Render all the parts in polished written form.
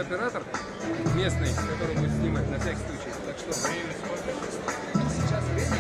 оператор местный, который будет снимать на всякий случай. Так что время сколько? Сейчас время.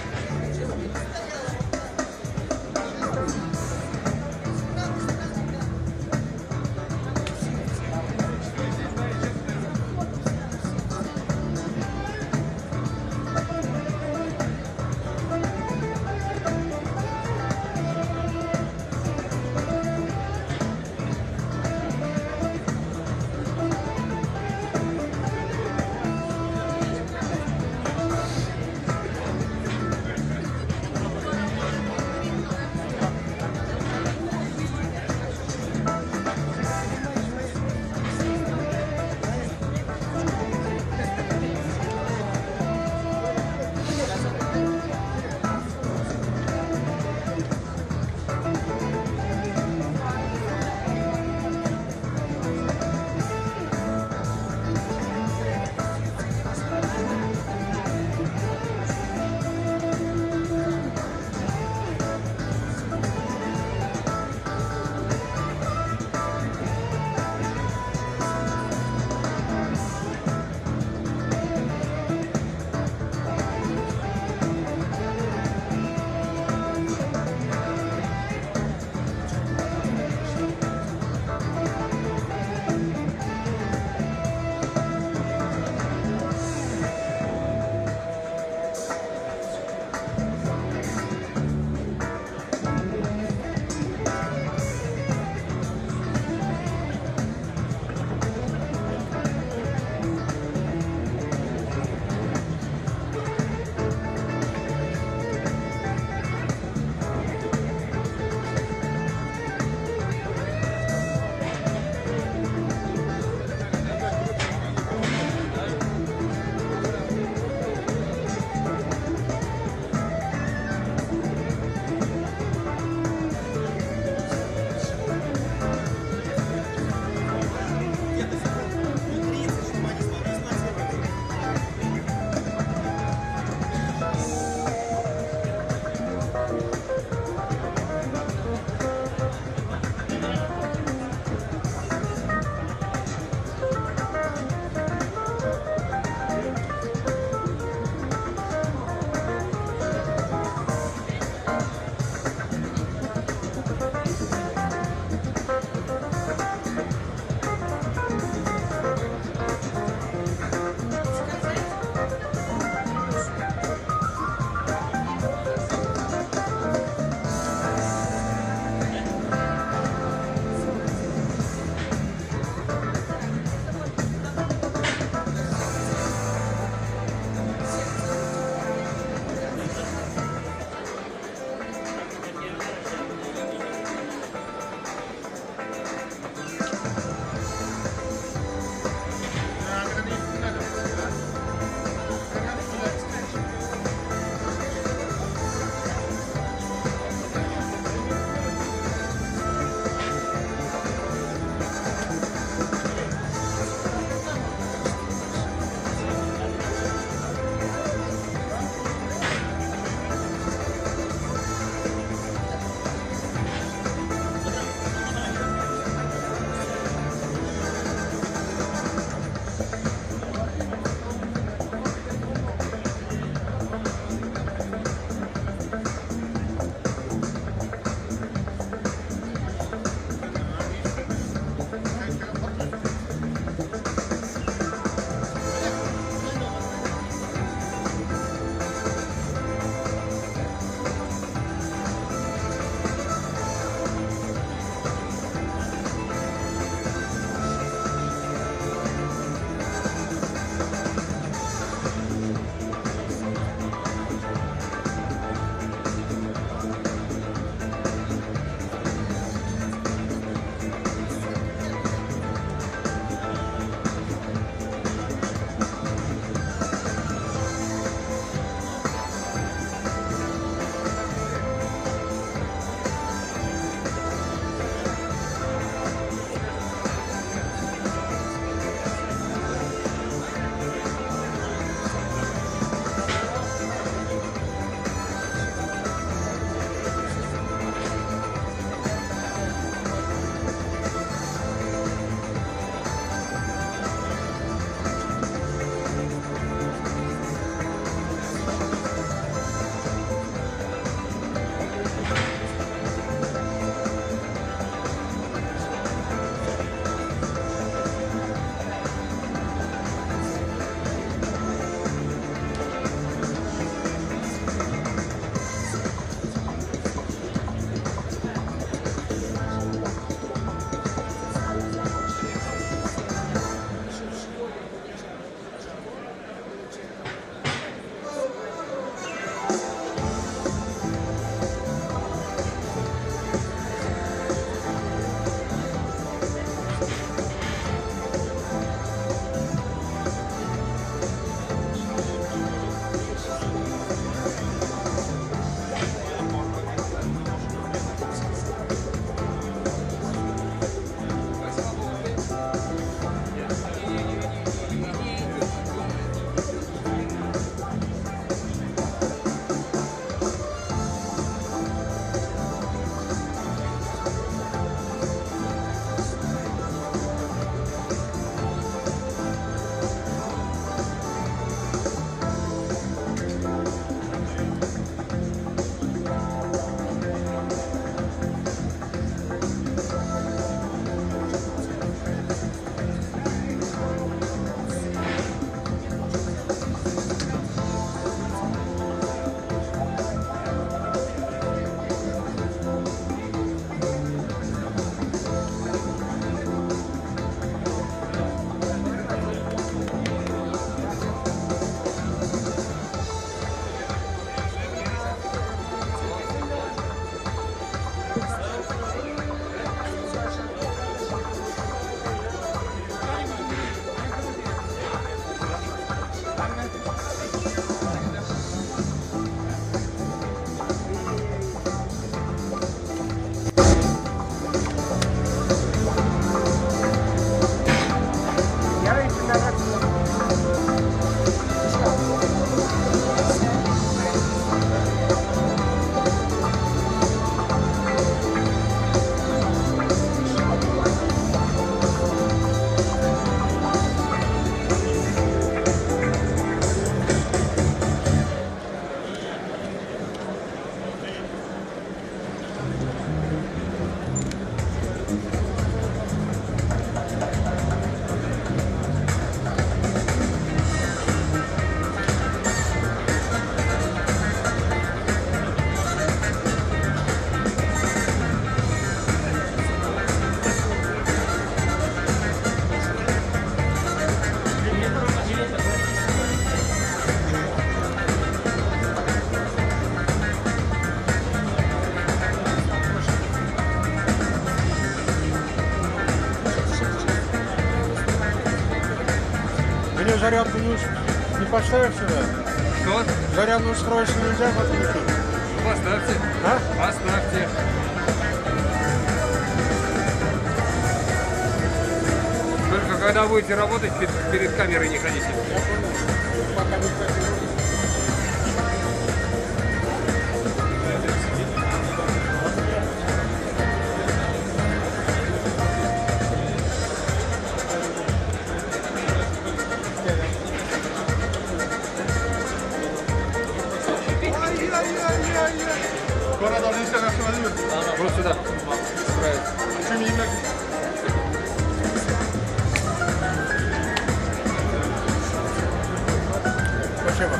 Зарядку не поставишь сюда? Что? Зарядное устройство нельзя подключить. Поставьте. А? Поставьте. Только когда будете работать, перед камерой не ходите. Я понял. Пока не хочу. Вот сюда. Спасибо.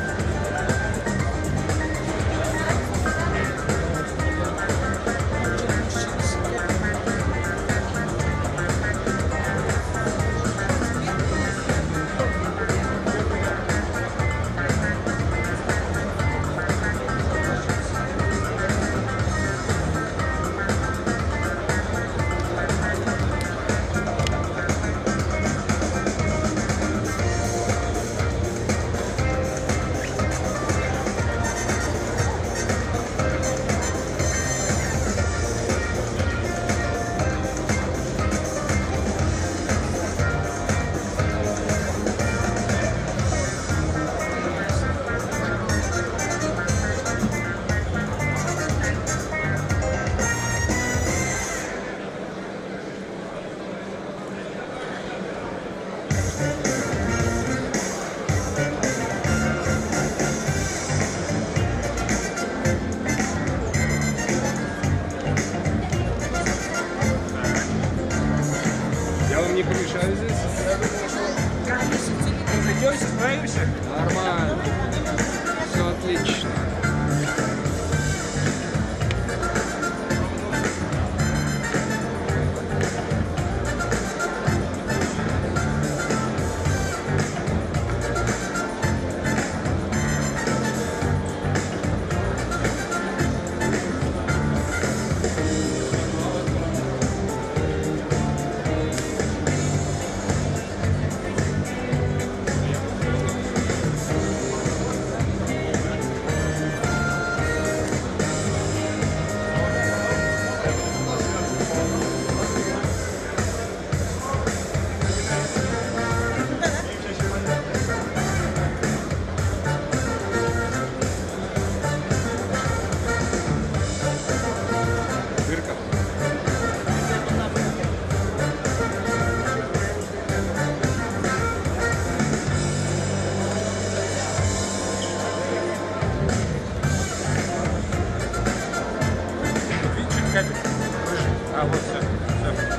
Я вам не помешаю здесь? Разойдемся, справимся? Нормально. Все отлично. Дырка. Чуть капель. Выше. А, вот все. Все.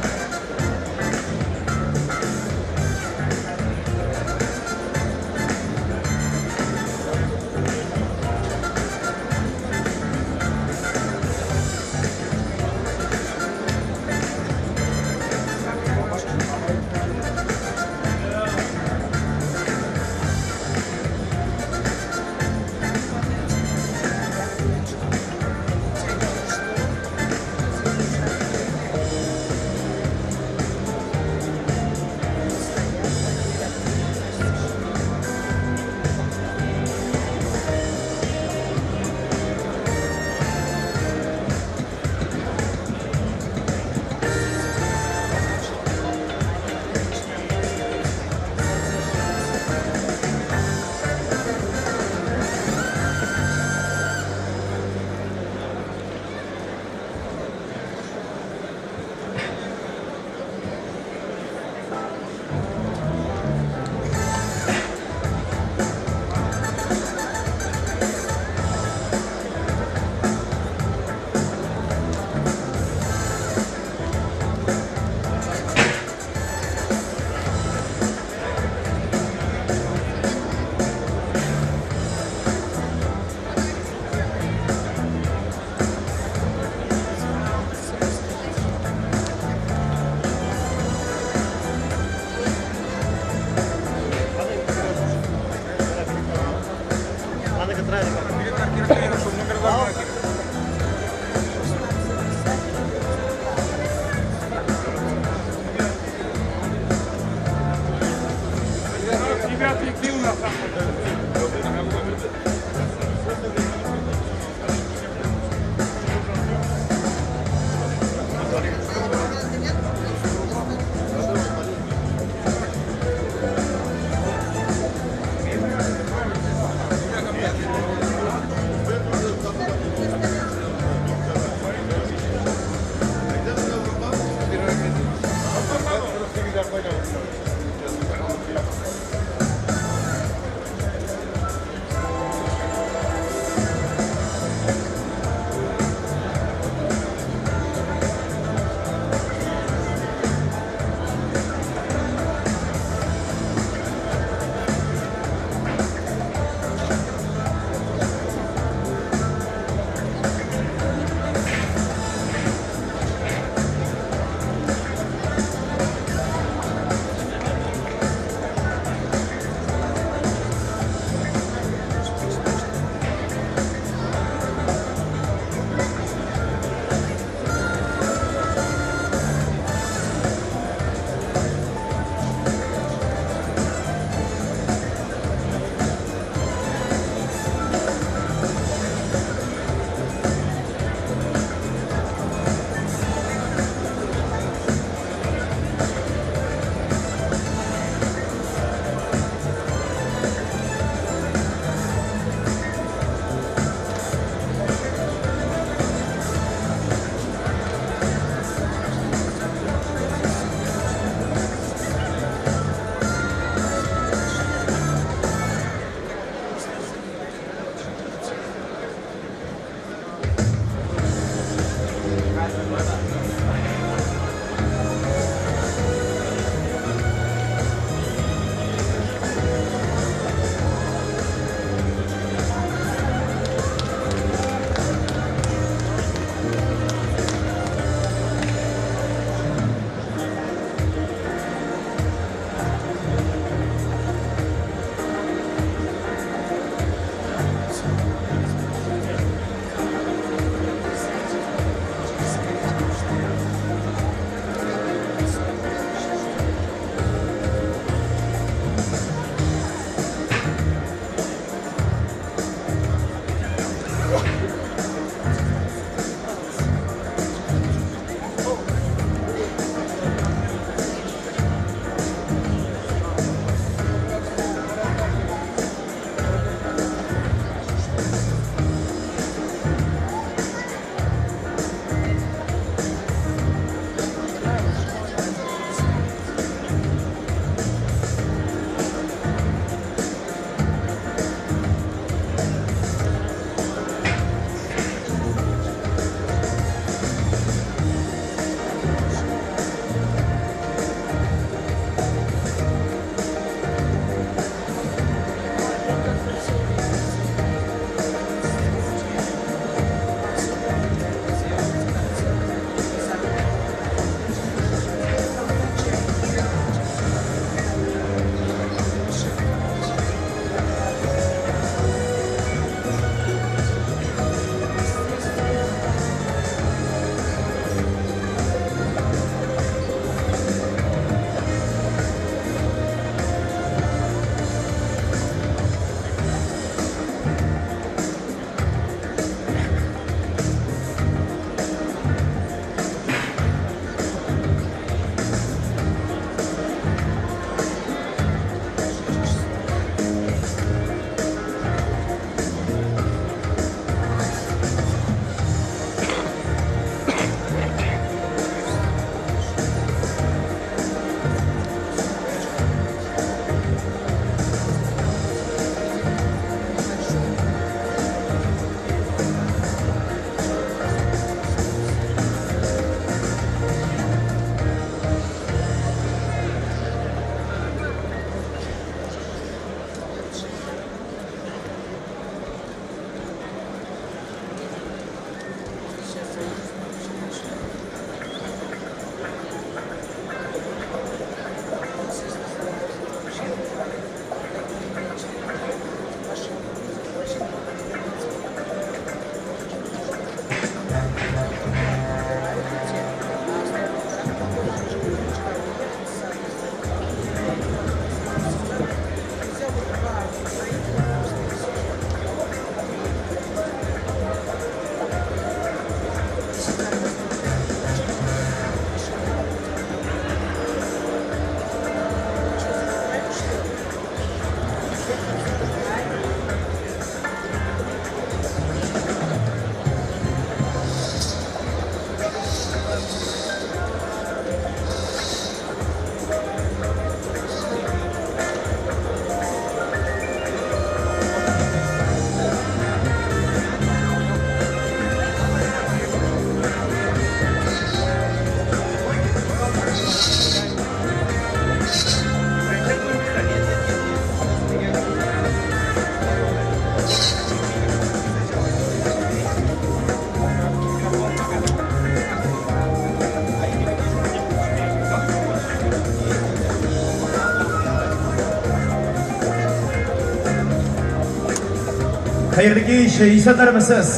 Хәерле кич, исәннәрмесез?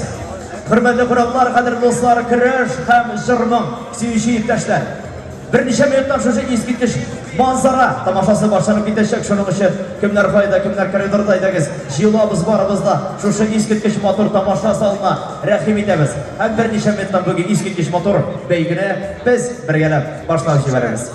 Хөрмәтле кунаклар, кадерле дуслар, көрәш һәм җыр-моң сөюче иптәшләр. Берничә минуттан шушы искиткеч манзара тамашасы башланып китәчәк. Шуның өчен кемнәр кайда, кемнәр коридорда, әйдәгез, җыелабыз барыбыз да шушы искиткеч матур тамаша залына рәхим итәбез. Һәм берничә минуттан бүген искиткеч матур бәйгене без бергәләп башлап җибәрәбез.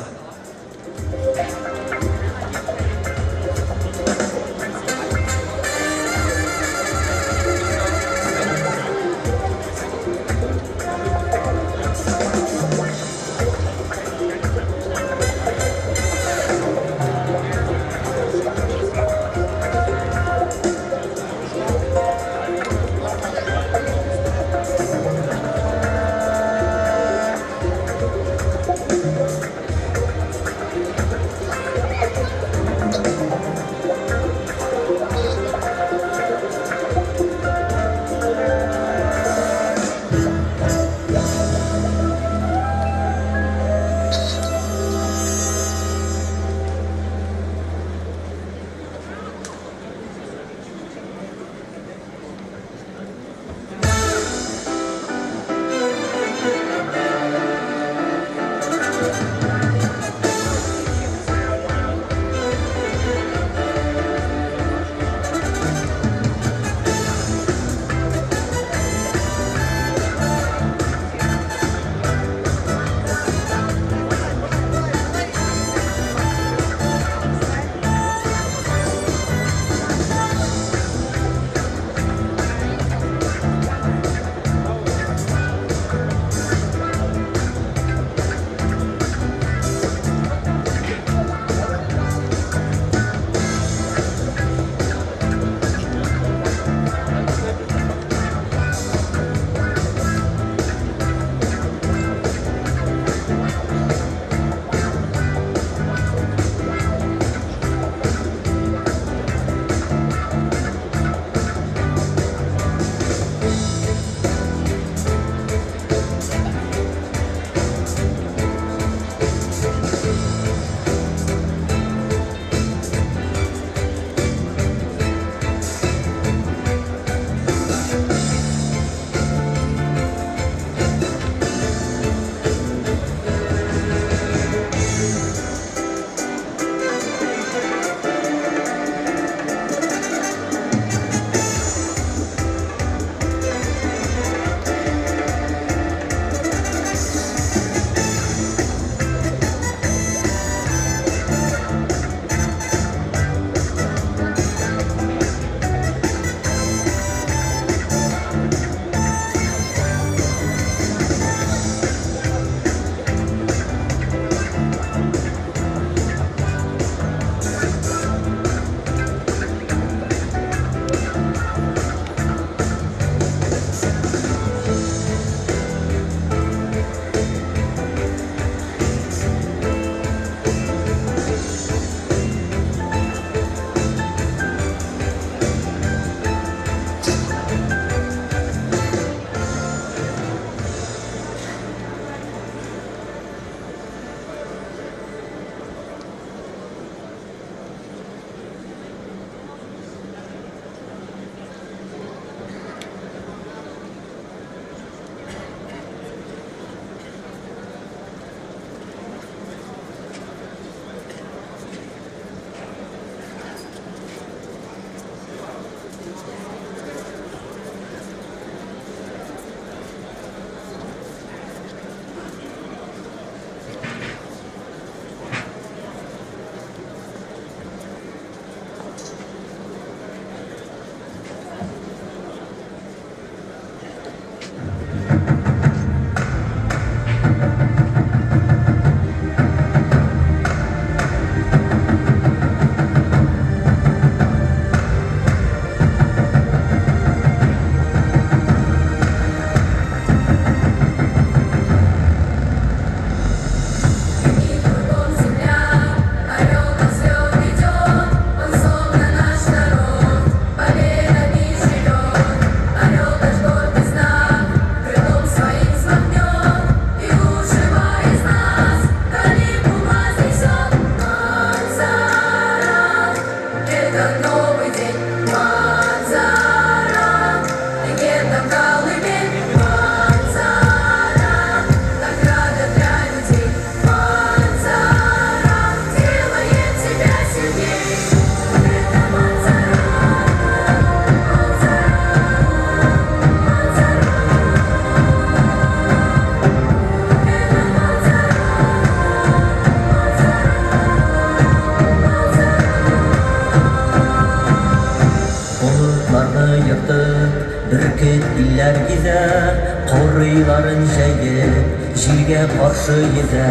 Кырыйларын җәеп, җилгә каршы йөзә.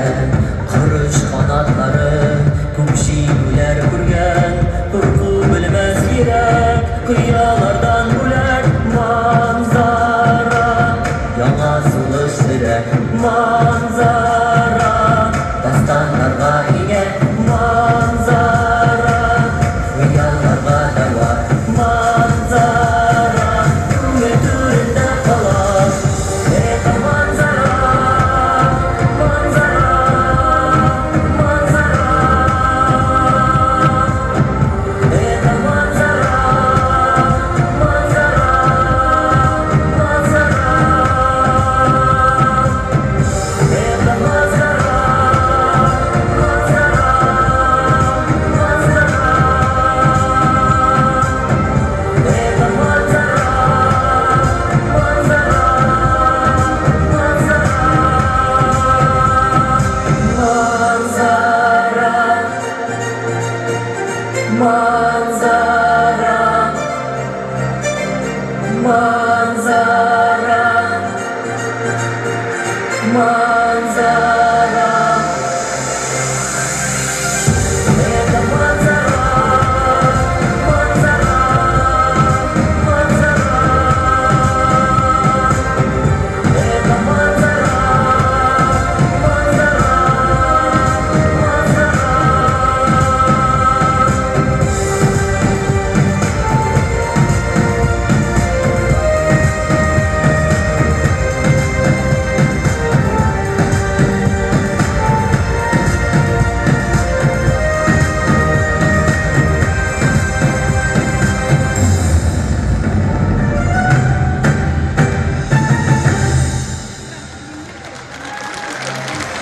Корыч канатлары күп җиңүләр күргән. Курку белмәс йөрәк, кыялардан бүләк. Манзара, яңа сулыш өрә. Манзара, дастаннарга ия. Манзара, хыялларга дәва. Манзара, күңел түрендә кала. Это манзара, манзара, манзара. Это манзара, манзара, манзара. Это манзара, манзара, манзара. Это манзара, манзара, манзара. Манзара, манзара, манзара, манзара. Это манзара, манзара, манзара. Это манзара, манзара, манзара.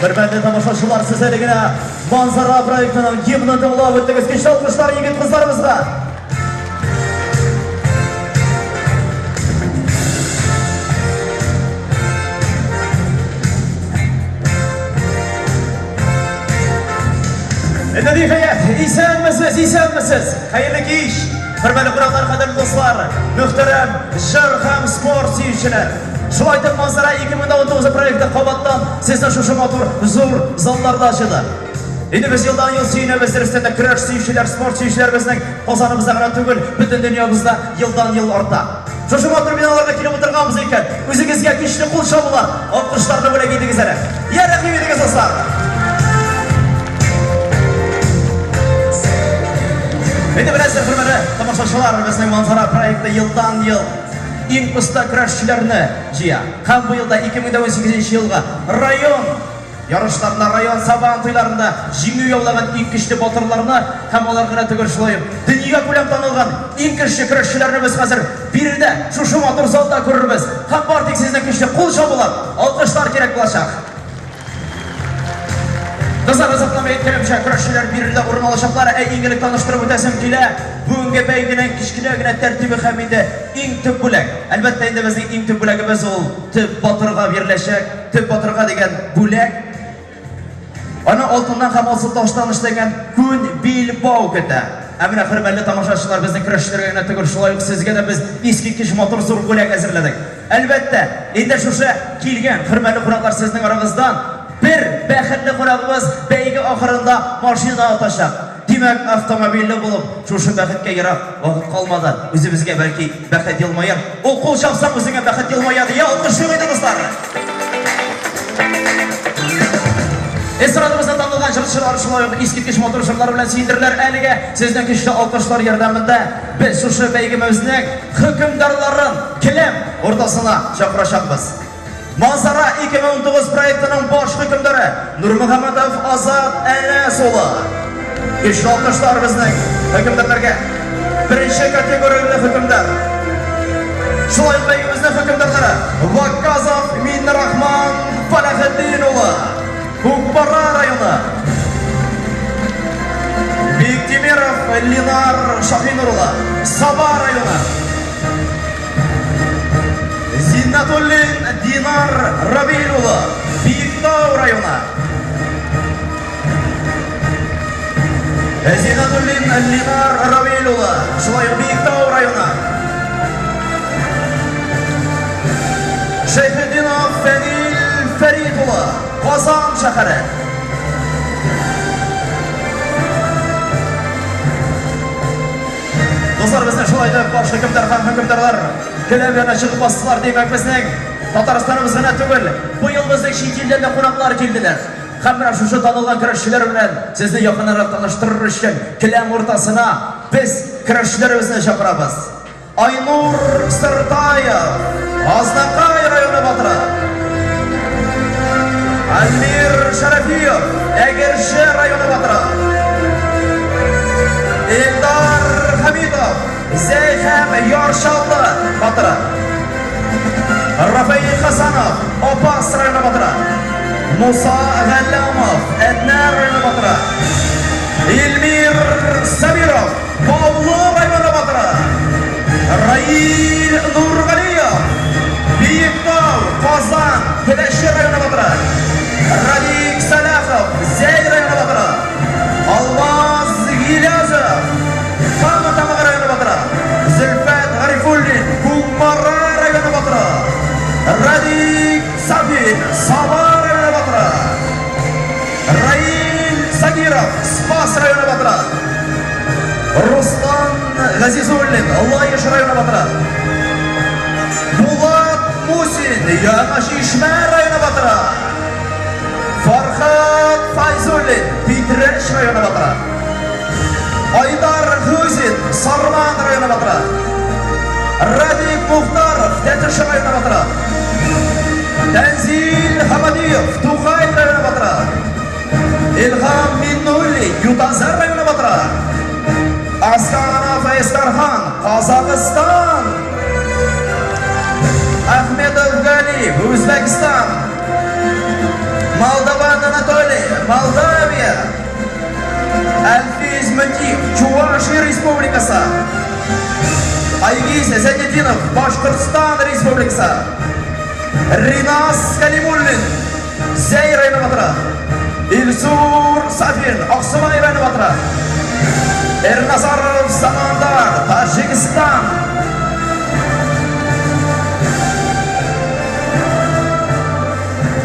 Хөрмәтле тамашачылар, сез әле генә Манзара проектының гимнын тыңлап үттегез. Көчле алкышлар егет кызларыбызга. Инде ниһаять, исәнмесез, исәнмесез. Хәерле кич. Хөрмәтле кунаклар, кадерле дуслар, мөхтәрәм җыр һәм спорт сөючеләр. Шулай итеп Манзара 2019 проекты кабаттан сезне шушы матур зур залларда җыйды. Инде без елдан ел сөенәбез, дөрестән дә көрәш сөючеләр, спорт сөючеләр безнең Казаныбызда гына түгел, бөтен дөньябызда елдан ел арта. Шушы матур биналарга килеп утырганбыз икән, үзегезгә көчле кул чабулар, алкышларны бүләк итегез әле. Я рәхим итегез, дуслар! Инде беләсез, хөрмәтле тамашачылар, безнең Манзара проекты елдан ел иң оста көрәшчеләрне җыя. Һәм бу елда 2018 елга район ярышларында, район сабан туйларында җиңү яулаган иң көчле батырларны һәм алар гына түгел, шулай ук дөнья күләм танылган иң көчле көрәшчеләрне без хәзер биредә, шушы матур залда күрербез. Һәм бар тик сезнең көчле кул чабулар, алкышлар кирәк булачак. Кызлар, озакламый әйткәнемчә, көрәшчеләр биредә урын алачаклар. Ә иң элек таныштырып үтәсем килә, бүгенге бәйгенең кечкенә генә тәртибе һәм инде иң төп бүләк. Әлбәттә инде безнең иң төп бүләгебез ул төп батырга биреләчәк. Төп батырга дигән бүләк. Аны алтыннан һәм алсу таштан эшләнгән күн билбау көтә. Ә менә хөрмәтле тамашачылар, безнең көрәшчеләргә генә түгел, шулай ук сезгә дә без искиткеч матур зур бүләк әзерләдек. Әлбәттә, инде шушы килгән хөрмәтле кунаклар сезнең арагыздан бер бәхетле кунагыбыз бәйге ахырында машина отачак. Димәк, автомобильле булып, шушы бәхеткә ерак вакыт калмады. Үзебезгә бәлки бәхет елмаер. Ул кул чапсаң үзеңә бәхет елмая дия алкышлыйк инде, дуслар. Эстрадабызда танылган җырчылар шулай ук искиткеч матур җырлар белән сөендерделәр. Әлегә сезнең көчле алкышлар ярдәмендә без шушы бәйгебезнең хөкемдарларын келәм уртасына чакырачакбыз. Манзара 2019 проектының баш хөкемдары Нурмөхәммәтов Азат Әнәс улы. Көчле алкышлар безнең хөкемдарларга. Беренче категорияле хөкемдар. Шулай ук бәйгебезнең хөкемдарлары Ваказов Миннерахман Фәләхетдин улы. Кукмара районы. Биктимиров Ленар Шахинур улы. Саба районы. Зиннатуллин Динар Равил улы. Биектау районы. Зиннатуллин Ленар Равил улы. Шулай ук Биектау районы. Шәйхетдинов Фәнил Фәрит улы, Казан шәһәре. Дуслар, безнең шулай да баш хөкемдар һәм хөкемдарлар келәм янына чыгып бастылар. Димәк, безнең Татарстаныбыз гына түгел, быел безнең чит илдән дә кунаклар килделәр. Һәм менә шушы танылган көрәшчеләр белән сезне якыннанрак таныштырыр өчен келәм уртасына без көрәшчеләребезне чакырабыз. Айнур Сыртаев, Азнакай районы батыры. Альмир Шәрәфиев, Әгерҗе районы батыры. Эльдар Хәмитов, Зәй һәм Яр Чаллы батыры. Рафаэль Хасанов, Апас районы батыры. Муса Галләмов, Әтнә районы батыры. Эльмир Сабиров, Баулы районы батыры Раил Нургалиев, Биектау, Казан, Теләче районы батыры Радик Сәлахов, Зәй районы батыры Алмаз Гилязов, Кама Тамагы районы батыры Зөлфәт Гарифуллин, Кукмара районы батыры Радик Сафин, Саба районы батыры Раил Сагиров, Спас районы батыры. Руслан Газизуллин, Лаеш районы батыры. Булат Мусин, Яңа Чишмә районы батыры. Фархат Файзуллин, Питрәч районы батыры. Айдар Хузин, Сарман районы батыры. Радик Мухтаров, Тәтеш районы батыры. Тәнзил Хамадиев, Тукай районы батыры. Илһам Миннуллин, Ютазы районы батыры. Астанов Эстархан, Казахстан. Ахмедов Галиев, Үзбәкстан. Молдаван Анатолий, Молдавия. Әлфиз Мөтиев, Чувашия Республикасы. Айгиз Зәйнетдинов, Башкортстан Республикасы. Ринас Калимуллин, Зәй районы батыры. Илсур Сафин, Аксубай районы батыры. Эрназаров Самандар, Таҗикстан.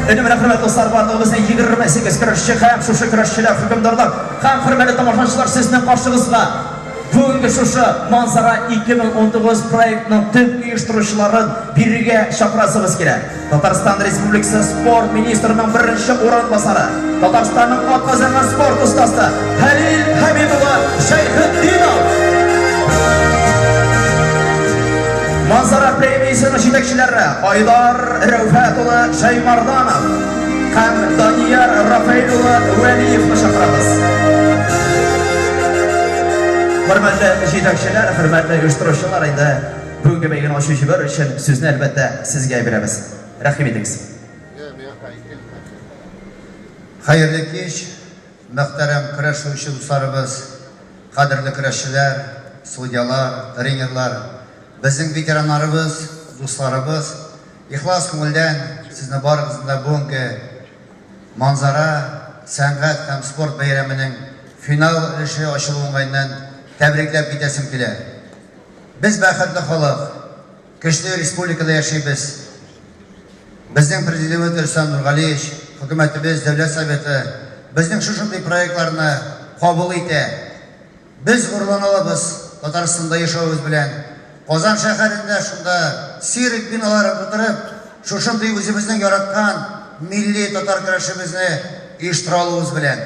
Инде менә, хөрмәтле дуслар, барлыгы безнең 28 көрәшче һәм шушы көрәшчеләр, хөкемдарлар һәм хөрмәтле тамашачылар сезнең каршыгызга Бүгенге шушы Манзара 2019 проектының төп оештыручыларын бирегә чакырасыбыз килә. Татарстан Республикасы спорт министрының беренче урынбасары, Татарстанның атказанган спорт остасы Хәлил Хәмид улы Шәйхетдинов. Манзара премиясенең җитәкчеләре Айдар Рәүфәт улы Шәймарданов һәм Данияр Рафаэль улы Вәлиевны чакырабыз. Хөрмәтле җитәкчеләр, хөрмәтле оештыручылар, инде бүгенге бәйгене ачып җибәрү өчен сүзне, әлбәттә, сезгә бирәбез. Рәхим итегез. Хәерле кич, мөхтәрәм көрәшүче дусларыбыз, кадерле көрәшчеләр, судьялар, тренерлар, безнең ветераннарыбыз, дусларыбыз. Ихлас күңелдән сезне барыгызны да бүгенге Манзара сәнгать һәм спорт бәйрәменең финал өлеше ачылу уңаеннан тәбрикләп китәсем килә. Без бәхетле халык, көчле республикада яшибез. Безнең Президентыбыз Рөстәм Нургалиевич, хөкүмәтебез, Дәүләт Советы безнең шушындый проектларны кабул итә. Без горурлана алабыз Татарстанда яшәвебез белән. Казан шәһәрендә шунда цирк биналарын тутырып, шушындый үзебезнең яраткан милли татар көрәшебезне оештыра алуыбыз белән.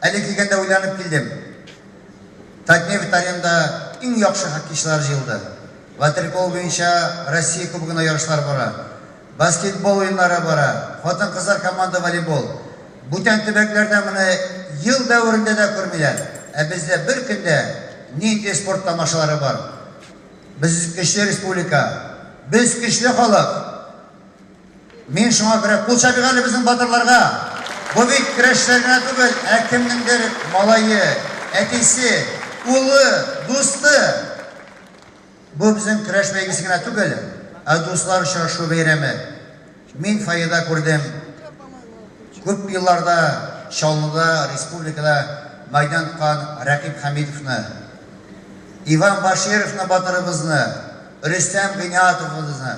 Әле килгәндә уйланып килдем. Татнефть Аренада иң яхшы хоккейчылар җыелды. Ватерпол буенча Россия Кубогына ярышлар бара. Баскетбол уеннары бара, хатын-кызлар команда волейбол. Бүтән төбәкләрдә моны ел дәверендә дә күрмиләр, ә бездә бер көндә нинди спорт тамашалары бар. Без көчле республика, без көчле халык. Мин шуңа күрә кул чабыйк әле безнең батырларга. Бу бит көрәшчеләр генә түгел, ә кемнеңдер малае, әтисе, улы, дусты. Бу безнең көрәш бәйгесе генә түгел, ә дуслар очрашу бәйрәме. Мин фойеда күрдем, күп елларда Чаллыда, республикада мәйдан тоткан Рәкыйп Хәмитовны, Иван Башировны батырыбызны, Рөстәм Гыйниятовыбызны.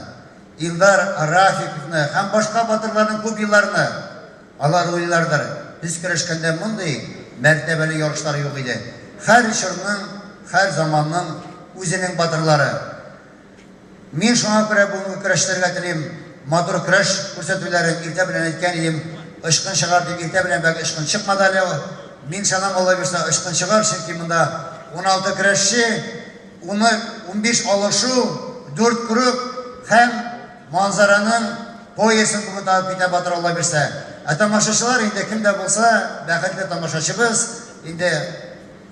Илдар Рафиковны һәм башка батырларның күп елларны алар уйлыйлардыр, без көрәшкәндә мондый мәртәбәле ярышлар юк иде. Һәр чорның, һәр заманның үзенең батырлары. Мин шуңа күрә бүгенге көрәшчеләргә телим матур көрәш күрсәтүләрен. Иртә белән әйткән идем, очкын чыгар дип, иртә белән бәк очкын чыкмады әле. Мин ышанам, Алла бирса, очкын чыгар, чөнки монда 16 көрәшче, уны 15 алышу, дүрт круг һәм Манзараның поясын бүген табып китә батыр Алла бирсә. Ә тамашачылар инде кем дә булса, бәхетле тамашачыбыз, инде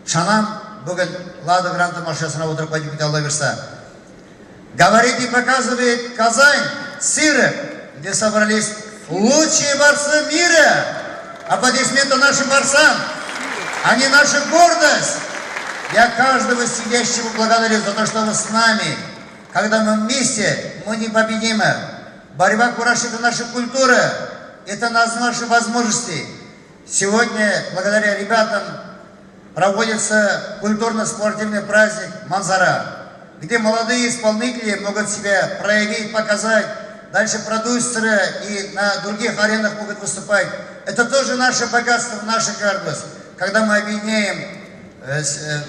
Ышанам, бүген Лада Гранта машинасына утырып кайтып китә Алла бирса. Говорит и показывает Казань, цирк, где собрались лучшие борцы мира. Аплодисменты нашим борцам. Они наша гордость. Я каждого сидящего благодарю за то, что вы с нами. Когда мы вместе, мы непобедимы. Борьба кураж – это наша культура, это наши возможности. Сегодня, благодаря ребятам, проводится культурно-спортивный праздник «Манзара», где молодые исполнители могут себя проявить, показать. Дальше продюсеры и на других аренах могут выступать. Это тоже наше богатство, наша гордость. Когда мы объединяем э, э,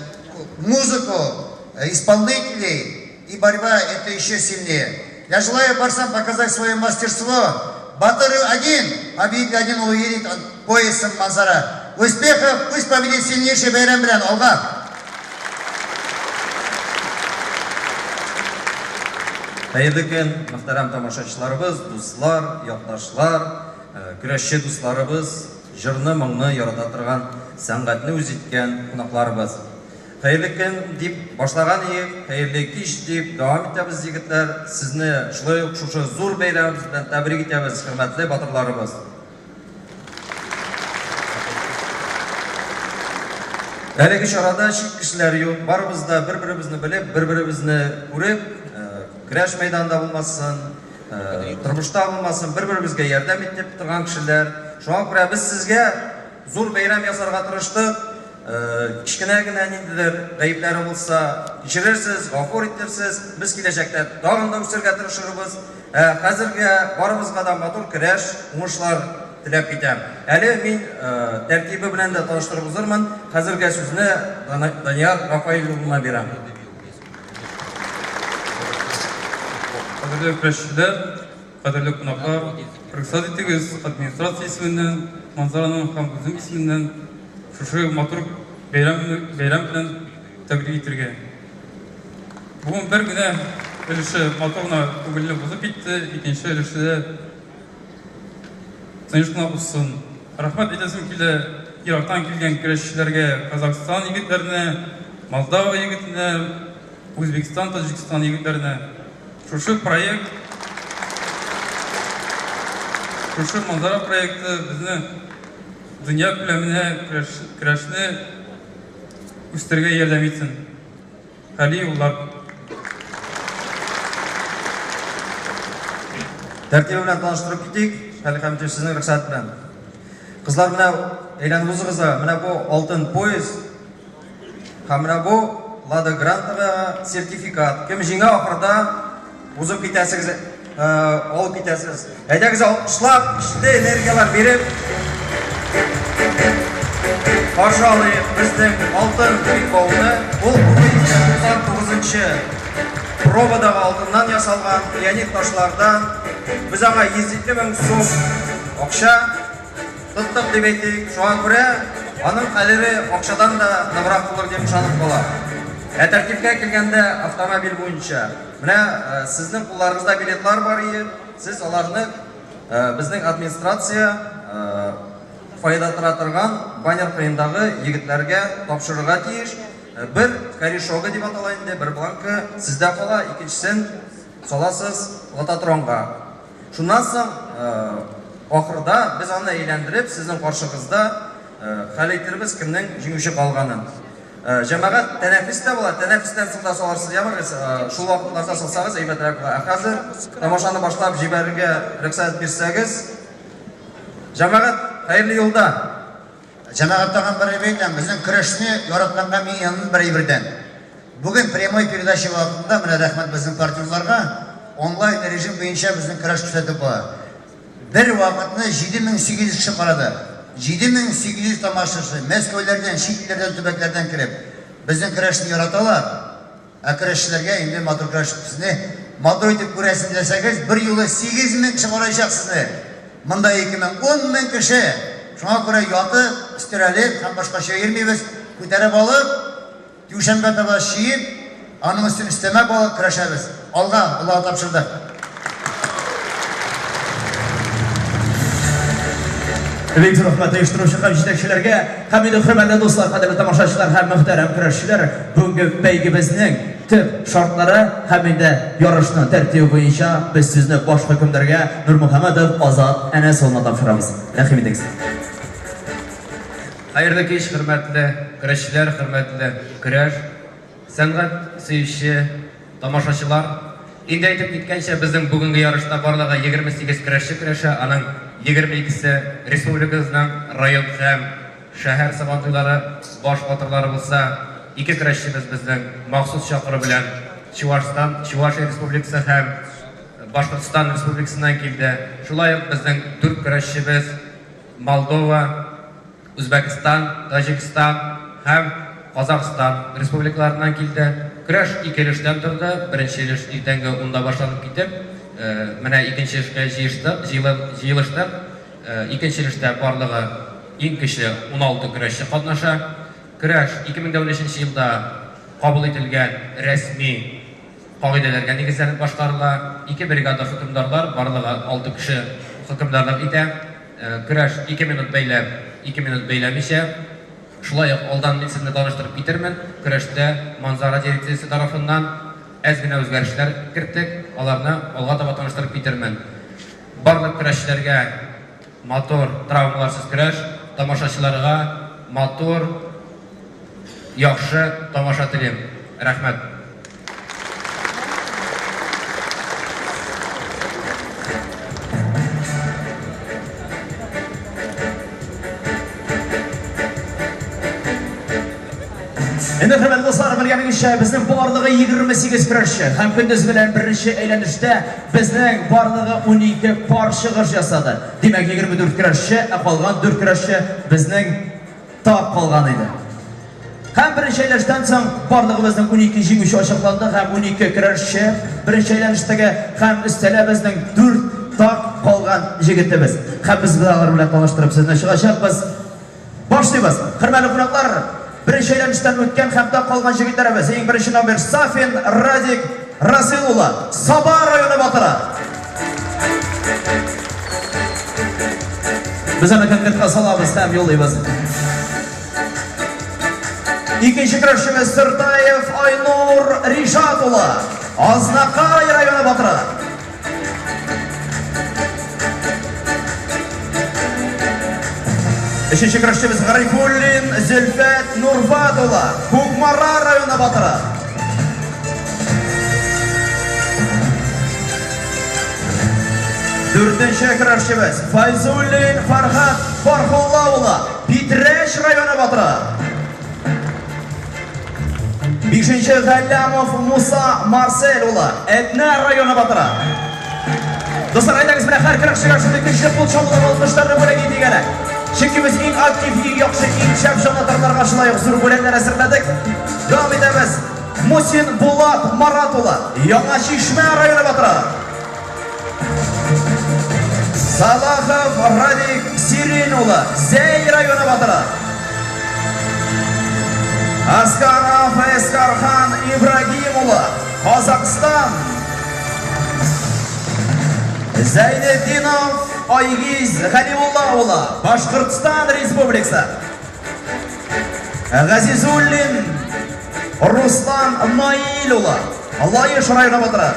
музыку, э, исполнителей и борьба, это еще сильнее. Я желаю борцам показать свое мастерство. Батыр один, победитель один уедет он поясом Манзара. Успехов, пусть победит сильнейший бәйрәм белән, алга! Хәерле көн, мөхтәрәм тамашачыларыбыз, дуслар, якташлар, көрәшче дусларыбыз, җырны, моңны ярата торган, сәнгатьне үз иткән кунакларыбыз. Хәерле көн дип башлаган иек, хәерле кич дип дәвам итәбез, егетләр. Сезне шулай ук шушы зур бәйрәмебез белән тәбрик итәбез, хөрмәтле батырларыбыз. Әлеге чарада чит кешеләр юк, барыбыз да бер-беребезне белеп, бер-беребезне күреп, көрәш мәйданында булмасын, тормышта булмасын, бер-беребезгә ярдәм итеп торган кешеләр. Шуңа күрә без сезгә зур бәйрәм ясарга тырыштык. Кечкенә генә ниндидер гаепләре булса, кичерерсез, гафур итерсез. Без киләчәктә тагын да үсәргә тырышырбыз. Ә хәзергә барыбызга да матур көрәш, уңышлар теләп китәм. Әле мин тәртибе белән дә таныштырып узырмын. Хәзергә сүзне Данияр Рафаэль улына бирәм. Кадерле көрәшчеләр, кадерле кунаклар, рөхсәт итегез, администрация исеменнән, Манзараның һәм үзем исеменнән шушы матур бәйрәм, бәйрәм белән тәбрик итергә. Бүген бер генә өлеше матур гына күңелле узып китте, икенче өлеше дә тыныч кына узсын. Рәхмәт әйтәсем килә ерактан килгән көрәшчеләргә, Казахстан егетләренә, Молдава егетенә, Үзбекстан, Таҗикстан егетләренә. Шушы проект, шушы Манзара проекты безне дөнья күләменә көрәшне үстерергә ярдәм итсен. Хәле юллар. Тәртибе белән таныштырып китик, Хәлил Хәмитович, сезнең рөхсәт белән. Кызлар, менә әйләнеп узыгыз да, менә бу алтын поезд һәм менә бу Лада Грантага сертификат. Кем җиңә ахырда узып китәсегез, алып китәсез. Әйдәгез, алкышлап, көчле энергияләр биреп, каршы алыйк безнең алтын билбауны. Ул 1999 пробадагы алтыннан ясалган ионит ташлардан. Без аңа 150 мең сум акча тоттык дип әйтик. Шуңа күрә аның кадере акчадан да ныграк булыр дип ышанып калам. Ә тәртипкә килгәндә, автомобиль буенча Менә сезнең кулларыгызда билетлар бар ие, сез аларны безнең администрация фойеда тора торган баннер кырыендагы егетләргә тапшырырга тиеш. Бер корешогы дип атала инде, бер бланкы сездә кала, икенчесен саласыз лототронга. Шуннан соң ахырда без аны әйләндереп, сезнең каршыгызда хәл итербез, кемнең җиңүче калганын. Җәмәгать, тәнәфес тә була, тәнәфестән соң да салырсыз, ябыгыз, шул вакытларда салсагыз әйбәтрәк була. Ә хәзер тамашаны башлап җибәрергә рөхсәт бирсәгез. Җәмәгать, хәерле юлда! Җәмәгать, тагын бер әйбер әйтәм, безнең көрәшне яратканга мин инандым бер әйбердән. Бүген прямой передача вакытында, менә рәхмәт безнең партнерларга, онлайн режим буенча безнең көрәш күрсәтеп була. Бер вакытны 7800 кеше карады. 7800 тамашачы Мәскәүләрдән, чит илләрдән, төбәкләрдән кереп, безнең көрәшне яраталар. Ә көрәшчеләргә инде матур көрәш сезне матур итеп күрәсен теләсәгез, бер юлы 8000 кеше караячак сезне. Монда 2000, 10000 кеше. Шуңа күрә ятып, өстерәлеп һәм башкача йөрмибез. Күтәреп алып, түшәмгә таба чөеп, аның өстен өстәмә алып көрәшәбез. Алга, Аллага тапшырдык. Бик зур рәхмәт оештыручы һәм җитәкчеләргә. Һәм инде хөрмәтле дуслар, кадерле тамашачылар һәм мөхтәрәм көрәшчеләр, бүгенге бәйгебезнең төп шартлары һәм инде ярышның тәртибе буенча без сүзне баш хөкемдарга Нурмөхәммәтов Азат Әнәс улына тапшырабыз. Рәхим итегез. Хәерле кич, хөрмәтле көрәшчеләр, хөрмәтле көрәш, сәнгать сөюче тамашачылар. Инде әйтеп киткәнчә, безнең бүгенге ярышта барлыгы 28 көрәшче көрәшә, аның 22-се республикабызның район һәм шәһәр Сабантуйлары баш батырлары булса, ике көрәшчебез безнең махсус чакыру белән Чувашстан, Чувашия Республикасы һәм Башкортстан Республикасыннан килде. Шулай ук безнең дүрт көрәшчебез Молдова, Үзбәкстан, Таҗикстан һәм Казахстан республикаларыннан килде. Көрәш ике өлештән торды. Беренче өлеш иртәнге унда башланып китеп, менә икенче өлешкә җыештык, җыелыштык. Икенче өлештә барлыгы иң көчле 16 көрәшче катнаша. Көрәш 2013 елда кабул ителгән рәсми кагыйдәләргә нигезләнеп башкарыла. Ике бригада хөкемдарлар, барлыгы алты кеше хөкемдарлык итә. Көрәш ике минут бәйләп, ике минут бәйләмичә. Шулай ук алдан мин сезне таныштырып китермен, көрәштә Манзара дирекциясе тарафыннан әз генә үзгәрешләр керттек, аларны алга таба таныштырып китермен. Барлык көрәшчеләргә матур, травмаларсыз көрәш, тамашачыларга матур, яхшы тамаша телим. Рәхмәт. Инде хөрмәтле дуслар, белгәнегезчә, безнең барлыгы 28 көрәшче һәм көндез белән беренче әйләнештә безнең барлыгы 12 пар чыгыш ясады. Димәк, 24 көрәшче, ә калган 4 көрәшче безнең Тап калган иде. Һәм беренче әйләнештән соң барлыгыбызның 12 җиңүче ачыкланды һәм 12 көрәшче беренче әйләнештәге һәм өстәлә безнең 4 так калган җегетебез. Һәм без алар белән таныштырып сезне чыгачакбыз. Башлыйбыз. Хөрмәтле кунаклар, беренче әйләнештән үткән һәм так калган җегетләребез. Иң беренче номер Сафин Радик Расил улы, Саба районы батыры. Без аны конвертка салабыз һәм юллыйбыз. Икенче көрәшчебез Сыртаев Айнур Ришат улы, Азнакай районы батыры. Өченче көрәшчебез Гарифуллин Зөлфәт Нурфат улы, Кукмара районы батыры. Дүртенче көрәшчебез Файзуллин Фархат Фархулла улы, Питрәч районы батыры. Бишенче Галлямов Муса Марсель улы, Әтнә районы батыры. Дуслар, әйдәгез менә һәр көрәшчегә шундый көчле кул чабулар, алкышларны бүләк итик әле. Чөнки без иң актив, иң яхшы, иң шәп җанатарларга шулай ук зур бүләкләр әзерләдек. Дәвам итәбез. Мусин Булат Марат улы, Яңа Чишмә районы батыры. Салахов Радик Сирин улы, Зәй районы батыры. Асканов Эскархан Ибрагим улы, Казахстан. Зәйнетдинов Айгиз Галиулла улы, Башкортстан Республикасы. Газизуллин Руслан Наил улы, Лаеш районы батыры.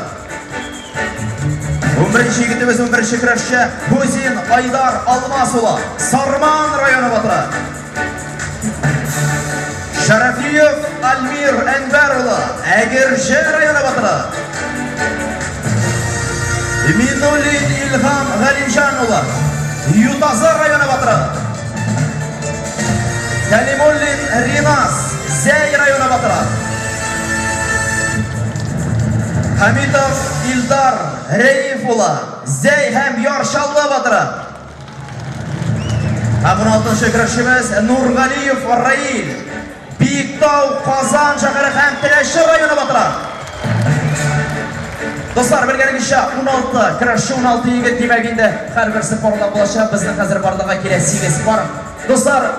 11 егетебез, 11 көрәшче Гузин Айдар Алмас улы, Сарман районы батыры. Шәрәфиев Альмир Әнвәр улы, Әгерҗе районы батыры. Минуллин Илһам Галимҗан улы, Ютазы районы батыры. Кәлимуллин Ринас, Зәй районы батыры. Хәмитов Илдар. Рәиф улы, Зәй һәм Яр Чаллы батыры. Һәм 16-нчы көрәшчебез Нургалиев Раил, Биектау, Казан шәһәре һәм Теләче районы батыры. Дуслар, белгәнегезчә, 16 көрәшче, 16 егет, димәк инде һәрберсе парлап булачак. Безнең хәзер барлыгы килә 8 пар. Дуслар,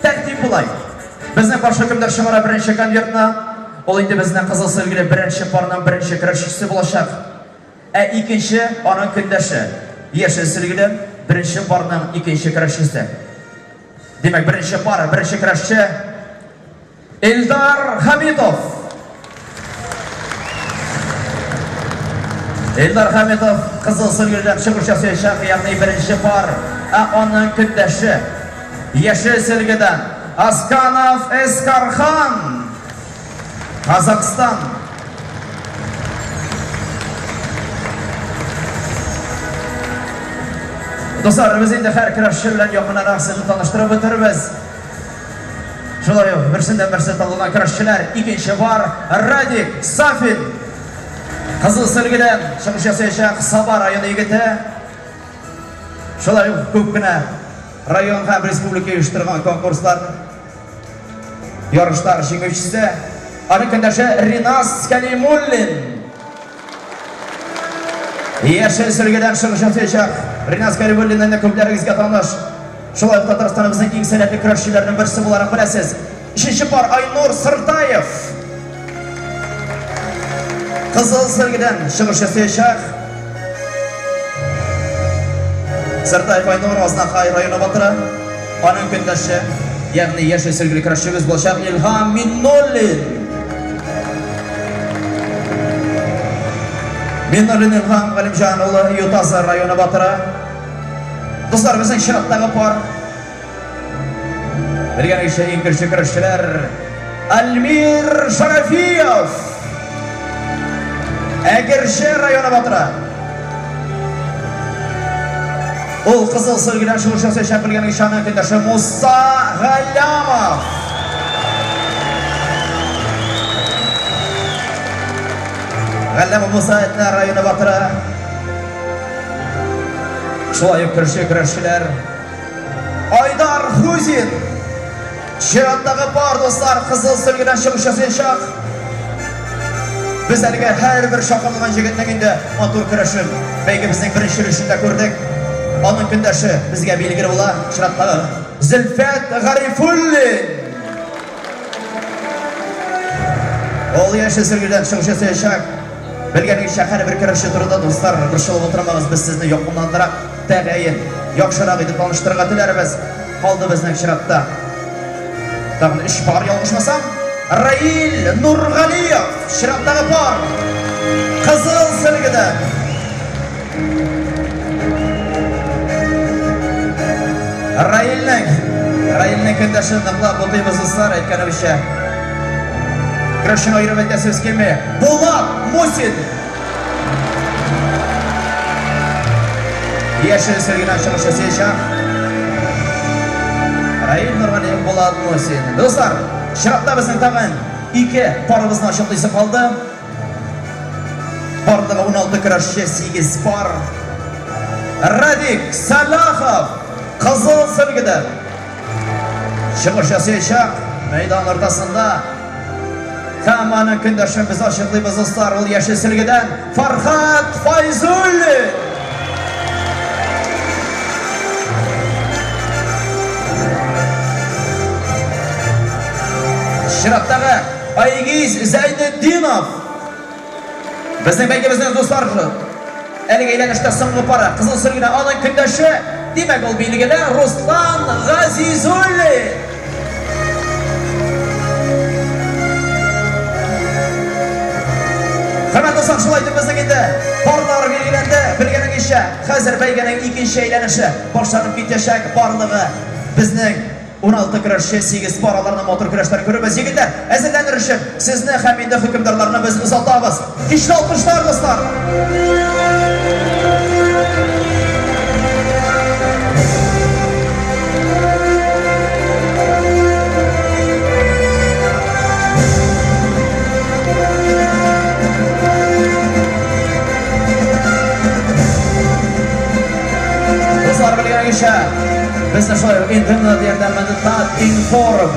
тәртип болай. Безнең каршы кемдер чыгара беренче конвертны, ул инде безнең кызыл сөлгеле беренче парның беренче көрәшчесе булачак. Ә икенче аның көндәше, яшел сөлгеле беренче парның икенче көрәшчесе. Димәк, беренче пар, беренче көрәшче Эльдар Хамитов. Эльдар Хамитов кызыл сөлгедән чыгыш ясаячак, ягъни беренче пар, ә аның көндәше яшел сөлгедән Асканов Эскархан. Казахстан. Дуслар, без инде һәр көрәшче белән якыннанрак сезне таныштырып үтербез. Шулай ук берсеннән берсе табылган көрәшчеләр икенче бар Радик Сафин. Кызыл сөлгедән чыгыш ясаячак Саба районы егете. Шулай ук күп кенә район һәм республика оештырган конкурслар ярышлар җиңүчесе. Аның көндәше Ринас Кәлимуллин. Яшел сөлгедән чыгыш ясаячак Ринас Кәлимуллин инде күпләрегезгә таныш. Шулай ук Татарстаныбызның иң сәләтле көрәшчеләренең берсе буларак беләсез. Өченче пар Айнур Сыртаев. Кызыл сөлгедән чыгыш ясаячак. Сыртаев Айнур Азнакай районы батыры. Аның көндәше, ягъни яшел сөлгеле көрәшчебез булачак Илһам Миннуллин. Миннуллин Илһам Галимҗан улы Ютазы районы батыры. Дуслар, безнең чираттагы пар. Белгәнегезчә, иң көчле көрәшчеләр Альмир Шарафиев. Әгерҗе районы батыры. Ул кызыл сөлгедән чыгыш ясаячак белгәнегезчә, аның көндәше Муса Галлямов. Галлямов Муса Әтнә районы батыры. Шулай ук көрәшче көрәшчеләр Айдар Хузин. Чираттагы пар, дуслар, кызыл сөлгедән чыгыш ясаячак. Без әлегә һәрбер чакырылган җегетнең инде матур көрәшен бәйгебезнең беренче өлешендә күрдек. Аның көндәше безгә билгеле була, чираттагы Зөлфәт Гарифуллин. Ул яшел сөлгедән чыгыш ясаячак. Белгәнегезчә, һәрбер көрәшче турында, дуслар, борчылып утырмагыз, без сезне якыннанрак, тәгаен, яхшырак итеп таныштырырга теләрбез. Калды безнең чиратта. Тагын өч пар ялгышмасам. Раил Нургалиев, чираттагы пар. Кызыл сөлгедән. Раилнең, Раилнең көндәшен ныклап бутыйбыз, дуслар, әйткәнебезчә. Көрәшчене аерып әйтәсез килми. Булат Мусин. Яшел сөлгедән чыгыш ясаячак. Раил Нургалиев, Булат Мусин. Дуслар, чиратта безнең тагын ике парыбызны ачыклыйсы калды. Барлыгы 16 көрәшче, 8 пар. Радик Салахов кызыл сөлгедән чыгыш ясаячак мәйдан уртасында. Һәм аның көндәшен без ачыклыйбыз, дуслар, ул яшел сөлгедән Фархат Файзуллин. Чираттагы Айгиз Зәйнетдинов. Безнең бәйгебезнең дуслар әлеге әйләнештә соңгы пары кызыл сөлгедә аның көндәше, димәк ул билгеле Руслан Газизуллин. Хөрмәтле дуслар, шулай итеп безнең инде парлар билгеләнде. Белгәнегезчә, хәзер бәйгенең икенче әйләнеше башланып китәчәк. Барлыгы безнең 16 көрәшче, 8 пар, аларның матур көрәшләрен күрербез. Егетләр, әзерләнер өчен сезне һәм инде хөкемдарларны без озатабыз. Көчле алкышлар, дуслар! Безне шулай ук интернет ярдәмендә Татинформ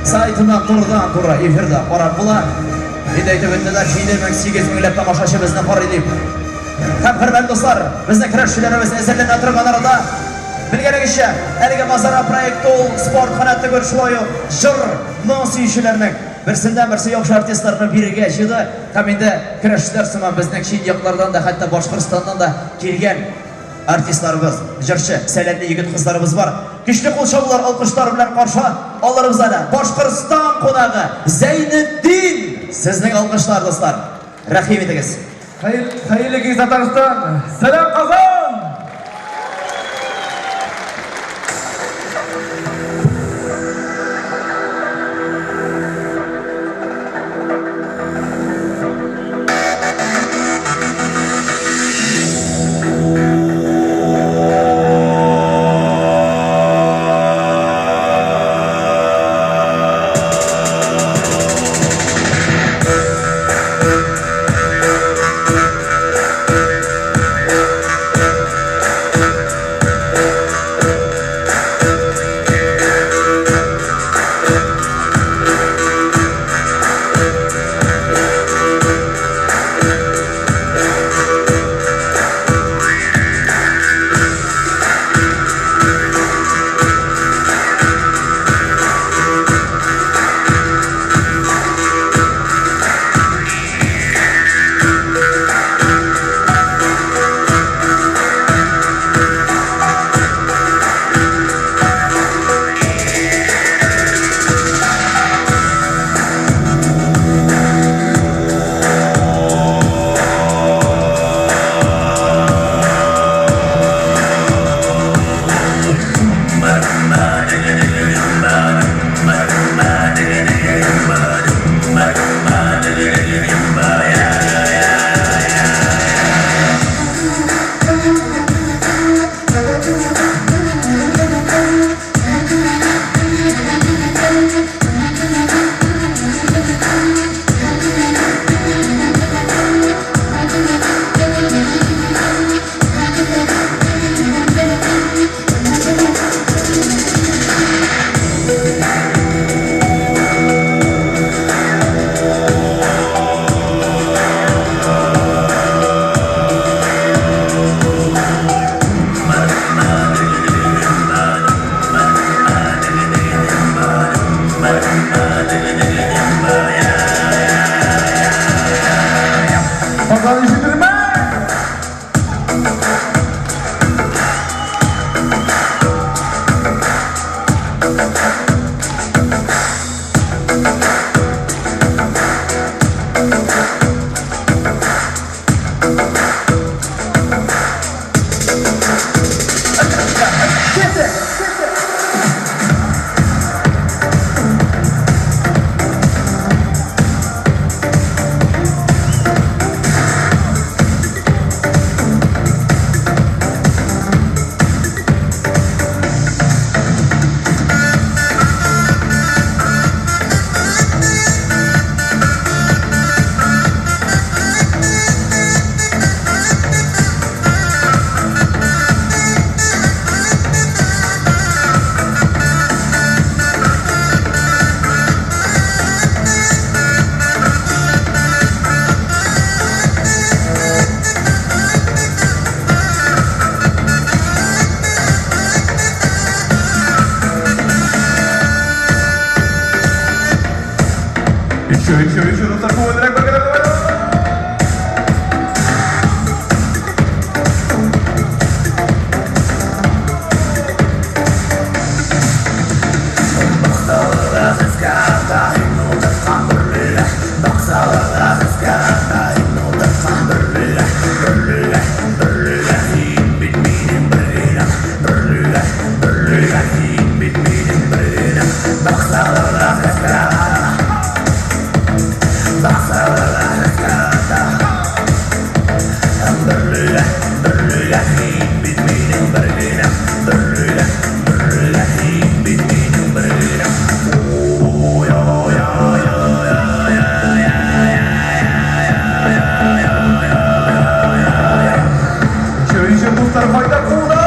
сайтыннан турыдан-туры эфирда карап була. Инде әйтеп үттеләр, 7 мең, 8 меңләп тамашачы безне карый дип. Һәм хөрмәтле дуслар, безнең көрәшчеләребез әзерләнә торган арада, белгәнегезчә, әлеге Мазара проекты ул спорт кына түгел, шулай ук җыр, моң сөючеләрнең берсеннән-берсе яхшы артистларны бирегә җыйды. Һәм инде көрәшчеләр сыман безнең чит яклардан да, хәтта Башкортстаннан да килгән артистларыбыз, җырчы, сәләтле егет-кызларыбыз бар. Көчле кул чабулар, алкышлар белән каршы алырбыз әле Башкортстан кунагы Зәйнетдин! Сезнең алкышлар, дуслар. Рәхим итегез. Хәерле кич, Татарстан! Сәлам, Казан! Казан ишетелмә! Еще, еще, еще, дуслар, күңеллерәк бергәләп давай! Еще, еще, дуслар, кайда куллар?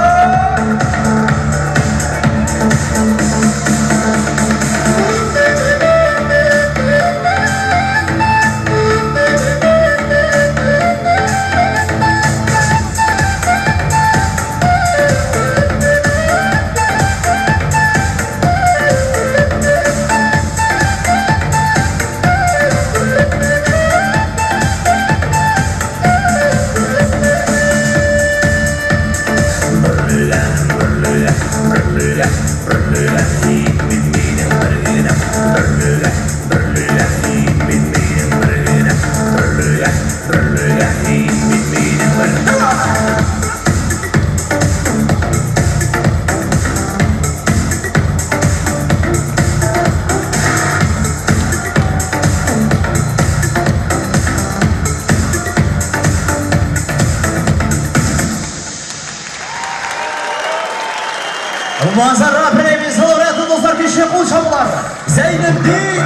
Манзара премиясе лауреаты дуслар көчле кул чабулар. Зәйнетдин.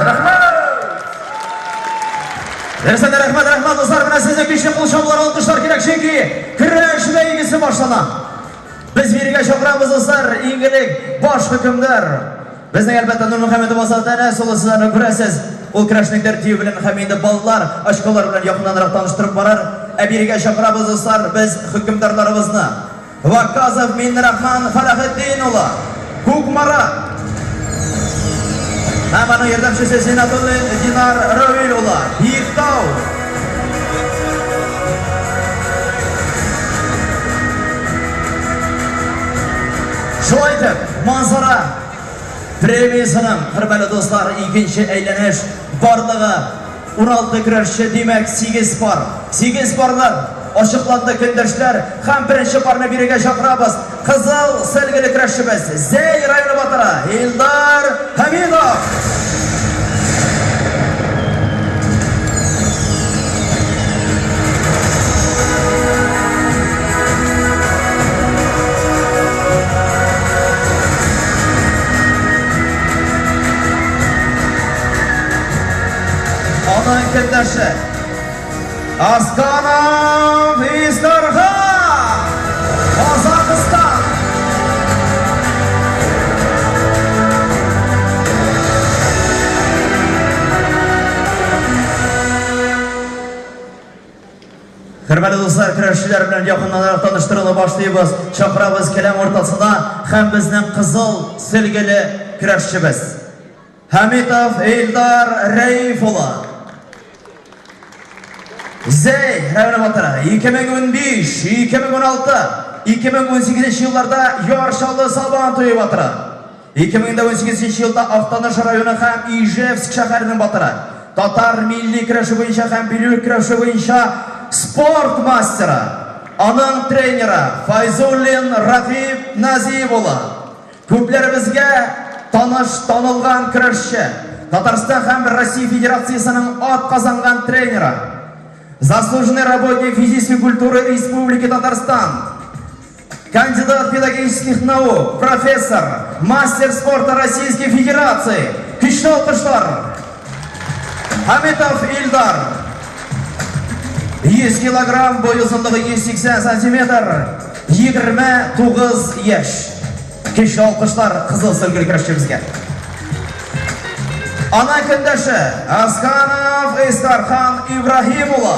Рәхмәт! Дөрестән дә рәхмәт, рәхмәт, дуслар, менә сезнең көчле кул чабулар, алкышлар кирәк, чөнки көрәш бәйгесе башлана. Без бирегә чакырабыз, дуслар, иң элек баш хөкемдар. Безнең әлбәттә Нурмөхәммәтов Азат Әнәс улы сез аны күрәсез. Ул көрәшнең тәртибе белән һәм инде баллар, очколар белән якыннанрак таныштырып барыр. Ә бирегә чакырабыз, дуслар, без хөкемдарларыбызны. Вакказов Миннерахман Фәләхетдин улы, Кукмара. Һәм аның ярдәмчесе Зинатуллин Динар Равил улы, Биектау. Шулай итеп, Манзара премиясенең, хөрмәтле дуслар, икенче әйләнеш барлыгы 16 көрәшче, димәк, 8 пар. 8 парлар ачыкланды көндәшләр һәм беренче парны бирергә чакырабыз. Кызыл сөлгеле көрәшчебез Зәй районы батыры Илдар Хәмидов. Аның көндәше Асканов Истархан, Казахстан. Хөрмәтле дуслар, көрәшчеләр белән якыннанрак таныштыруны башлыйбыз. Чакырабыз келәм уртасына һәм безнең кызыл сөлгеле көрәшчебез. Хәмитов Илдар Рәиф улы. Зәй районы батыры 2015, 2016, 2018 елларда Яр Чаллы Сабан туе батыры. 2018 елда Актаныш районы һәм Ижевск шәһәренең батыры. Татар милли көрәше буенча һәм билүр көрәше буенча спорт мастеры. Аның тренеры Файзуллин Рафип Назиев улы. Күпләребезгә таныш, танылган көрәшче, Татарстан һәм Россия Федерациясенең атказанган тренеры, заслуженный работник физической культуры Республики Татарстан, кандидат педагогических наук, профессор, мастер спорта Российской Федерации, көчле алкышлар, Хамитов Илдар. 100 килограмм, буй озынлыгы 180 сантиметр, 29 яшь. Көчле алкышлар кызыл сөлгеле көрәшчебезгә. Ана көндәше Асканов Истархан Ибраһим улы.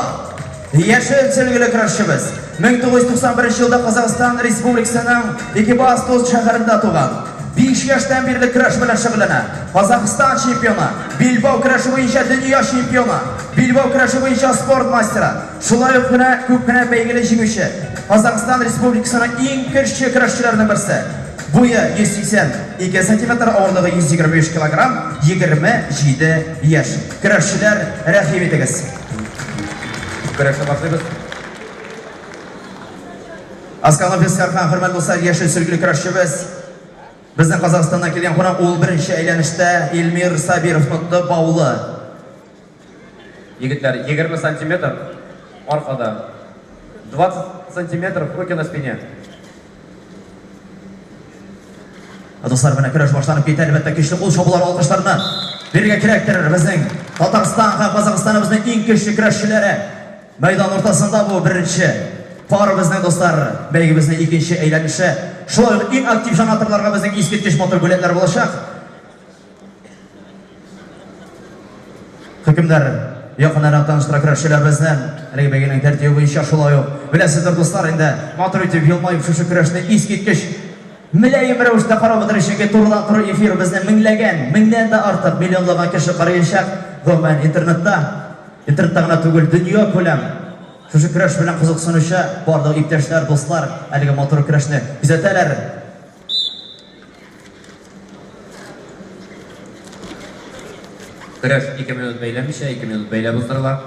Яшел сөлгеле көрәшчебез. 1991 елда Казахстан Республикасының Екибастуз шәһәрендә туган. 5 яшьтән бирле көрәш белән шөгыльләнә. Казахстан чемпионы, билбау көрәше буенча дөнья чемпионы, билбау көрәше буенча спорт мастеры, шулай ук менә күп кенә бәйгеле җиңүче. Казахстан Республикасының иң көчле көрәшчеләренең берсе. Буе 182 сантиметр, авырлыгы 125 килограмм, 27 яшь. Көрәшчеләр, рәхим итегез. Көрәшне башлыйбыз. Асканов Искархан, хөрмәтле дуслар, яшел сөлгеле көрәшчебез. Безнең Казахстаннан килгән кунак, ул беренче әйләнештә Эльмир Сабиров тотты баулы. Егетләр, 20 сантиметр аркада. 20 сантиметров руки на спине. Дуслар, менә көрәш башланып китә, әлбәттә, көчле кул чабулар, алкышларны бирергә кирәктер. Безнең Татарстан һәм Казахстаныбызның иң көчле көрәшчеләре мәйдан уртасында бу беренче пар безнең дуслар, бәйгебезнең икенче әйләнеше. Шулай ук иң актив җанатарларга безнең искиткеч матур бүләкләр булачак. Хөкемдар якыннарак таныштыра көрәшчеләребезне. Әлеге бәйгенең тәртибе буенча шулай ук. Беләсездер, дуслар, инде матур итеп елмаеп шушы көрәшне искиткеч мөлаем рәвештә карап утырыр, чөнки турыдан-туры эфир безне меңләгән, меңнән дә артык миллионлаган кеше караячак. Гомумән, интернетта, интернетта гына түгел, дөнья күләм шушы көрәш белән кызыксынучы барлык иптәшләр, дуслар әлеге матур көрәшне күзәтәләр. Көрәш 2 минут бәйләмичә, 2 минут бәйләп уздырыла.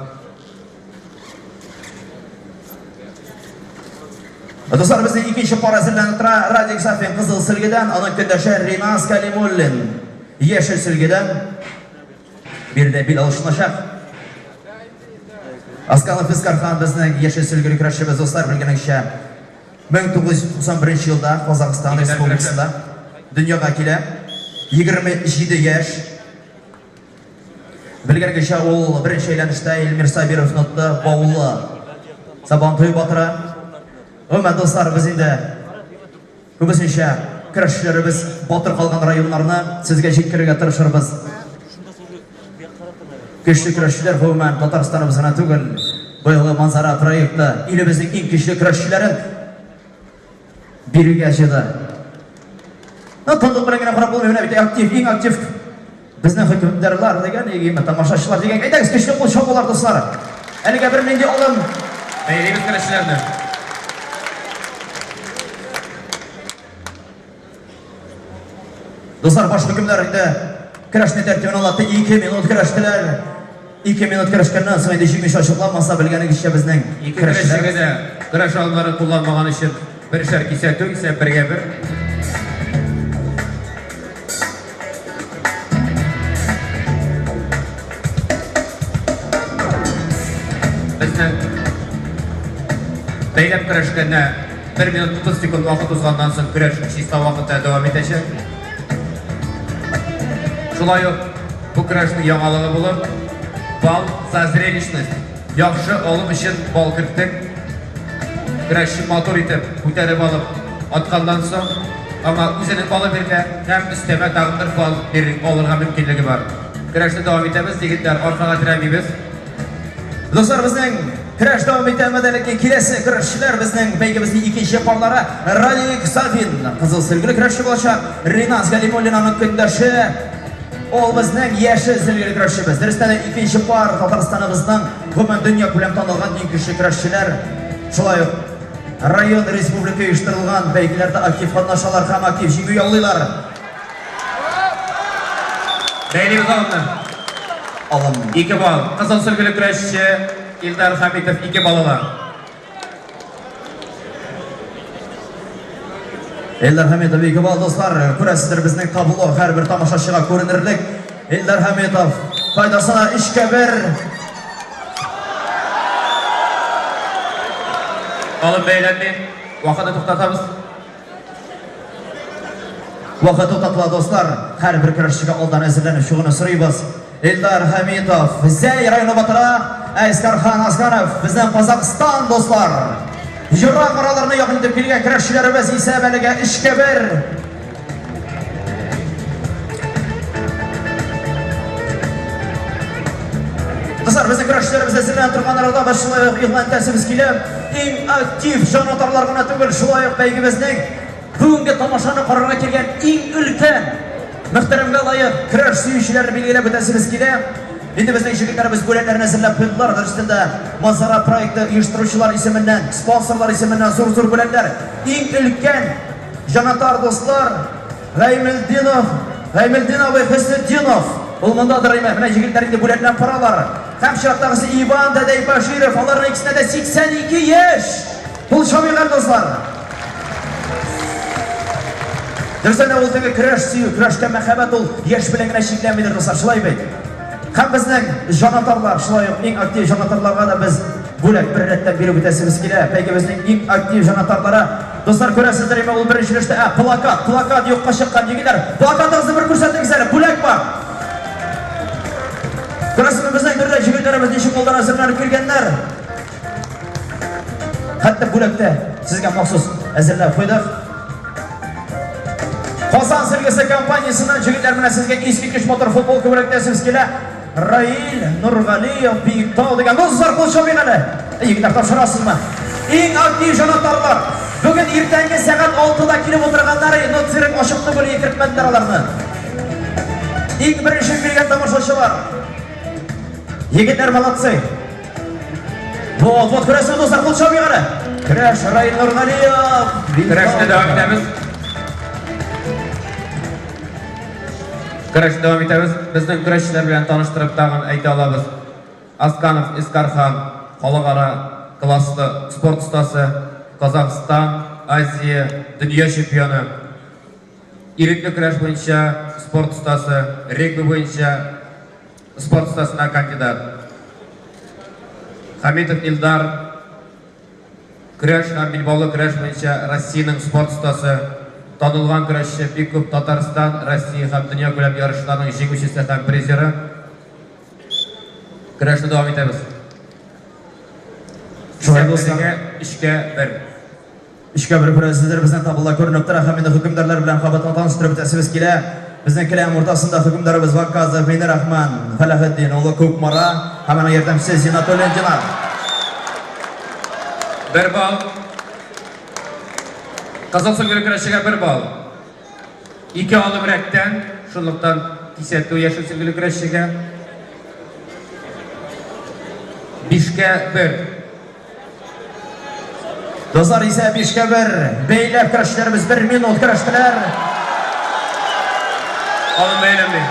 Дуслар, безнең икенче пар әзерләнеп тора. Радик Сафин кызыл сөлгедән, аның көндәше Ринас Калимуллин яшел сөлгедән. Биредә бил алышыначак. Асканов Искархан безнең яшел сөлгеле көрәшчебез, дуслар, белгәнегезчә. 1991 елда Казахстан Республикасында дөньяга килә. 27 яшь. Белгәнгечә, ул беренче әйләнештә Эльмир Сабировны отты, Баулы Сабантуй батыры. Гомумән, дуслар, без инде күбесенчә көрәшчеләребез батыр калган районнарны сезгә җиткерергә тырышырбыз. Көчле көрәшчеләр гомумән Татарстаныбыз гына түгел, быелгы Манзара проекты илебезнең иң көчле көрәшчеләрен бирергә җыйды. Ну, тынлык белән генә карап булмый, менә бит актив, иң актив безнең хөкемдарлар дигән, име тамашачылар дигән. Әйдәгез, көчле кул чабулар, дуслар. Әлегә бернинди алым. Бәйлибез көрәшчеләрне. Дуслар, баш хөкемдар инде көрәшне тәртибен аңлатты. 2 минут көрәштеләр. 2 минут көрәшкәннән соң инде җиңүче ачыкланмаса, белгәнегезчә безнең Ике көрәшчегә дә көрәш алымнарын кулланмаган өчен бершәр кисәтү, исә бергә бер. Безнең бәйләп көрәшкәндә 1 минут 30 секунд вакыт узганнан соң көрәш чиста вакытта дәвам итәчәк. Шулай ук бу көрәшнең яңалыгы булып, балл за зрелищность, яхшы алым өчен балл керттек. Көрәшче матур итеп күтәреп алып атканнан соң, аңа үзенең баллы бирелә һәм өстәмә тагын бер балл биреп алырга мөмкинлеге бар. Көрәшне дәвам итәбез, егетләр, аркага терәмибез. Дуслар, безнең көрәш дәвам итә, әмма дә ләкин киләсе көрәшчеләр безнең бәйгебезнең икенче парлары Радик Сафин, кызыл сөлгеле көрәшче булачак, Риназ Галимуллин аның көндәше. Ул безнең яшел сөлгеле көрәшчебез. Дөрестән дә икенче пар Татарстаныбызның гомумән дөнья күләм танылган иң көчле көрәшчеләр. Шулай ук район, республика оештырылган бәйгеләрдә актив катнашалар һәм актив җиңү яулыйлар. Бәйлибез алымны. Алым. 2 балл. Кызыл сөлгеле көрәшче Илдар Хәмитов 2 балл ала. Илдар Хәмитов 2 балл, дуслар. Күрәсездер, безнең табло һәрбер тамашачыга күренерлек. Илдар Хәмитов файдасына 3-кә 1. Алым бәйләнми. Вакытны туктатабыз. Вакыт туктатыла, дуслар. Һәрбер көрәшчегә алдан әзерләнеп чыгуны сорыйбыз. Илдар Хәмитов, Зәй районы батыры, Әскәрхан Асганов, безнең Казахстан, дуслар. Ерак араларны якын итеп килгән көрәшчеләребез исәп әлегә 3-кә 1. Дуслар, безнең көрәшчеләребез әзерләнә торган арада без шулай ук игълан итәсебез килә. Иң актив җанатарлар гына түгел, шулай ук бәйгебезнең бүгенге тамашаны карарга килгән иң өлкән, мөхтәрәмгә лаек көрәш сөючеләрне билгеләп үтәсебез килә. Инде безнең җегетләребез бүләкләрне әзерләп куйдылар. Дөрестән дә, Манзара проекты оештыручылар исеменнән, спонсорлар исеменнән зур-зур бүләкләр. Иң өлкән җанатар дуслар, Гаймелдинов, Гаймелдин абый Хөснетдинов. Ул мондадыр име? Менә җегетләр инде бүләкләнеп баралар. Һәм чираттагысы Иван дәдәй Баширов. Аларның икесенә дә 82 яшь. Кул чабыйк әле, дуслар. Дөрестән дә ул теге көрәш сөю, көрәшкә мәхәббәт ул яшь белән генә чикләнмидер, дуслар, шулай бит? Һәм безнең җанатарлар, шулай ук иң актив җанатарларга да без бүләк бер рәттән биреп үтәсебез килә. Бәйгебезнең иң актив җанатарлары. Дуслар, күрәсездер инде, ул беренче өлештә, ә, плакат, плакат юкка чыккан, егетләр. Плакатыгызны бер күрсәтегез әле, бүләк бар. Күрәсезме, безнең төрле җегетләребез ничек алдан әзерләнеп килгәннәр. Хәтта бүләк тә сезгә махсус әзерләп куйдык. Казан сөлгесе компаниясеннән җегетләр менә сезгә искиткеч матур футболка бүләкләсебез килә. Раил Нургалиев Биектау дигән дуслар кул чабыйк әле. Егетләр тапшырасызмы? Иң актив җанатарлар. Бүген иртәнге сәгать 6-да килеп утырганнар, но цирк ачык түгел, кертмәделәр аларны. Иң беренче килгән тамашачылар. Егетләр молодцы. Вот, вот, күрәсез, дуслар, кул чабыйк әле. Көрәш Раил Нургалиев. Көрәшне дәвам итәбез. Көрәшне дәвам итәбез. Безнең көрәшчеләр белән таныштырып тагын әйтә алабыз. Асканов Искархан, халыкара класслы спорт остасы, Казахстан, Азия, дөнья чемпионы. Ирекле көрәш буенча спорт остасы, регби буенча спорт остасына кандидат. Хамитов Илдар. Көрәш һәм билбаулы көрәш буенча Россиянең спорт остасы, танылган көрәшче, бик күп Татарстан, Россия һәм дөньякүләм ярышларның җиңүчесе һәм призеры. Көрәшне дәвам итәбез. Шулай булса, Өчкә бер. Өчкә бер күрәсездер, безнең табылда күренеп тора һәм инде хөкемдарлар белән кабатлап таныштырып үтәсебез килә. Безнең келәм уртасында хөкемдарыбыз Вакказов Минерахман Фәләхетдин улы Кукмара һәм аның ярдәмчесе Зинатуллин Динар. Бер балл. Кызыл сөлгеле көрәшчегә бер балл. Ике алым рәттән, шунлыктан кисәтү яшел сөлгеле көрәшчегә. Бишкә бер. Дуслар исә бишкә бер. Бәйләп көрәшчеләребез бер минут көрәштеләр. Алым бәйләнми.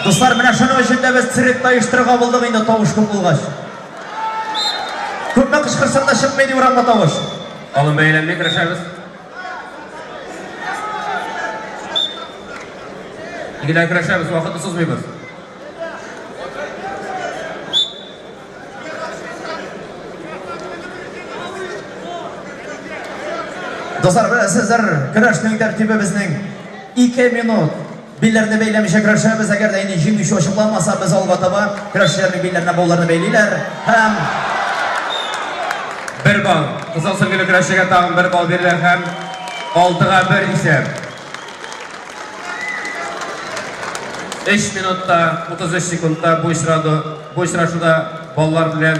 Дуслар, менә шуның өчен дә без цирк оештырырга булдык инде тавыш күп булгач. Күпме кычкырсаң да чыкмый ди урамга тавыш. Алым бәйләнми көрәшәбез. Егетләр көрәшәбез, вакытны сузмыйбыз. Дуслар, беләсездер, көрәшнең тәртибе безнең 2 минут. Билләрне бәйләмичә көрәшәбез. Әгәр дә инде җиңүче ачыкланмаса, без алга таба көрәшчеләрнең билләренә бауларны бәйлиләр һәм Бер балл. Кызыл сөлгеле көрәшчегә тагын бер балл бирелә һәм 6-га 1 исәп. 3 минутта 33 секундта бу очраду, бу очрашуда баллар белән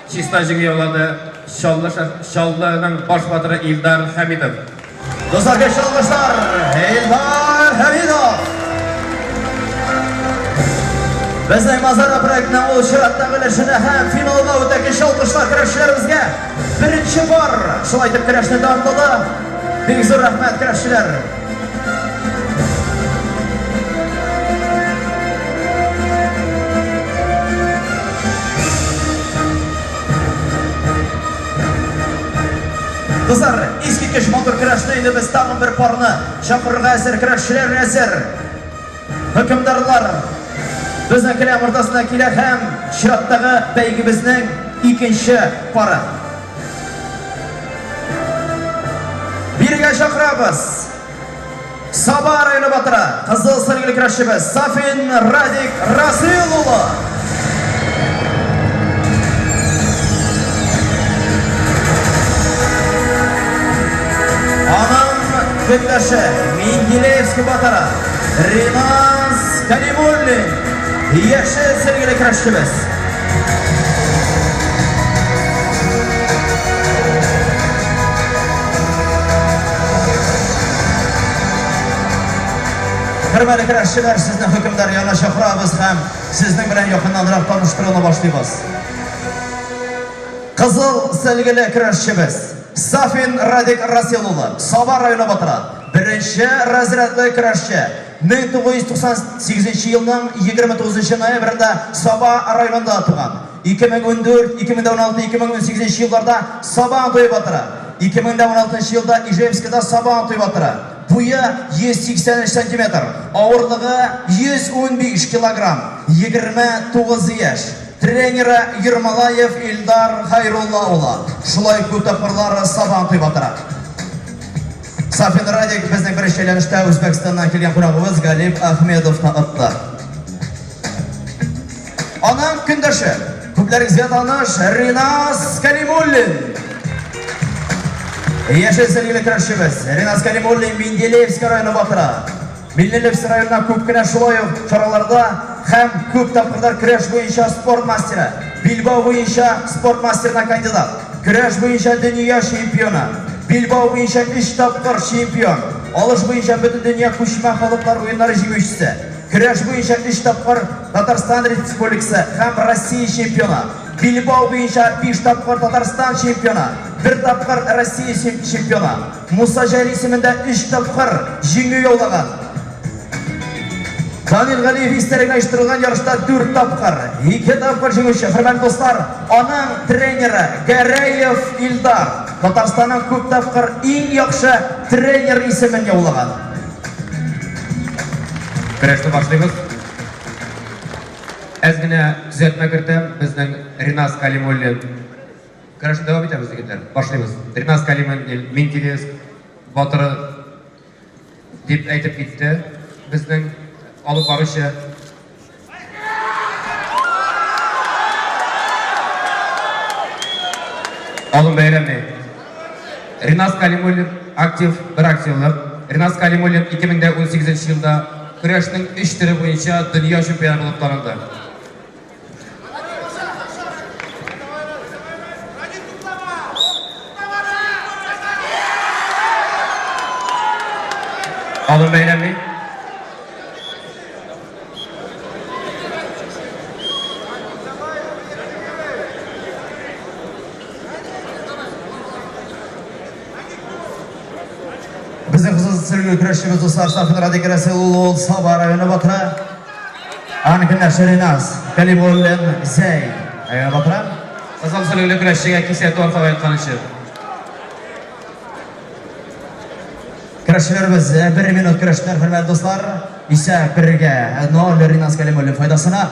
чиста җиңү яулады Чаллы Чаллының баш батыры Илдар Хәмитов. Дуслар, көчле алкышлар! Илдар Хәмидов! Безнең Мазара проектының ул чираттагы өлешенә һәм финалга үтә көчле алкышлар көрәшчеләребезгә. Беренче пар шулай итеп көрәшне тәмамлады. Бик зур рәхмәт, көрәшчеләр! Дуслар, искиткеч матур көрәшне инде без тагын бер парны чакырырга әзер, көрәшчеләр әзер. Хөкемдарлар безнең келәм уртасына килә һәм чираттагы бәйгебезнең икенче пары. Бирегә чакырабыз. Саба районы батыры, кызыл сөлгеле көрәшчебез Сафин Радик Расил улы. Аның көндәше Менделеевск батыры Ринас Калимуллин, яшел сөлгеле көрәшчебез. Хөрмәтле көрәшчеләр, сезне хөкемдар янына чакырабыз һәм сезнең белән якыннанрак таныштыруны башлыйбыз. Кызыл сәлгеле көрәшчебез Сафин Радик Расил улы, Саба районы батыры, беренче разрядлы көрәшче, 1998 елның 29 ноябрендә Саба районында туган. 2014, 2016, 2018 елларда Сабан туе батыры. 2016 елда Ижевскида Сабан туе батыры. Буе 183 сантиметр, авырлыгы 115 килограмм, 29 яшь. Тренеры Ермолаев Илдар Хайрулла улы. Шулай күп тапкырлар Сабан туе батыры. Сафин Радик безнең беренче әйләнештә Үзбәкстаннан килгән кунагыбыз Галип Ахмедовны отты. Аның көндәше, күпләрегезгә таныш Ринас Калимуллин. Яшел сөлгеле көрәшчебез Ринас Калимуллин Менделеевск районы батыры. Менделеевск районына күп кенә шулай ук чараларда һәм күп тапкырлар көрәш буенча спорт мастеры, билбау буенча спорт мастерына кандидат, көрәш буенча дөнья чемпионы, билбау буенча өч тапкыр чемпион, алыш буенча бөтендөнья күчмә халыклар уеннары җиңүчесе. Көрәш буенча өч тапкыр Татарстан Республикасы һәм Россия чемпионы, билбау буенча биш тапкыр Татарстан чемпионы, бер тапкыр Россия чемпионы, Муса Җәлил исемендә өч тапкыр җиңү яулаган. Данил Галиев истәлегенә оештырылган ярышта дүрт тапкыр, ике тапкыр җиңүче. Хөрмәтле дуслар, аның тренеры Гәрәев Илдар. Татарстанның күп тапкыр иң яхшы тренер исемен яулаган. Көрәшне башлыйбыз. Әз генә төзәтмә кертәм, безнең Ринас Калимуллин. Көрәшне дәвам итәбез, егетләр. Башлыйбыз. Ринас Калимуллин, Менделеевск батыры дип әйтеп китте безнең алып баручы. Алым бәйрәме. Ринас Калимуллин актив бер активлык. Ринас Калимуллин 2018 елда көрәшнең өч төре буенча дөнья чемпионы булып танылды. Алым бәйләми. Безнең кызыл сөлге көрәшчебез дуслар Сафин Радик Рәсил улы ул Саба районы батыры. Аның көндәше Ринас Калимуллин Зәй районы батыры. Кызыл сөлгеле көрәшчегә кисәтү аркага яткан өчен. Көрәшчеләребез бер минут көрәштеләр, хөрмәтле дуслар. Исәп бергә 0 Ринас Калимуллин файдасына.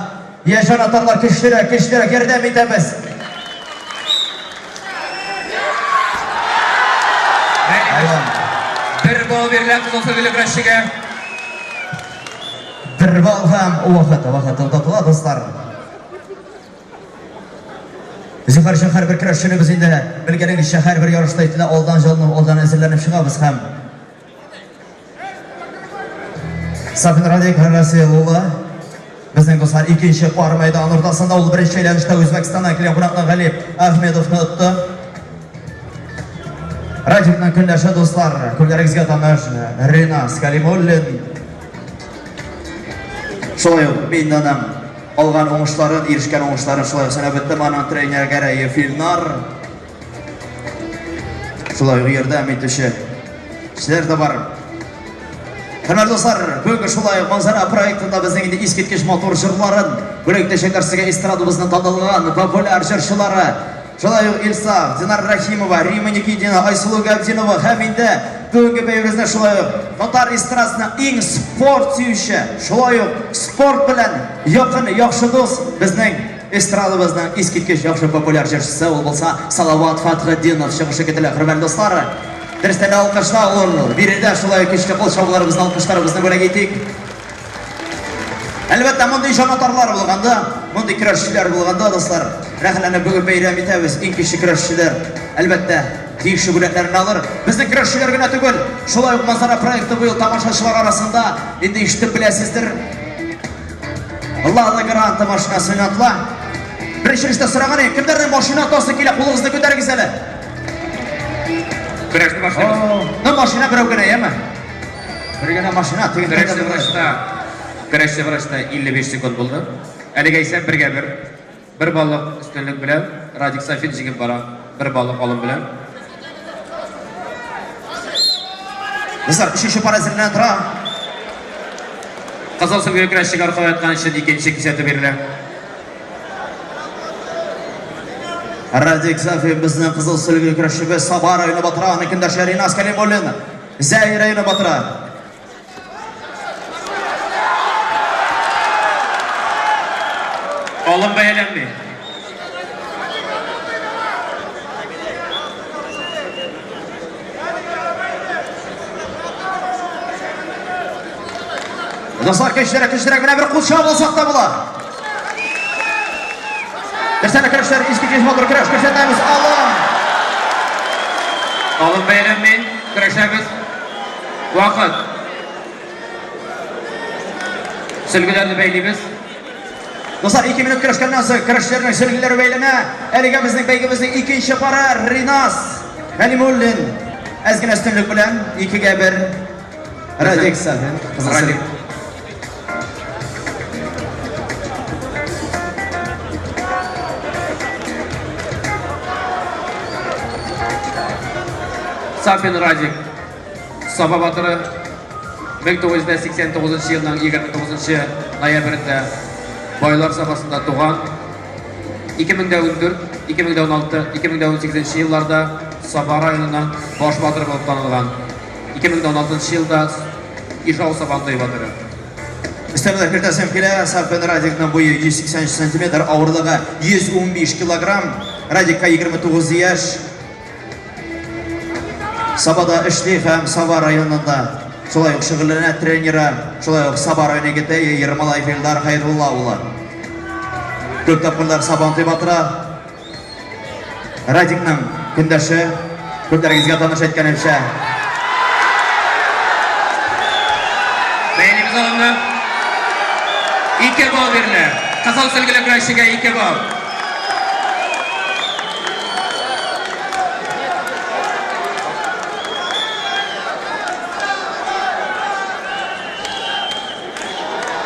Яшь җанатарлар көчлерәк, көчлерәк ярдәм итәбез. Бер балл бирелә кызыл сөлгеле көрәшчегә. Бер балл һәм вакыт, вакыт туктатыла, дуслар. Зөфәр өчен һәрбер көрәшчене без инде белгәнегезчә һәрбер ярышта ителә алдан җылынып, алдан әзерләнеп чыгабыз һәм Сафин Радик Расил улы безнең дуслар икенче пар мәйдан уртасында ул беренче әйләнештә Үзбәкстаннан килгән кунакны Галип Ахмедовны отты. Радикның көндәше дуслар, күпләрегезгә таныш Ринас Калимуллин. Шулай ук мин аның алган уңышларын, ирешкән уңышларын шулай ук санап үттем. Аның тренеры Гәрәев Илнар. Шулай ук ярдәм итүче кешеләр дә бар. Хөрмәтле дуслар, бүгенге шулай ук Манзара проектында безнең инде искиткеч матур җырларын бүләк итәчәкләр сезгә эстрадабызның танылган популяр җырчылары. Шулай ук Илсаф, Динар Рәхимова, Рима Никитина, Айсылу Габдинова һәм инде бүгенге бәйгебездә шулай ук татар эстрадасының иң спорт сөюче, шулай ук спорт белән якын, яхшы дус безнең эстрадабызның искиткеч яхшы популяр җырчысы ул булса Салават Фәтхетдинов чыгышы көтелә, хөрмәтле дуслар. Дөрестән дә алкышлау ул. Биредә шулай ук көчле кул чабуларыбызны, алкышларыбызны бүләк итик. Әлбәттә, мондый җанатарлар булганда, мондый көрәшчеләр булганда, дуслар, рәхәтләнеп бүген бәйрәм итәбез. Иң көчле көрәшчеләр, әлбәттә, тиешле бүләкләрне алыр. Безнең көрәшчеләр генә түгел, шулай ук Манзара проекты быел тамашачылар арасында инде ишетеп беләсездер. Лада Гранта машинасы уйнатыла. Беренче өлештә сораган идек, кемнәрнең машина отасы килә, кулыгызны күтәрегез әле. Көрәшне башлыйбыз. Ну, машина берәү генә, яме? Бер генә машина, теге Көрәшче врачта, көрәшче врачта 55 секунд булды. Әлегә исә бергә бер. Бер баллык өстенлек белән Радик Сафин җиңеп бара. Бер баллык алым белән. Дуслар, өченче пар әзерләнә тора. Кызыл сөлге көрәшчегә аркалап яткан өчен икенче кисәтү бирелә. Радик Сафин безнең кызыл сөлге көрәшчебез Саба районы батыры, аның көндәше Ринас Калимуллин. Зәй районы батыры. Алым бәяләнми. Дуслар, көчлерәк, көчлерәк, менә бер кул чабып алсак та була. Берсәне көрәшләр, искиткеч матур көрәш күрсәтәбез. Алым! Алым бәяләнми. Көрәшәбез. Вакыт. Сөлгеләрне бәйлибез. Дуслар, 2 минут көрәшкәннән соң көрәшчеләрнең сөлгеләре бәйләнә. Әлегә безнең бәйгебезнең икенче пары Ринас Галимуллин әз генә өстенлек белән 2-гә 1 Радик Сафин. Радик. Сафин Радик. Саба батыры 1989 елның 29 ноябрендә Байлар Сабасында туган. 2014, 2016, 2018 елларда Саба районының баш батыры булып танылган. 2016 елда Ижау Сабантуе батыры. Өстәмәләр кертәсем килә. Сафин Радикның буе 183 сантиметр, авырлыгы 115 килограмм. Радикка 29 яшь. Сабада эшли һәм Саба районында шулай ук шөгыльләнә тренеры, шулай ук Саба районы егете Ермолаев Илдар Хайрулла улы. Күп тапкырлар Сабантуй батыры. Радикның көндәше, күпләрегезгә таныш әйткәнемчә. Бәйлибез алымны. Ике балл бирелә. Кызыл сөлгеле көрәшчегә ике балл.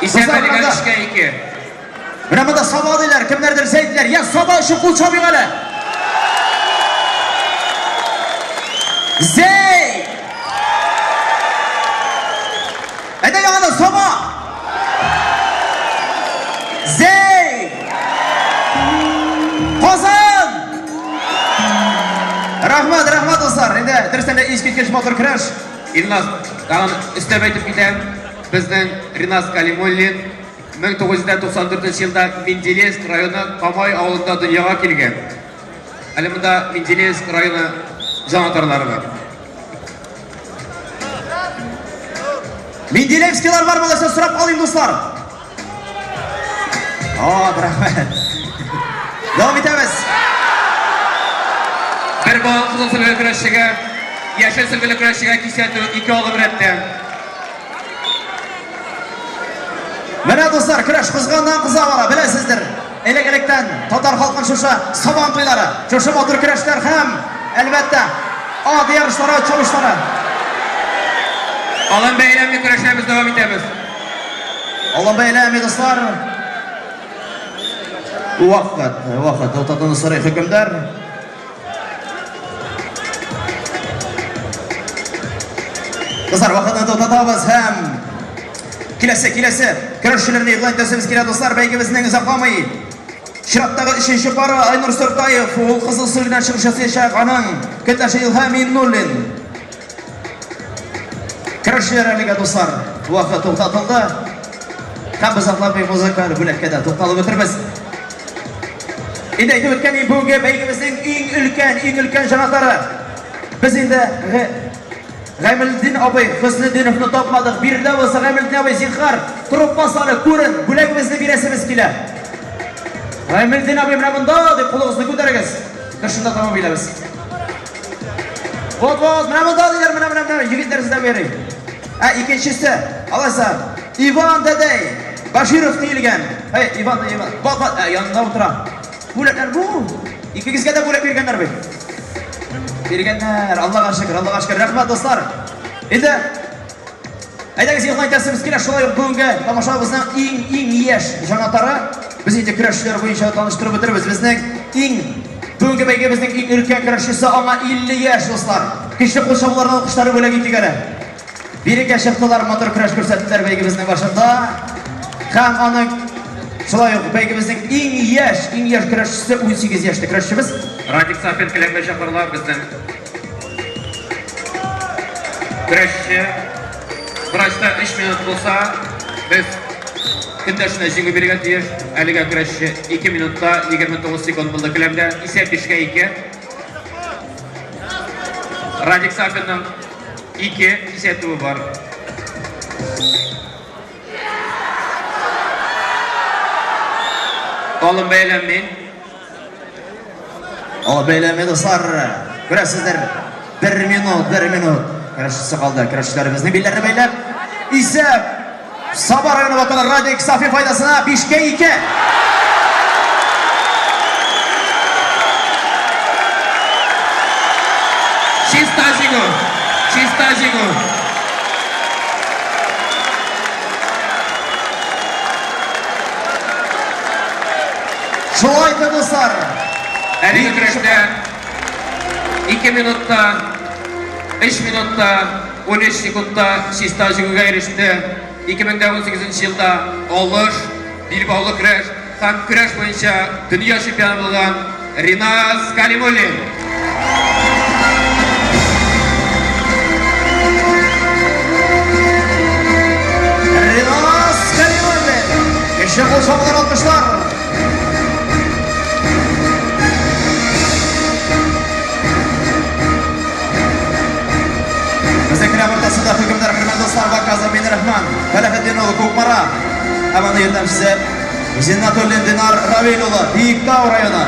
Исәп әлегә өчкә ике. Менә монда Саба диләр, кемнәрдер Зәй диләр. Я Саба өчен кул чабыйк әле. Зәй! Әйдә яңадан Саба! Зәй! Казан! Рәхмәт, рәхмәт, дуслар. Инде дөрестән дә искиткеч матур көрәш. Илназ, тагын өстәп әйтеп китәм, безнең Риназ Калимуллин 1994 елда Менделеевск районы Камай авылында дөньяга килгән. Әле монда Менделеевск районы җанатарлары бар. Менделеевскийлар бар булса сорап алыйм, дуслар. О, рәхмәт. Дәвам итәбез. Бер балл кызыл сөлгеле көрәшчегә, яшел сөлгеле көрәшчегә кисәтү ике алым рәттән. Менә дуслар, көрәш кызганнан кыза бара, беләсездер. Элек-электән татар халкын шушы сабан туйлары, шушы матур көрәшләр һәм, әлбәттә, ат ярышлары, чабышлары. Алан бәйләмне көрәшәбез, дәвам итәбез. Алан бәйләме, дуслар. Вакыт, вакыт, туктатуны сорый хөкемдар. Дуслар, вакытны туктатабыз һәм киләсе, киләсе көрәшчеләрне игълан итәсебез килә, дуслар, бәйгебезнең озакламый. Чираттагы өченче пары Айнур Сыртаев, ул кызыл сөлгедән чыгыш ясаячак, аның көндәше Илһам Миннуллин. Көрәшчеләр әлегә, дуслар, вакыт туктатылды. Һәм без озакламый музыкаль бүләккә дә тукталып үтербез. Инде әйтеп үткән бүгенге бәйгебезнең иң өлкән, иң өлкән җанатары. Без инде Гаймелдин абый Хөснетдиновны тапмадык. Биредә булса Гаймелдин абый зинхар, торып бас әле, күрен, бүләгебезне бирәсебез килә. Гаймелдин абый менә монда дип кулыгызны күтәрегез. Без шунда табып иләбез. Вот, вот, менә монда диләр, менә, менә, менә, егетләр сездә йөри. Ә икенчесе, алайса, Иван дәдәй, Баширов диелгән. Әй, Иван, Иван, бак, бак, ә, янында утыра. Бүләкләр бу. Икегезгә дә бүләк биргәннәр бит. Биргәннәр, Аллага шөкер, Аллага шөкер. Рәхмәт, дуслар. Инде әйдәгез игълан итәсебез килә, шулай ук бүгенге тамашабызның иң иң яшь җанатары. Без инде көрәшчеләр буенча таныштырып бетербез. Безнең иң бүгенге бәйгебезнең иң өлкән көрәшчесе аңа 50 яшь, дуслар. Көчле кул чабуларны алкышлары бүләк итик әле. Бирегә чыктылар, матур көрәш күрсәттеләр бәйгебезнең башында. Һәм аның шулай ук бәйгебезнең иң яшь, иң яшь көрәшчесе 18 яшьлек көрәшчебез. Радик Сафин келәмгә чакырыла безнең көрәшче. Врачта 3 минут булса, без көндәшенә җиңү бирергә тиеш. Әлегә көрәшче 2 минутта 29 секунд булды келәмдә. Исәп 5-кә 2. Радик Сафинның Ике кисәтүе бар. Алым бәйләнми. Алым бәйләнми, дуслар. Күрәсездер, бер минут, бер минут. Көрәшчесе калды. Көрәшчеләребезнең билләрне бәйләп, исәп Саба районы ватаны Радик Сафин файдасына 5-кә 2. Чиста җиңү! Чиста җиңү! Шулай итеп, дуслар. Әлеге көрәштә 2 минутта, 3 минутта 13 секундта чиста җиңүгә иреште. 2018 елда Алыш, билбаулы көрәш һәм көрәш буенча дөнья чемпионы булган Риназ Калимуллин. Көчле кул чабулар, алкышлар. Безнең келәм уртасында хөкемдар хөрмәтле дуслар Ваказов Минрахман, Фәләхетдин улы Кукмара һәм аның ярдәмчесе Зиннатуллин Динар Равил улы, Биектау районы.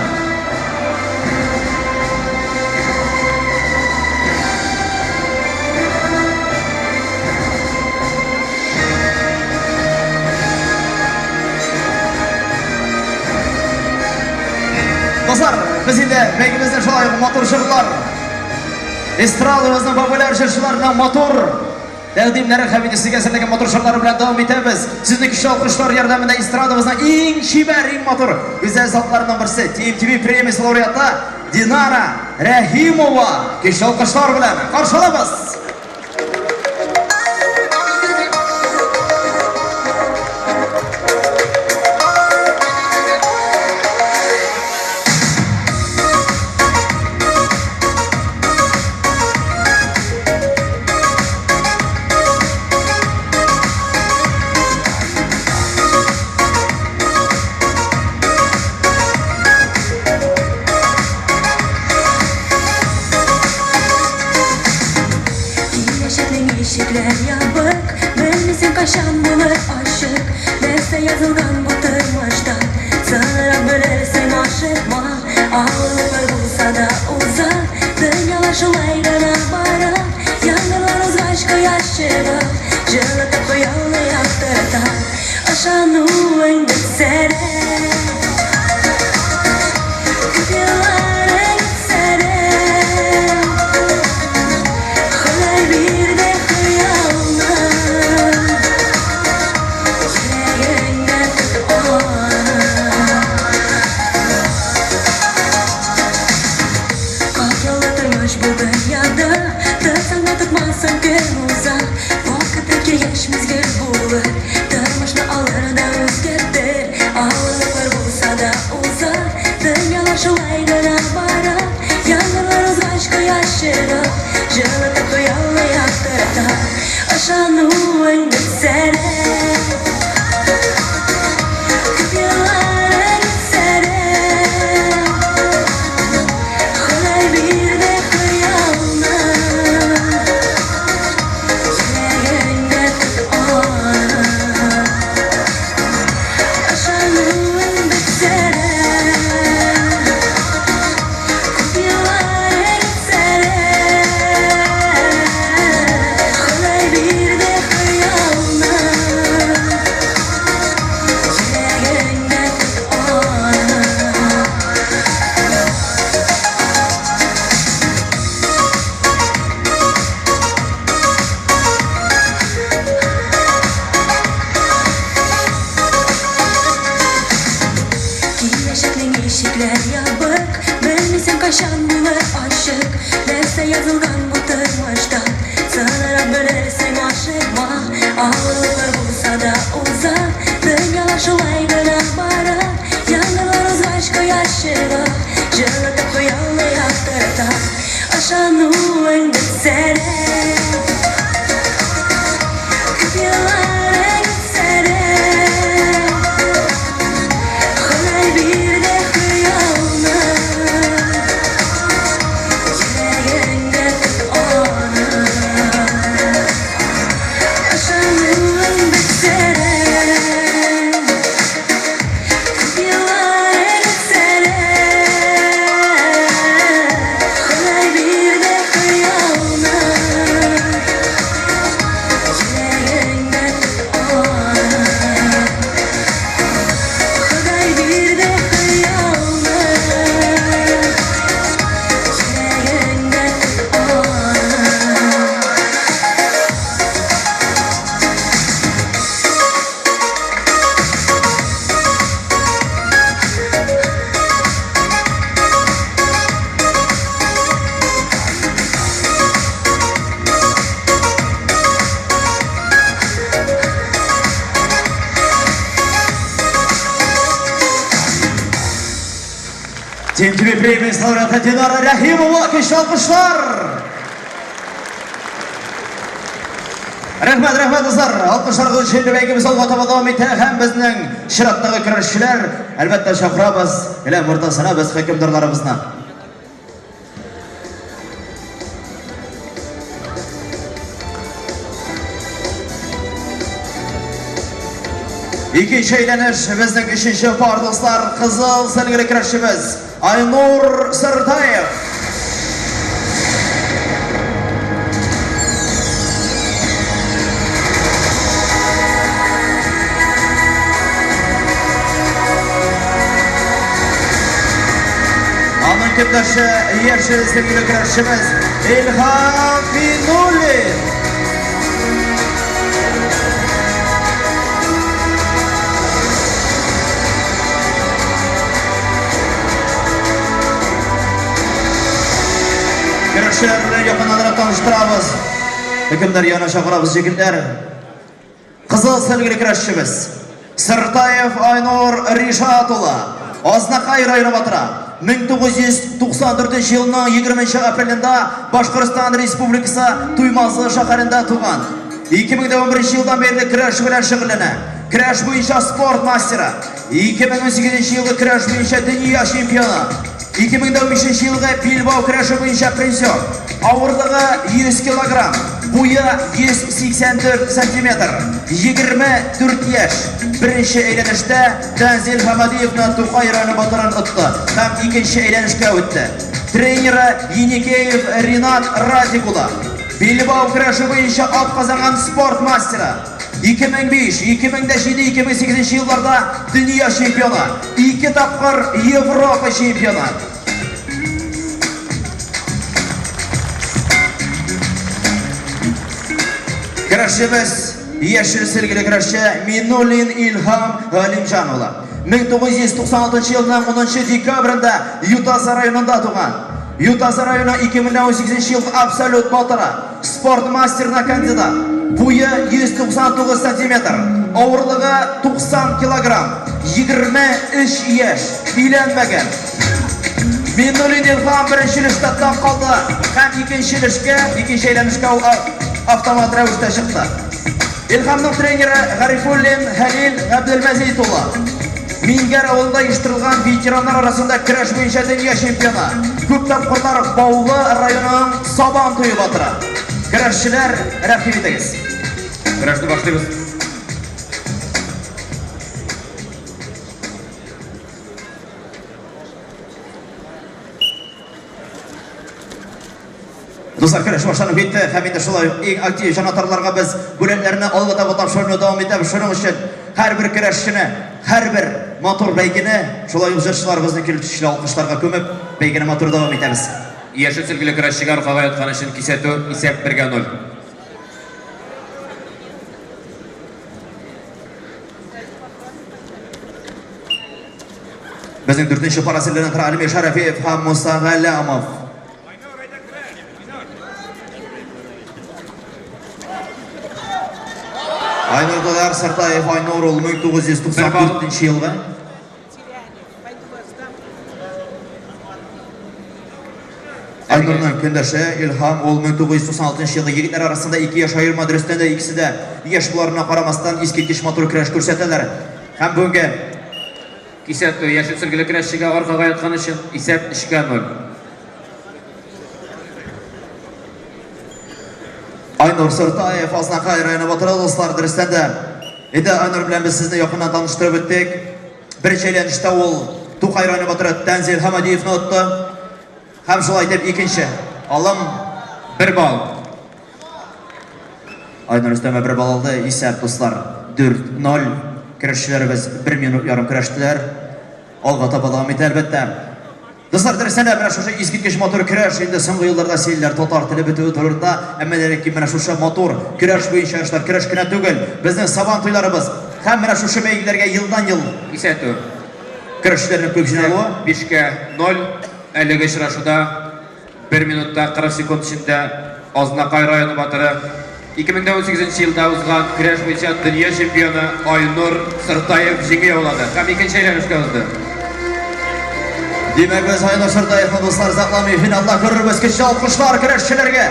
Дуслар, без инде бәйгебезнең шулай ук матур җырлар, эстрадабызның популяр җырчыларының матур тәкъдимнәре һәм инде сезгә әзерләгән матур җырлары белән дәвам итәбез. Сезне көчле алкышлар ярдәмендә эстрадабызның иң чибәр, иң матур гүзәл затларының берсе, TMTV премиясе лауреаты Динара Рәхимова көчле алкышлар белән каршы алабыз. Киләчәкнең ишекләр ябык, Белмисең кайчан булыр ачык. Нәрсә язылган бу тормышта, Соңрак белерсең, ашыкма. Авырлыклар булса да уза, Дөньялар шулай гына бара. Яңгырлар узгач кояш чыга, Җылытып хыялны яктырта. Ышануың бетсә дә, Күп еллар үтсә дә, Ходай бирде хыялны, Йөрәгеңдә тот аны. Катлаулы тормыш бу дөньяда, Тотсаң да тотмасаң көн уза. Вакыты килгәч мизгел булыр, Тормышны алыр да үзгәртер. Авырлыклар булса да уза, Дөньялар шулай гына бара. Яңгырлар узгач кояш чыга, Җылытып хыялны яктырта. Ышануың бетсә дә, Күп еллар үтсә дә, Ходай бирде хыялны, Йөрәгеңдә тот аны. Ышануың бетсә дә, Күп еллар үтсә дә, Ходай бирде хыялны, Йөрәгеңдә тот аны. Киләчәкнең ишекләр ябык, Белмисең кайчан булыр ачык. Нәрсә язылган бу тормышта, Соңрак белерсең, ашыкма. Авырлыклар булса да уза, Дөньялар шулай гына бара. Яңгырлар узгач кояш чыга, Җылытып хыялны яктырта. Ышануың бетсә дә, Күп еллар үтсә дә, Ходай бирде хыялны, Йөрәгеңдә тот аны. Ышануың бетсә дә, Күп еллар үтсә дә, Ходай бирде хыялны, Йөрәгеңдә тот аны. Ходай бирде хыялны, Йөрәгеңдә тот аны. TMTV премиясе лауреаты РәХИМОВА көчле алкышлар. Рәхмәт, рәхмәт, дуслар. Алкышларыгыз өчен бәйгебез алга таба дәвам итә һәм безнең чираттагы көрәшчеләр, әлбәттә, чакырабыз келәм уртасына без хөкемдарларыбызны. Икенче әйләнеш безнең өченче пар дуслар, кызыл сәлгеле көрәшчебез Айнур Сыртаев. Аның көндәше яшел сәлгеле көрәшчебез Илһам Минуллин. Көрәшчеләр белән якыннанрак таныштырабыз. Хөкемдар янына чакырабыз, егетләр. Кызыл сөлгеле көрәшчебез Сыртаев Айнур Ришат улы, Азнакай районы батыры. 1994 елның 20 апрелендә Башкортстан Республикасы Туймазы шәһәрендә туган. 2011 елдан бирле көрәш белән шөгыльләнә. Көрәш буенча спорт мастеры. 2018 елгы көрәш буенча дөнья чемпионы. 2015 елгы билбау көрәше буенча призер. Авырлыгы 100 килограмм, буе 184 сантиметр, 24 яшь. Беренче әйләнештә Тәнзил Хамадиевны Тукай районы батырын отты һәм икенче әйләнешкә үтте. Тренеры Еникеев Ринат Радик улы. Билбау көрәше буенча атказанган спорт мастеры. 2005, 2007, 2008 елларда дөнья чемпионы, ике тапкыр Европа чемпионы. Көрәшчебез яшел сөлгеле көрәшче Минуллин Илһам Галимҗан улы. 1996 елның 10 декабрендә Ютазы районында туган. Ютазы районы 2018 елгы абсолют батыры. Спорт мастерына кандидат. Буе 199 сантиметр, авырлыгы 90 килограмм, 23 яшь, өйләнмәгән. Миннуллин Илһам беренче өлештә таң калды һәм икенче өлешкә, икенче әйләнешкә ул автомат рәвештә чыкты. Илһамның тренеры Гарифуллин Хәлил Габделмәзит улы. Мингәр авылында оештырылган ветераннар арасында көрәш буенча дөнья чемпионы. Күп тапкырлар Баулы районының Сабан туе батыры. Көрәшчеләр, рәхим итегез. Көрәшне башлыйбыз. Дуслар, көрәш башланып китте һәм инде шулай ук иң актив җанатарларга без бүләкләрне алга таба тапшыруны дәвам итәбез. Шуның өчен һәрбер көрәшчене, һәрбер матур бәйгене, шулай ук җырчыларыбызны көчле алкышларга күмеп, бәйгене матур дәвам итәбез. Яшел сөлгеле көрәшчегә аркага яткан өчен кисәтү, исәп бергә ноль. Безнең дүртенче пар әсирләренә тора Альмир Шәрәфиев һәм Муса Галләмов. Айнур Дудар Сартаев Айнур ул 1994 елгы. Айнурның көндәше Илһам ул 1996 елгы егетләр арасында 2 яшь аерма дөрестән дә икесе дә яшь буларына карамастан искиткеч матур көрәш күрсәтәләр. Һәм бүгенге Кисәтү, яшел сөлгеле көрәшчегә аркага яткан өчен исәп 3-кә 0. Айнур Сыртаев, Азнакай районы батыры, дуслар, дөрестән дә. Инде Айнур белән без сезне якыннан таныштырып үттек. Беренче әйләнештә ул Тукай районы батыры Тәнзил Хамадиевны отты. Һәм шулай итеп икенче алым бер балл. Айнур өстәмә бер балл алды. Исәп, дуслар, 4-0. Көрәшчеләребез 1 минут ярым көрәштеләр. Алга таба дәвам итә, әлбәттә. Дуслар, дөрестән дә менә шушы искиткеч матур көрәш инде соңгы елларда сөйлиләр татар теле бетүе турында, әмма дә ләкин менә шушы матур көрәш буенча ярышлар көрәш кенә түгел, безнең сабан туйларыбыз һәм менә шушы бәйгеләргә елдан-ел Кисәтү. Көрәшчеләрнең күп җыйналуы. 5-кә 0. Әлеге очрашуда 1 минутта 40 секунд эчендә Азнакай районы батыры, 2018 елда узган көрәш буенча дөнья чемпионы Айнур Сыртаев җиңү яулады һәм икенче әйләнешкә узды. Димәк, без Айнур Сыртаевны, дуслар, озакламый финалда күрербез. Көчле алкышлар көрәшчеләргә.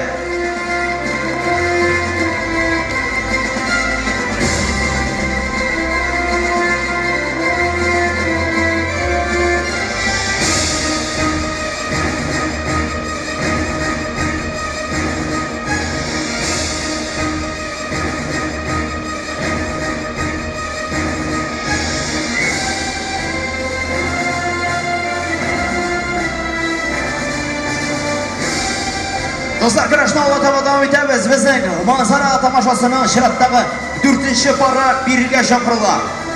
Дуслар, көрәшне алга таба дәвам итәбез. Безнең Манзара тамашасының чираттагы дүртенче пары бирегә чакырыла.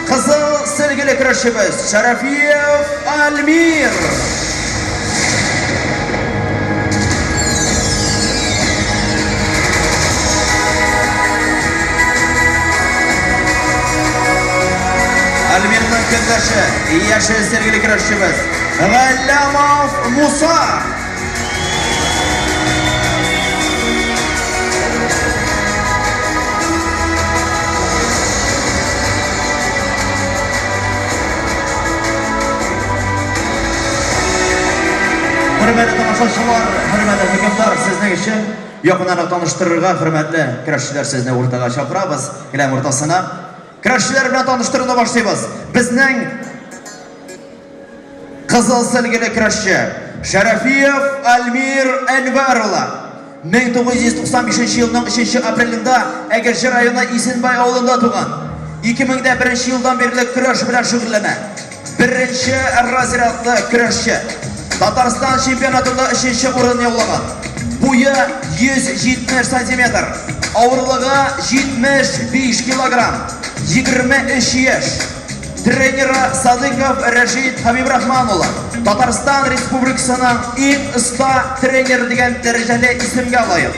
Кызыл сөлгеле көрәшчебез Шәрәфиев Альмир. Альмирның көндәше, яшел сөлгеле көрәшчебез Галләмов Муса. Хөрмәтле тамашачылар, хөрмәтле хөкемдар, сезнең өчен якыннан таныштырырга хөрмәтле көрәшчеләр сезне уртага чакырабыз, келәм уртасына. Көрәшчеләр белән таныштыруны башлыйбыз. Безнең Кызыл сөлгеле көрәшче Шәрәфиев Альмир Әнвәр улы 1995 елның 3 апрелендә Әгерҗе районы Исенбай авылында туган. 2001 елдан бирле көрәш белән шөгыльләнә. Беренче разрядлы көрәшче. Татарстан чемпионатында өченче урын яулаган. Буе 170 сантиметр, авырлыгы 75 килограмм, 23 яшь. Тренеры Садыков Рәшит Хабибрахман улы Татарстан Республикасының иң оста тренер дигән дәрәҗәле исемгә лаек.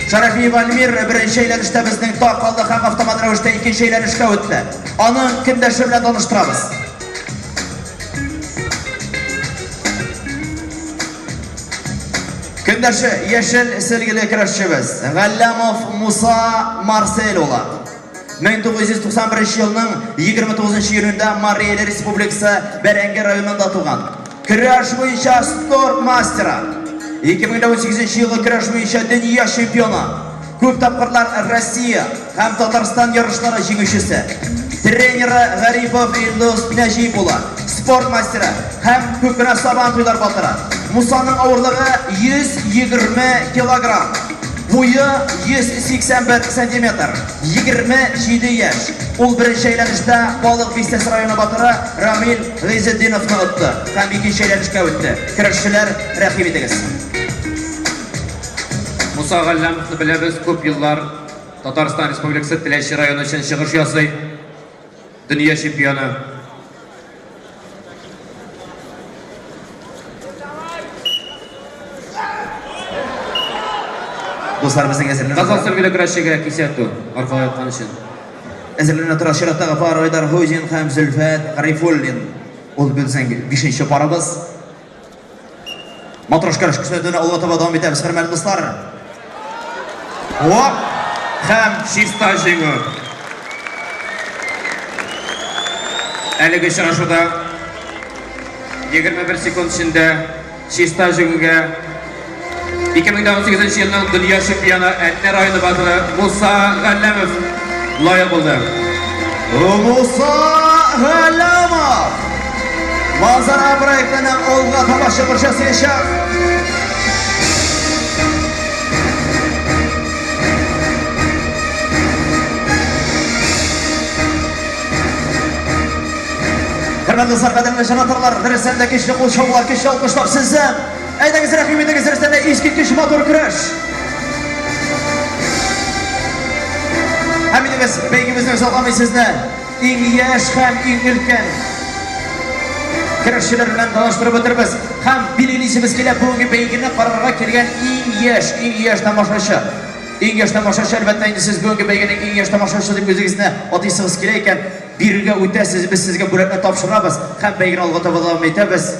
Шәрәфиев Альмир беренче әйләнештә безнең тар калды һәм автомат рәвештә икенче әйләнешкә үтте. Аның көндәше белән таныштырабыз. Көндәше яшел сөлгеле көрәшчебез Галләмов Муса Марсель улы. 1991 елның 29 июнендә Марий Эл Республикасы Бәрәңге районында туган. Көрәш буенча спорт мастеры. 2018 елгы көрәш буенча дөнья чемпионы. Күп тапкырлар Россия һәм Татарстан ярышлары җиңүчесе. Тренеры Гарипов Илдус Нәҗип улы, спорт мастеры һәм күп кенә сабан туйлар батыры. Мусаның авырлыгы 120 килограмм. Буе 181 сантиметр, 27 яшь. Ул беренче әйләнештә Балык Бистәсе районы батыры Рамил Гыйзетдиновны отты һәм икенче әйләнешкә үтте. Көрәшчеләр, рәхим итегез. Муса Галләмовны беләбез, күп еллар Татарстан Республикасы Теләче районы өчен чыгыш ясый. Дөнья чемпионы. Дуслар, безнең әзерләнә. Казан сөлгеле көрәшчегә кисәтү аркалай аткан өчен. Әзерләнә тора чираттагы пар Айдар Хуҗин һәм Зөлфәт Гарифуллин. Ул безнең бишенче парыбыз. Матрош көрәш күрсәтүне алга таба дәвам итәбез, хөрмәтле дуслар. Оп! Һәм чиста җиңү. Әлеге очрашуда 21 секунд эчендә чиста җиңүгә 2018 елның дөнья чемпионы Әтнә районы батыры Муса Галләмов лаек булды. Муса Галләмов! Манзара проектының алга таба чыгыш ясаячак. Хөрмәтле дуслар, кадерле җанатарлар, дөрестән дә көчле кул чабулар, көчле алкышлар сездән. Әйдәгез, рәхим итегез, дөрестән дә искиткеч матур көрәш. Һәм инде без бәйгебезне озакламый сезне иң яшь һәм иң өлкән көрәшчеләр белән таныштырып үтербез. Һәм билгелисебез килә, бүгенге бәйгене карарга килгән иң яшь, иң яшь тамашачы. Иң яшь тамашачы, әлбәттә, инде сез бүгенге бәйгенең иң яшь тамашачысы дип үзегезне атыйсыгыз килә икән, бирегә үтәсез, без сезгә бүләкне тапшырабыз һәм бәйгене алга таба дәвам итәбез.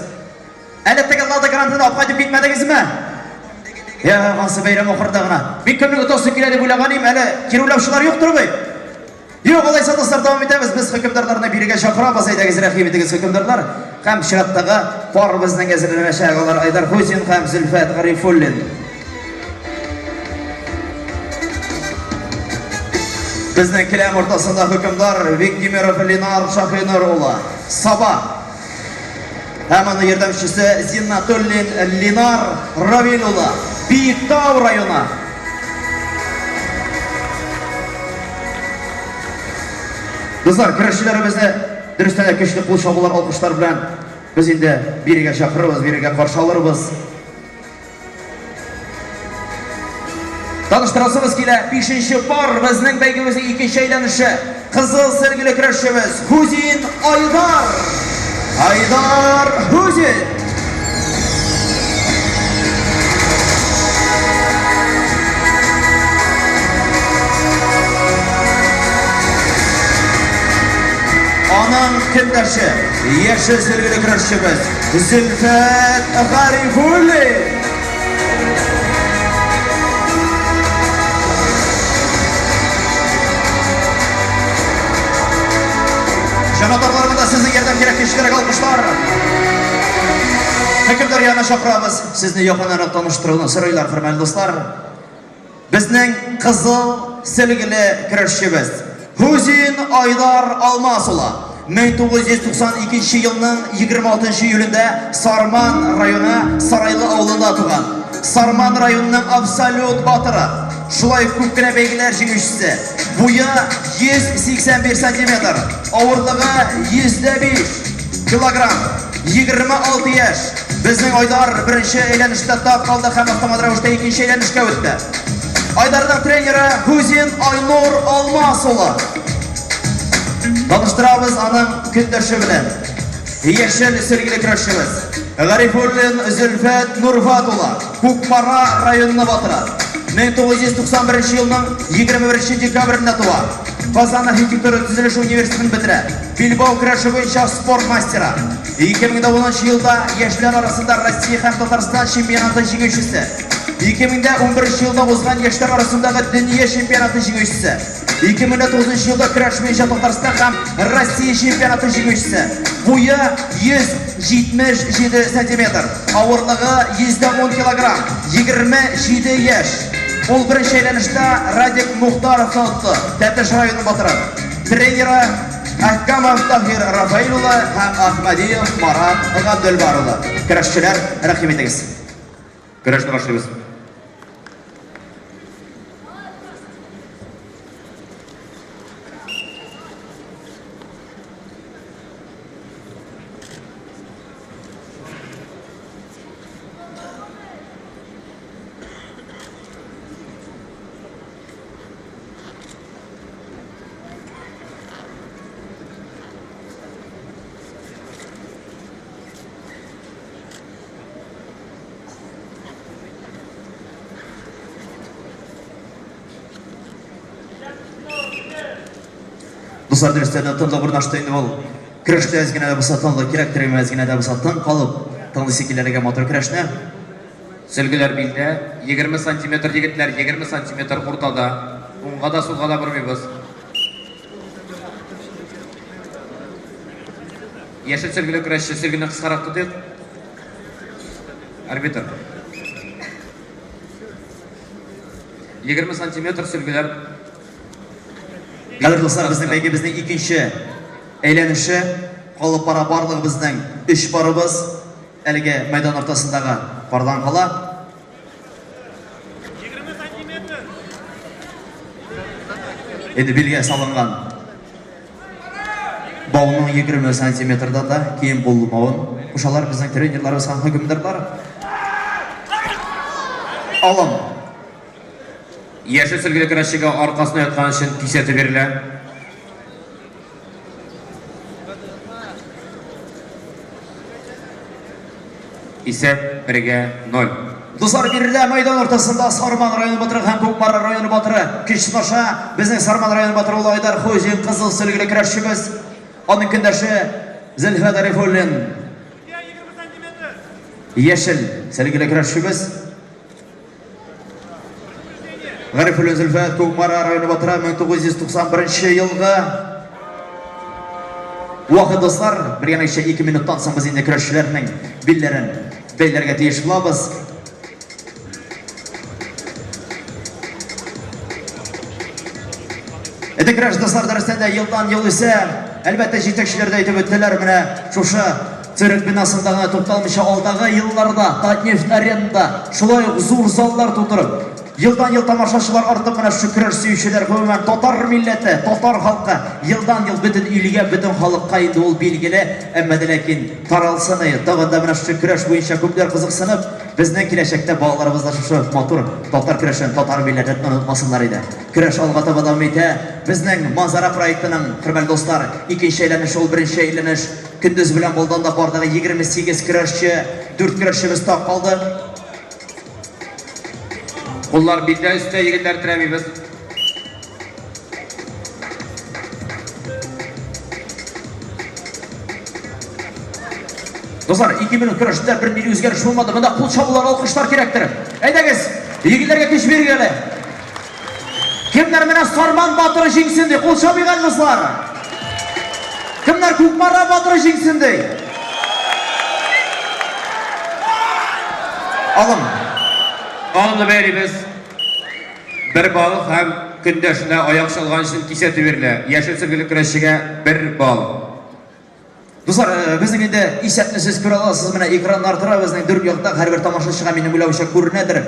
Әле теге Лада Грантаны алып кайтып китмәдегезме? Я, ансы бәйрәм ахырында гына. Мин кемнең отасы килә дип уйлаган идем, әле кирәүләүчеләр юктыр бит. Юк, алайса дуслар, дәвам итәбез. Без хөкемдарларны бирегә чакырабыз. Әйдәгез, рәхим итегез, хөкемдарлар. Һәм чираттагы пар безнең әзерләнәчәк. Алар Айдар Хуҗин һәм Зөлфәт Гарифуллин. Безнең келәм уртасында хөкемдар Виктимиров Ленар Шахинур улы. Саба. Һәм аның ярдәмчесе Зиннатуллин Ленар Равил улы. Биектау районы. Дуслар, көрәшчеләребезне дөрестән дә көчле кул чабулар, алкышлар белән без инде бирегә чакырырбыз, бирегә каршы алырбыз. Таныштырасыбыз килә, бишенче пар безнең бәйгебезнең икенче әйләнеше. Кызыл сөлгеле көрәшчебез Хузин Айдар. Айдар Хузин. Аның көндәше, яшел сөлгеле көрәшчебез Зөлфәт Гарифуллин. Җанатарлар монда сезнең ярдәм кирәк, көчлерәк алкышлар. Хөкемдар янына чакырабыз. Сезне якыннанрак таныштыруны сорыйлар, хөрмәтле дуслар. Безнең кызыл сөлгеле көрәшчебез Хузин Айдар Алмас улы 1992 елның 26 июлендә Сарман районы Сарайлы авылында туган. Сарман районының абсолют батыры, шулай ук күп кенә бәйгеләр җиңүчесе. Буе 181 сантиметр, авырлыгы 105 килограмм. 26 яшь. Безнең Айдар беренче әйләнештә тап калды һәм автомат рәвештә икенче әйләнешкә үтте. Айдарның тренеры Хузин Айнур Алмас улы. Таныштырабыз аның көндәше белән. Яшел сөлгеле көрәшчебез. Гарифуллин Зөлфәт Нурфат улы. Кукмара районына батыра. 1991 елның 21 декабрендә туа. Казан архитектура төзелеш университетын бетерә. Билбау көрәше буенча спорт мастеры. 2010 елда яшьләр арасында Россия һәм Татарстан чемпионаты җиңүчесе. 2011 елда узган яшьләр арасындагы дөнья чемпионаты җиңүчесе. 2009 елда көрәш буенча Татарстан һәм Россия чемпионаты җиңүчесе. Буе 177 сантиметр, авырлыгы 110 килограмм, 27 яшь. Ул беренче әйләнештә Радик Мухтаровны отты, Тәтеш районы батыры. Тренеры Әхкамов Таһир Рафаил улы һәм Ахмадиев Марат Габделбар улы. Көрәшчеләр, рәхим итегез. Көрәшне башлыйбыз. Дуслар, дөрестән дә тынлык урнашты инде ул. Көрәштә әз генә дә булса тынлык кирәктер, әз генә дә булса тын калып тыңлыйсы килә әлеге матур көрәшне. Сөлгеләр билдә, 20 сантиметр, егетләр, 20 сантиметр уртада. Уңга да, сулга да бормыйбыз. Яшел сөлгеле көрәшче, сөлгене кыскарак тотыйк. Арбитр. 20 сантиметр сөлгеләр. Кадерле дуслар, безнең бәйгебезнең икенче әйләнеше калып бара барлыгыбызның өч парыбыз. Әлеге мәйдан уртасындагы пардан кала. 20 сантиметр. Инде билгә салынган бауның 20 сантиметрда да кием булмавын кушалар безнең тренерларыбыз һәм хөкемдарлар. Алым. Яшел сөлгеле көрәшчегә аркасына яткан өчен кисәтү бирелә. Исәп бергә ноль. Дуслар, биредә мәйдан уртасында Сарман районы батыры һәм Кукмара районы батыры көч сынаша. Безнең Сарман районы батыры ул Айдар Хуҗин, кызыл сөлгеле көрәшчебез. Аның көндәше Зөлфәт Арифуллин. Яшел сөлгеле көрәшчебез. Гарифуллин Зөлфәт, Кукмара районы батыры, 1991 елгы. Вакыт, дуслар, бер генә 2 минуттан соң без инде көрәшчеләрнең билләрен бәйләргә тиеш булабыз. Эде көрәш, дуслар, дөрестән дә елдан ел үсә. Әлбәттә, җитәкчеләр дә әйтеп үттеләр, менә шушы цирк бинасында гына тукталмыйча, алдагы елларда Татнефть аренада шулай ук зур заллар тутырып, Елдан-ел тамашачылар артып, менә шушы көрәш сөючеләр, гомумән, татар милләте, татар халкы елдан-ел бөтен илгә, бөтен халыкка инде ул билгеле, әмма дә ләкин таралсын и, тагын да менә шушы көрәш буенча күпләр кызыксынып, безнең киләчәктә балаларыбыз да шушы матур татар көрәшен, татар милләтен онытмасыннар иде. Көрәш алга таба дәвам итә. Безнең Манзара проектының, хөрмәтле дуслар, икенче әйләнеше ул беренче әйләнеш. Көндез белән булды, анда барлыгы 28 көрәшче, дүрт көрәшчебез так калды. Куллар билдә өстә, егетләр терәмибез. Дуслар, 2 минут көрәштә бер ни үзгәреш булмады. Монда кул чабулар, алкышлар кирәктер. Әйдәгез, егетләргә көч бирик әле. Кемнәр менә Сарман батыры җиңсен ди, кул чабыйк әле, дуслар. Кемнәр Кукмара батыры җиңсен ди. Алым. Алымны бәялибез. Бер балл һәм көндәшенә аяк чалган өчен кисәтү бирелә. Яшел сөлгеле көрәшчегә бер балл. Дуслар, э, безнең инде исәпне сез күрә аласыз, менә экраннар тора, безнең дүрт якта һәрбер тамашачыга минем уйлавымча күренәдер.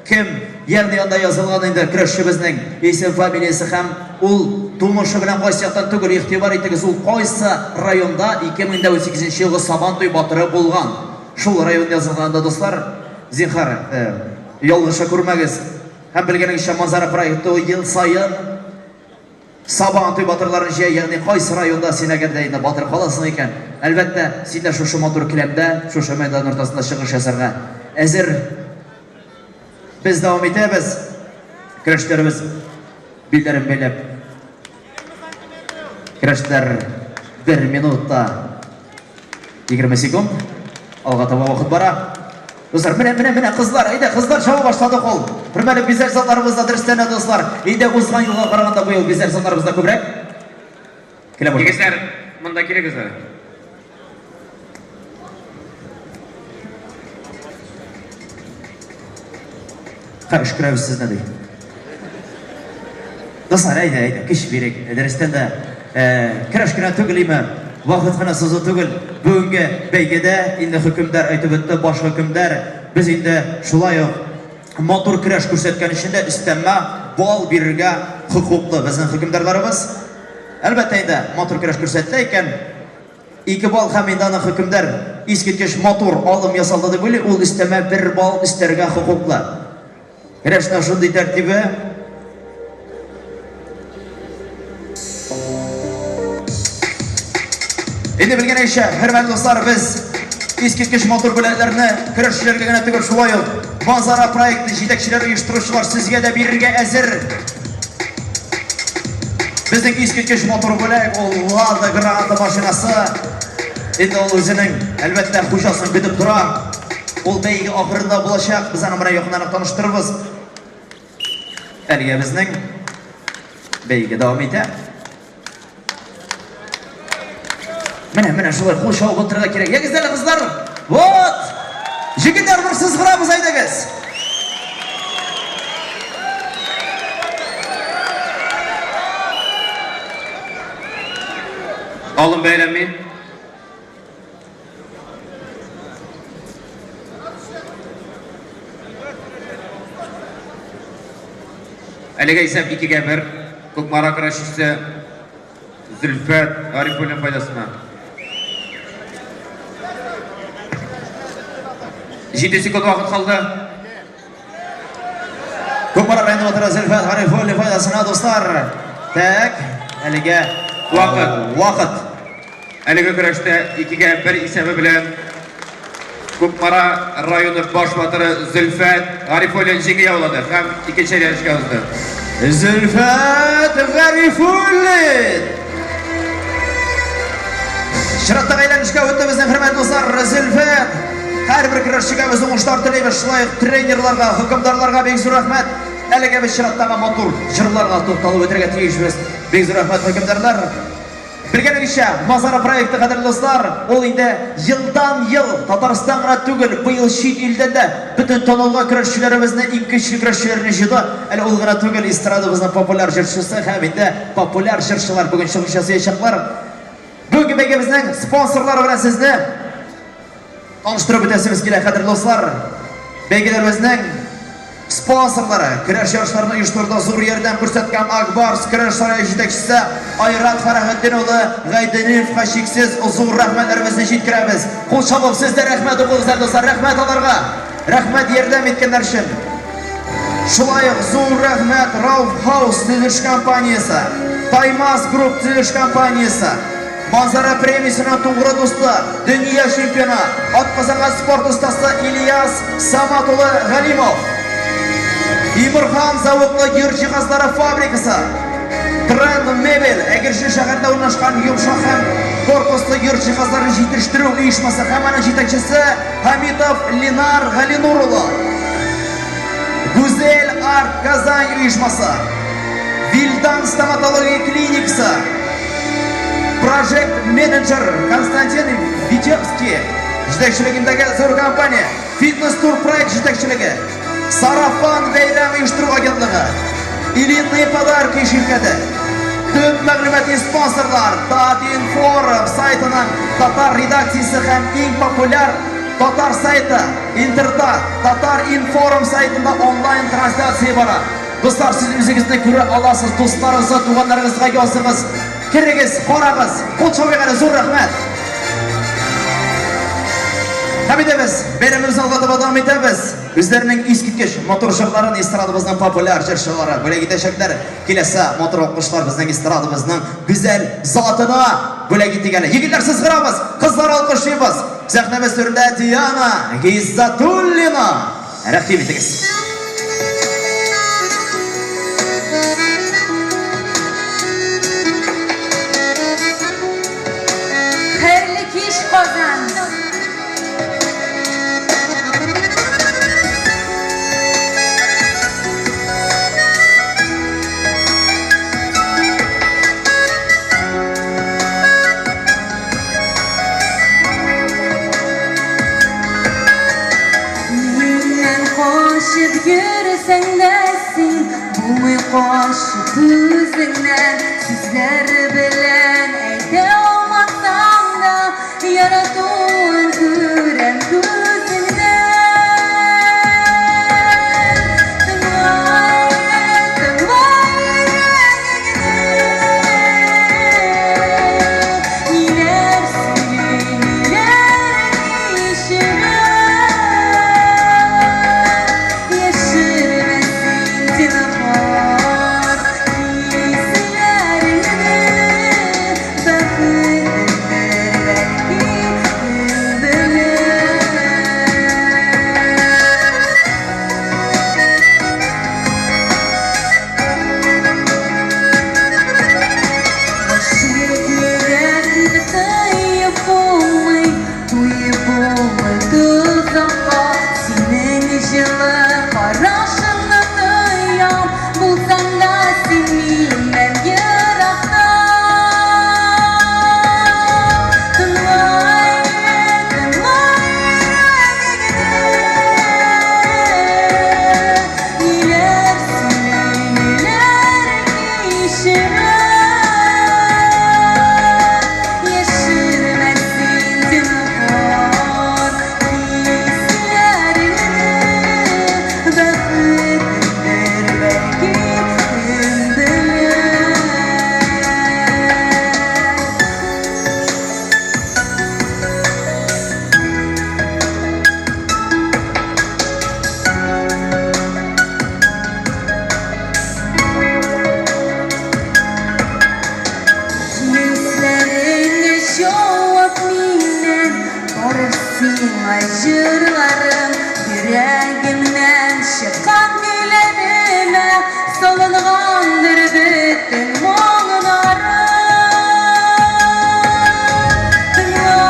Кем, ягъни анда язылган инде көрәшчебезнең исем, фамилиясе һәм ул тумышы белән кайсы яктан түгел, игътибар итегез, ул кайсы районда 2018 елгы Сабантуй батыры булган. Шул район язылган анда, дуслар. Зинһар, э, ялгыша күрмәгез. Һәм белгәнегезчә, Манзара проекты ул ел саен Сабантуй батырларын җыя, ягъни кайсы районда син әгәр дә инде батыр каласың икән, әлбәттә, син дә шушы матур келәмдә, шушы мәйдан уртасында чыгыш ясарга әзер. Без дәвам итәбез. Көрәшләребез билләрен бәйләп. Көрәшләр бер минутта 20 секунд. Алга таба вакыт бара. Дуслар, менә, менә, менә кызлар, әйдә, кызлар чаба башлады кул. Хөрмәтле гүзәл затларыбыз да дөрестән дә, дуслар. Инде узган елга караганда быел гүзәл затларыбыз да күбрәк. Килә башлады. Егетләр, монда килегез әле. Ха, өшкерәбез сезне ди. Дуслар, әйдә, әйдә, көч бирик. Дөрестән дә, көрәш кенә түгел име, вакыт кына сузу түгел. Бүгенге бәйгедә инде хөкемдар әйтеп үтте, баш хөкемдар, без инде шулай ук матур көрәш күрсәткән өчен дә өстәмә балл бирергә хокуклы безнең хөкемдарларыбыз. Әлбәттә инде, матур көрәш күрсәтелә икән, Ике балл һәм инде аны хөкемдар искиткеч матур алым ясалды дип уйлый, ул өстәмә бер балл өстәргә хокуклы. Көрәшнең шундый тәртибе. Инде белгәнегезчә, хөрмәтле дуслар, без искиткеч матур бүләкләрне көрәшчеләргә генә түгел, шулай ук Манзара проекты җитәкчеләре, оештыручылар сезгә дә бирергә әзер. Безнең искиткеч матур бүләк ул Лада Гранта машинасы. Инде ул үзенең, әлбәттә, хуҗасын көтеп тора. Ул бәйге ахырында булачак. Без аны менә якыннан таныштырырбыз. Әлегә безнең бәйге дәвам итә. Менә, менә шулай кул чабып утырырга кирәк. Ягез әле, кызлар. Вот! Җегетләр, бер сызгырабыз, әйдәгез. Алым бәйләнми. Әлегә исәп 2-гә 1. Кукмара көрәшчесе Зөлфәт Гарифуллин файдасына. 7 секунд вакыт калды. Кукмара районы батыры Зөлфәт Гарифуллин файдасына, дуслар. Так, әлегә вакыт. Вакыт. Әлеге көрәштә 2-гә 1 исәбе белән Кукмара районы баш батыры Зөлфәт Гарифуллин җиңү яулады һәм икенче әйләнешкә узды. Зөлфәт Гарифуллин! Чираттагы әйләнешкә үтте безнең хөрмәтле дуслар Зөлфәт. Һәрбер көрәшчегә без уңышлар телибез, шулай ук тренерларга, хөкемдарларга бик зур рәхмәт. Әлегә без чираттагы матур җырларга тукталып үтәргә тиешбез. Бик зур рәхмәт, хөкемдарлар. Белгәнегезчә, Мазара проекты, кадерле дуслар, ул инде елдан-ел Татарстан гына түгел, быел чит илдән дә бөтен танылган көрәшчеләребезне, иң көчле көрәшчеләрне җыйды. Әле ул гына түгел, эстрадабызның популяр җырчысы һәм инде популяр җырчылар бүген чыгыш ясаячаклар. Бүгенге бәйгебезнең спонсорлары белән сезне таныштырып үтәсебез килә, кадерле дуслар. Бәйгеләребезнең. Спонсорлары, көрәш ярышларын оештыруда зур ярдәм күрсәткән Ак Барс көрәш сарае җитәкчесе Айрат Фәрәхетдин улы Гайденевка чиксез зур рәхмәтләребезне җиткерәбез. Кул чабып сез дә рәхмәт укыгыз әле, дуслар, рәхмәт аларга. Рәхмәт ярдәм иткәннәр өчен. Шулай ук зур рәхмәт Рауф Хаус төзелеш компаниясе, Таймас Групп төзелеш компаниясе, Манзара премиясенең тугры дусты, дөнья чемпионы, атказанган спорт остасы Ильяс Самат улы Галимов, Тимурхан заводлы йорт җиһазлары фабрикасы, Тренд Мебель, Әгерҗе шәһәрендә урнашкан йомшак һәм корпуслы йорт җиһазларын җитештерү оешмасы һәм аның җитәкчесе Хамитов Ленар Галинур улы, Гүзәл Арт Казань оешмасы, Вильдан стоматология клиникасы, Прожект менеджер Константин Витебский җитәкчелегендәге зур компания Фитнес тур проект җитәкчелеге, Сарафан бәйрәм оештыру агентлыгы, Элитные подарки ширкәте, төп мәгълүмати спонсорлар Татинформ сайтының татар редакциясе һәм иң популяр татар сайты Интертат, Татар-информ сайтында онлайн трансляция бара. Дуслар, сез үзегезне күрә аласыз, дусларыгызга, туганнарыгызга языгыз. Керегез, карагыз. Кул чабыйк әле, зур рәхмәт. Һәм инде без бәйрәмебезне алга таба дәвам итәбез. Үзләренең искиткеч матур җырларын эстрадабызның популяр җырчылары бүләк итәчәкләр. Киләсе матур алкышлар безнең эстрадабызның гүзәл затына бүләк итик әле. Егетләр сызгырабыз, кызлар алкышлыйбыз. Сәхнәбез түрендә Диана Гиззатуллина. Рәхим итегез. Хәерле кич, Казан! Миннән качып йөрсәң дә син, булмый качып үзеңнән. Сүзләр белән әйтә алмасаң да, яратуын күрәм күзеңнән. Тыңла әле, тыңла йөрәгеңне, ниләр сөйли, ниләр кичерә. Яшермә син зинһар хисләреңне, бәхетеңдер бәлки кем белә. Гашыйк йөрәкне тыеп булмый, Туеп булмый тозакка. Синең җылы карашыңны тоям, Булсаң да син миннән еракта. Тыңла әле, тыңла йөрәгеңне, Ниләр сөйли, ниләр кичерә. Яшермә син зинһар хисләреңне, Бәхетеңдер бәлки, кем белә. Хисләреңә җавап миннән, барыр сиңа җырларым, йөрәгемнән чыккан көйләремә салынгандыр бөтен моңнарым. Тыңла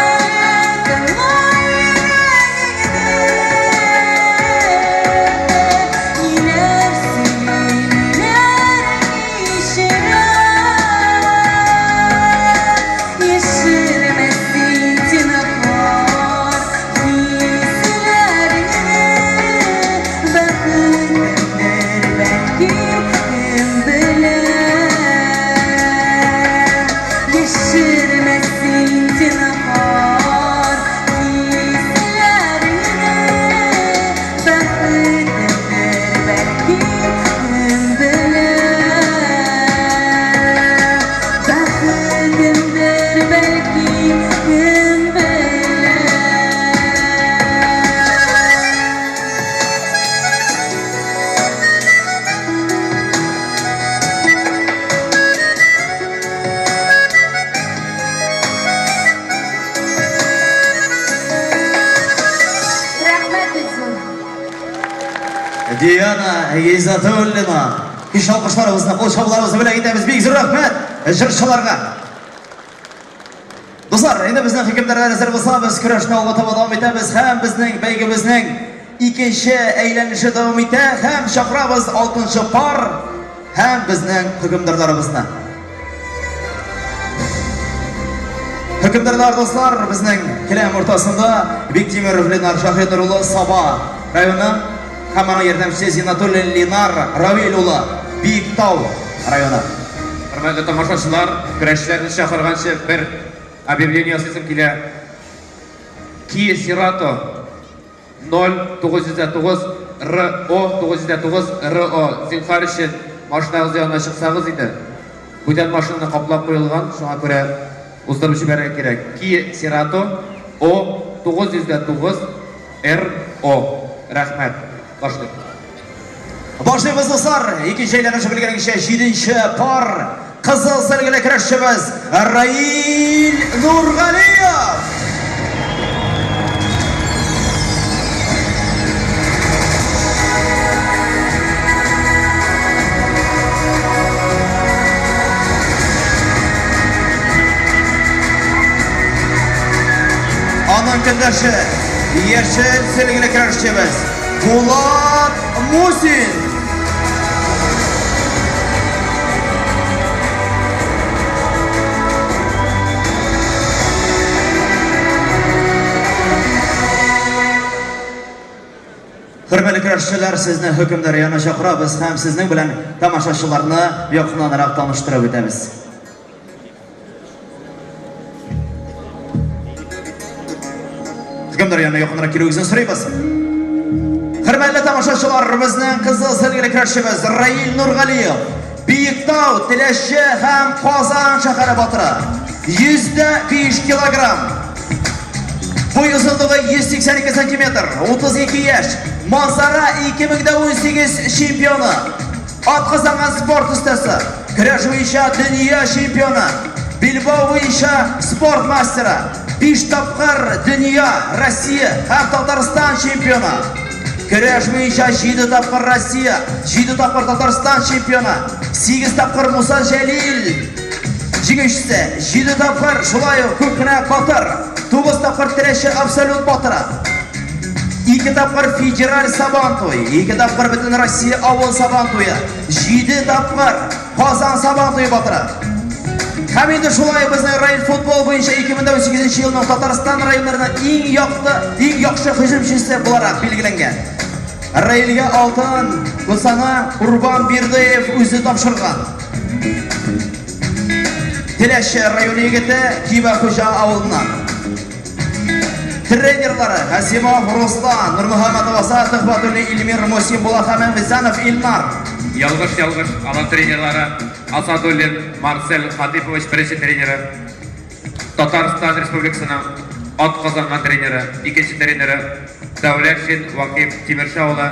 әле, тыңла йөрәгеңне, ниләр сөйли, ниләр кичерә. Яшермә син зинһар хисләреңне, бәхетеңдер бәлки, кем белә. Яшермә син зинһар хисләреңне, бәхетеңдер. Диана Гизатуллина. Көчле алкышларыбызны, кул чабуларыбызны бүләк итәбез. Бик зур рәхмәт җырчыларга. Дуслар, инде безнең хөкемдарлар әзер булса, без көрәшне алга таба дәвам итәбез һәм безнең бәйгебезнең икенче әйләнеше дәвам итә һәм чакырабыз алтынчы пар һәм безнең хөкемдарларыбызны. Хөкемдарлар, дуслар, безнең келәм уртасында Биктимиров Ленар Шаһиднур улы Саба районы һәм аның ярдәмчесе Зиннатуллин Ленар Равил улы Биектау районы. Хөрмәтле тамашачылар, көрәшчеләрне чакырганчы бер объявление ясыйсым килә. Kia Cerato 0909 РО 909 РО зинһар өчен машинагыз янына чыксагыз иде. Бүтән машинаны каплап куелган, шуңа күрә уздырып җибәрергә кирәк. Kia Cerato О 909 РО. Рәхмәт. Башлыйк. Башлыйбыз, дуслар. Икенче әйләнеш белгәнегезчә, җиденче пар кызыл сөлгеле көрәшчебез Раил Нургалиев. Аның көндәше яшел сөлгеле көрәшчебез Булат Мусин. Хөрмәтле көрәшчеләр, сезне хөкемдар янына чакырабыз һәм сезнең белән тамашачыларны якыннанрак таныштырып үтәбез. Хөкемдар янына якынрак килүегезне сорыйбыз. Хөрмәтле тамашачылар, безнең кызыл сөлгеле көрәшчебез Раил Нургалиев, Биектау, Теләче һәм Казан шәһәре батыры. 105 килограмм. Буй озынлыгы 182 сантиметр, 32 яшь. Манзара 2018 чемпионы. Атказанган спорт остасы, көрәш буенча дөнья чемпионы, билбау буенча спорт мастеры, 5 тапкыр дөнья, Россия һәм Татарстан чемпионы. Көрәш буенча 7 тапкыр Россия, 7 тапкыр Татарстан чемпионы, 8 тапкыр Муса Җәлил җиңүчесе, 7 тапкыр шулай ук күп кенә батыр, 9 тапкыр Теләче абсолют батыры. Ике тапкыр федераль Сабантуй, ике тапкыр бөтен Россия авыл Сабантуе, җиде тапкыр Казан Сабантуе батыры. Һәм инде шулай безнең район футбол буенча 2018 елның Татарстан районнарының иң якты, иң яхшы һөҗүмчесе буларак билгеләнгән. Раилгә алтын кусаны Урбан Бирдыев үзе тапшырган. Теләче районы егете Кибә Хуҗа авылыннан. Тренерлары Хасимов Руслан, Нурмөхәммәтов Асад, Төхвәтуллин Илмир, Мусин Булат һәм Әмирзянов Илнар. Ялгыш, ялгыш, аның тренерлары Асадуллин Марсель Хатыйпович беренче тренеры, Татарстан Республикасының атказанган тренеры, икенче тренеры Дәүләтшин Вакыйф Тимерша улы,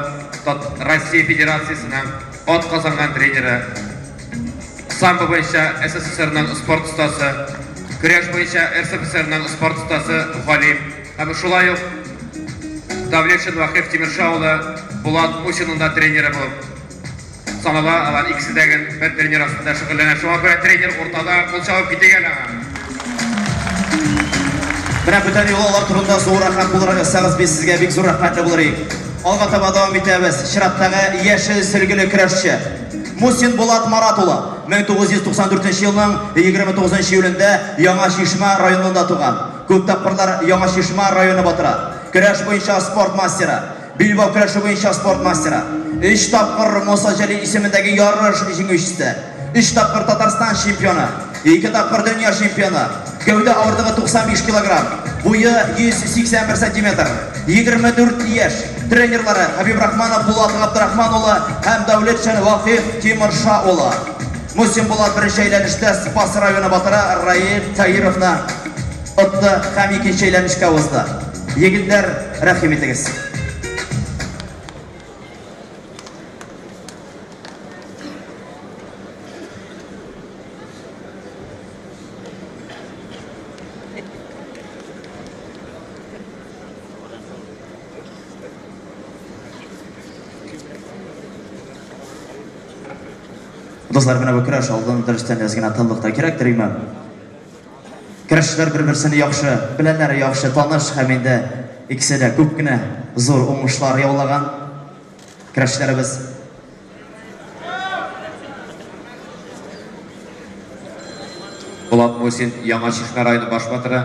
Россия Федерациясенең атказанган тренеры, Самбо буенча СССРның спорт остасы, көрәш буенча РСФСРның спорт остасы Галим һәм шулай ук Давлетшин Вахиф Тимерша улы Булат Мусинның да тренеры булып санала. Алар икесе дә бер тренер астында шөгыльләнә. Шуңа күрә тренер уртада, кул чабып китик әле аңа. Менә бүтән юлы алар турында зуррак һәм тулырак язсагыз, без сезгә бик зур рәхмәтле булыр идек. Алга таба дәвам итәбез. Чираттагы яшел сөлгеле көрәшче. Мусин Булат Марат улы, 1994 елның 29 июлендә Яңа Чишмә районында туган. Күп тапкырлар Яңа Чишмә районы батыры. Көрәш буенча спорт мастеры. Билбау көрәше буенча спорт мастеры. Өч тапкыр Муса Җәлил исемендәге ярыш җиңүчесе. Өч тапкыр Татарстан чемпионы. Ике тапкыр дөнья чемпионы. Гәүдә авырлыгы 95 килограмм. Буе 181 сантиметр. 24 яшь. Тренерлары Хәбибрахманов Булат Габдрахман улы һәм Дәүләтшин Вахиф Тимерша улы. Мусин Булат беренче әйләнештә Спас районы батыры Раил Таировны отты һәм икенче әйләнешкә узды. Егетләр, рәхим итегез. Дуслар, менә бу көрәш алдын дөрестән әз генә тынлык та кирәктер, имам. Көрәшчеләр бер-берсен яхшы беләләр, яхшы таныш һәм инде икесе дә күп кенә зур уңышлар яулаган көрәшчеләребез. Булат Мусин, Яңа Чишмә районы баш батыры,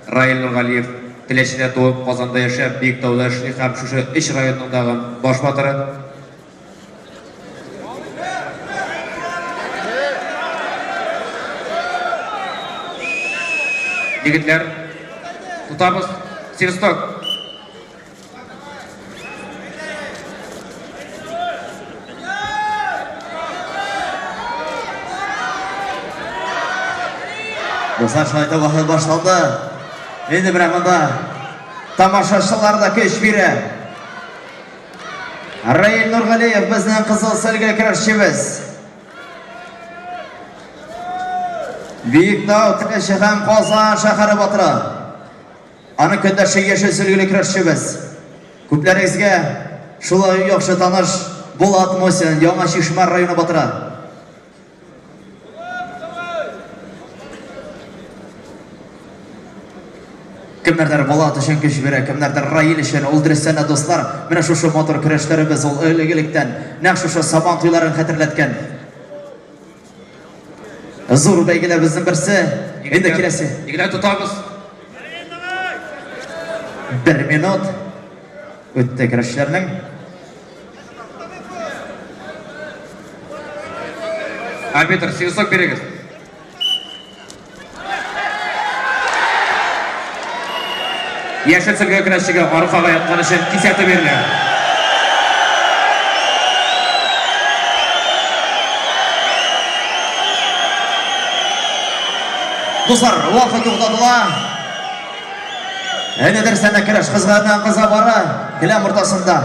Раил Нургалиев, Теләчедә туып, Казанда яшәп, Биектауда эшли һәм шушы өч районның тагын баш батыры. Егетләр, тотабыз. Свисток. Дуслар, шулай итеп вакыт башланды. Инде менә монда тамашачылар да көч бирә. Раил Нургалиев безнең кызыл сөлге көрәшчебез. Биектау Теләче һәм Казан шәһәре батыры. Аның көндәше яшел сөлгеле көрәшчебез. Күпләрегезгә шулай ук яхшы таныш Булат Мусин, Яңа Чишмә районы батыры. Кемнәрдер Булат өчен көч бирә, кемнәрдер Раил өчен. Ул дөрестән дә, дуслар, менә шушы матур көрәшләребез ул элек-электән нәкъ шушы Сабан туйларын хәтерләткән. Зур бәйгеләребезнең берсе. Инде киләсе. Егетләр, тотабыз. Бер минут үтте көрәшчеләрнең. Арбитр, свисток бирегез. Яшел сөлге көрәшчегә аркага яткан өчен кисәтү бирелә. Дуслар, вакыт туктатыла. Әнә дәрестән дә көрәш кызганнан кыза бара, келәм уртасында.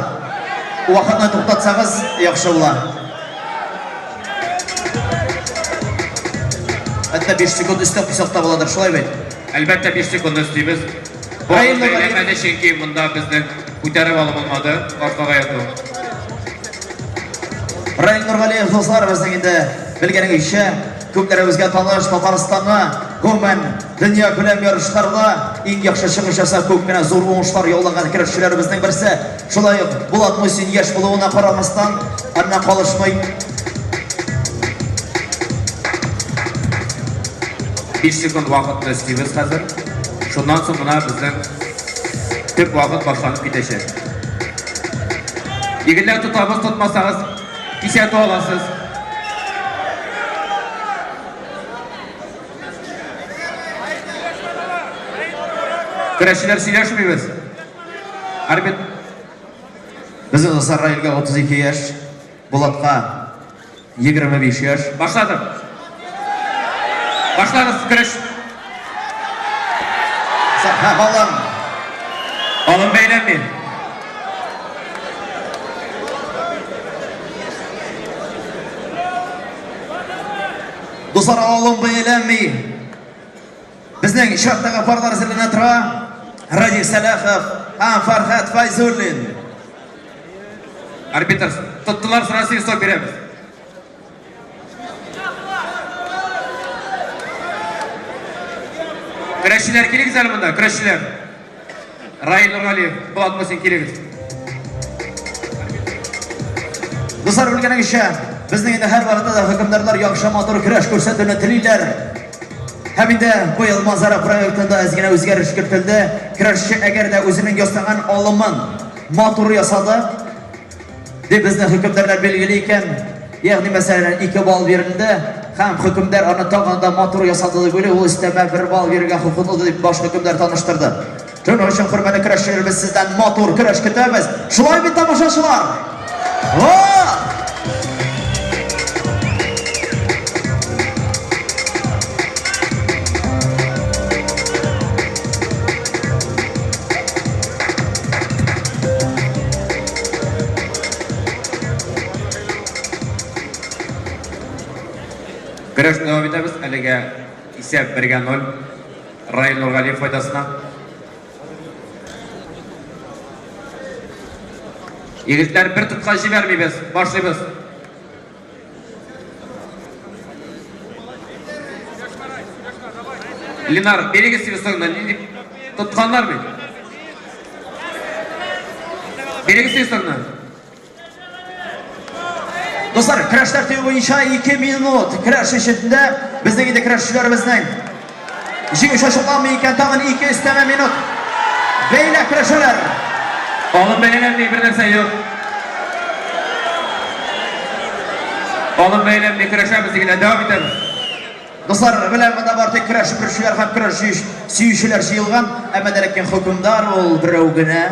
Вакытны туктатсагыз, яхшы була. Хәтта 5 секунд өстәп куйсак та буладыр, шулай бит? Әлбәттә, 5 секунд өстибез. Бу бәйләмәде, чөнки монда безнең күтәреп алып булмады, аркага яту. Раил Нургалиев, дуслар, безнең инде белгәнегезчә, күпләребезгә таныш Татарстанны, гомумән, дөнья күләм ярышларда иң яхшы чыгыш ясап, күп кенә зур уңышлар яулаган көрәшчеләребезнең берсе. Шулай ук Булат Мусин яшь булуына карамастан, аннан калышмый. 5 секунд вакытны өстибез хәзер. Шуннан соң гына безнең төп вакыт башланып китәчәк. Егетләр тотабыз, тотмасагыз, кисәтү аласыз. Көрәшчеләр сөйләшмибез. Арбит. Безнең дуслар Раилгә 32 яшь, Булатка 25 яшь. Башладык. Башлагыз көрәш. Сәхнә алым. Алым бәйләнми. Дуслар, алым бәйләнми. Безнең чираттагы парлар әзерләнә тора. Радик Сәлахов һәм Фархат Файзуллин. Арбитр, тоттылар, сразу свисток бирәбез. Көрәшчеләр, килегез әле монда, көрәшчеләр. Раил Нургалиев, Булат Мусин, килегез. Дуслар, белгәнегезчә, безнең инде һәр вакытта да хөкемдарлар яхшы матур көрәш күрсәтүне телиләр. Һәм инде быел Манзара проектында әз генә үзгәреш кертелде. Көрәшче әгәр дә үзенең ясаган алымын матур ясады, дип безнең хөкемдарлар билгели икән, ягъни мәсәлән, 2 балл бирелде, һәм хөкемдар аны тагын да матур ясады дип уйлый, ул өстәмә 1 балл бирергә хокуклы дип баш хөкемдар таныштырды. Шуның өчен, хөрмәтле көрәшчеләр, без сездән матур көрәш көтәбез. Шулай бит, тамашачылар? Вот! Көрәшне дәвам итәбез. Әлегә исәп 1-гә 0. Раил Нургалиев файдасына. Егетләр, бер тоткан җибәрмибез. Башлыйбыз. Ленар, бирегез свистогны, нинди тотканнар бит. Бирегез свистогны. Дуслар, көрәш тәртибе буенча 2 минут. Көрәш эчендә безнең инде көрәшчеләребезнең җиңүче ачыкланмый икән, тагын 2 өстәмә минут. Бәйлә көрәшәләр. Алып бәйләнми бер нәрсә юк. Алып бәйләнми көрәшәбез дигәндә дәвам итәбез. Дуслар, белән монда бар тик көрәш көрәшчеләр һәм көрәш сөючеләр җыелган, әмма дә ләкин хөкемдар ул берәү генә.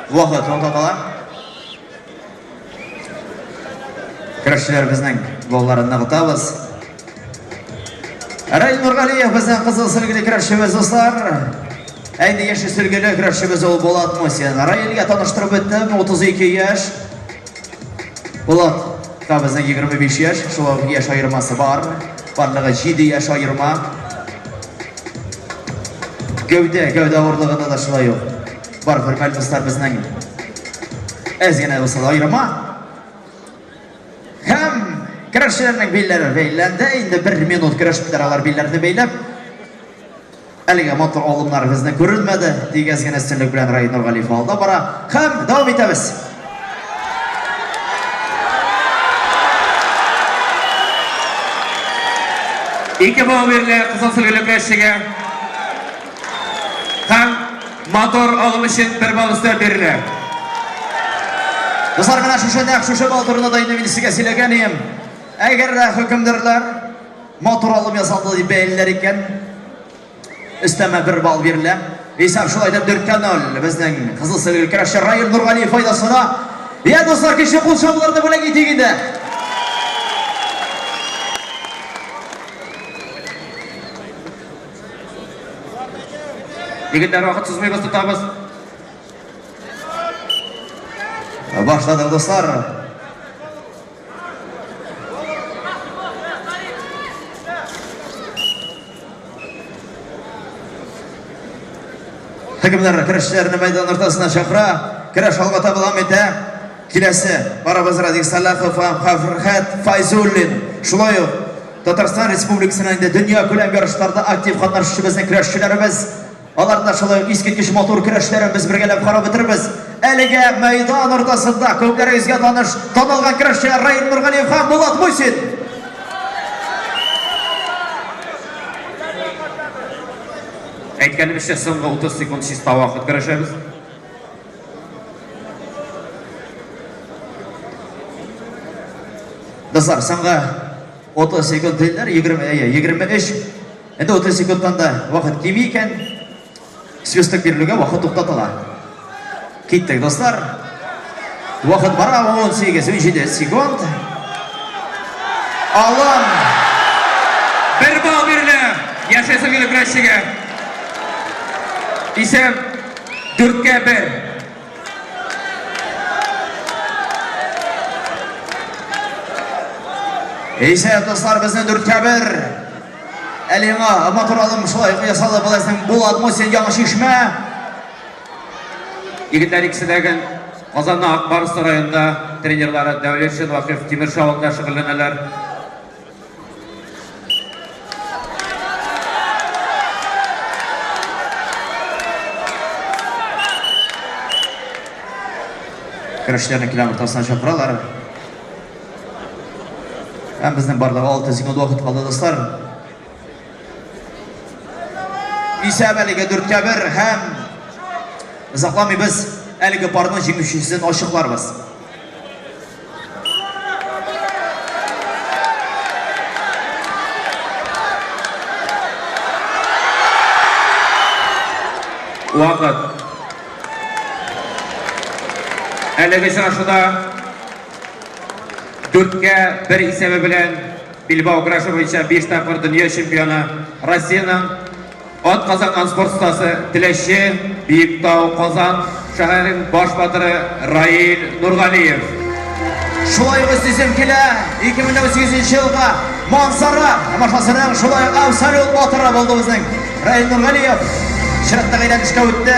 Вакыт туктатыла. Көрәшчеләребезнең балларын ныгытабыз. Раил Нургалиев безнең кызыл сөлгеле көрәшчебез, дуслар. Ә инде яшел сөлгеле көрәшчебез ул Булат Мусин. Раилгә таныштырып үттем, 32 яшь. Булатка безнең 25 яшь, шулай ук яшь аермасы бар. Барлыгы 7 яшь аерма. Гәүдә, гәүдә авырлыгында да шулай ук. Бар, хөрмәтле дуслар, безнең әз генә булса да аерма. Һәм көрәшчеләрнең билләре бәйләнде. Инде бер минут көрәштеләр алар билләрне бәйләп. Әлегә матур алымнар безне күренмәде. Тик әз генә өстенлек белән Раил Нургалиев алда бара. Һәм дәвам итәбез. Ике балл бирелә кызыл сөлгеле көрәшчегә. Һәм матур алым өчен бер балл өстәп бирелә. Дуслар, менә шушы нәкъ шушы балл турында да инде мин сезгә сөйләгән идем. Әгәр дә хөкемдарлар матур алым ясалды дип бәялиләр икән, өстәмә бер балл бирелә. Исәп шулай итеп 4-кә 0 безнең кызыл сөлгел көрәшче Раил Нургалиев файдасына. Я, дуслар, кече кул чабуларны бүләк итик инде. Егетләр, вакыт сузмыйбыз, тотабыз. Башладык, дуслар. Хөкемдар көрәшчеләрне мәйдан уртасына чакыра. Көрәш алга таба дәвам итә. Киләсе барабыз Радик Салахов һәм Фәрхәт Файзуллин. Шулай ук Татарстан Республикасының инде дөнья күләм ярышларда актив катнашучы безнең көрәшчеләребез. Алар да шулай ук искиткеч матур көрәшләрен без бергәләп карап бетербез. Әлегә мәйдан уртасында күпләрегезгә таныш, танылган көрәшчеләр Раил Нургалиев һәм Булат Мусин. Әйткәнебезчә, соңгы 30 секунд чиста вакыт көрәшәбез. Дуслар, соңгы 30 секунд диделәр, 20, әйе, 23. Инде 30 секундтан да вакыт кими икән, свисток бирелүгә вакыт туктатыла. Киттек, дуслар. Вакыт бара 18, 17 секунд. Алым. Бер балл бирелә яшел сөлгеле көрәшчегә. Исәп 4-кә 1. Исәп, дуслар, безнең 4-кә 1. Әле яңа матур алым шулай ук ясалды безнең Булат Мусин Яңа Чишмә. Егетләр икесе дә гел Казанның Ак Барс сараенда тренерлары Дәүләтшин Вакыйф Тимерша авылында шөгыльләнәләр. Көрәшчеләрне келәм уртасына чакыралар. Һәм безнең барлыгы 6 секунд вакыт калды, дуслар. Исәп әлеге 4-кә 1 һәм озакламый без әлеге парның җиңүчесен ачыкларбыз. Вакыт. Әлеге очрашуда 4-кә 1 исәбе белән билбау көрәше буенча 5 тапкыр дөнья чемпионы, Россиянең ат казанган спорт остасы Теләче, Биектау, Казан шәһәренең баш батыры Раил Нургалиев. Шулай ук өстисем килә, 2018 елга Мансара тамашасының шулай ук абсолют батыры булды безнең Раил Нургалиев. Чираттагы әйләнешкә үтте.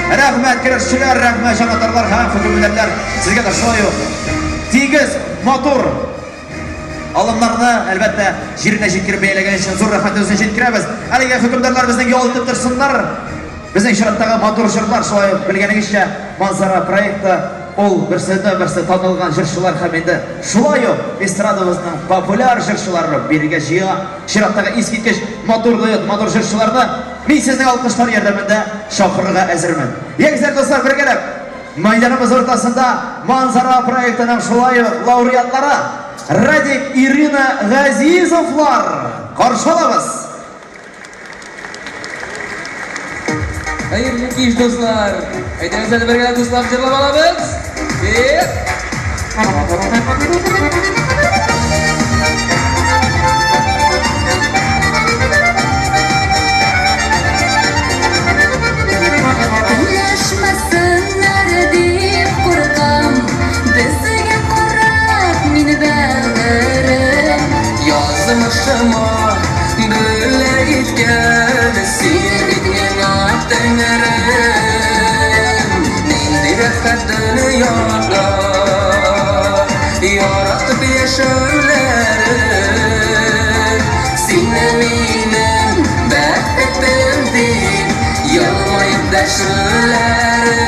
Рәхмәт, көрәшчеләр, рәхмәт, җанатарлар һәм хөкемдарлар. Сезгә дә шулай ук тигез, матур алымнарны, әлбәттә, җиренә җиткереп бәяләгән өчен зур рәхмәтебезне җиткерәбез. Әлегә хөкемдарлар безнең ял итеп торсыннар. Безнең чираттагы матур җырлар, шулай ук белгәнегезчә, Манзара проекты ул берседән-берсе танылган җырчылар һәм инде шулай ук эстрадабызның популяр җырчылары бирегә җыя. Чираттагы искиткеч матур дуэт, матур җырчыларны мин сезнең алкышлар ярдәмендә чакырырга әзермен. Ягезләр, дуслар, бергәләп мәйданыбыз уртасында Манзара проектының шулай ук лауреатлары Радик, Ирина Газизовлар каршы алабыз! Хәерле кич, дуслар! Әйдәгез әле бергә дуслар җырлап алабыз. Бер. Көнләшмәсеннәр дип куркам, безгә карап мин бәгырем. Язмышыма бүләк иткән син бит миңа Тәңрем. Нинди рәхәт дөньяда яратып яшәүләре. Сине минем бәхетем дип елмаеп дәшүләре.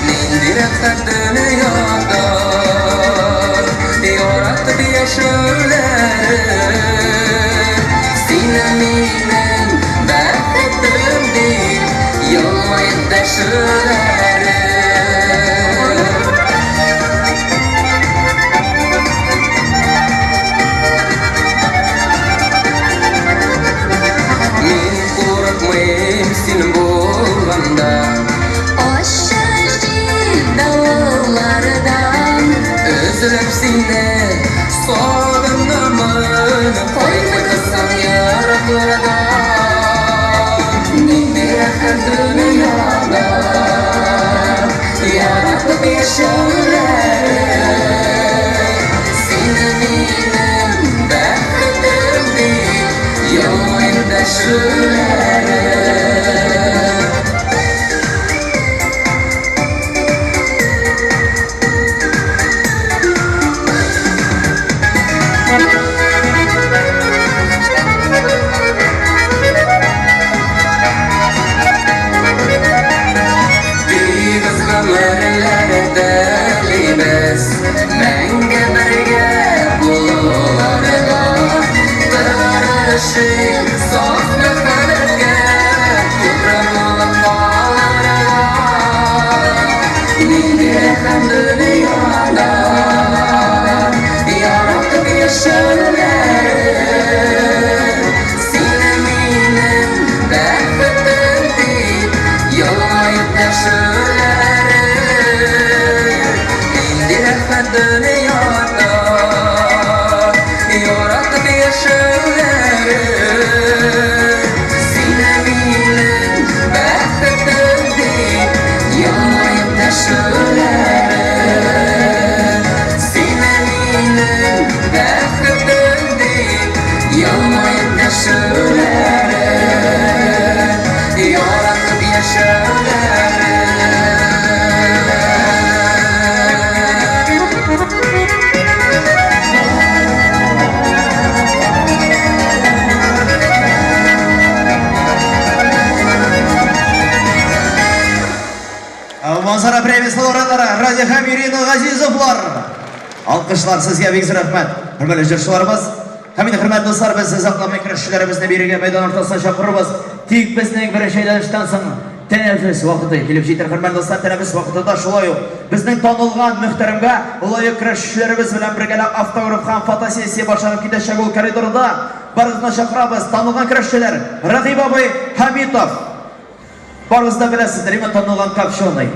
Нинди рәхәт дөньяда яратып яшәүләре. Сине минем бәхетем дип елмаеп дәшүләре. Мин курыкмыйм син булганда. Ачы җил давыллардан. Өзелеп сине сагынамын. Кайтмыйсың ераклардан. Нинди рәхәт дөньяда яратып яшәүләре. Сине минем бәхетем дип елмаеп дәшүләре. Тигез гомерләр телибез, мәңге бергә булуларга. Тырышыйк саф мәхәббәткә, тугры булып калырга. Нинди рәхәт дөньяда яратып яшәүләре. Сине минем бәхетем дип елмаеп дәшүләре. Нинди рәхәт дөньяда яратып яшәүләре. Сине минем бәхетем дип елмаеп дәшүләре. Сине минем бәхетем дип елмаеп дәшүләре. Яратып яшәүләре. Манзара премиясе лауреатлары Радик һәм Ирина Газизовлар. Алкышлар сезгә, бик зур рәхмәт. Хөрмәтле җырчыларыбыз һәм инде хөрмәтле дуслар, без озакламый көрәшчеләребезне бирегә мәйдан уртасына чакырырбыз. Тик безнең беренче әйләнештән соң тәнәфес вакыты килеп җитәр. Хөрмәтле дуслар, тәнәфес вакытында шулай ук безнең танылган мөхтәрәмгә лаек көрәшчеләребез белән бергәләп автограф һәм фотосессия башланып китәчәк ул коридорда. Барыгызны чакырабыз. Танылган көрәшчеләр Рәгыйб абый Хәмитов. Барыгыз да беләсездер, име танылган Копченый.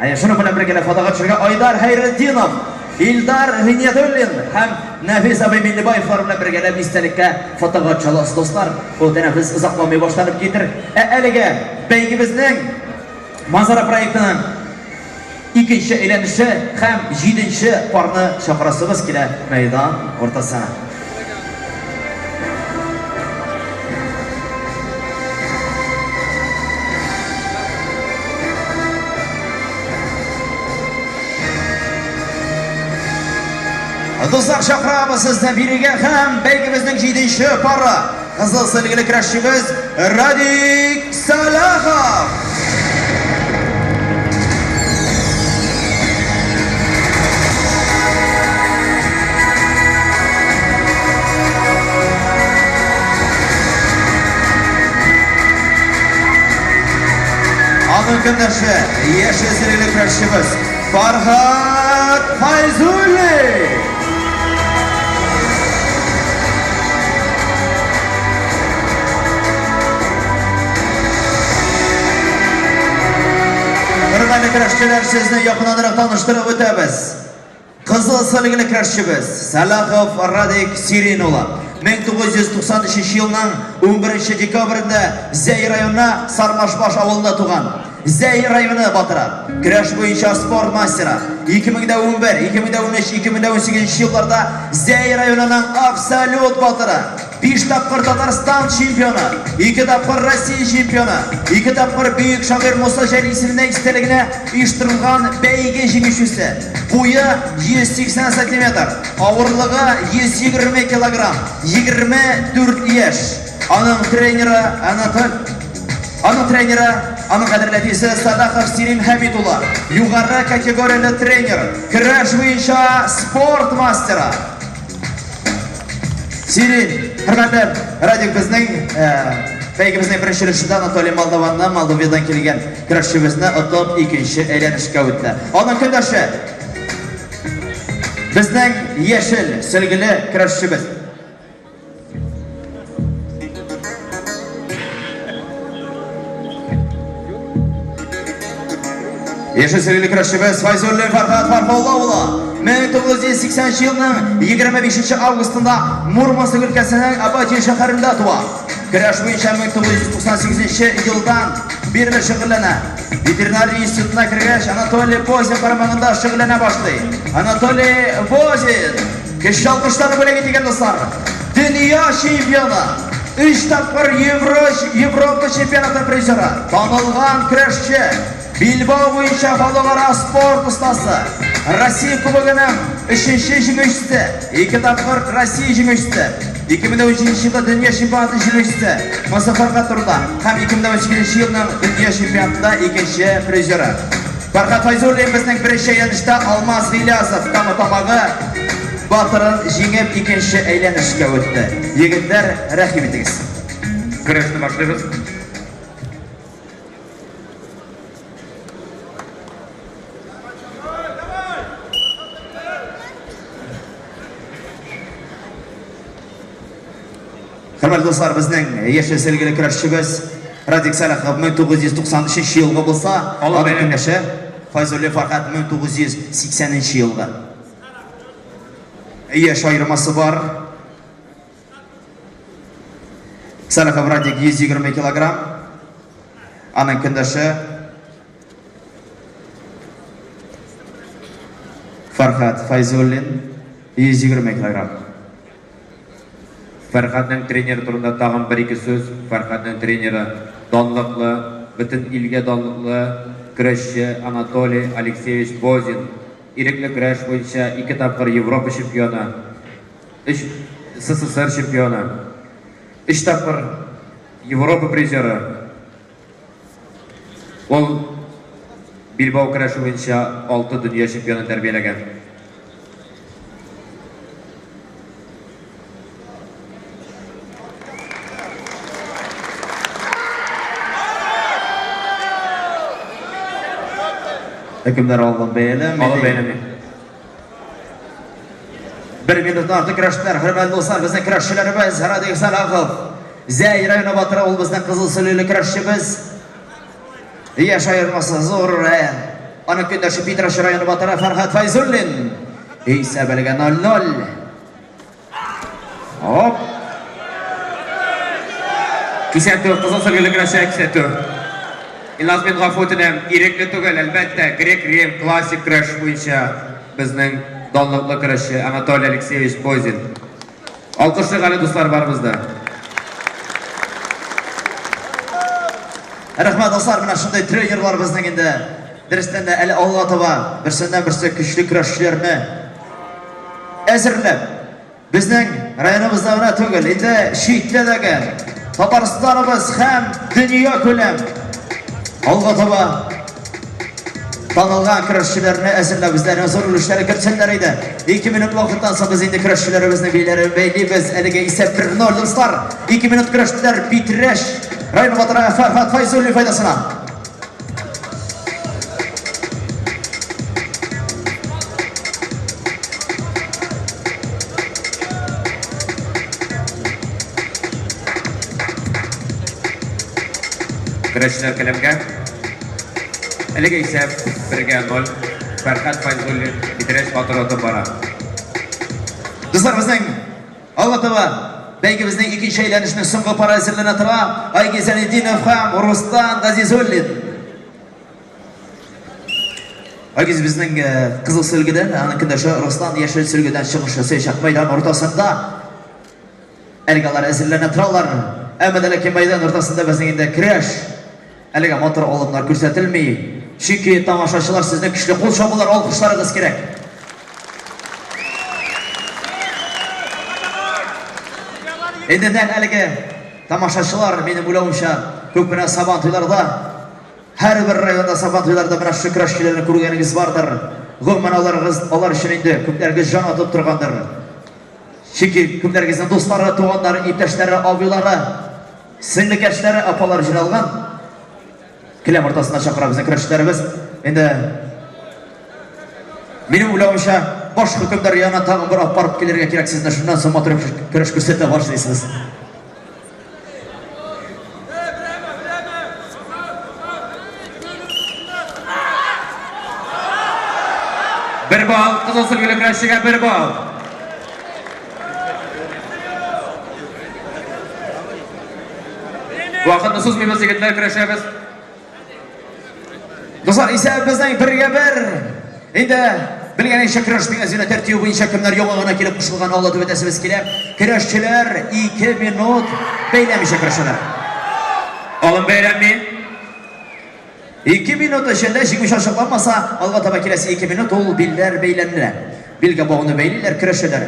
Әйе, шуның белән бергә фотога төшергә Айдар Хәйретдинов, Илдар Гыйниятуллин һәм Нәфис абый Миңнебаевлар белән бергәләп истәлеккә фотога төшә аласыз, дуслар. Ул тәнәфес озакламый башланып китер. Ә әлегә бәйгебезнең Манзара проектының икенче әйләнеше һәм җиденче парны чакырасыбыз килә мәйдан уртасына. Дуслар, чакырабыз сезне бирегә һәм бәйгебезнең җиденче пары. Кызыл сөлгеле көрәшчебез Радик Сәлахов. Аның көндәше, яшел сөлгеле көрәшчебез Фархат Файзуллин! Хөрмәтле көрәшчеләр, сезне якыннанрак таныштырып үтәбез. Кызыл сөлгеле көрәшчебез Сәлахов Радик Сирин улы 1993 елның 11 декабрендә Зәй районы Сармашбаш авылында туган. Зәй районы батыры, көрәш буенча спорт мастеры. 2011, 2013, 2018 елларда Зәй районының абсолют батыры. 5 тапкыр Татарстан чемпионы, 2 тапкыр Россия чемпионы, 2 тапкыр бөек шагыйрь Муса Җәлил исеменә истәлегенә оештырылган бәйге җиңүчесе. Буе 180 сантиметр, авырлыгы 120 килограмм, 24 яшь. Аның тренеры Анатоль Аның тренеры, аның кадерле әтисе Садахов Сирин Хәмит улы, югары категорияле тренер, көрәш буенча спорт мастеры. Сирин, хөрмәтле Радик безнең э, бәйгебезнең беренче өлешендә Анатолий Молдованны Молдовиядан килгән көрәшчебезне отып икенче әйләнешкә үтте. Аның көндәше безнең яшел сөлгеле көрәшчебез. Яшел сөлгеле көрәшчебез Файзуллин Фархат Фархулла улы 1980 елның 25 августында Мурманск өлкәсенең Абадия шәһәрендә туа. Көрәш буенча 1998 елдан бирле шөгыльләнә. Ветеринария институтына кергәч, Анатолий Бозин карамагында шөгыльләнә башлый. Анатолий Бозин көчле алкышларны бүләк итегез, дуслар. Дөнья чемпионы, өч тапкыр Евро, Европа чемпионаты призеры, танылган көрәшче, Билбау буенча халыкара спорт остасы, Россия кубогының өченче җиңүчесе, ике тапкыр Россия җиңүчесе, 2013 елда дөнья чемпионаты җиңүчесе, Мосафарга турда һәм 2018 елның дөнья чемпионатында икенче призеры. Фәрхат Файзуллин безнең беренче әйләнештә Алмаз Гыйлязов Кама Тамагы батырын җиңеп икенче әйләнешкә үтте. Егетләр, рәхим итегез. Көрәшне башлыйбыз. Хөрмәтле дуслар, безнең яшел сөлгеле көрәшчебез Радик Сәлахов 1993 елгы булса, аның көндәше Файзуллин Фархат 1980 елгы. Яшь аермасы бар. Сәлахов Радик 120 килограмм. Аның көндәше Фархат Файзуллин 120 килограмм. Фәрхадның тренеры турында тагын бер-ике сүз. Фәрхадның тренеры данлыклы, бөтен илгә данлыклы көрәшче Анатолий Алексеевич Бозин. Ирекле көрәш буенча ике тапкыр Европа чемпионы, өч СССР чемпионы, өч тапкыр Европа призеры. Ул билбау көрәше буенча 6 дөнья чемпионы тәрбияләгән. Хөкемдар алган бәяләми. Алып бәяләми. Бер минуттан артык көрәштеләр. Хөрмәтле дуслар, безнең көрәшчеләребез Радик Салахов, Зәй районы батыры, ул безнең кызыл сөлгеле көрәшчебез. Яшь аермасы зур. Аның көндәше Питрәч районы батыры Фәрхат Файзуллин. Исәп әлегә 0-0. Оп. Кисәтү, кызыл сөлгеле көрәшче кисәтү. Илназ, мин гафу үтенәм, ирекле түгел, әлбәттә, грек-рим классик көрәш буенча безнең данлыклы көрәшче Анатолий Алексеевич Бозин. Алкышлыйк әле, дуслар, барыбыз да. Рәхмәт, дуслар, менә шундый тренерлар безнең инде. Дөрестән дә әле алга таба берсеннән берсе көчле көрәшчеләрне. әзерләп, безнең районыбызда гына түгел, инде читтә дәге Татарстаныбыз һәм дөнья күләм алга таба танылган көрәшчеләрне әзерләп үзләренең зур өлешләре кертсеннәр иде. 2 минут вакыттан соң без инде көрәшчеләребезнең биләрен бәйлибез. Әлеге исәп 1-0 дуслар. 2 минут көрәштеләр Питрәч районы батыры Фәрхат Файзуллин файдасына. Көрәшчеләр келәмгә. Әлеге исәп бергә 0. Фәрхәт Файзуллин Питрәч батыры отып бара. Дуслар, безнең алга таба бәйгебезнең икенче әйләнешенең соңгы пары әзерләнә тора. Айгиз Зәлетдинов һәм Рустан Газизуллин. Айгиз безнең э, кызыл сөлгедән, аның көндәше Руслан яшел сөлгедән чыгыш ясаячак мәйдан уртасында. Әлегә алар әзерләнә торалар. Әмма дә ләкин мәйдан уртасында безнең инде көрәш. Әлегә матур алымнар күрсәтелми. Чөнки тамашачылар сезнең көчле кул чабулар, алкышларыгыз кирәк. Инде нәкъ әлеге тамашачылар, минем уйлавымча, күп кенә сабан туйларда Һәрбер районда Сабантуйларда менә шушы көрәшчеләрне күргәнегез бардыр. Гомумән, аларыгыз, алар өчен инде күпләрегез җан атып торгандыр. Чөнки күпләрегезнең дуслары, туганнары, иптәшләре, абыйлары, сеңлекәшләре, апалары җыйналган. Келәм уртасына чакыра безнең көрәшчеләребез. Инде минем уйлавымча, баш хөкемдар янына тагын бер алып барып килергә кирәк сезне. Шуннан соң матур көрәш күрсәтә башлыйсыз. Бер балл, кызыл сөлгеле көрәшчегә бер балл. Вакытны сузмыйбыз, егетләр, көрәшәбез. Дуслар, исәп безнең бергә бер. Инде белгәнегезчә көрәшнең әзерә тәртибе буенча кемнәр яңа гына килеп кушылган аңлатып үтәсебез килә. Көрәшчеләр 2 минут бәйләмичә көрәшәләр. Алым бәйләнми. 2 минут эчендә җиңүче ачыкланмаса, алга таба киләсе 2 минут ул билләр бәйләнелә. Билгә бауны бәйлиләр, көрәшәләр.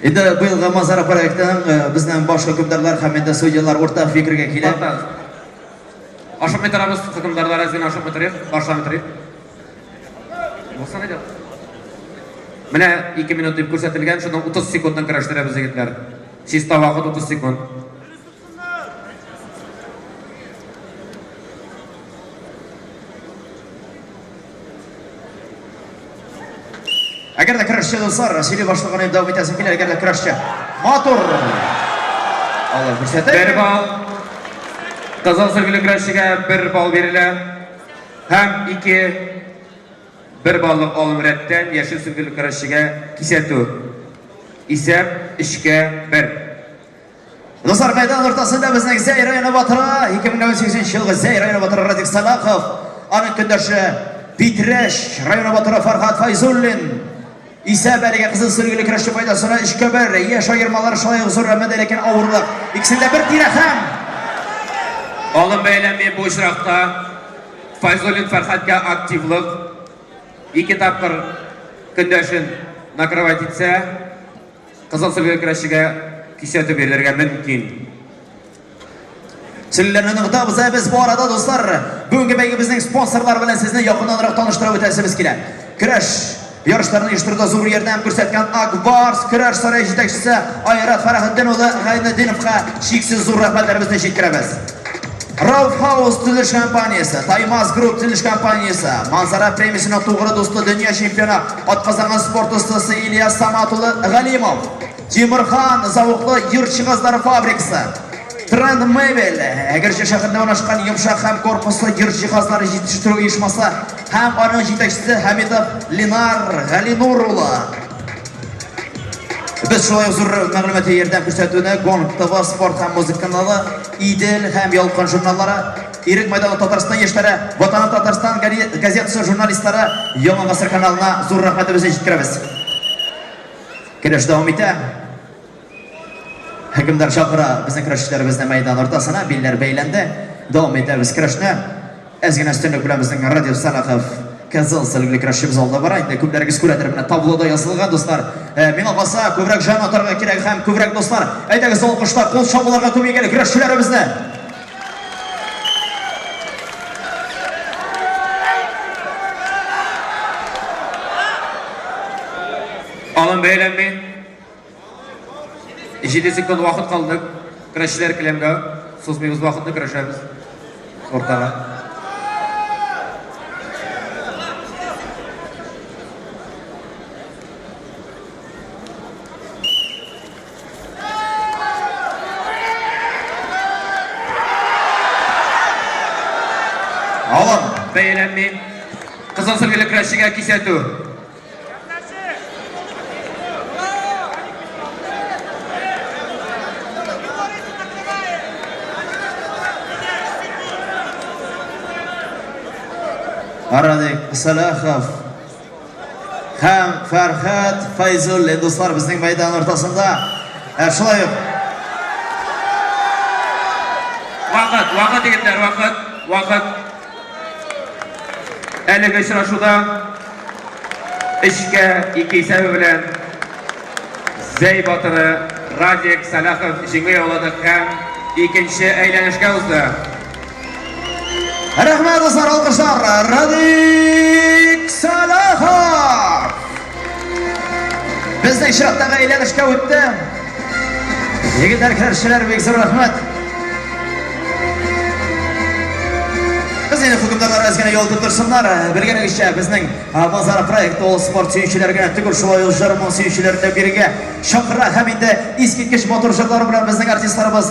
Инде быелгы Мазара проектының э, безнең баш хөкемдарлар һәм инде судьялар уртак фикергә килә. Ашыкмый торабыз, хөкемдарлар әз генә ашыкмый торыйк, башламый торыйк. Булсын иде. Менә 2 минут дип күрсәтелгән, шуның 30 секундын көрәштерәбез, егетләр. Чиста вакыт 30 секунд. Әгәр дә көрәшче дуслар, сөйли башлаган инде дәвам итәсем килә, әгәр дә көрәшче матур алып күрсәтә. Бер балл. Кызыл сөлгеле көрәшчегә бер балл бирелә. Һәм ике бер баллык алым рәттән яшел сөлгеле көрәшчегә кисәтү. Исәп өчкә бер. Дуслар, мәйдан уртасында безнең Зәй районы батыры, 2018 елгы Зәй районы батыры Радик Салахов, аның көндәше Питрәч районы батыры Фархат Файзуллин. Исәп әлегә кызыл сөлгеле көрәшче файдасына өчкә бер. Яшь аермалар шулай ук зур, әмма дә ләкин авырлык. Икесендә бер тирә һәм Алым бәяләнми бу очракта. Файзуллин Фәрхәткә активлык. Ике тапкыр көндәшен накрывать итсә, Кызыл сөлге көрәшчегә кисәтү бирелергә мөмкин. Сөлгеләрне ныгытабыз, ә без бу арада, дуслар, бүгенге бәйгебезнең спонсорлары белән сезне якыннанрак таныштырып үтәсебез килә. Көрәш ярышларын оештыруда зур ярдәм күрсәткән Ак Барс көрәш сарае җитәкчесе Айрат Фәрәхетдин улы Гайнетдиновка чиксез зур рәхмәтләребезне җиткерәбез. Рауф Хаус төзелеш компаниясе, Таймаз Групп төзелеш компаниясе, Манзара премиясенең тугры дусты дөнья чемпионы, атказанган спорт остасы Ильяс Самат улы Галимов, Тимурхан завоклы йорт җиһазлары фабрикасы, Тренд Мебель, Әгерҗе шәһәрендә урнашкан йомшак һәм корпуслы йорт җиһазлары җитештерү оешмасы һәм аның җитәкчесе Хәмитов Ленар Галинур улы. Без шулай ук зур мәгълүмати ярдәм күрсәтүне Гонг ТВ, спорт һәм музыка каналы, Идел һәм Ялкын журналлары, Ирек мәйданы Татарстан яшьләре, Ватаным Татарстан газетасы журналистлары, Яңа гасыр каналына зур рәхмәтебезне җиткерәбез. Көрәш дәвам итә. Хөкемдар чакыра безнең көрәшчеләребезне мәйдан уртасына, билләр бәйләнде. Дәвам итәбез көрәшне. Әз генә өстенлек белән безнең Радиф Салахов. Кызыл сөлгеле көрәшчебез алда бара. Инде күпләрегез күрәдер, менә таблода язылган, дуслар. Миңа калса, күбрәк җан атарга кирәк һәм күбрәк, дуслар. Әйдәгез, алкышлар, кул чабуларга күмик әле көрәшчеләребезне. Алым бәяләнми. 7 секунд вакыт калды. Көрәшчеләр келәмгә сузмыйбыз вакытны, көрәшәбез. Уртага. Алым. Бәяләнми. Кызыл сөлгеле көрәшчегә кисәтү. Радик Сәлахов һәм Фәрхәт Фәйзуллин, дуслар, безнең мәйдан уртасында. Ә шулай ук Вакыт, вакыт, егетләр, вакыт, вакыт. Әлеге очрашуда өчкә ике исәбе белән Зәй батыры Радик Сәлахов җиңү яулады һәм икенче әйләнешкә узды. Рәхмәт, дуслар, алкышлар! Радик Сәлахов! Безнең чираттагы әйләнешкә үтте. Егетләр, көрәшчеләр, бик зур рәхмәт. Без инде хөкемдарлар әз генә ял торсыннар. Белгәнегезчә, безнең Базар проекты ул спорт сөючеләр генә түгел, шулай ук җыр-моң сөючеләрне дә бирегә чакыра һәм инде искиткеч матур җырлары белән безнең артистларыбыз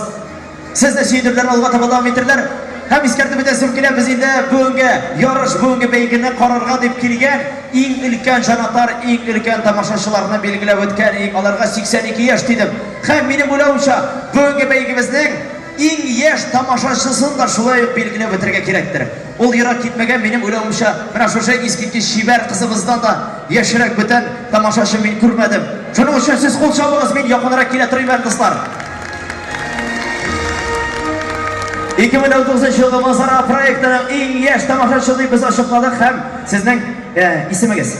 сезне сөендерделәр, алга таба дәвам итерләр. Һәм искәртеп үтәсем килә, без инде бүгенге ярыш, бүгенге бәйгене карарга дип килгән иң өлкән җанатар, иң өлкән тамашачыларны билгеләп үткән идек. Аларга 82 яшь дидем. Һәм минем уйлавымча, бүгенге бәйгебезнең иң яшь тамашачысын да шулай ук билгеләп үтәргә кирәктер. Ул ерак китмәгән, минем уйлавымча, менә шушы искиткеч чибәр кызыбыздан да яшьрәк бүтән тамашачы мин күрмәдем. Шуның өчен сез кул чабыгыз, мин якынрак килә торыйм әле, дуслар. 2019 елгы Мазара проектының иң яшь тамашачы дип без ачыкладык һәм сезнең э, исемегез?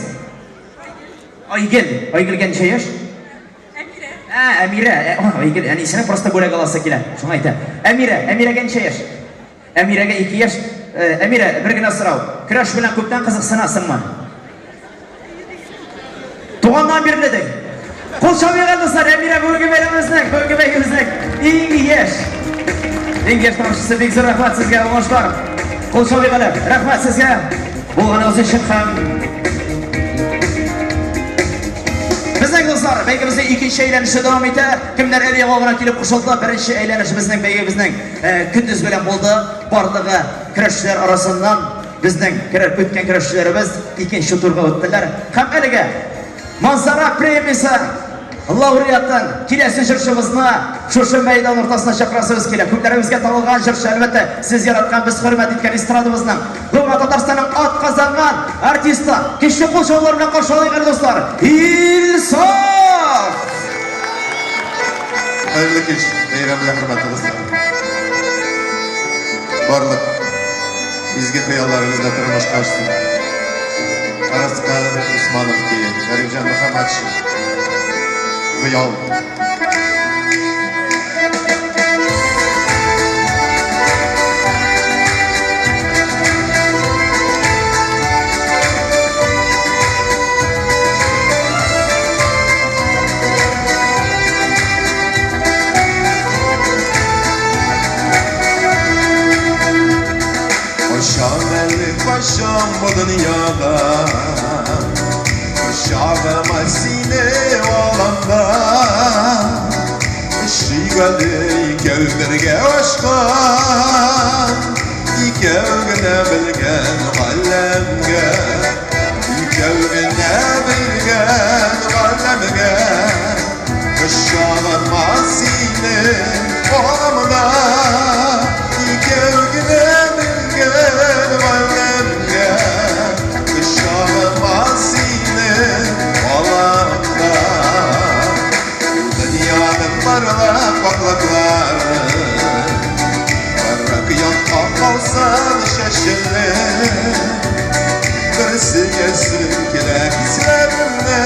Айгөл. Айгөлгә ничә яшь? Әмирә. Ә, Әмирә. Ә, Айгөл, әнисенең просто бүләк аласы килә. Шуңа әйтә. Әмирә, Әмирәгә ничә яшь? Әмирәгә ике яшь. Э, Әмирә, бер генә сорау. Көрәш белән күптән кызыксынасыңмы? Туганнан бирле ди. Кул чабыйк әле, дуслар, Әмирә бүгенге бәйрәмебезнең, бүгенге бәйгебезнең иң яшь. Иң яшь тамашачысы, бик зур рәхмәт сезгә, уңышлар. Кул чабыйк әле. Рәхмәт сезгә. Булганыгыз өчен һәм Безнең дуслар, бәйгебезнең икенче әйләнеше дәвам итә. Кемнәр әле яңа гына килеп кушылды, беренче әйләнеш безнең бәйгебезнең Көндез белән булды. Барлыгы көрәшчеләр арасыннан безнең үткән көрәшчеләребез икенче турга үттеләр. Һәм әлеге Манзара премиясе лауреатын киләсе җырчыбызны шушы мәйдан уртасына чакырасыбыз килә. Күпләребезгә танылган җырчы, әлбәттә, сез яраткан, без хөрмәт иткән эстрадабызның, гомумән Татарстанның атказанган артисты. Көчле кул чабулар белән каршы алыйк әле, дуслар. Илсаф! Хәерле кич, бәйрәм белән хөрмәтле дуслар. Барлык изге хыялларыгыз да тормышка ашсын. Араскар Усманов көе, Гарифҗан Мөхәммәтшин. Хыял. Кайчан әле кайчан бу дөньяда Кочагыма сине алам да Шигәле икәү бергә ашкан Икәү генә белгән галәмгә Икәү генә белгән галәмгә Кочагыма сине алам да Икәү генә белгән галәмгә Кочагыма сине алам да Дөньяның барлык ваклыклары Кырык якка калсын чәчелеп. Сөясем килә хисләремне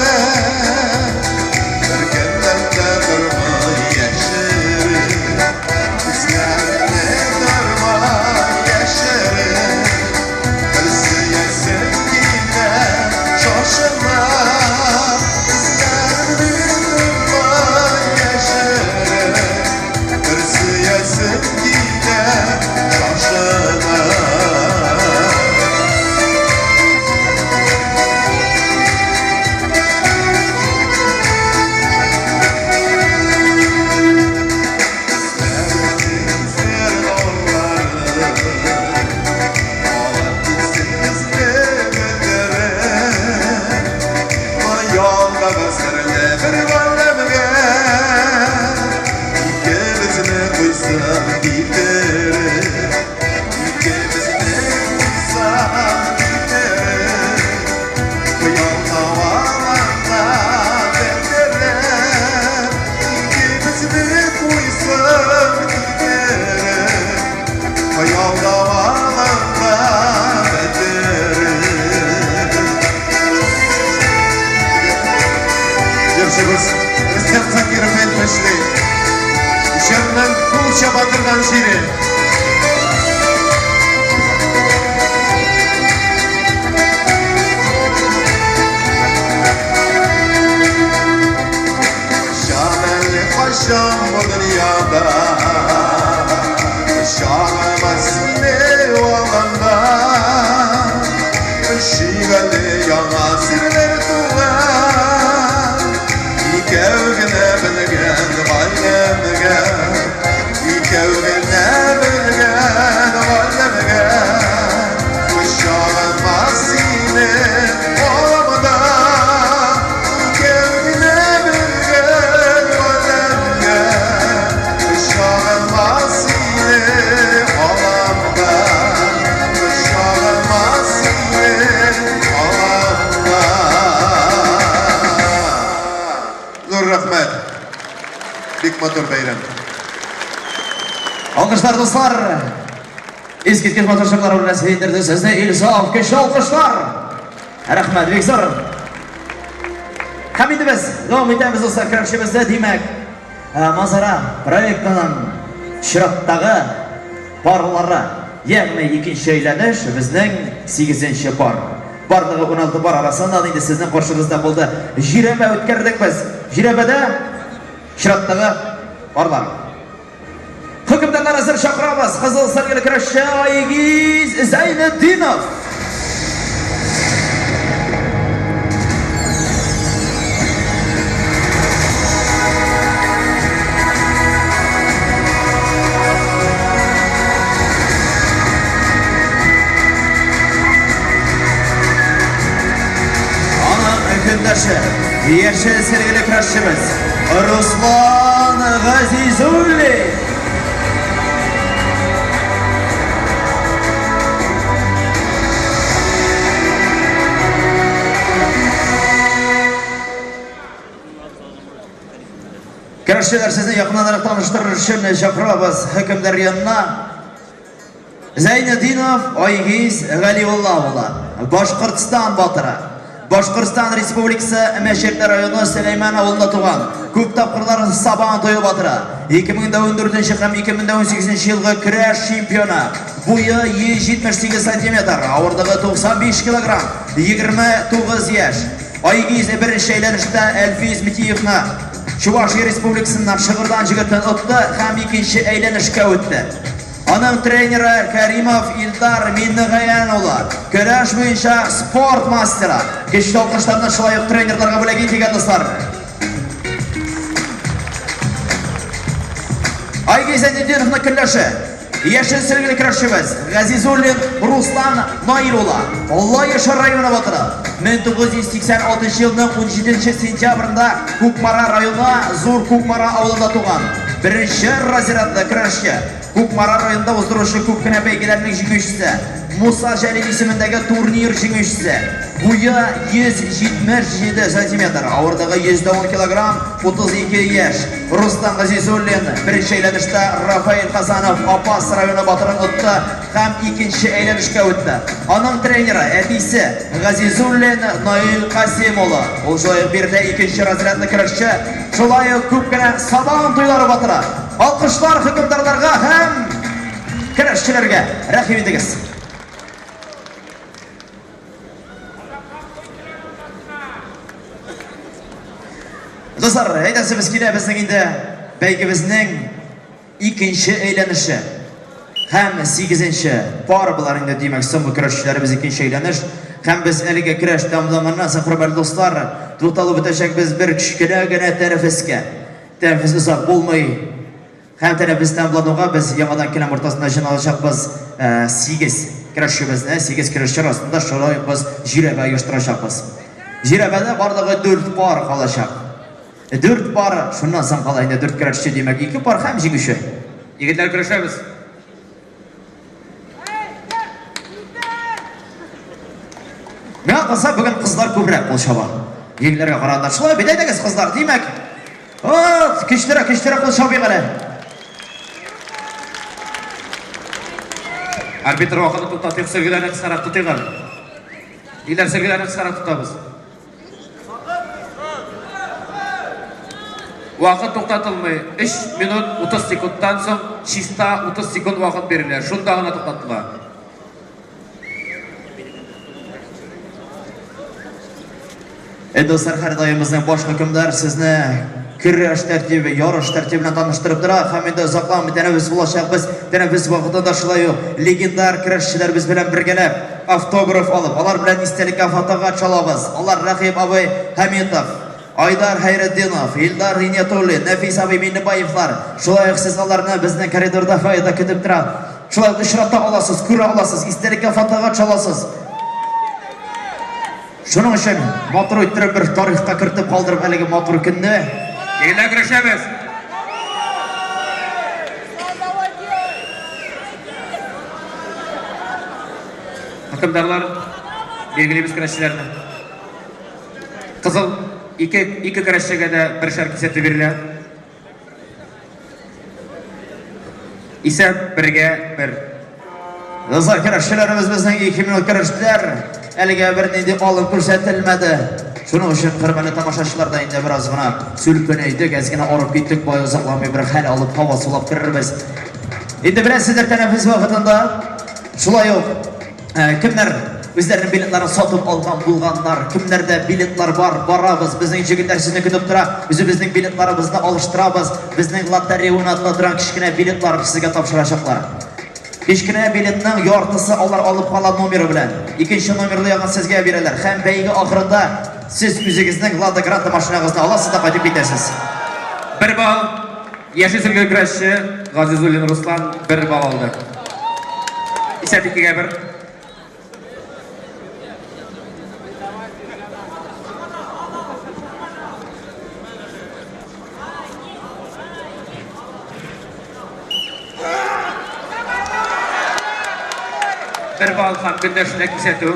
Беркемнән дә тормый яшереп Хисләремне тормый яшереп Бер сөясем килә шашынып Хисләремне тормый яшереп Бер сөясем килә шашынып. Җырчыбыз Рөстәм Закиров әйтмешли, җырның кул чаба торган җире. Кайчан әле кайчан бу дөньяда Кочагыма сине алганда Өшик әле яңа серләр туа Икәү генә белгән галәмгә Икәү генә белгән галәмгә Кочагыма сине аламда Икәү генә белгән галәмгә Кочагыма сине аламда Кочагыма сине аламда Зур рәхмәт. Бик матур бәйрәм. Алкышлар, дуслар! Искиткеч матур җырлар белән сөендерде сезне Илсаф. Көчле алкышлар! Рәхмәт, бик зур. Һәм инде без дәвам итәбез, дуслар, көрәшебездә. Димәк, Мазара проектының чираттагы парлары, ягъни икенче әйләнеш, безнең сигезенче пар. Барлыгы 16 пар арасыннан инде сезнең каршыгызда булды. Жирәбә үткәрдек без. Жирәбәдә чираттагы парлар. Хөкемдарлар әзер чакырабыз. Кызыл сәргеле көрәшче Айгиз Зәйнетдинов. Аның көндәше, яшел сергеле көрәшчебез Руслан Газизуллин. Көрәшчеләр сезне якыннанрак таныштырыр өчен чакырабыз хөкемдар янына. Зәйнетдинов Айгиз Галиулла улы, Башкортстан батыры. Башкортстан Республикасы Мәчетле районы Сөләймән авылында туган. Күп тапкырлар Сабан туе батыры. 2014 һәм 2018 елгы көрәш чемпионы. Буе 178 сантиметр, авырлыгы 95 килограмм, 29 яшь. Айгиз беренче әйләнештә Әлфиз Митиевны Чувашия Республикасыннан Шыгырдан җегетен отты һәм икенче әйләнешкә үтте. Аның тренеры Кәримов Илдар Миннегаян улы, көрәш буенча спорт мастеры. Көчле алкышларны шулай ук тренерларга бүләк итик, дуслар. Айгиз Зәйнетдиновның көндәше, яшел сөлгеле көрәшчебез Газизуллин Руслан Наил улы, Лаеш районы батыры. 1986 елның 17 сентябрендә Кукмара районы Зур Кукмара авылында туган. Беренче разрядлы көрәшче. Кукмара районында уздыручы күп кенә бәйгеләрнең җиңүчесе. Муса Җәлил исемендәге турнир җиңүчесе. Буе 177 сантиметр, авырлыгы 110 килограмм, 32 яшь. Рустам Газизуллин беренче әйләнештә Рафаэль Хасанов Апас районы батырын отты һәм икенче әйләнешкә үтте. Аның тренеры, әтисе Газизуллин Наил Касим улы. Ул шулай ук биредә икенче разрядлы көрәшче, шулай ук күп кенә Сабан туйлары батыры. Алкышлар хөкемдарларга һәм көрәшчеләргә рәхим итегез. Дуслар, әйтәсебез килә, безнең инде бәйгебезнең икенче әйләнеше һәм сигезенче пар болар инде, димәк, соңгы көрәшчеләребез икенче әйләнеш. Һәм без әлеге көрәш тәмамланганнан соң, хөрмәтле дуслар, тукталып үтәчәкбез бер кечкенә генә тәнәфескә. Тәнәфес озак булмый. Һәм тәнәфес тәмамлануга без яңадан келәм уртасында җыйналачакбыз. Сигез көрәшчебезне, сигез көрәшче арасында шулай ук без жирәбә оештырачакбыз. Жирәбәдә барлыгы дүрт пар калачак. Дүрт пар, шуннан соң кала инде дүрт көрәшче, димәк, ике пар һәм җиңүче. Егетләр, көрәшәбез! Миңа калса, бүген кызлар күбрәк кул чаба. Егетләргә караганда. Шулай бит, әйдәгез, кызлар, димәк. Вот, көчлерәк, көчлерәк кул чабыйк әле. Арбитр вакытны туктатыйк, сөлгеләрне кыскарак тотыйк әле. Егетләр, сөлгеләрне кыскарак тотабыз. Вакыт туктатылмый. 3 минут 30 секундтан соң чиста 30 секунд вакыт бирелә. Шунда гына туктатыла. Әй, дуслар, һәрдаим безнең баш хөкемдар сезне көрәш тәртибе, ярыш тәртибе белән таныштырып тора. Һәм инде озакламый тәнәфес булачак. Без тәнәфес вакытында шулай ук легендар көрәшчеләребез белән бергәләп автограф алып, алар белән истәлеккә фотога чалабыз. Алар Рәхим абый Хәмитов, Айдар Хәйретдинов, Илдар Гыйниятуллин, Нәфис абый Миннебаевлар. Шулай ук сез аларны безнең коридорда, фойеда көтеп тора. Шулай ук очрата аласыз, күрә аласыз, истәлеккә фотога чаласыз. Шуның өчен матур иттереп бер тарихка кертеп калдырып әлеге матур көнне. Егетләр, көрәшәбез! Хөкемдарлар, билгелибез көрәшчеләрне. Кызыл ике, ике көрәшчегә дә бершәр кисәтү бирелә. Исәп бергә бер. Дуслар, көрәшчеләребез безнең 2 минут көрәштеләр. Әлегә бернинди алым күрсәтелмәде. Шуның өчен хөрмәтле тамашачылар да инде бераз гына сүлпәнәйдек, әз генә арып киттек, бай озакламый бер хәл алып һава сулап керербез. Инде беләсездер, тәнәфес вакытында шулай ук Ә, кемнәр үзләренең билетларын сатып алган булганнар, кемнәрдә билетлар бар, барабыз, безнең җегетләр сезне көтеп тора, үзебезнең билетларыбызны алыштырабыз, безнең лотерея уйнатыла торган кечкенә билетлар сезгә тапшырачаклар. Кечкенә билетның яртысы алар алып кала номеры белән. Икенче номерлы ягын сезгә бирәләр. Һәм бәйге ахырында сез үзегезнең Лада Гранта машинагызны аласыз да кайтып китәсез. Бер балл. Яшел сөлге көрәшче Газизуллин Руслан бер балл алды. Исәп икегә бер. Бер балл һәм көндәшенә кисәтү.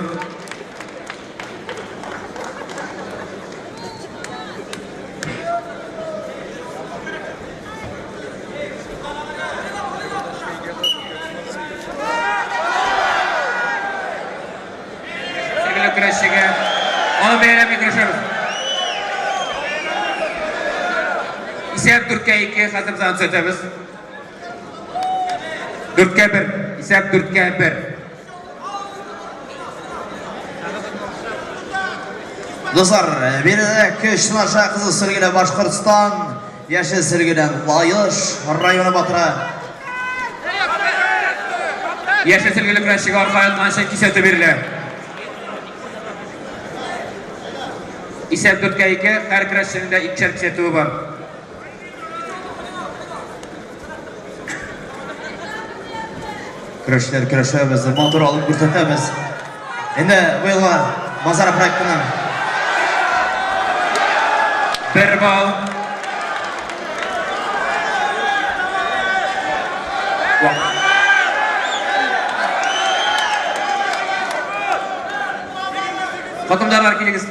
Сәгеле көрәшчегә аны бәяләми көрәшәбез. Исәп 4-кә 2, хәзер без аны төзәтәбез. 4-кә 1, исәп 4-кә 1. Дуслар, биредә көч сынаша Кызыл Сөлгеле Башкортстан, Яшел Сөлгедән Лаеш районы батыры. Яшел Сөлгеле көрәшчегә арка яткан өчен кисәтү бирелә. Исәп 4-кә 2, һәр көрәшченең дә икешәр кисәтүе бар. Көрәшләр көрәшәбез, матур алып күрсәтәбез. Инде быелгы Мазара проектының бер балл. Хөкемдарлар килегез.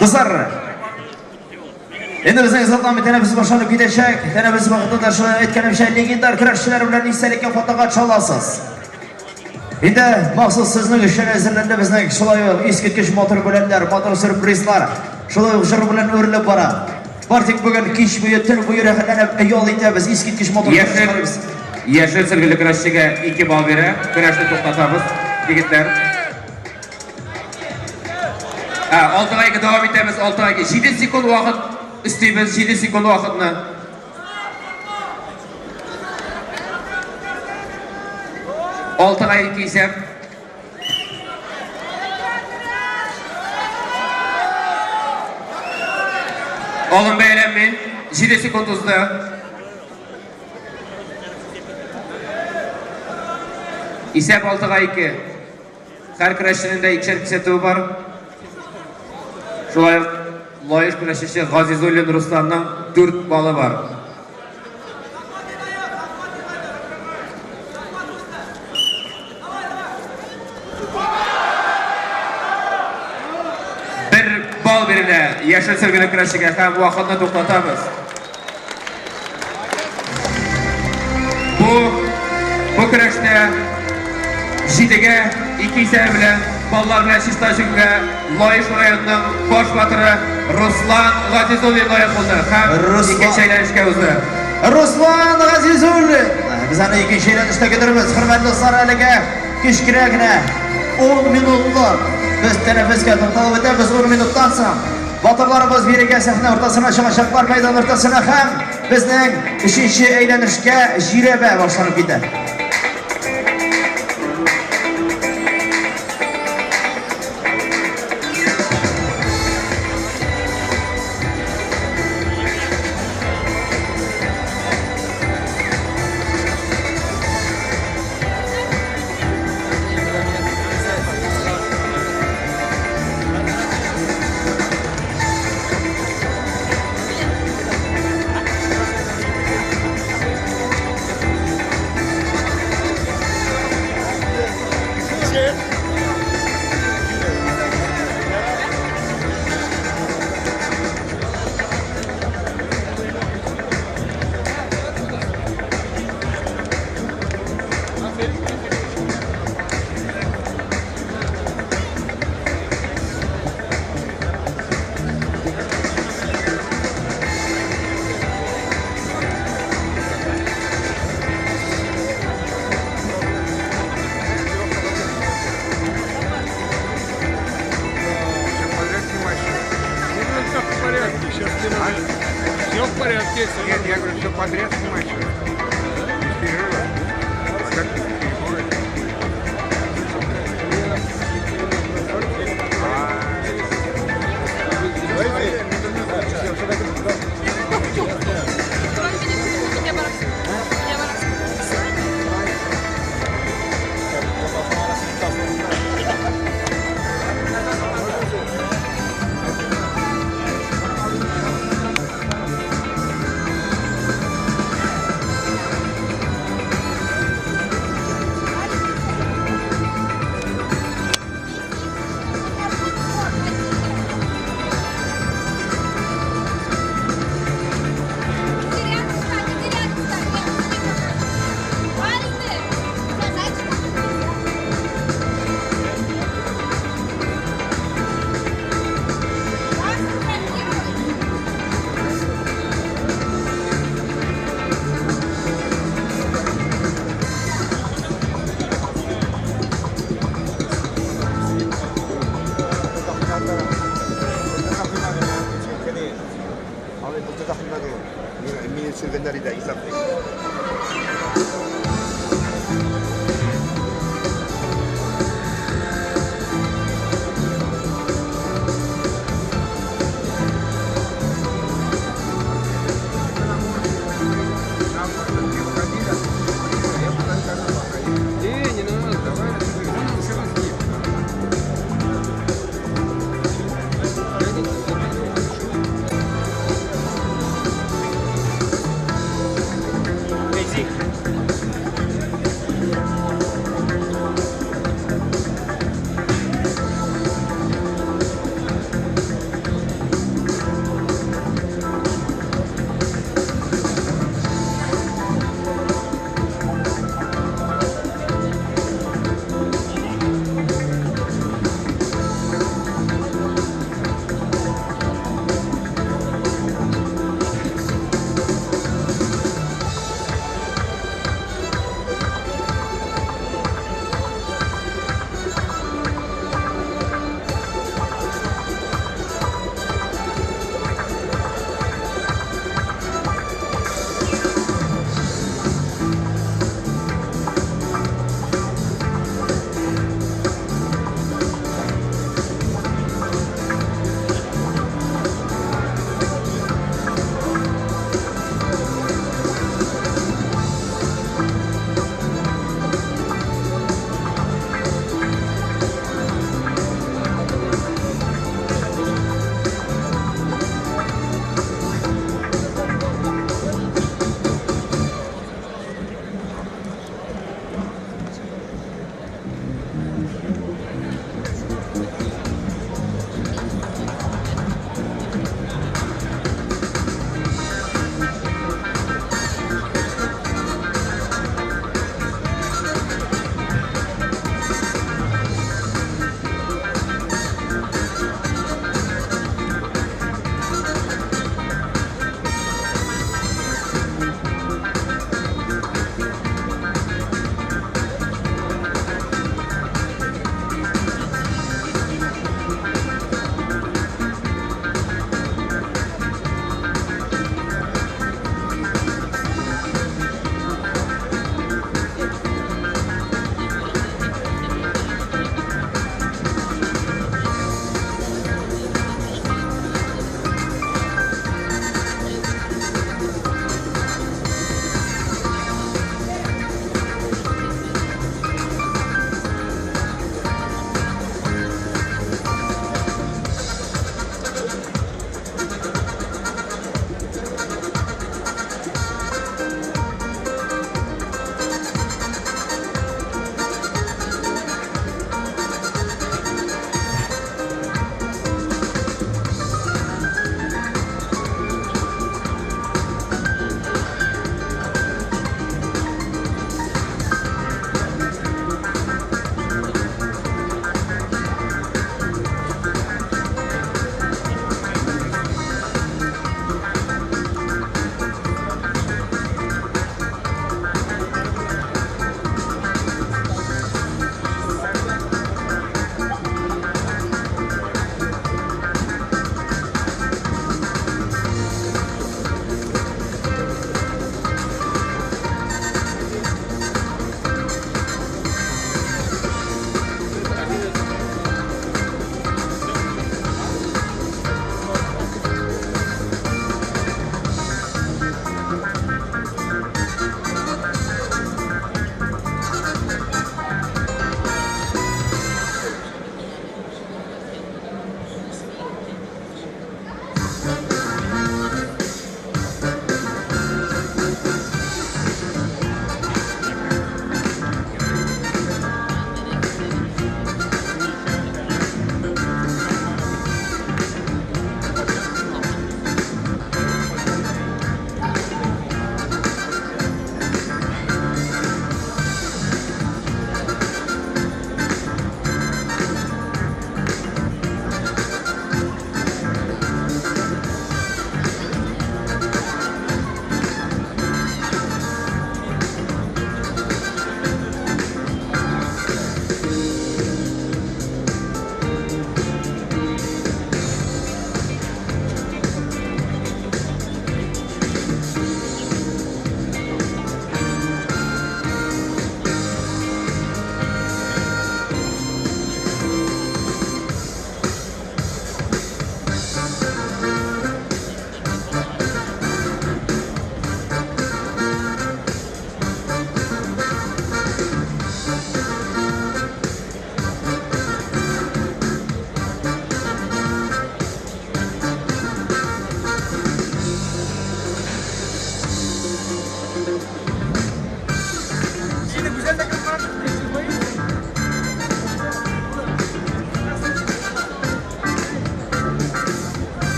Дуслар, инде безнең озакламый тәнәфес башланып китәчәк. Тәнәфес вакытында шулай әйткәнемчә, легендар көрәшчеләр белән истәлеккә фотога төшә аласыз. Инде махсус сезнең өчен әзерләнде безнең шулай ук искиткеч матур бүләкләр, матур сюрпризлар. Шулай ук җыр белән үрелеп бара. Бар тик бүген кич буе, төн буе рәхәтләнеп ял итәбез, искиткеч матур Яшел, яшел сөлгеле көрәшчегә 2 балл бирә. Көрәшне туктатабыз, егетләр. Ә, 6-га 2 дәвам итәбез, 6-га 2. 7 секунд вакыт өстибез, 7 секунд вакытны. Алтыга ике исәп. Алым бәяләнми. 7 секунд узды. Исәп 6-га 2. Һәр көрәшченең дә икешәр кисәтүе бар. Шулай ук Лаеш көрәшчесе Газизуллин Русланның 4 баллы бар. Бер балл бирелә яшел сөлгеле көрәшчегә һәм вакытны туктатабыз. Бу бу көрәштә җидегә ике исәбе белән баллар белән чиста җиңүгә Лаеш районының баш батыры Руслан Газизуллин лаек булды һәм Руслан- икенче әйләнешкә узды. Руслан Газизуллин. Без аны икенче әйләнештә көтәрбез. Хөрмәтле дуслар, әлегә кечкенә генә 10 минутлык без тәнәфескә тукталып үтәбез. 10 минуттан соң батырларыбыз бирегә сәхнә уртасына чыгачаклар, мәйдан уртасына һәм безнең өченче әйләнешкә жирәбә башланып китә. Подряд снимаешь. Ну, все в порядке, сейчас не надо. Все в порядке. Нет, я говорю, все подряд снимаешь. Без перерыва. А как ты переборы?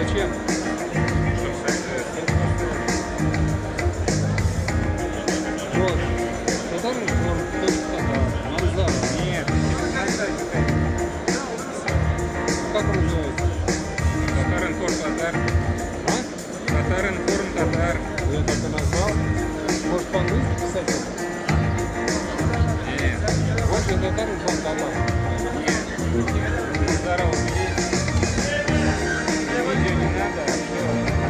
Зачем? Вот. Татаринформ.татар. Манзара. Нет. Как он называется? Татаринформ Татар. А? Татаринформ Татар. Я так и назвал. Может, по-английски писать? Нет. Вот же Татаринформ Татар. Нет. Манзара убери. Видео не надо. Да.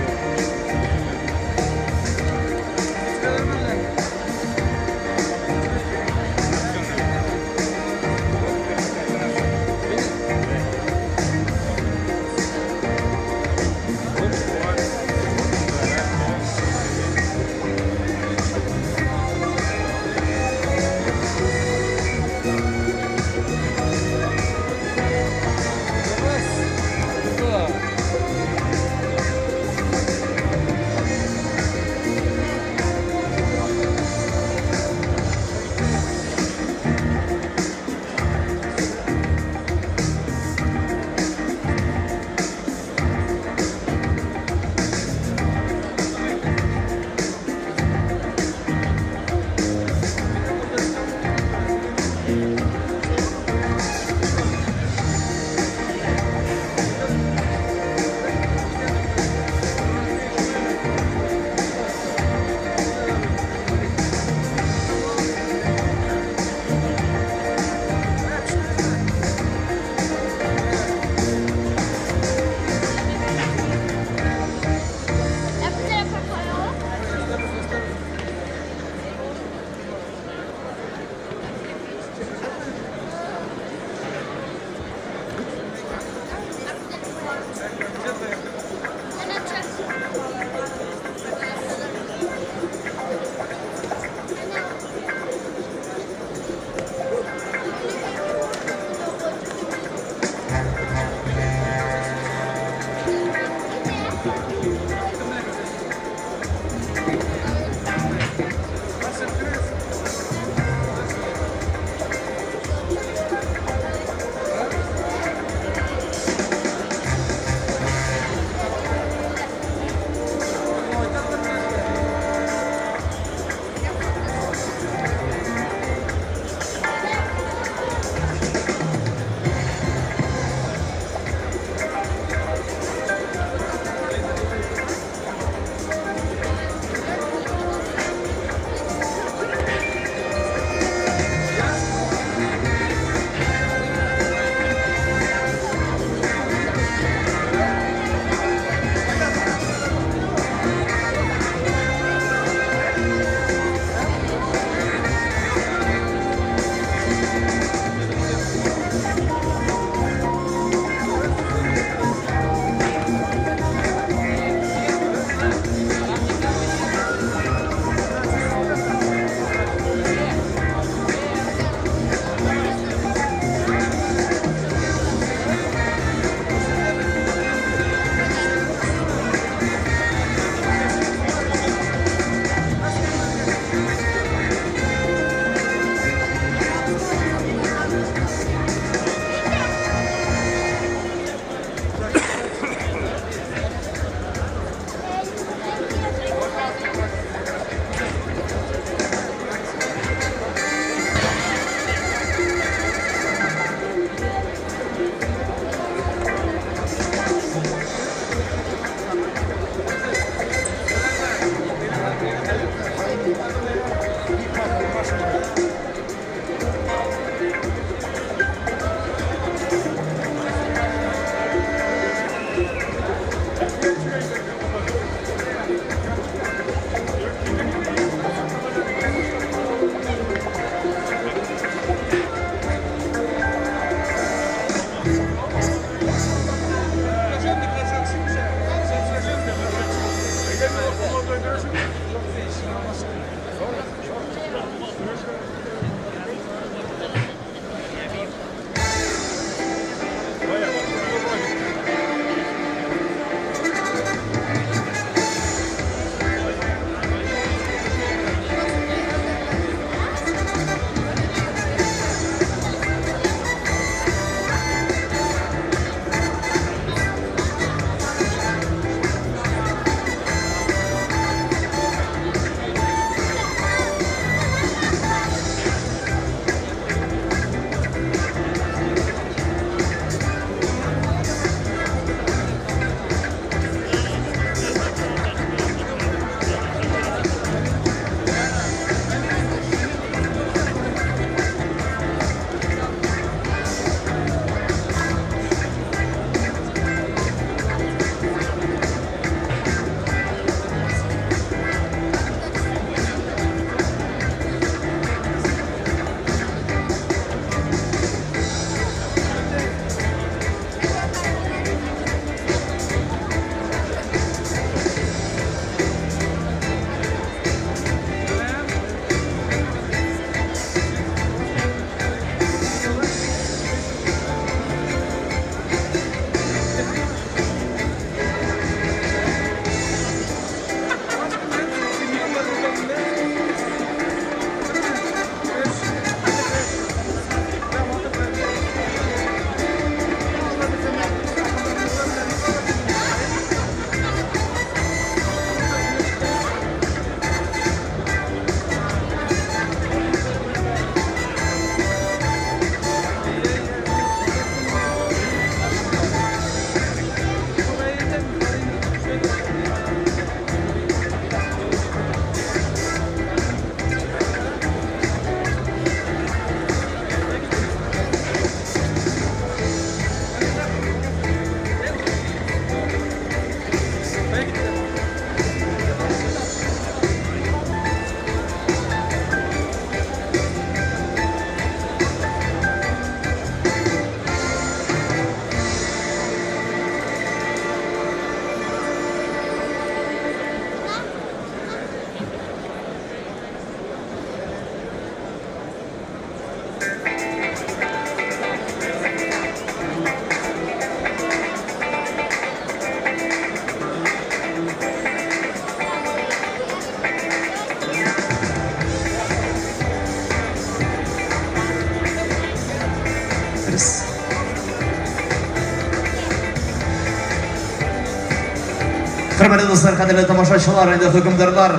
Хөрмәтле дуслар, кадерле тамашачылар, инде хөкемдарлар,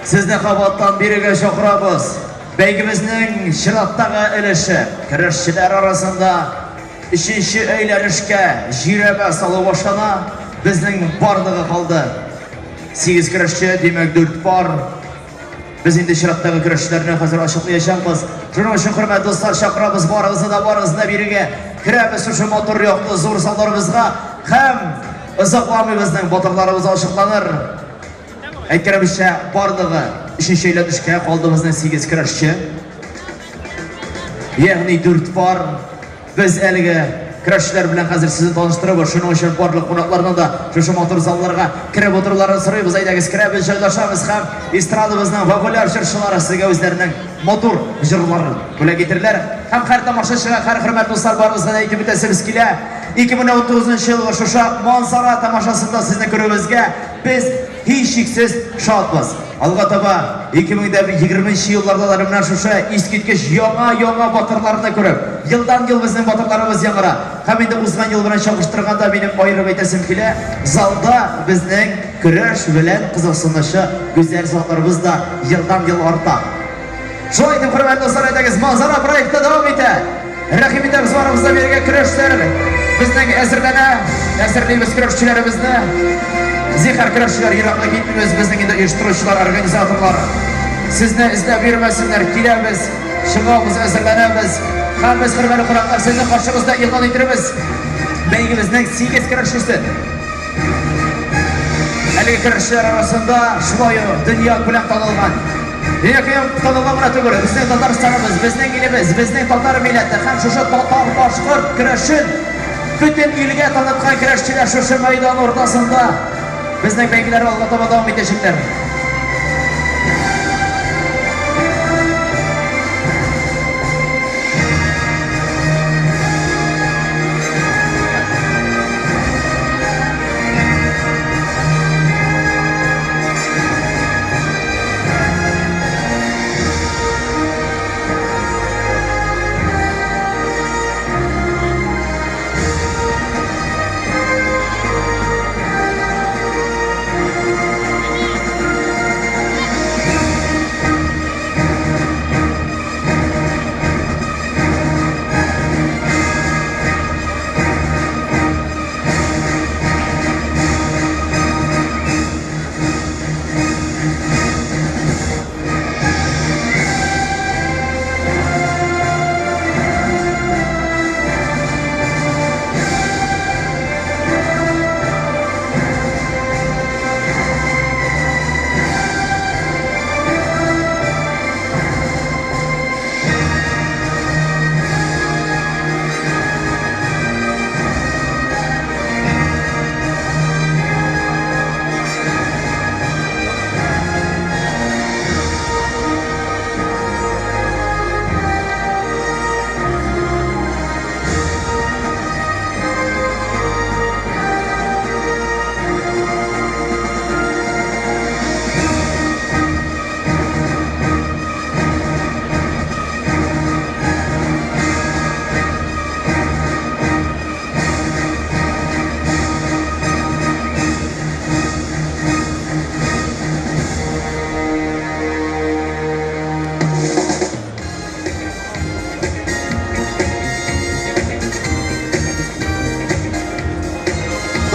сезне кабаттан бирегә чакырабыз. Бәйгебезнең чираттагы өлеше көрәшчеләр арасында өченче әйләнешкә жирәбә салу башлана. Безнең барлыгы калды. 8 көрәшче, димәк 4 пар. Без инде чираттагы көрәшчеләрне хәзер ачыклаячакбыз. Шуның өчен, хөрмәтле дуслар, чакырабыз барыгызны да, барыгызны да бирегә. Керәбез шушы матур якты зур залларыбызга һәм озакламый безнең батырларыбыз ачыкланыр. Әйткәнебезчә, барлыгы өченче әйләнешкә калды безнең 8 көрәшче. Ягъни 4 пар. Без әлеге көрәшчеләр белән хәзер сезне таныштырабыз. Шуның өчен барлык кунакларны да шушы матур залларга кереп утыруларын сорыйбыз. Әйдәгез, керәбез, җайлашабыз һәм эстрадабызның популяр җырчылары сезгә үзләренең матур җырларын бүләк итерләр. Һәм һәр тамашачыга, һәр хөрмәтле дуслар, барыгызга да әйтеп үтәсебез килә. 2019 елгы шушы Манзара тамашасында сезне күрүебезгә без һичшиксез шатбыз. Алга таба 2020 елларда да менә шушы искиткеч яңа-яңа батырларны күреп, елдан-ел безнең батырларыбыз яңара. Һәм инде узган ел белән чагыштырганда минем аерым әйтәсем килә, залда безнең көрәш белән кызыксынучы гүзәл затларыбыз да елдан-ел арта. Шулай итеп, хөрмәтле дуслар, әйдәгез, Манзара проекты дәвам итә. Рәхим итәбез барыбыз да бирегә көрәшләр безнең әзерләнә. Әзерлибез көрәшчеләребезне. Зинһар көрәшчеләр еракка китмибез, безнең инде оештыручылар, организаторлар сезне эзләп йөрмәсеннәр. Киләбез, чыгабыз, әзерләнәбез. Һәм без, хөрмәтле кунаклар, сезнең каршыгызда игълан иттербез. Бәйгебезнең 8 көрәшчесе. Әлеге көрәшчеләр арасында шулай ук дөнья күләм танылган Дөнья танылган гына түгел, безнең Татарстаныбыз, безнең илебез, безнең татар милләте һәм шушы татар-башкорт көрәшен бөтен илгә таныткан көрәшчеләр шушы мәйдан уртасында безнең бәйгеләр алга таба дәвам итәчәкләр.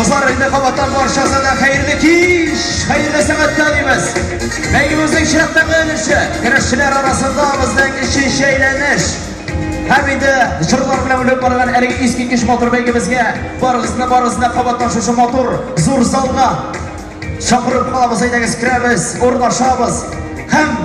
Дуслар, инде кабаттан барчасына да хәерле кич, хәерле сәгатьтә дибез. Бәйгебезнең чираттагы өлеше, көрәшчеләр арасында безнең өченче әйләнеш. Һәм инде җырлар белән үлеп барган әлеге искиткеч матур бәйгебезгә барыгызны барыгызны кабаттан шушы матур зур залга Чакырып калабыз, әйдәгез, керәбез, урнашабыз. Һәм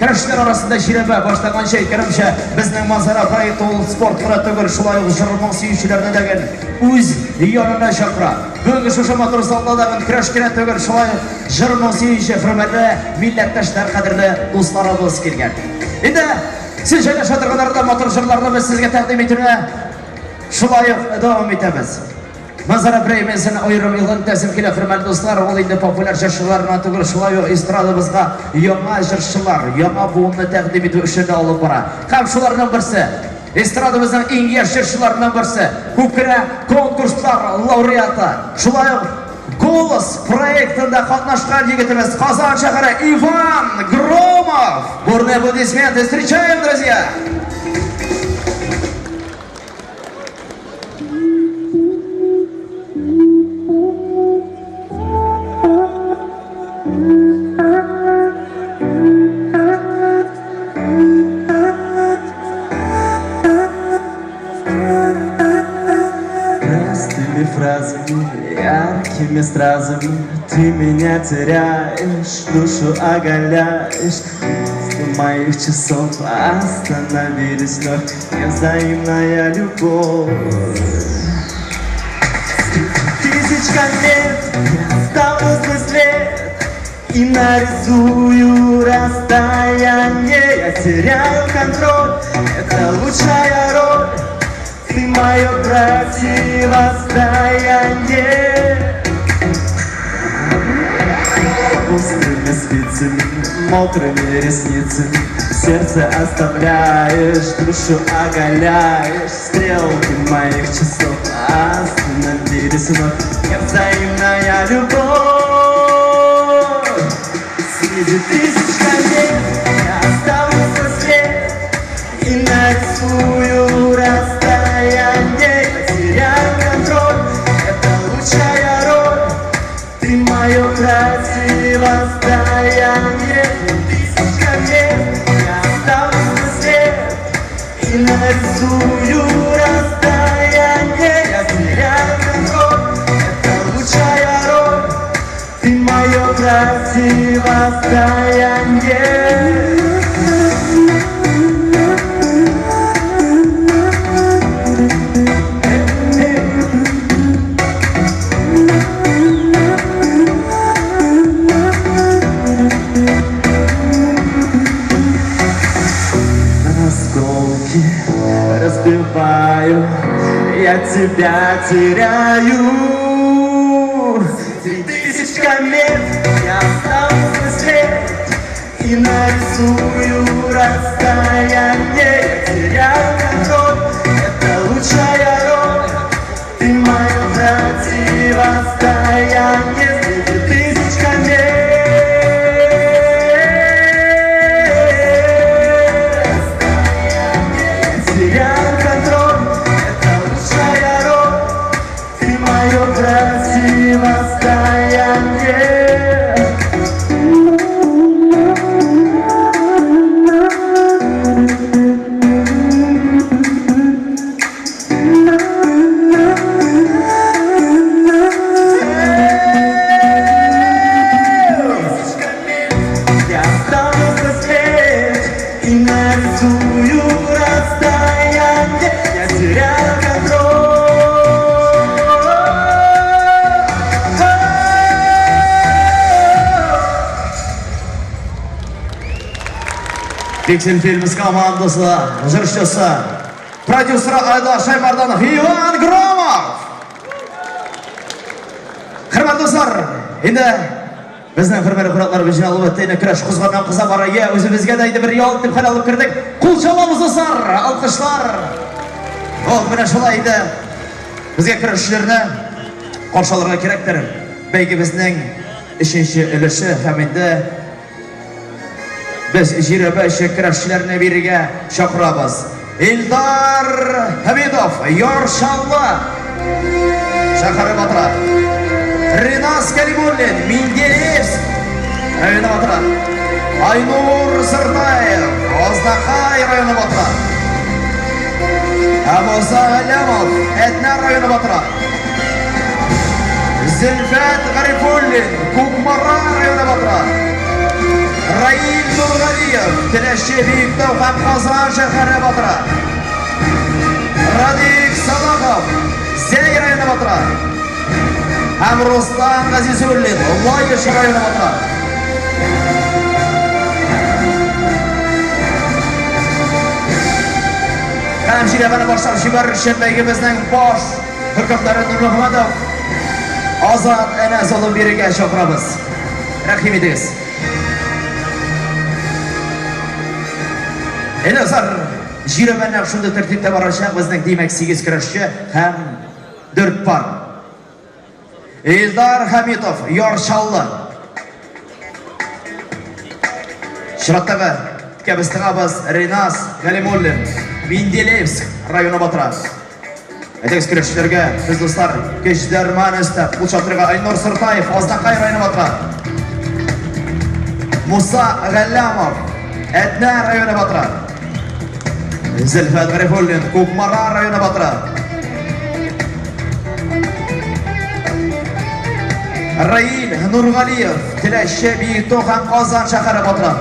көрәшләр арасында җирәбә башлаганча әйткәнемчә, безнең Манзара проекты ул спорт кына түгел, шулай ук җыр-моң сөючеләрне дә гел үз янына чакыра. Бүгенге шушы матур залда да көрәш кенә түгел, шулай ук җыр-моң сөюче хөрмәтле милләттәшләр, кадерле дусларыбыз килгән. Инде сез җайлаша торган арада матур җырларны без сезгә тәкъдим итүне шулай ук дәвам итәбез. Манзара премиясен аерым игълан итәсем килә, хөрмәтле дуслар, ул инде популяр җырчылар гына түгел, шулай ук эстрадабызга яңа җырчылар, яңа буынны тәкъдим итү эшен дә алып бара. Һәм шуларның берсе, эстрадабызның иң яшь җырчыларыннан берсе, күп кенә конкурслар лауреаты, шулай ук. Голос проектында катнашкан егетебез Казан шәһәре Иван Громов. Бурные аплодисменты. Встречаем, друзья! Простыми фразами, яркими стразами Ты меня теряешь, душу оголяешь Сто моих часов остановились вновь Невзаимная любовь Тысяч комет я оставлю свой след И нарисую расстояние Я теряю контроль, это лучшая роль Ты мое противостояние Острыми спицами, мокрыми ресницами Сердце оставляешь, душу оголяешь Стрелки моих часов остановились вновь Невзаимная любовь Среди тысяч колен я оставлю свой след И нарисую расстояние Я теряю контроль, это лучшая роль Ты мое противостояние Тысяч колен я оставлю свой след И нарисую расстояние Я теряю контроль, это лучшая роль Ты мое противостояние. Осколки разбиваю, я тебя теряю. 3000 комет я оставлю свой след И нарисую расстояние. Я теряю контроль, это лучшая роль. Ты мое противостояние среди тысяч комет. Теряю контроль, это лучшая роль. Ты мое противостояние. Я оставлю свой след и нарисую расстояние. Я теряю контроль. Пиксель Фильмс командасы, җырчысы, продюсеры Айдар Шаймарданов, Иван Громов. Хөрмәтле дуслар, инде безнең хөрмәтле кунакларыбыз җыйналып бетте. Инде көрәш кызганнан кыза бара. Я үзебезгә дә инде бер ял итеп хәл алып кердек. Кул чабабыз, дуслар, алкышлар. Вот менә шулай инде безгә көрәшчеләрне каршы алырга кирәктер. Бәйгебезнең өченче өлеше һәм инде без җирәбә өчен көрәшчеләрне бирергә чакырабыз. Илдар Хәмидов, Яр Чаллы шәһәре батыры. Ринас Кәлимуллин, Менделеевск районы батыры. Айнур Сыртаев, Азнакай районы батыры. Әбуза Галямов, Әтнә районы батыры. Зөлфәт Гарифуллин, Кукмара районы батыры. Раил Нургалиев, Теләче, Биектау һәм Казан шәһәре батыры. Радик Салахов, Зәй районы батыры. Һәм Руслан Газизуллин, Лаеш районы батыры. Һәм җирәбәне башлап җибәрер өчен бәйгебезнең баш хөкемдары Нурмөхәммәтов Азат Әнәс улын бирергә чакырабыз. Рәхим итегез. Элязар, җирәбә нәкъ шундый тәртиптә барачак. Безнең, димәк, 8 көрәшче һәм 4 пар. Илдар Хәмитов, Яр Чаллы. Чираттагы текәбез тыгабыз Ринас Галимуллин, Менделеевск районы батыры. Әйдәгез көрәшчеләргә, без дуслар, көч дәрман өстәп, кул чаптырырга Айнур Сыртаев, Азнакай районы батыры. Муса Галлямов, Әтнә районы батыры. Зөлфәт Гарифуллин, Кукмара районы батыры. Раил Нургалиев, Теләче, Биектау һәм Казан шәһәре батыры.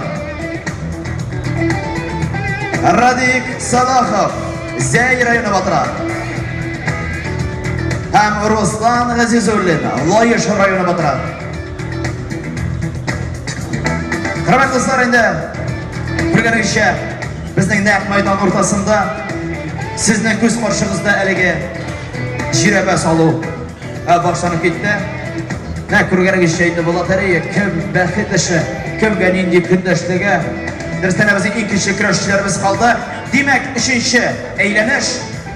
Радик Салахов, Зәй районы батыры. Һәм Руслан Газизуллин, Лаеш районы батыры. Хөрмәтле дуслар, инде күргәнегезчә, безнең нәкъ мәйдан уртасында сезнең күз каршыгызда әлеге жирәбә салу башланып китте. Нәкъ күргәнегезчә инде бу лотерея кем бәхет эше, кемгә нинди көндәшлеге. Дөрестән дә безнең иң көчле көрәшчеләребез калды. Димәк, өченче әйләнеш,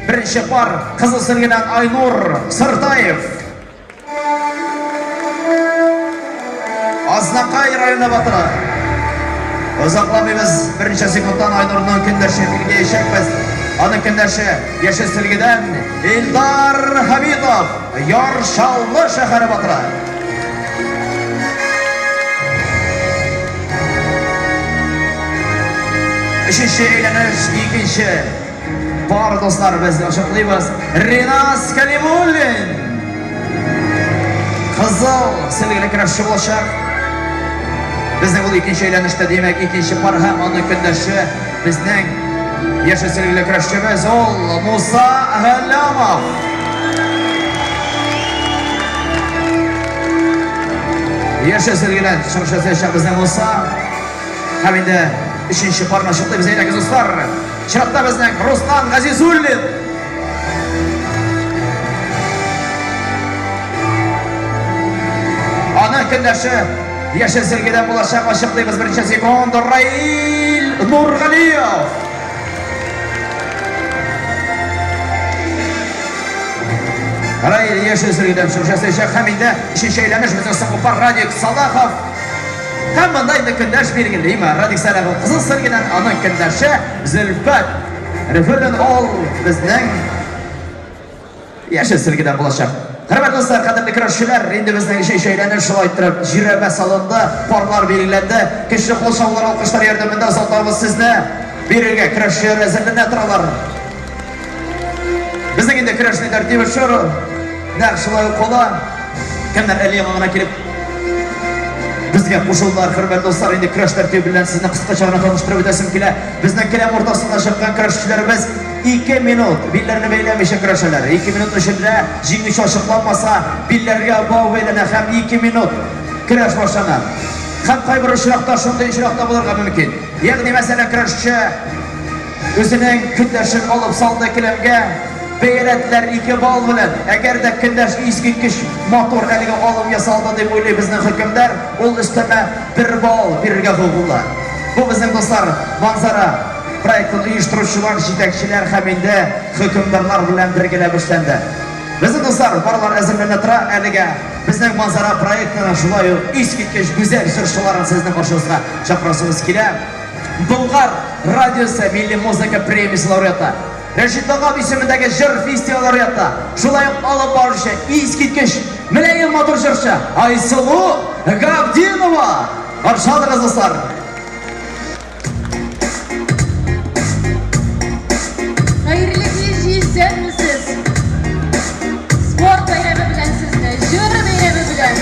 беренче пар Кызыл Сөлгедән Айнур Сыртаев. Азнакай районы батыры. Озакламыйбыз, берничә секундтан Айнурның көндәше билгеләячәкбез. Аның көндәше Яшел Сөлгедән Илдар Хәмитов, Яр Чаллы шәһәре батыры. Өченче әйләнеш, икенче. Бар дуслар, без ачыклыйбыз. Ринас Калимуллин! Кызыл сөлгеле көрәшче булачак. Безнең ул икенче әйләнештә, димәк, икенче пар һәм аның көндәше безнең яшел сөлгеле көрәшчебез ул Муса Галлямов. Яшел сөлгедән чыгыш ясаячак безнең Муса. Һәм инде өченче парны ачыклыйбыз, әйдәгез, дуслар. Чиратта безнең Руслан Газизуллин. Аның көндәше Яшел Сергейдән булачак. Ачыклыйбыз беренче секунд. Раил Нургалиев. Раил Яшел Сергейдән чыгыш ясаячак. Һәм инде өченче әйләнеш безнең соңгы пар Радик Салахов. Һәм монда инде көндәш билгелиме? Радик Сәлахов Кызыл Сергейдән, аның көндәше Зөлфәт Рифуллин ул безнең Яшел Сергейдән булачак. Хөрмәтле дуслар, кадерле көрәшчеләр, инде безнең өченче әйләнеш шулай иттереп жирәбә салынды, парлар билгеләнде. Көчле кул чабулар, алкышлар ярдәмендә озатабыз сезне. Бирергә көрәшчеләр әзерләнә торалар. Безнең инде көрәшнең тәртибе шул. Нәкъ шулай ук кала. Кемнәр әле яңа гына килеп безгә кушылдылар, хөрмәтле дуслар, инде көрәш тәртибе белән сезне кыскача гына таныштырып үтәсем килә. Безнең келәм уртасында чыккан көрәшчеләребез 2 минут билләрне бәйләмичә көрәшәләр. 2 минут эчендә җиңүче ачыкланмаса, билләргә бау бәйләнә һәм 2 минут көрәш башлана. Һәм кайбер очракта шундый очракта булырга мөмкин. Ягъни, мәсәлән, көрәшче Үзенең көндәшен алып салды келәмгә, бәяләделәр 2 балл белән. Әгәр дә көндәш искиткеч матур әлеге алым ясалды дип уйлый безнең хөкемдар, ул өстәмә 1 балл бирергә хокуклы. Бу безнең дуслар, Манзара проектын оештыручылар, җитәкчеләр һәм инде хөкемдарлар белән бергәләп эшләнде. Безнең дуслар, барлар әзерләнә тора, әлегә безнең Манзара проектының шулай ук искиткеч гүзәл җырчыларын сезнең каршыгызга чакырасыбыз килә. Болгар радиосы милли музыка премиясе лауреаты, Рәшит Ваһап исемендәге җыр фестивале лауреаты, шулай ук алып баручы, искиткеч мөлаем матур җырчы Айсылу Габдинова. Каршы алыгыз, дуслар! Хәерле кич, исәнмесез! Спорт бәйрәме белән сезне, җыр бәйрәме белән!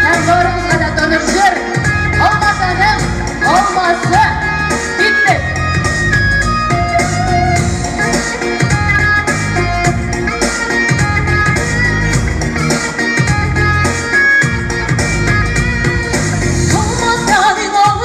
Һәм барыгызга да таныш җыр, Алмасаның алмасы! Киттек! Алмасаның алмасы!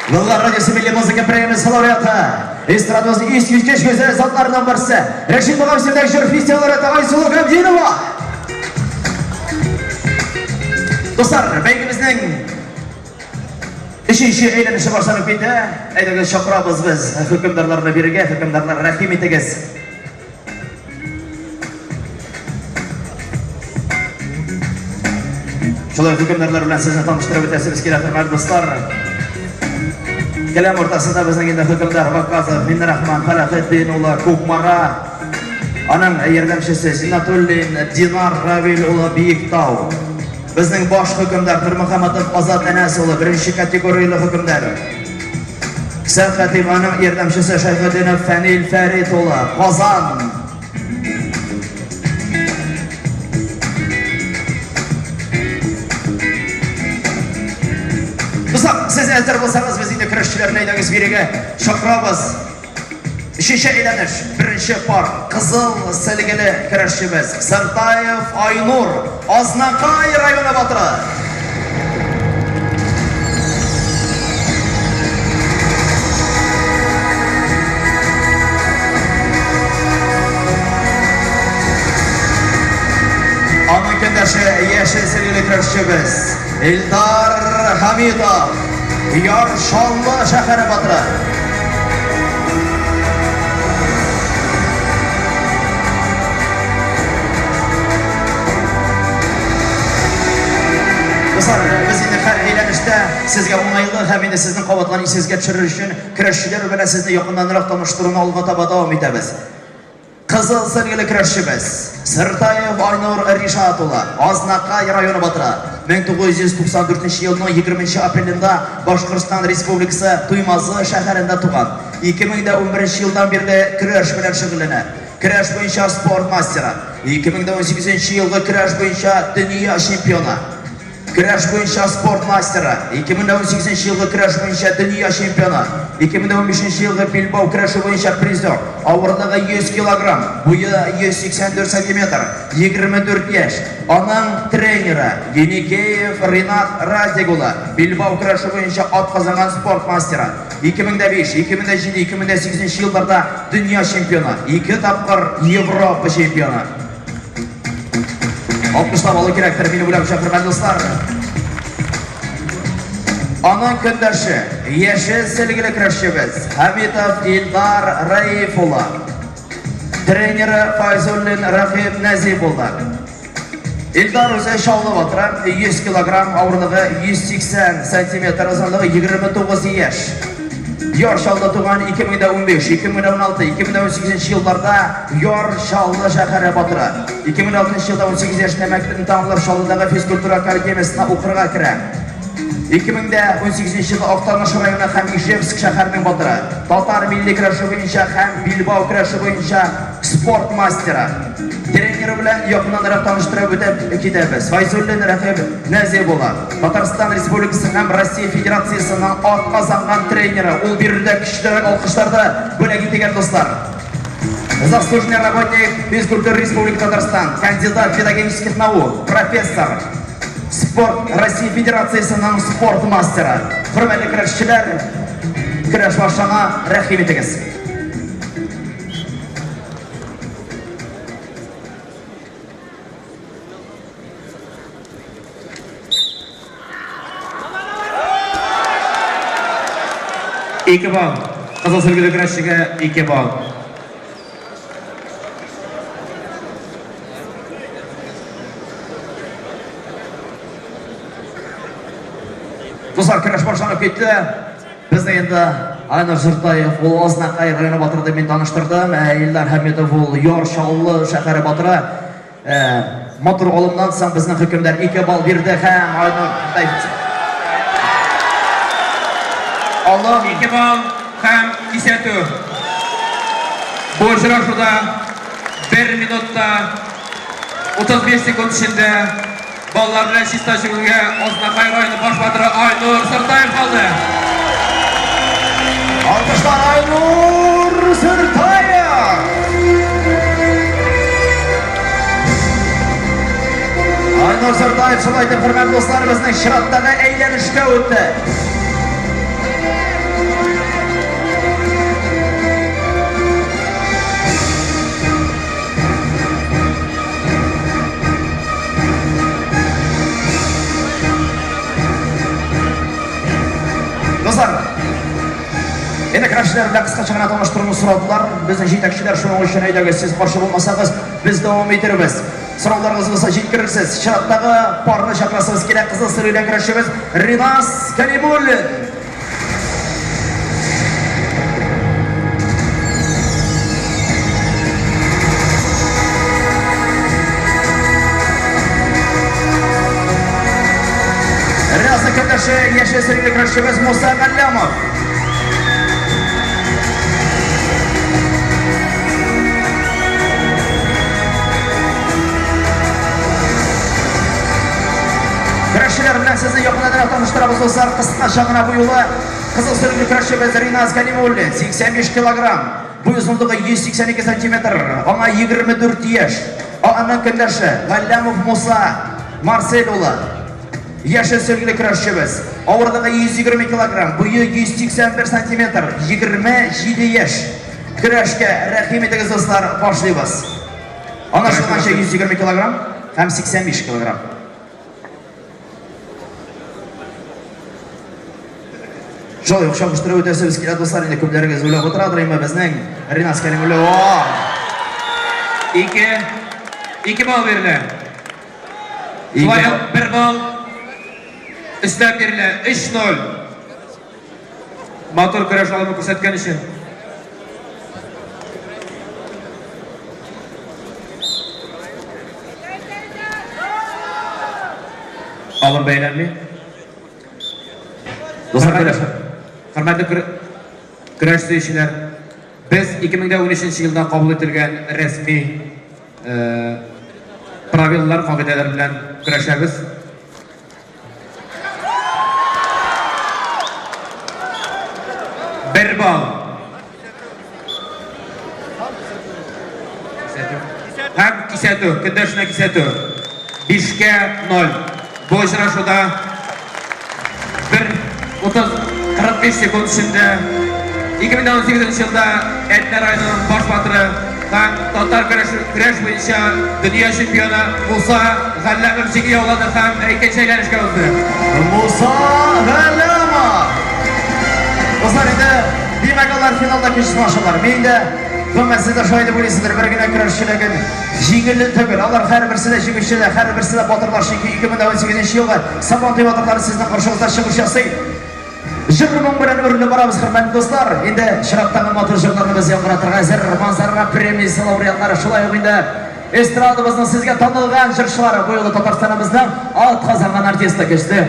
Болгар радиосы милли музыка премиясе лауреаты, эстрадабызның искиткеч гүзәл затларыннан берсе, Рәшит Мөгам исемендәге җыр фестивале лауреаты Айсылу Габдинова. Дуслар, бәйгебезнең өченче әйләнеше башланып китә. Әйдәгез, чакырабыз без хөкемдарларны бирегә. Хөкемдарлар, рәхим итегез. Шулай хөкемдарлар белән сезне таныштырып үтәсебез килә, хөрмәтле дуслар. Келәм уртасында безнең инде хөкемдар Ваказов Миннерахман Фәләхетдин улы Кукмара. Аның ярдәмчесе Зиннатуллин Динар Равил улы Биектау. Безнең баш хөкемдар Нурмөхәммәтов Азат Әнәс улы беренче категорияле хөкемдар. Сәркатип аның ярдәмчесе Шәйхетдинов Фәнил Фәрит улы, Казан. Дуслар, сез әзер булсагыз, без инде көрәшчеләрне әйдәгез бирегә чакырабыз. Өченче әйләнеш, беренче пар, кызыл сәлгеле көрәшчебез Сыртаев Айнур, Азнакай районы батыры. Аның көндәше яшел сәлгеле көрәшчебез Илдар Хамитов. Яр Чаллы шәһәре батыры. Дуслар, без инде һәр әйләнештә сезгә уңайлы һәм инде сезнең кабатлан исегезгә төшерер өчен көрәшчеләр белән сезне якыннанрак таныштыруны алга таба дәвам итәбез. Кызыл сөлгеле көрәшчебез Сыртаев Айнур Ришат улы, Азнакай районы батыры, 1994 елның 20 апрелендә Башкортстан Республикасы Туймазы шәһәрендә туган. 2011 елдан бирле көрәш белән шөгыльләнә. Көрәш буенча спорт мастеры. 2018 елгы көрәш буенча дөнья чемпионы. Көрәш буенча спорт мастеры, 2018 елгы көрәш буенча дөнья чемпионы, 2015 елгы билбау көрәше буенча призер, авырлыгы 100 килограмм, буе 184 сантиметр, 24 яшь. Аның тренеры Еникеев Ринат Радик улы, билбау көрәше буенча атказанган спорт мастеры, 2005, 2007, 2008 елларда дөнья чемпионы, ике тапкыр Европа чемпионы. Алкышлап алу кирәктер, минем уйлавымча, хөрмәтле дуслар. Аның көндәше, яшел сөлгеле көрәшчебез Хәмитов Илдар Раиф улы. Тренеры Файзуллин Рахим Нәзип улы. Илдар үзе Чаллы батыры, 100 килограмм авырлыгы 180 сантиметр озынлыгы 29 яшь. Яр Чаллы туган 2015, 2016, 2018 елларда Яр Чаллы шәһәре батыры. 2006 елда 18 яшендә мәктәпне тәмамлап Чаллыдагы физкультура академиясенә укырга керә. 2018 елда Актаныш районы һәм Ижевск шәһәренең батыры. Татар милли көрәше буенча һәм билбау көрәше буенча спорт мастеры. Тренеры белән якыннанрак таныштырып үтеп китәбез. Файзуллин Рәхиб Нәзип улы. Татарстан Республикасы һәм Россия Федерациясенең атказанган тренеры. Ул биредә көчлерәк алкышларда бүләк ителгән дуслар. Заслуженный работник физкультуры Республики Татарстан, кандидат педагогических наук, профессор, спорт Россия Федерациясенең спорт мастеры. Хөрмәтле көрәшчеләр, көрәш башлана, рәхим итегез. Ике балл. Кызыл сөлгеле көрәшчегә ике балл. Дуслар, көрәш башланып китте. Безне инде Айнур Сыртаев, ул Азнакай районы батыры дип мин таныштырдым. Ә Илдар Хәмитов ул Яр Чаллы шәһәре батыры. Ә, матур алымнан соң безнең хөкемдар 2 балл бирде һәм Айнур Алым 2 балл һәм кисәтү. Бу очрашуда 1 минутта 35 секунд эчендә Баллар белән чиста җиңүгә Азнакай районы баш батыры Айнур Сыртаев калды. Алкышлар Айнур Сыртаев! Айнур Сыртаев шулай итеп, хөрмәтле дуслар, безнең чираттагы әйләнешкә үтте. Инде көрәшчеләр белән кыскача гына таныштыруны сорадылар. Безнең җитәкчеләр шуның өчен әйдәгез, сез каршы булмасагыз, без дәвам итербез. Сорауларыгыз булса җиткерерсез. Чираттагы парны чакырасыбыз килә. Кызыл сөргедән көрәшчебез Ринас Кәлимуллин. Ринасның көндәше яшел сөргеле көрәшчебез Муса Галлямов. Көрәшчеләр белән сезне якыннанрак таныштырабыз, дуслар. Кыскача гына бу юлы кызыл сөргеле көрәшчебез Риназ Галимуллин, 85 килограмм, буй озынлыгы 182 сантиметр, аңа 24 яшь. Аның көндәше Галләмов Муса Марсель улы. Яшел сөлгеле көрәшчебез. Авырлыгы 120 килограмм, буе 181 сантиметр, 27 яшь. Көрәшкә рәхим итегез, дуслар, башлыйбыз. Аңлашылганча 120 килограмм һәм 85 килограмм. Шулай ук чагыштырып үтәсебез килә, дуслар, инде күпләрегез уйлап утырадыр, инде безнең Ринас Кәримуллин. Ике, ике балл бирелә. Шулай ук бер балл өстәп бирелә. 3-0. Матур көрәш алымы күрсәткән өчен. Алым бәйләнми. Дуслар, көрәш. Хөрмәтле көрәш сөючеләр, без 2013 елда кабул ителгән рәсми правилалар, кагыйдәләр белән көрәшәбез. Бер балл. Һәм кисәтү, көндәшенә кисәтү. Бишкә ноль. Бу очрашуда бер 30-45 секунд эчендә 2018 елда Әтнә районының баш батыры һәм татар көрәш, көрәш буенча дөнья чемпионы Муса Галләмов җиңү яулады һәм икенче әйләнешкә узды. Муса Галләмов! Дуслар, инде димәк, алар финалда көч сынашалар. Мин дә гомумән сез дә шулай дип уйлыйсыздыр, бер генә көрәшче ләкин җиңелле түгел. Алар һәрберсе дә җиңүче дә, һәрберсе дә батырлар, чөнки 2018 елгы Сабантуй батырлары сезнең каршыгызда чыгыш ясый. Җыр-моң белән үрелеп барабыз, хөрмәтле дуслар. Инде чираттагы матур җырларны без яңгыратырга әзер. Манзара премиясе лауреатлары шулай ук инде эстрадабызның сезгә танылган җырчылары, бу юлы Татарстаныбызның атказанган артисты көчле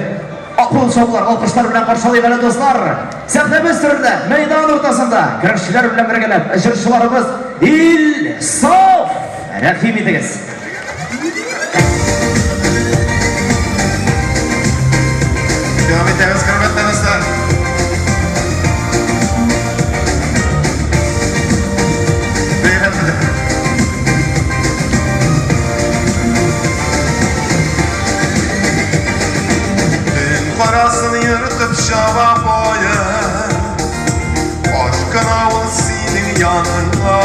кул чабулар, алкышлар белән каршы алыйк әле, дуслар. Сәхнәбез түрендә, мәйдан уртасында көрәшчеләр белән бергәләп җырчыларыбыз Ил-Саф! Рәхим итегез! Дәвам итәбез, хөрмәтле дуслар. Бәйрәм белән. Төн карасын йөртеп чаба поезд. Ашкына ул синең яныңа.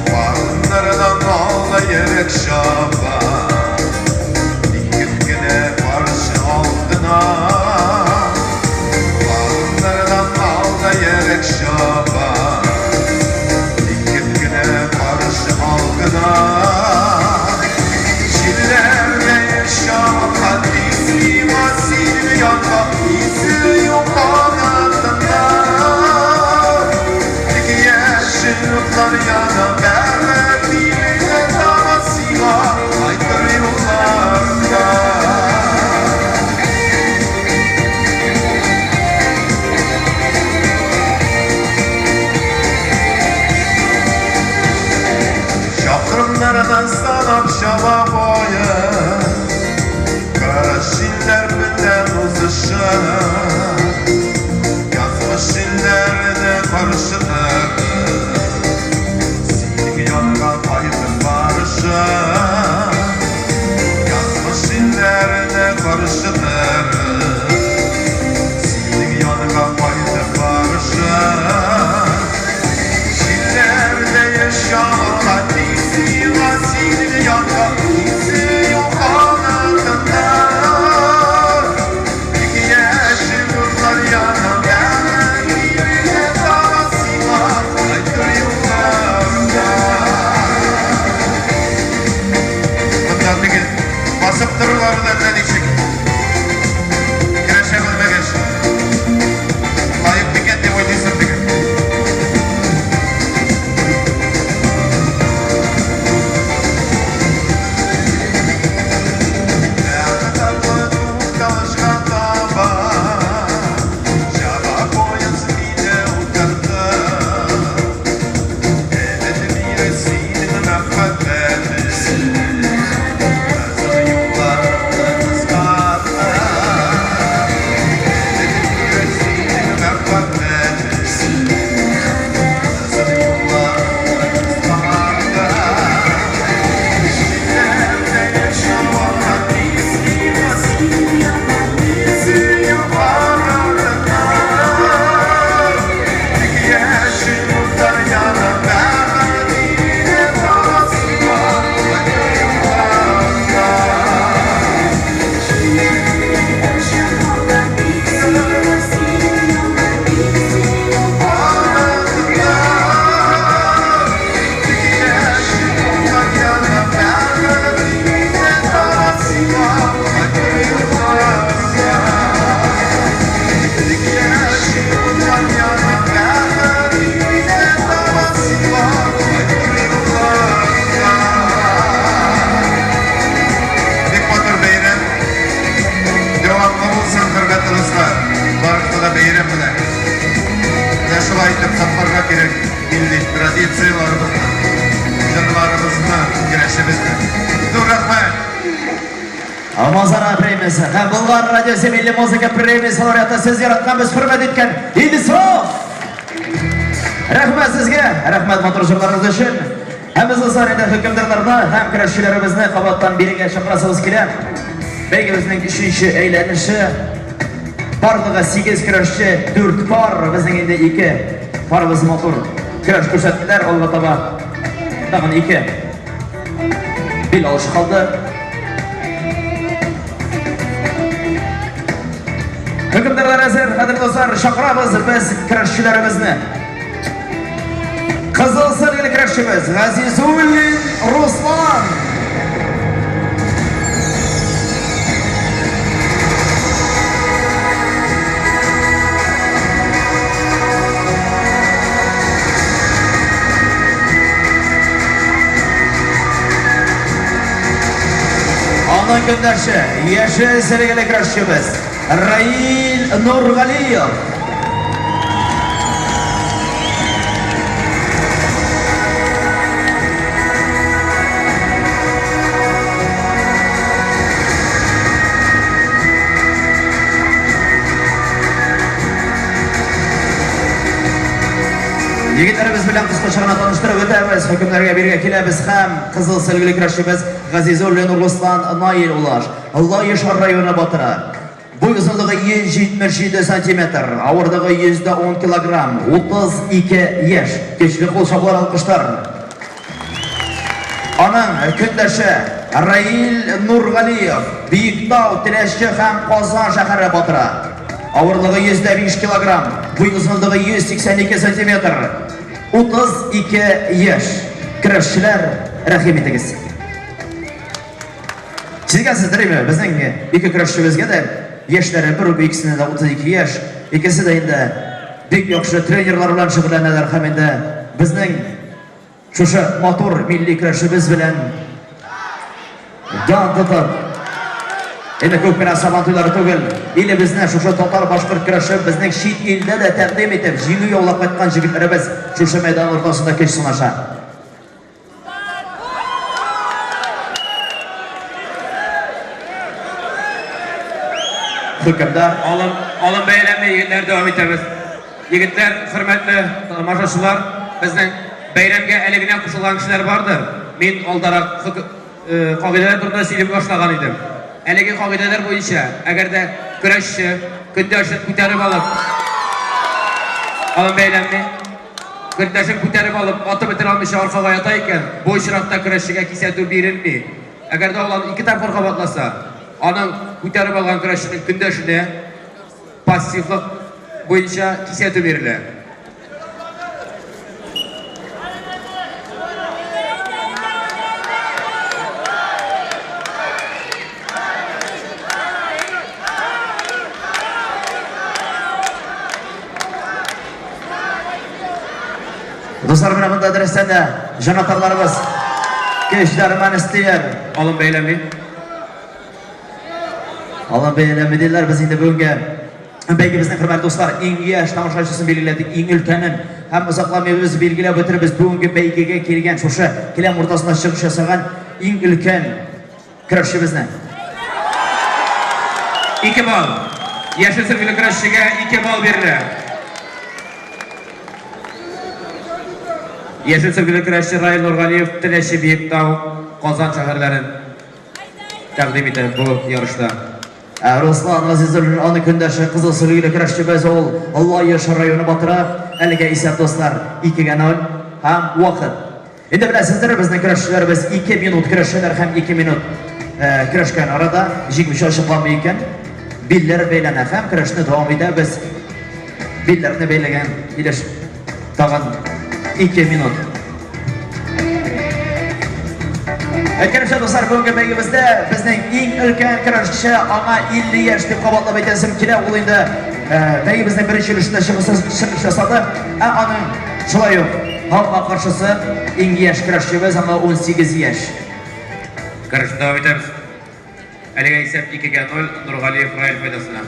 Барыннардан алда йөрәк чаба. Тик кем генә каршы алдына. бәйрәм белән. Менә шулай итеп сакларга кирәк милли традицияләребезне, җырларыбызны, көрәшебезне. Зур рәхмәт! Манзара премиясе һәм Болгар радиосы милли музыка премиясе лауреаты сез яраткан, без хөрмәт иткән Илсаф! Рәхмәт сезгә, рәхмәт матур җырларыгыз өчен. Һәм без дуслар инде хөкемдарларны һәм көрәшчеләребезне кабаттан бирегә чакырасыбыз килә. Бәйгебезнең өченче әйләнеше. Барлыгы 8 көрәшче, 4 пар. Безнең инде 2 парыбыз матур көрәш күрсәттеләр. Алга таба тагын 2 бил алышы калды. Хөкемдарлар әзер, кадерле дуслар, чакырабыз без көрәшчеләребезне. Кызыл сөлгеле көрәшчебез Газизуллин Руслан. Аның көндәше, яшел сөлгеле көрәшчебез Раил Нургалиев. Егетләребез белән кыскача гына таныштырып үтәбез. Хөкемнәргә биргә киләбез һәм кызыл сөлгеле көрәшчебез Газизуллин Руслан Наил улы. Лаеш районы батыры. Буй озынлыгы 177 сантиметр, авырлыгы 110 килограмм, 32 яшь. Көчле кул чабулар алкышлар. Аның көндәше Раил Нургалиев, Биектау, Теләче һәм Казан шәһәре батыры. Авырлыгы 105 килограмм, буй озынлыгы 182 сантиметр, 32 яшь. Көрәшчеләр, рәхим итегез. Сизгәнсездер инде, безнең ике көрәшчебезгә дә яшьләре бер үк, икесенә дә 32 яшь. Икесе дә инде бик яхшы тренерлар белән шөгыльләнәләр һәм инде безнең шушы матур милли көрәшебез белән дан тотып, инде күп кенә сабан туйлары түгел, илебезне шушы татар-башкорт көрәше безнең чит илдә дә тәкъдим итеп, җиңү яулап кайткан җегетләребез шушы мәйдан уртасында көч сынаша. Хөкемдар. Алым, алым бәйрәмне егетләр дәвам итәбез. Егетләр, хөрмәтле тамашачылар, безнең бәйрәмгә әле генә кушылган кешеләр бардыр. Мин алдарак э, кагыйдәләр турында сөйли башлаган идем. Әлеге кагыйдәләр буенча, әгәр дә көрәшче көндәшен күтәреп алып, алым бәйләмне Көндәшен күтәреп алып, атып бетерә алмыйча аркага ята икән, бу очракта көрәшчегә кисәтү бирелми. Әгәр дә ул аны ике тапкыр кабатласа, аның күтәреп алган көрәшченең көндәшенә пассивлык буенча кисәтү бирелә. Дуслар, менә монда дөрестән дә җанатарларыбыз көч дәрман эстиләр. Алым бәйләми. Алым бәйләми диләр. Без инде бүгенге бәйгебезнең хөрмәтле дуслар, иң яшь тамашачысын билгеләдек, иң өлкәнен һәм озакламый без билгеләп үтербез бүгенге бәйгегә килгән шушы келәм уртасында чыгыш ясаган иң өлкән Көрәшчебезне. Ике балл. Яшел сөлгеле көрәшчегә ике балл бирелә. Яшел сөлгеле көрәшче Раил Нургалиев Теләче Биектау, Казан шәһәрләрен тәкъдим итә бу ярышта. Ә Руслан Газизуллин аны көндәше кызыл сөлгеле көрәшчебез ул Лаеш районы батыры. Әлегә исәп дуслар 2-гә 0 һәм вакыт. Инде беләсездер, безнең көрәшчеләребез 2 минут көрәшәләр һәм 2 минут э, көрәшкән арада җиңүче ачыкланмый икән, билләр бәйләнә һәм көрәшне дәвам итәбез. Билләрне бәйләгән килеш тагын 2 минут. Әйткәнемчә, дуслар, бүгенге бәйгебездә безнең иң өлкән көрәшче, аңа 50 яшь дип кабатлап әйтәсем килә, ул инде э, бәйгебезнең беренче өлешендә чыгыш ясады, ә аның шулай ук Халыкка каршысы иң яшь көрәшчебез, аңа 18 яшь. Көрәшне дәвам итәбез. Әлегә исәп 2-гә 0 Нургалиев Раил файдасына.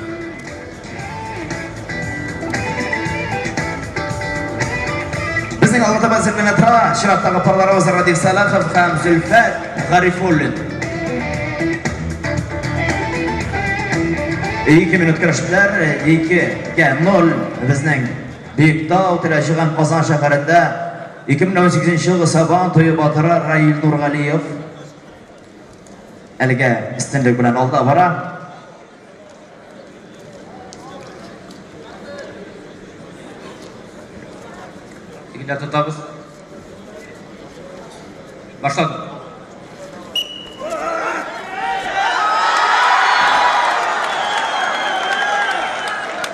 финалга таба әзерләнә тора. Чираттагы парларыбыз Радиф Сәлахов һәм Зөлфәт Гарифуллин. 2 минут көрәштеләр, 2-гә 0 безнең Биектау, Теләче һәм Казан шәһәрендә 2018 елгы Сабан туе батыры Раил Нургалиев әлегә өстенлек белән алда бара. Егетләр тотабыз. Башладык.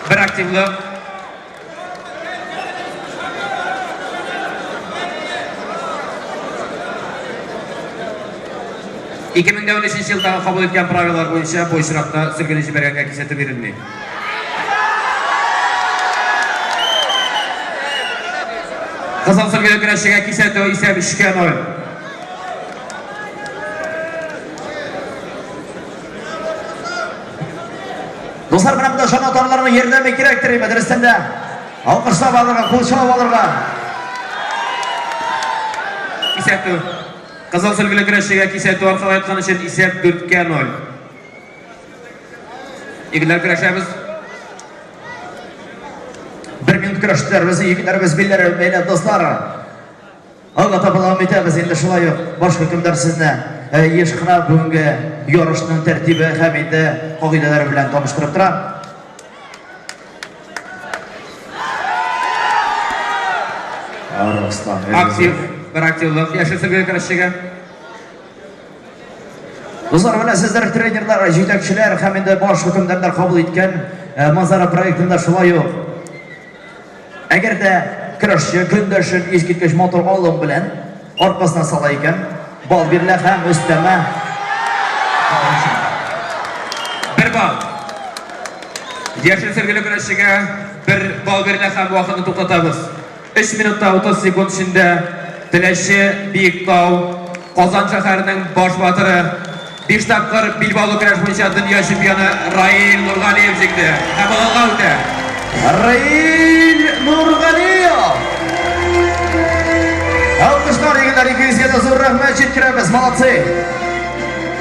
Бер активлык. 2013 елдагы кабул иткән правилалар буенча бу очракта сөлгене җибәргәнгә кисәтү бирелми. Кызыл сөлгеле көрәшчегә кисәтү исәп 3-кә 0. Дуслар, менә монда җанатарларның ярдәме кирәктер, дөрестән дә. Алкышлап алырга, кул чабып алырга. Кисәтү. Кызыл сөлгеле көрәшчегә кисәтү аркылы айткан өчен исәп 4-кә 0. Егетләр көрәшәбез. Бер минут көрәштеләр, безнең егетләребез билләре бәйләп, дуслар. Алга таба дәвам итәбез инде шулай ук баш хөкемдар сезне еш кына бүгенге ярышның тәртибе һәм инде кагыйдәләре белән таныштырып тора. Арыслан. Актив, бер активлык яшел сөлгеле көрәшчегә. Дуслар, менә сезләр тренерлар, җитәкчеләр һәм инде баш хөкемдарлар кабул иткән Мазара проектында шулай ук Әгәр дә көрәшче көндәшен искиткеч матур алым белән аркасына сала икән, балл бирелә һәм өстәмә Бер балл. Яшел сөлгеле көрәшчегә бер балл бирелә һәм вакытны туктатабыз. 3 минутта 30 секунд эчендә Теләче, Биектау, Казан шәһәренең баш батыры, биш тапкыр билбаулы көрәш буенча дөнья чемпионы Раил Нургалиев җиңде һәм ул алга үтә. Раил Нургалиев! Алкышлар, егетләр, икегезгә дә зур рәхмәт җиткерәбез. Молодцы!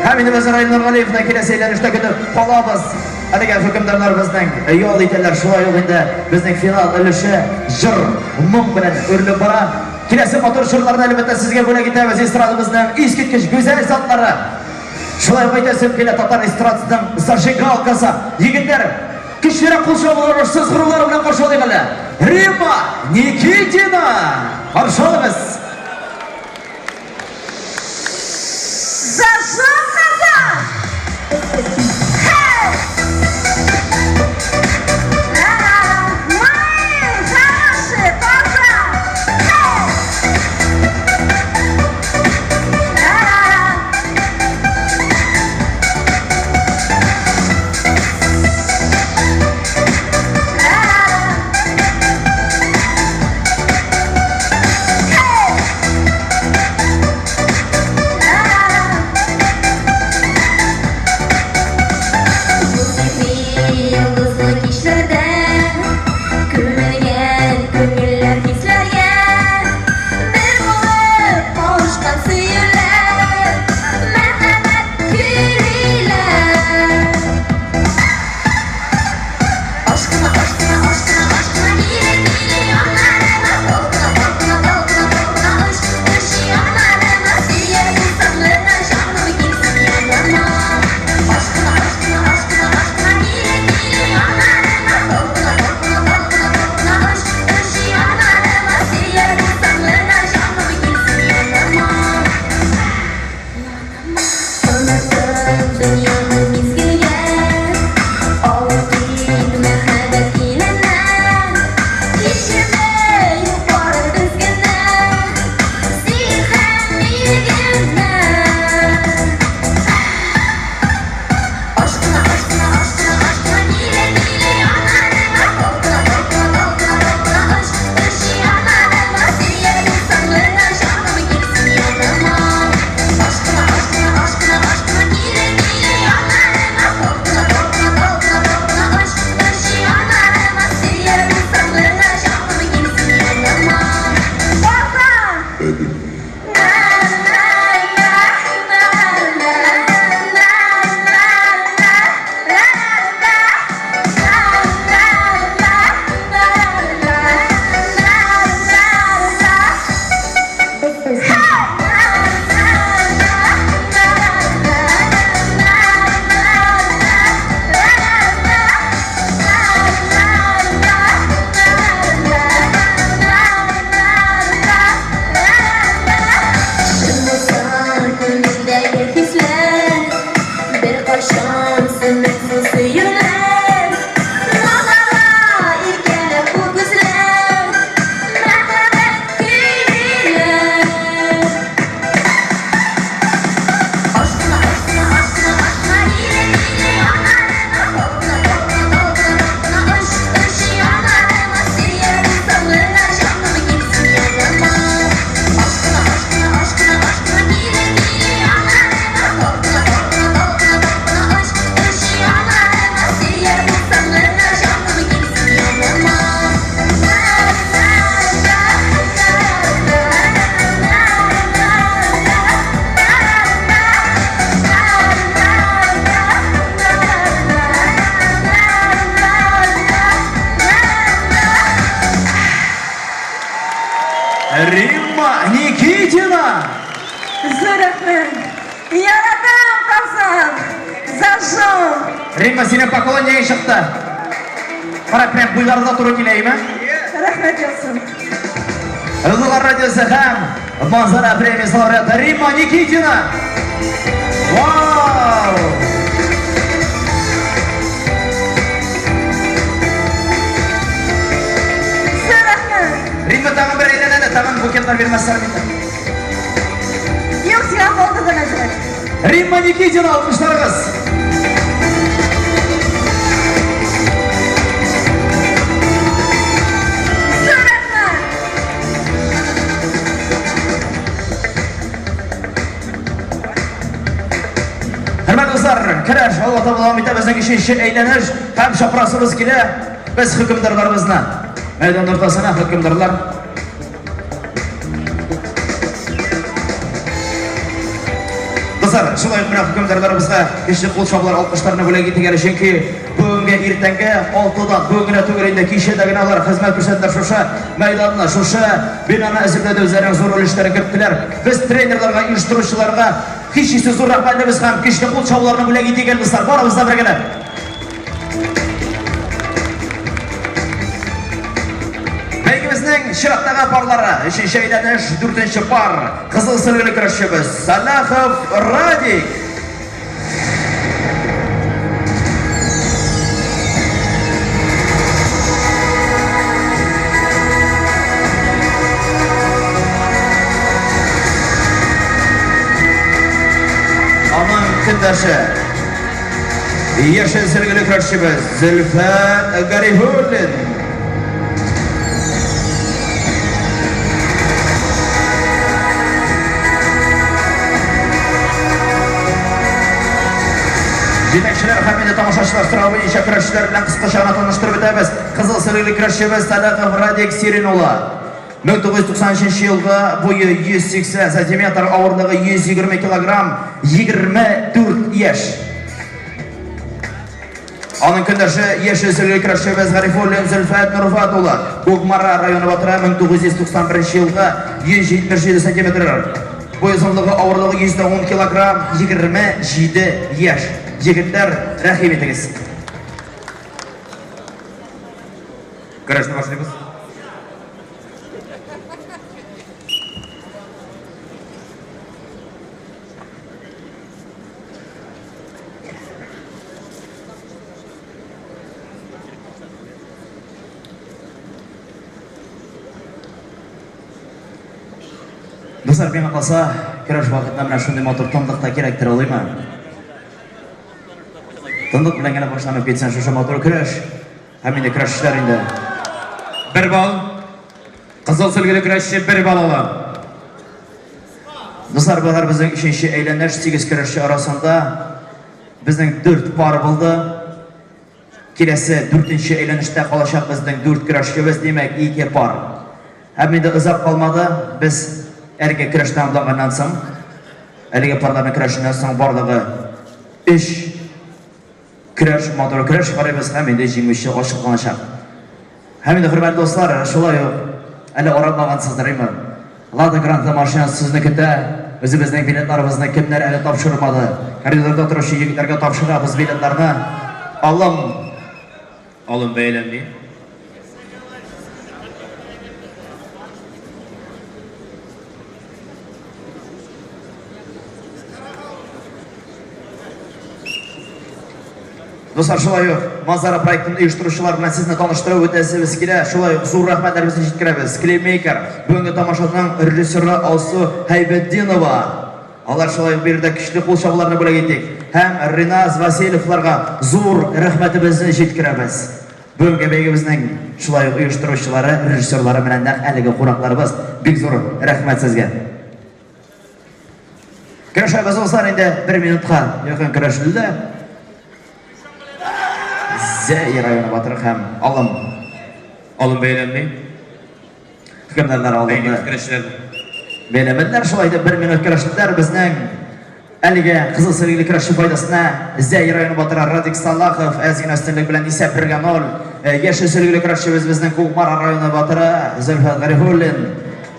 Һәм инде без Раил Нургалиевны киләсе әйләнештә көтеп калабыз. Әлегә хөкемдарлар безнең ял итәләр. Шулай ук инде безнең финал өлеше җыр, моң белән үрелеп бара. Киләсе матур чорларны әлбәттә сезгә бүләк итәбез эстрадабызның искиткеч гүзәл затлары. Шулай ук әйтәсем килә, татар эстрадасының зажигалкасы. Егетләр, көчлерәк кул чабулар, сызгырулар белән каршы алыйк әле. Римма Никитина! Каршы алыгыз! Зажжем Казан! Хей! Мои хорошие, пока! Хей! Хей! Римма Никитина! Зур рәхмәт! Яратам Казан! Зажжем! Римма, синең поклоннигың чыкты. Кара, прям буйлары да туры килә, име? Рәхмәт яусын. Йолдызлар радиосы һәм Манзара премиясе лауреаты Римма Никитина! Вау! Зур рәхмәт! Римма тагын бер әйләнә дә, тагын букетлар бирмәсләр микән? Юк, сиңа калды да әзрәк. Римма Никитина, алкышларыгыз! Зур рәхмәт! Хөрмәтле дуслар, көрәш алга таба дәвам итә. Безнең өченче әйләнеш һәм чапрасыбыз килә. Без хөкемдарларыбызны мәйдан уртасына хөкемдарлар Дуслар, шулай ук менә хөкемдарларыбызга көчле кул чабулар, алкышларны бүләк итик әле, чөнки бүгенге иртәнге 6-дан, бүген генә түгел инде, кичә дә генә алар хезмәт күрсәттеләр шушы мәйданны, шушы бинаны әзерләүдә үзләренең зур өлешләрен керттеләр. Без тренерларга, оештыручыларга һичшиксез зур рәхмәтлебез һәм көчле кул чабуларны бүләк итик әле, дуслар, барыбыз да бергәләп. Бәйгебезнең чираттагы парлары, өченче әйләнеш, дүртенче пар, кызыл сөлгеле көрәшчебез Салахов Радик. Аның көндәше Яшел сөлгеле көрәшчебез Зөлфәт Гарифуллин. Җитәкчеләр һәм инде тамашачылар сорау буенча көрәшчеләр белән кыскача гына таныштырып үтәбез. Кызыл сөлгеле көрәшчебез Сәлахов Радик Сирин улы. 1993 елгы буе 180 сантиметр, авырлыгы 120 килограмм, 24 яшь. Аның көндәше яшел сөлге көрәшчебез Гарифуллин Зөлфәт Нурфат улы. Кукмара районы батыры 1991 елгы 177 сантиметр. Буй озынлыгы, авырлыгы 110 килограмм, 27 яшь. Егетләр, рәхим итегез. Көрәшне башлыйбыз. Дуслар, миңа калса, көрәш вакытында менә шундый матур тынлык та кирәктер, алыймы? Тынлык белән генә башланып китсен шушы матур көрәш. Һәм инде көрәшчеләр инде. Бер балл. Кызыл сөлгеле көрәшче бер балл ала. Дуслар, болар безнең өченче әйләнеш, 8 көрәшче арасында безнең 4 пар булды. Киләсе дүртенче әйләнештә калачак безнең 4 көрәшчебез, димәк, 2 пар. Һәм инде озак калмады, без әлеге көрәш тәмамланганнан соң, әлеге парларның көрәшеннән соң барлыгы 3 Көрәш, матур көрәш карыйбыз һәм инде җиңүче ачыкланачак. Һәм инде, хөрмәтле дуслар, шулай ук әле арынмагансыздыр, әйме? Лада Гранта машинасы сезне көтә. Үзебезнең билетларыбызны кемнәр әле тапшырмады? Коридорда торучы егетләргә тапшырабыз билетларны. Алым. Алым бәяләнми. Дуслар, шулай ук Манзара проектын оештыручылар белән сезне таныштырып үтәсебез килә. Шулай ук зур рәхмәтләребезне җиткерәбез. Клипмейкер, бүгенге тамашаның режиссеры Алсу Хәйбетдинова. Алар шулай ук биредә көчле кул чабуларны бүләк итик. Һәм Риназ Васильевларга зур рәхмәтебезне җиткерәбез. Бүгенге бәйгебезнең шулай ук оештыручылары, режиссерлары менә нәкъ әлеге кунакларыбыз. Бик зур рәхмәт сезгә. Көрәшәбез дуслар инде бер минутка якын көрәшелде. Зәй районы батыры һәм Алым. Алым бәяләнми. Хөкемдарлар алымны. Бәйләмәделәр шулай да бер минут көрәштеләр безнең әлеге кызыл сөлгеле көрәшче файдасына Зәй районы батыры Радик Салахов әз генә өстенлек белән исәп 1-0. Яшел сөлгеле көрәшчебез безнең Кукмара районы батыры Зөлфәт Гарифуллин.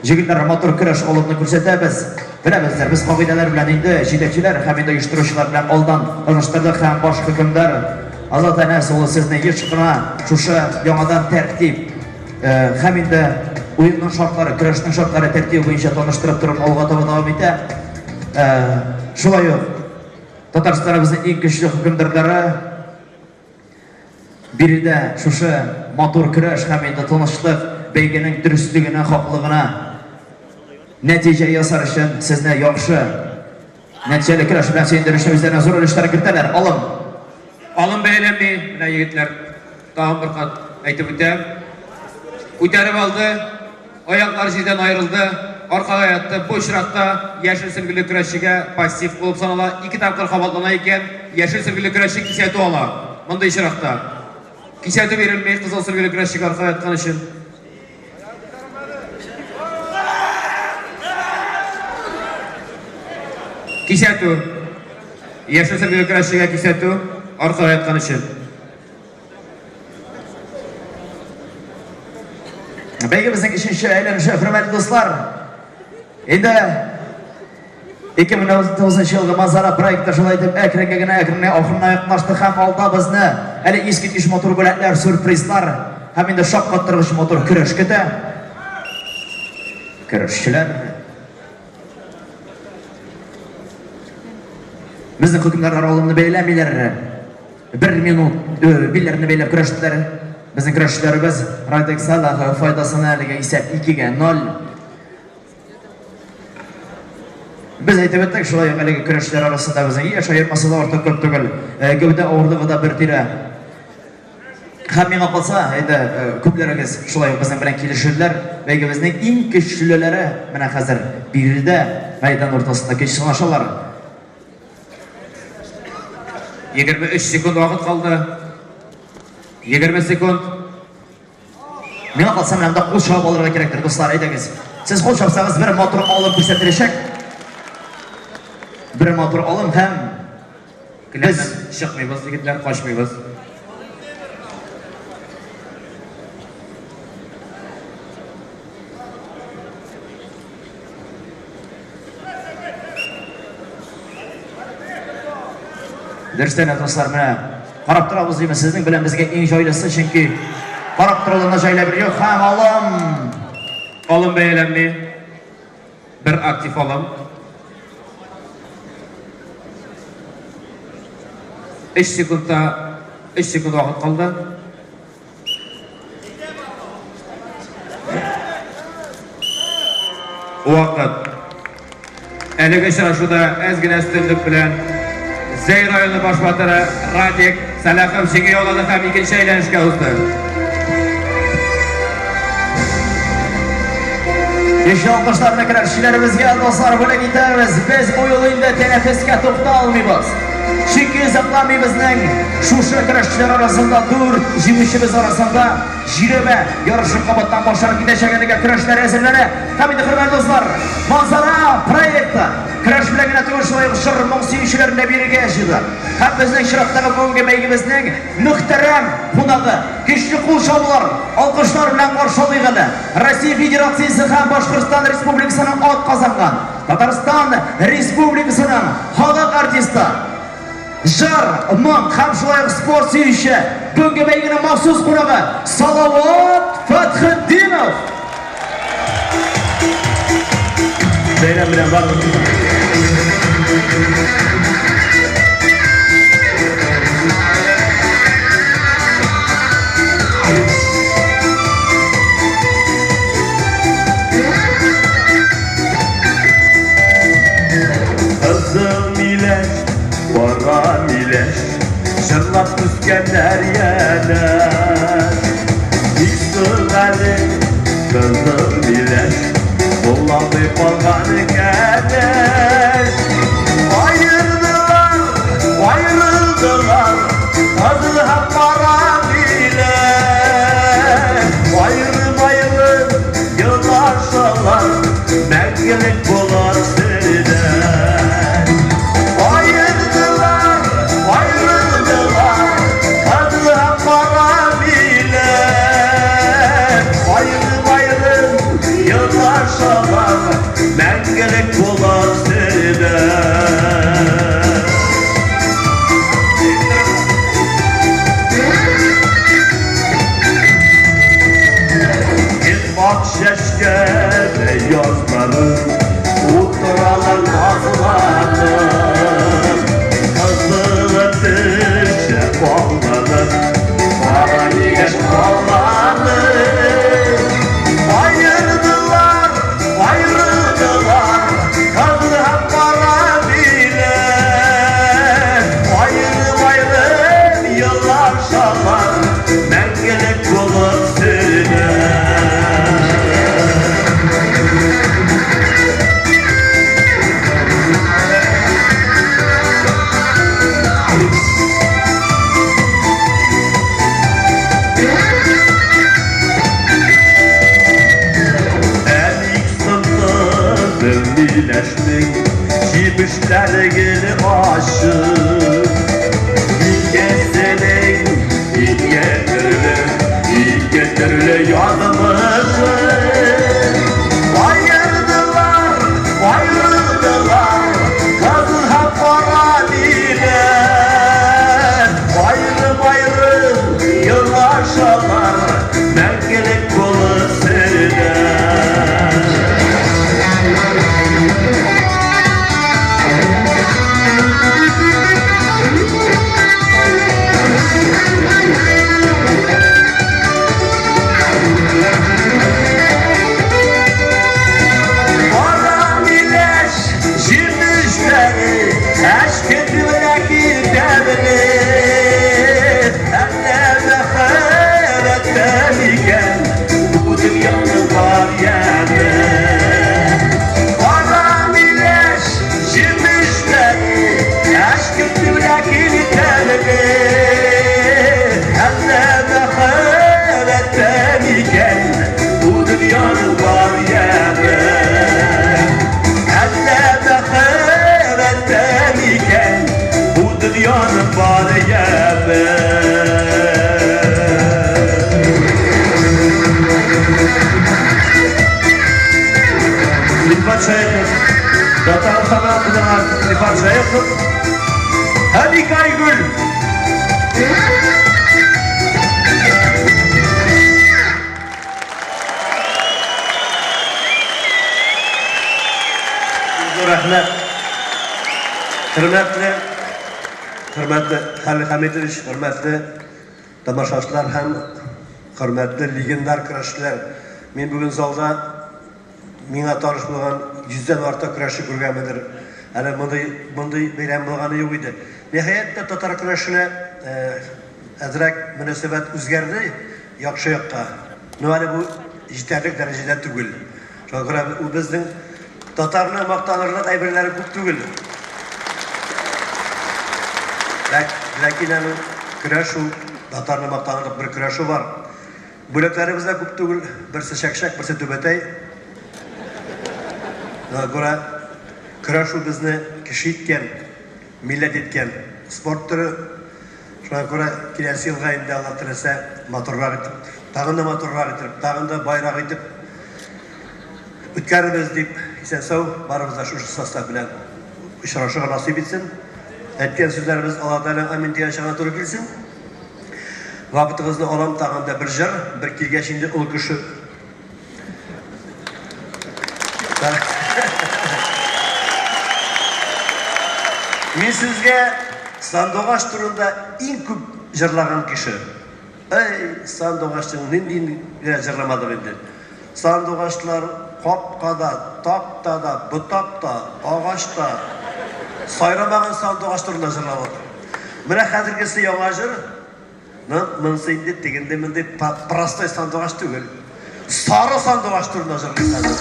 Җегетләр матур көрәш алымны күрсәтәбез. Беләбездер, без кагыйдәләр белән инде җитәкчеләр һәм инде оештыручылар белән алдан таныштырдык һәм баш хөкемдар Азат Әнәс улы сезне еш кына шушы яңадан тәртип һәм инде уенның шартлары, көрәшнең шартлары тәртибе буенча таныштырып торып алга таба дәвам итә. Шулай ук Татарстаныбызның иң көчле хөкемдарлары Биредә шушы матур көрәш һәм инде тынычлык бәйгенең дөреслегенә, хаклыгына нәтиҗә ясар өчен сезне яхшы нәтиҗәле көрәш белән сөендерүче үзләренә зур өлешләр кертәләр. Алым. Алым бәяләнми, менә егетләр, тагын бер кат әйтеп үтәм. Күтәреп алды, Аяклар җирдән аерылды, аркага ятты. Бу очракта яшел сөлгеле көрәшчегә пассив булып санала. Ике тапкыр кабатлана икән, яшел сөлгеле көрәшче кисәтү ала. Мондый очракта кисәтү бирелми кызыл сөлгеле көрәшчегә аркага яткан өчен. Кисәтү. Яшел сөлгеле көрәшчегә кисәтү аркага яткан өчен. Бәйгебезнең өченче әйләнеше, хөрмәтле дуслар. Инде 2019 елгы Мазара проекты шулай итеп әкренге генә әкренге ахырына якынлашты һәм алда безне әле искиткеч матур бүләкләр, сюрпризлар һәм инде шаккаттыргыч матур көрәш көтә. Көрәшчеләр Безнең хөкемдарлар алымны бәйләмиләр. Бер минут билләрне бәйләп көрәштеләр. Безнең көрәшчеләребез Радик Салахов файдасына әлегә исәп 2-гә 0. Без әйтеп үттек, шулай ук әлеге көрәшчеләр арасында безнең яшь аермасы да артык күп түгел. Гәүдә авырлыгы да бер тирә. Һәм миңа калса, әйдә, күпләрегез шулай ук безнең белән килешерләр. Бәйгебезнең иң көчлеләре менә хәзер биредә мәйдан уртасында көч сынашалар. 23 секунд вакыт калды. 20 секунд. Миңа калса, менә монда кул чабып алырга кирәктер, дуслар, әйдәгез. Сез кул чапсагыз, бер матур алым күрсәтеләчәк. Бер матур алым һәм без чыкмыйбыз, егетләр, качмыйбыз. Дөрестән дә, дуслар, менә карап торабыз димме, сезнең белән безгә иң җайлысы, чөнки карап торудан да җайлы бер юк. Һәм алым. Алым бәяләнми. Бер актив алым. 3 секундта 3 секунд вакыт калды. Вакыт. Әлеге очрашуда әз генә өстенлек белән Зәй районы баш батыры Радик Сәлахов җиңү яулады һәм икенче әйләнешкә узды. Көчле алкышларны көрәшчеләребезгә, дуслар, бүләк итәбез. Без бу юлы инде тәнәфескә тукталмыйбыз. Чөнки озакламый безнең шушы көрәшчеләр арасында дүрт җиңүчебез арасында җирәбә ярышы кабаттан башланып китәчәк. Әлегә көрәшләр әзерләнә. Һәм инде, хөрмәтле дуслар, Манзара проекты көрәш белән генә түгел, шулай ук җыр-моң сөючеләрен дә бирергә җыйды. Һәм безнең чираттагы бүгенге бәйгебезнең мөхтәрәм кунагы, көчле кул чабулар, алкышлар белән каршы алыйк әле, Россия Федерациясе һәм Башкортстан Республикасының атказанган Татарстан Республикасының халык артисты, җыр, моң һәм шулай ук спорт сөюче, бүгенге бәйгенең махсус кунагы Салават Фәтхетдинов! Бәйрәм белән барлыгын да. Кызыл миләш, кара миләш, Җырлап үскәннәр янәш. Бик соң әле, кызыл миләш, Буламый калган кәләш. Аердылар, аерылдылар, Кызыл һәм кара миләш. Аерым-аерым Елашалар, мәңгелек булыр сердәш. Аердылар, аерылдылар, кызыл һәм кара миләш. Аерым-аерым елашалар. Ак чәчкәдәй язларым, Утыралар назланып. Кызыл төшә балланып, Кара миләш балланып. Аердылар, аердылар, Кызыл һәм кара миләш. Аерым-аерым елашалар, Мәңгелек булып сүнә. Ә ник сынды миләшнең җимешләре гел ачы. Икесенең ике төрле, ике төрле язмышы. Аердылар, аердылар, кызыл һәм кара миләш. Аерым-аерым елашалар, мәңгелек булып сүнә. Кара миләш җимешләре әчке ләкин тәмле. Әллә мәхәббәттән икән бу дөньяның бар яме. Кара миләш җимешләре әчке ләкин тәмле. Әллә мәхәббәттән икән бу дөньяның бар яме. Әллә мәхәббәттән икән бу дөньяның бар яме. Рифат Шәехов, Татарстаннан кунагы Рифат Шәехов һәм ике Айгөл. Зур рәхмәт. Хөрмәтле, хөрмәтле Хәлил Хәмитович, хөрмәтле тамашачылар һәм хөрмәтле легендар көрәшчеләр. Мин бүген залда миңа таныш булган йөздән артык көрәшче күргәнмендер. Әле мондый мондый бәйрәм булганы юк иде. Ниһаять тә татар көрәшенә әзрәк мөнәсәбәт үзгәрде яхшы якка. Но әле бу җитәрлек дәрәҗәдә түгел. Шуңа күрә ул безнең татарны мактанырлык әйберләре күп түгел. Ләкин аның көрәш ул, татарны мактанырлык бер көрәше бар. Бүләкләребез дә күп түгел, берсе чәкчәк, берсе түбәтәй. Шуңа күрә көрәш ул безне кеше иткән, милләт иткән спорт төре. Шуңа күрә киләсе елга инде Алла теләсә матуррак итеп, тагын да матуррак итеп, тагын да байрак итеп үткәрербез дип, исән-сау барыбыз да шушы состав белән очрашырга насыйп итсен. Әйткән сүзләребез Алла Тәгаләнең амин дигән чагына туры килсен. Вакытыгызны алам, тагын да бер җыр, бер килгәч инде олы кеше. Мин сезгә сандугач турында иң күп җырлаган кеше. Әй, сандугачның ниндиен генә җырламадык инде. Сандугачлар капкада, тактада, ботакта, агачта сайрамаган сандугач турында җырладык. Менә хәзергесе яңа җыр. Ну, монысы инде тегенде мондый простой сандугач түгел. Сары сандугач турында җырлыйм хәзер.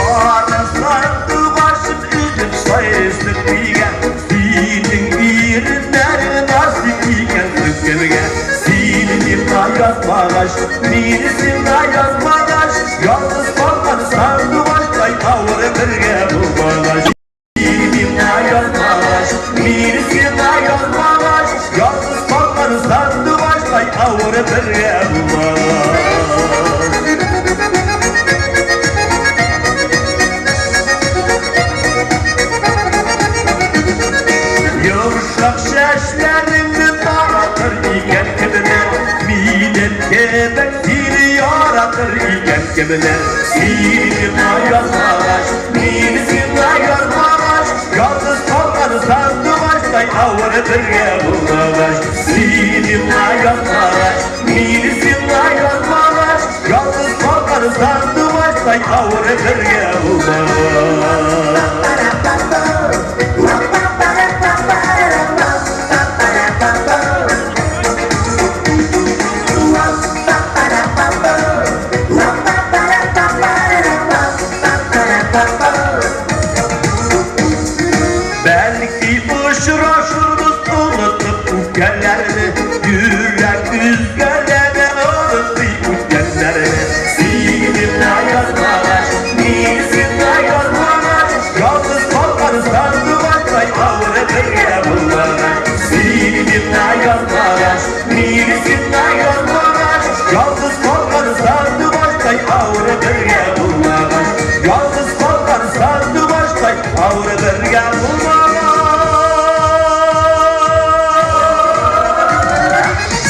Сары сандугачым өзеп сайрыйсың нигә? Синең иреннәрең насыйп икән кемгә? Син миңа язмагач, мин сиңа язмагач, ялгыз калган сандугачтай авыр бергә булмагач. Син миңа язмагач, мин сиңа язмагач, ялгыз. бергә булмагач. Йомшак чәчләреңне таратыр икән кемнәр, Минем кебек сине яратыр икән кемнәр. Син миңа язмагач, мин сиңа язмагач, Ялгыз калган сандугачтай авыр бергә булмагач. Син миңа язмагач, мин сиңа язмагач, Ялгыз калган сандугачтай авыр бергә булмагач. Бәлки очрашырбыз онытып үпкәләрне, Йөрәк өзгәләнә онытмый үткәннәрне. Син миңа язмагач, мин сиңа язмагач, Ялгыз калган сандугачтай авыр бергә булмагач. Син миңа язмагач, мин сиңа язмагач, Ялгыз калган сандугачтай авыр бергә булмагач. Ялгыз калган сандугачтай авыр бергә булмагач.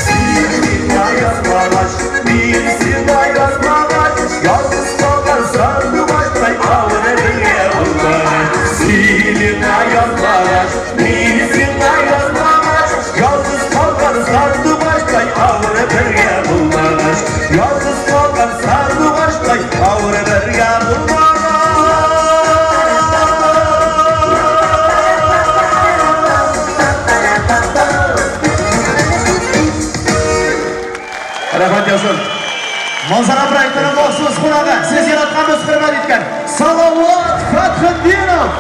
Син миңа язмагач, мин сиңа язмагач, Ялгыз калган сандугачтай авыр бергә булмагач. Син миңа язмагач, мин сиңа язмагач, Ялгыз калган сандугачтай авыр бергә булмагач. Ялгыз калган сандугачтай авыр бергә булмагач. Рәхмәт яусын. Манзара проектының махсус кунагы, сез яраткан, без хөрмәт иткән Салават Фәтхетдинов.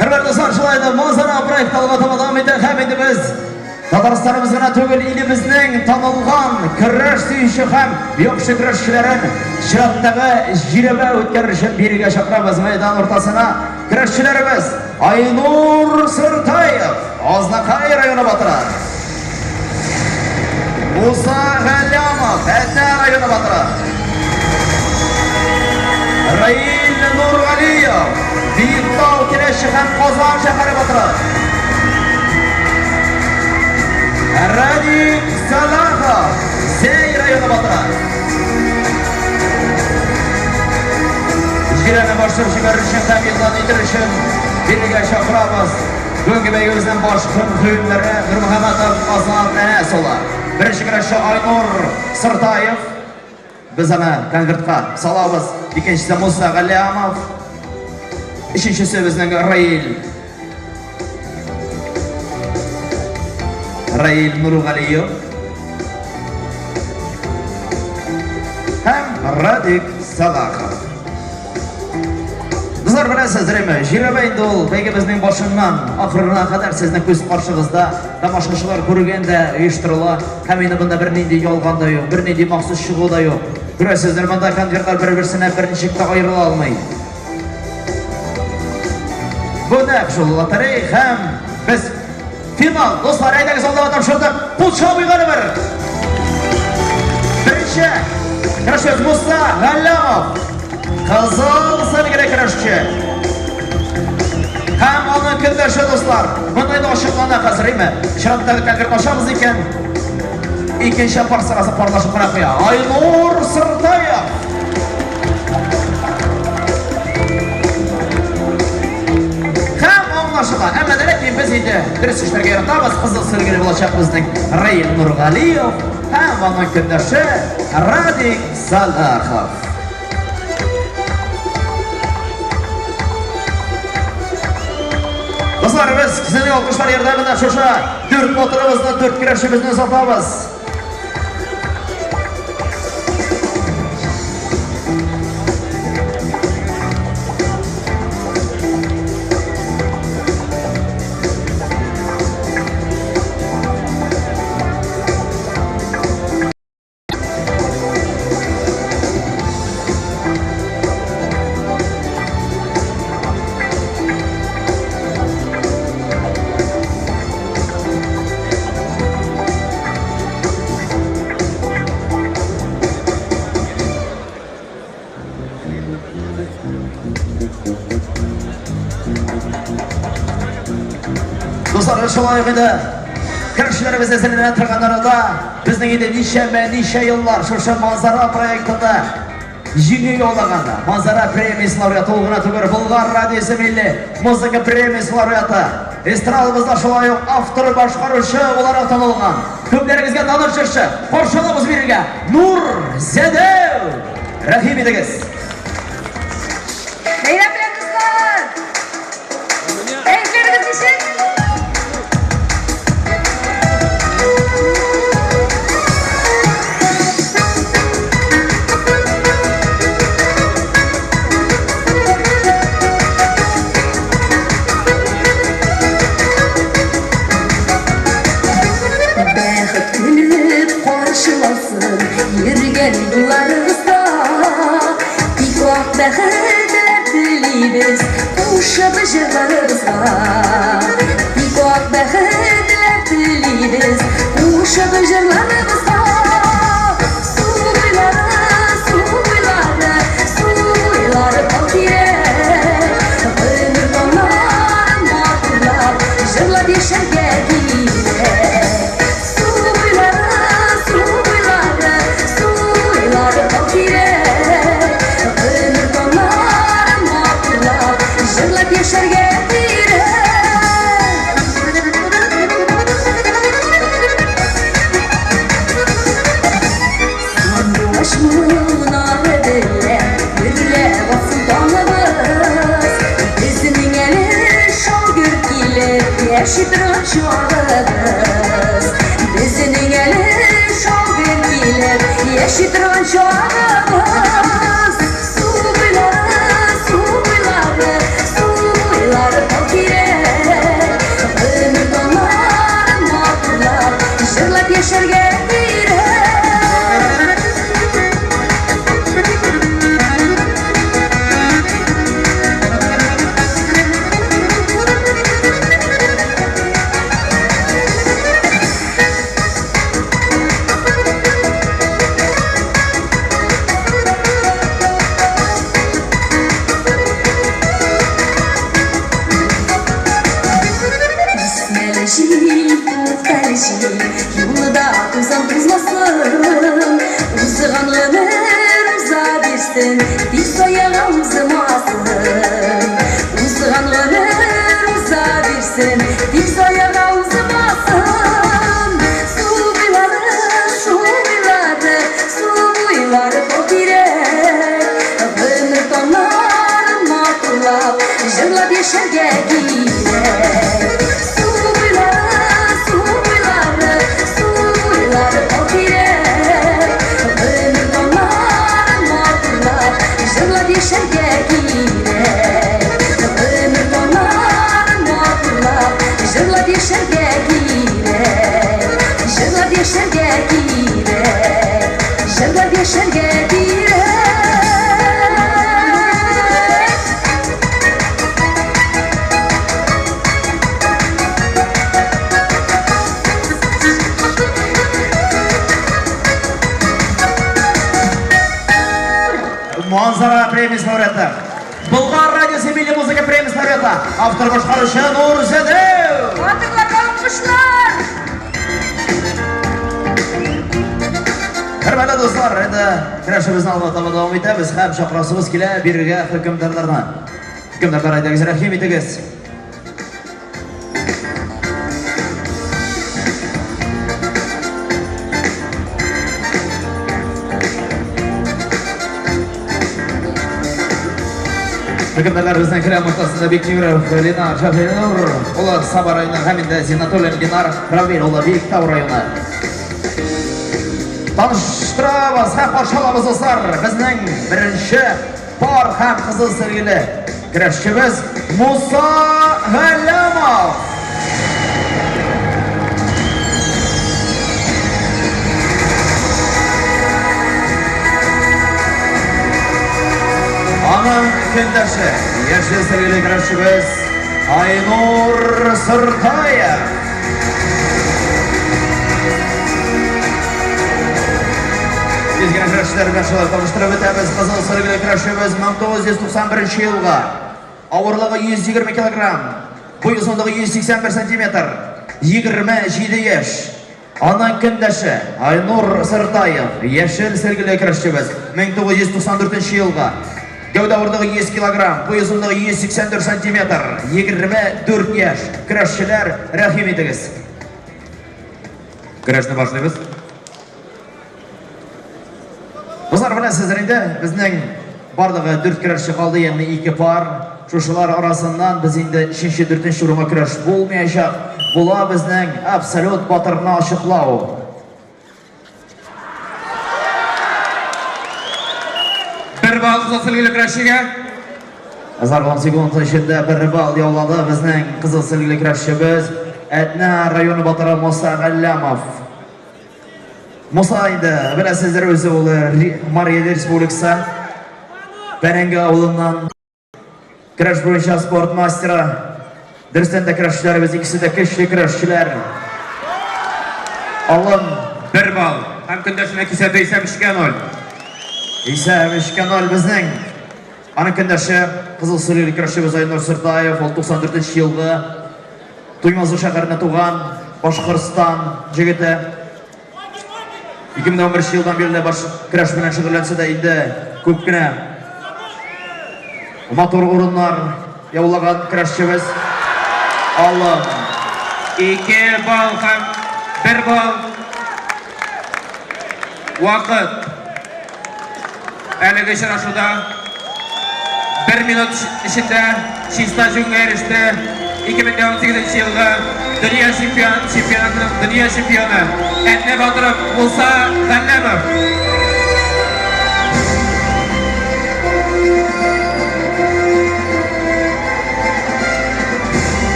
Хөрмәтле дуслар, шулай да Манзара проекты алга таба дәвам итә һәм инде без Татарстаныбыз гына түгел, илебезнең танылган көрәш сөюче һәм яхшы көрәшчеләрен чираттагы җирәбә үткәрер өчен бирегә чакырабыз мәйдан уртасына. Көрәшчеләребез Айнур Сыртаев, Азнакай районы батыры. Муса Галлямов, Әтнә районы батыры. Раил Нургалиев, Биектау, Теләче һәм Казан шәһәре батыры. Радик Салахов, Зәй районы батыры. Җирәне башлап җибәрер өчен һәм игълан итер өчен бирегә чакырабыз. Бүгенге бәйгебезнең баш хөкемдары Нурмөхәммәтов Азат Әнәс улы. Беренче көрәшче Айнур Сыртаев. Без аны конвертка салабыз. Икенчесе Муса Галлямов. Өченчесе безнең Раил. Раил Нургалиев. Һәм Радик Салахов. Дуслар, беләсез, Рима, җирәбә инде ул бәйгебезнең башыннан ахырына кадәр сезнең күз каршыгызда тамашачылар күргәндә оештырыла. Һәм инде монда бернинди ялган да юк, бернинди махсус чыгу да юк. Күрәсездер, монда конвертлар бер-берсенә берничек тә аерыла алмый. Бу нәкъ шул лотерея һәм без финал. Дуслар, әйдәгез алда тапшырдык. Кул чабыйк әле бер. Беренче көрәшче Муса Галлямов. Кызыл сәлгеле көрәшче. Һәм аның көндәше, дуслар. Монда инде ачыклана хәзер, әйме? Чираттагы конверт ачабыз икән. Икенче пар сырасы парлашып кына куя. Айнур Сыртаев. Һәм аңлашыла. Әмма дә ләкин без инде дөрес эшләргә яратабыз. Кызыл сөлгеле булачак безнең Раил Нургалиев һәм аның көндәше Радик Салахов. Дуслар, без сезнең алкышлар ярдәмендә шушы дүрт батырыбызны, дүрт көрәшчебезне озатабыз. Дуслар, шулай ук инде көрәшчеләребез әзерләнә торган арада безнең инде ничәмә ничә еллар шушы Манзара проектында җиңү яулаган Манзара премиясе лауреаты ул гына түгел, Болгар радиосы милли музыка премиясе лауреаты, эстрадабызда шулай ук автор башкаручы буларак танылган, күпләрегезгә таныш җырчы, каршы алабыз бирегә Нур Зәдәү! Рәхим итегез! Бәйрәм белән, дуслар! Кәефләрегез ничек? Бәхет көлеп каршыласын йөргән юлларыгызда. Тик ак бәхетләр телибез кушып җырларыбызга. Тик ак бәхетләр телибез кушып җырларыбызга. Су буйлары, су буйлары, су буйлары тау тирәк. Гомер таңнарын матурлап, җырлап яшәргә кирәк. Су буйлары, су буйлары, су буйлары тау тирәк. Гомер таңнарын матурлап, җырлап яшәргә кирәк. Сандугач моңнары белән гөрләп атсын таңыбыз. Безнең әле шау-гөр килеп яши торган чагыбыз. Безнең әле шау-гөр килеп яши торган чагыбыз. Су буйлары, су буйлары, су буйлары тау тирәк. Гомер таңнарын матурлап, җырлап яшәргә кирәк. Исмәле җил, туктале җил, юлда тузан тузмасын. Узган гомер уза бирсен, тиз аягы узмасын. Узган гомер уза бирсен, тиз аягы узмасын. Су буйлары, су буйлары, су буйлары тау тирәк. Гомер таңнарын матурлап, җырлап яшәргә кирәк. Су буйлары, су буйлары, су буйлары тау тирәк. Гомер таңнарын матурлап, җырлап яшәргә кирәк. Гомер таңнарын матурлап, җырлап яшәргә кирәк. Җырлап яшәргә кирәк. Җырлап яшәргә кирәк. Манзара премиясе лауреаты. Болгар радиосы милли музыка премиясе лауреаты. Автор башкаручы Нур Зәдәү. Батырларга алкышлар! Хөрмәтле дуслар, инде көрәшебезне алга таба дәвам итәбез һәм чакырасыбыз килә бирергә хөкемдарларны. Хөкемдарлар, әйдәгез, рәхим итегез. Хөкемдарлар безнең келәм уртасында Бектимиров Ленар Шафинур, улы Саба районы һәм инде Зиннатуллин Ленар Равил улы Биектау районы. Таныштырабыз һәм каршы алабыз, дуслар, безнең беренче пар һәм кызыл сөлгеле көрәшчебез Муса Галләмов. Аның көндәше, яшел сөлгеле көрәшчебез Айнур Сыртаев. Тиз генә көрәшчеләр белән шулай таныштырып үтәбез. Кызыл сөргеле көрәшчебез 1991 елга. Авырлыгы 120 килограмм. Буй озынлыгы 181 сантиметр. 27 яшь. Аның көндәше Айнур Сыртаев, яшел сөлгеле көрәшчебез, 1994 елга. Гәүдә авырлыгы 100 килограмм, буй озынлыгы 184 сантиметр, 24 яшь. Көрәшчеләр, рәхим итегез. Көрәшне башлыйбыз. Дуслар, беләсездер инде, безнең барлыгы дүрт көрәшче калды, ягъни ике пар. Шушылар арасыннан без инде өченче, дүртенче урынга көрәш булмаячак. Була безнең абсолют батырны ачыклау. Бер балл кызыл сөлгеле көрәшчегә. Азар секунд эчендә бер балл яулады безнең кызыл сөлгеле көрәшчебез Әтнә районы батыры Муса Галләмов. Муса инде, беләсездер үзе ул Мария Республикасы Бәрәңге авылыннан көрәш буенча спорт мастеры. Дөрестән дә көрәшчеләребез икесе дә көчле көрәшчеләр. Алым бер балл һәм көндәшенә кисәтү исәп 3-кә 0. Исәп 3-кә 0 безнең. Аның көндәше Кызыл Сөлгеле көрәшчебез Айнур Сыртаев, ул 94 елгы Туймазы шәһәрендә туган Башкортстан җегете. 2011 елдан бирле баш көрәш белән шөгыльләнсә дә инде күп кенә матур урыннар яулаган көрәшчебез. Алым. 2 балл һәм 1 балл. Вакыт. Әлеге очрашуда бер минут эчендә чиста җиңүгә иреште 2018 елгы дөнья чемпион, чемпионатының дөнья чемпионы Әтнә батыры Муса Галләмов.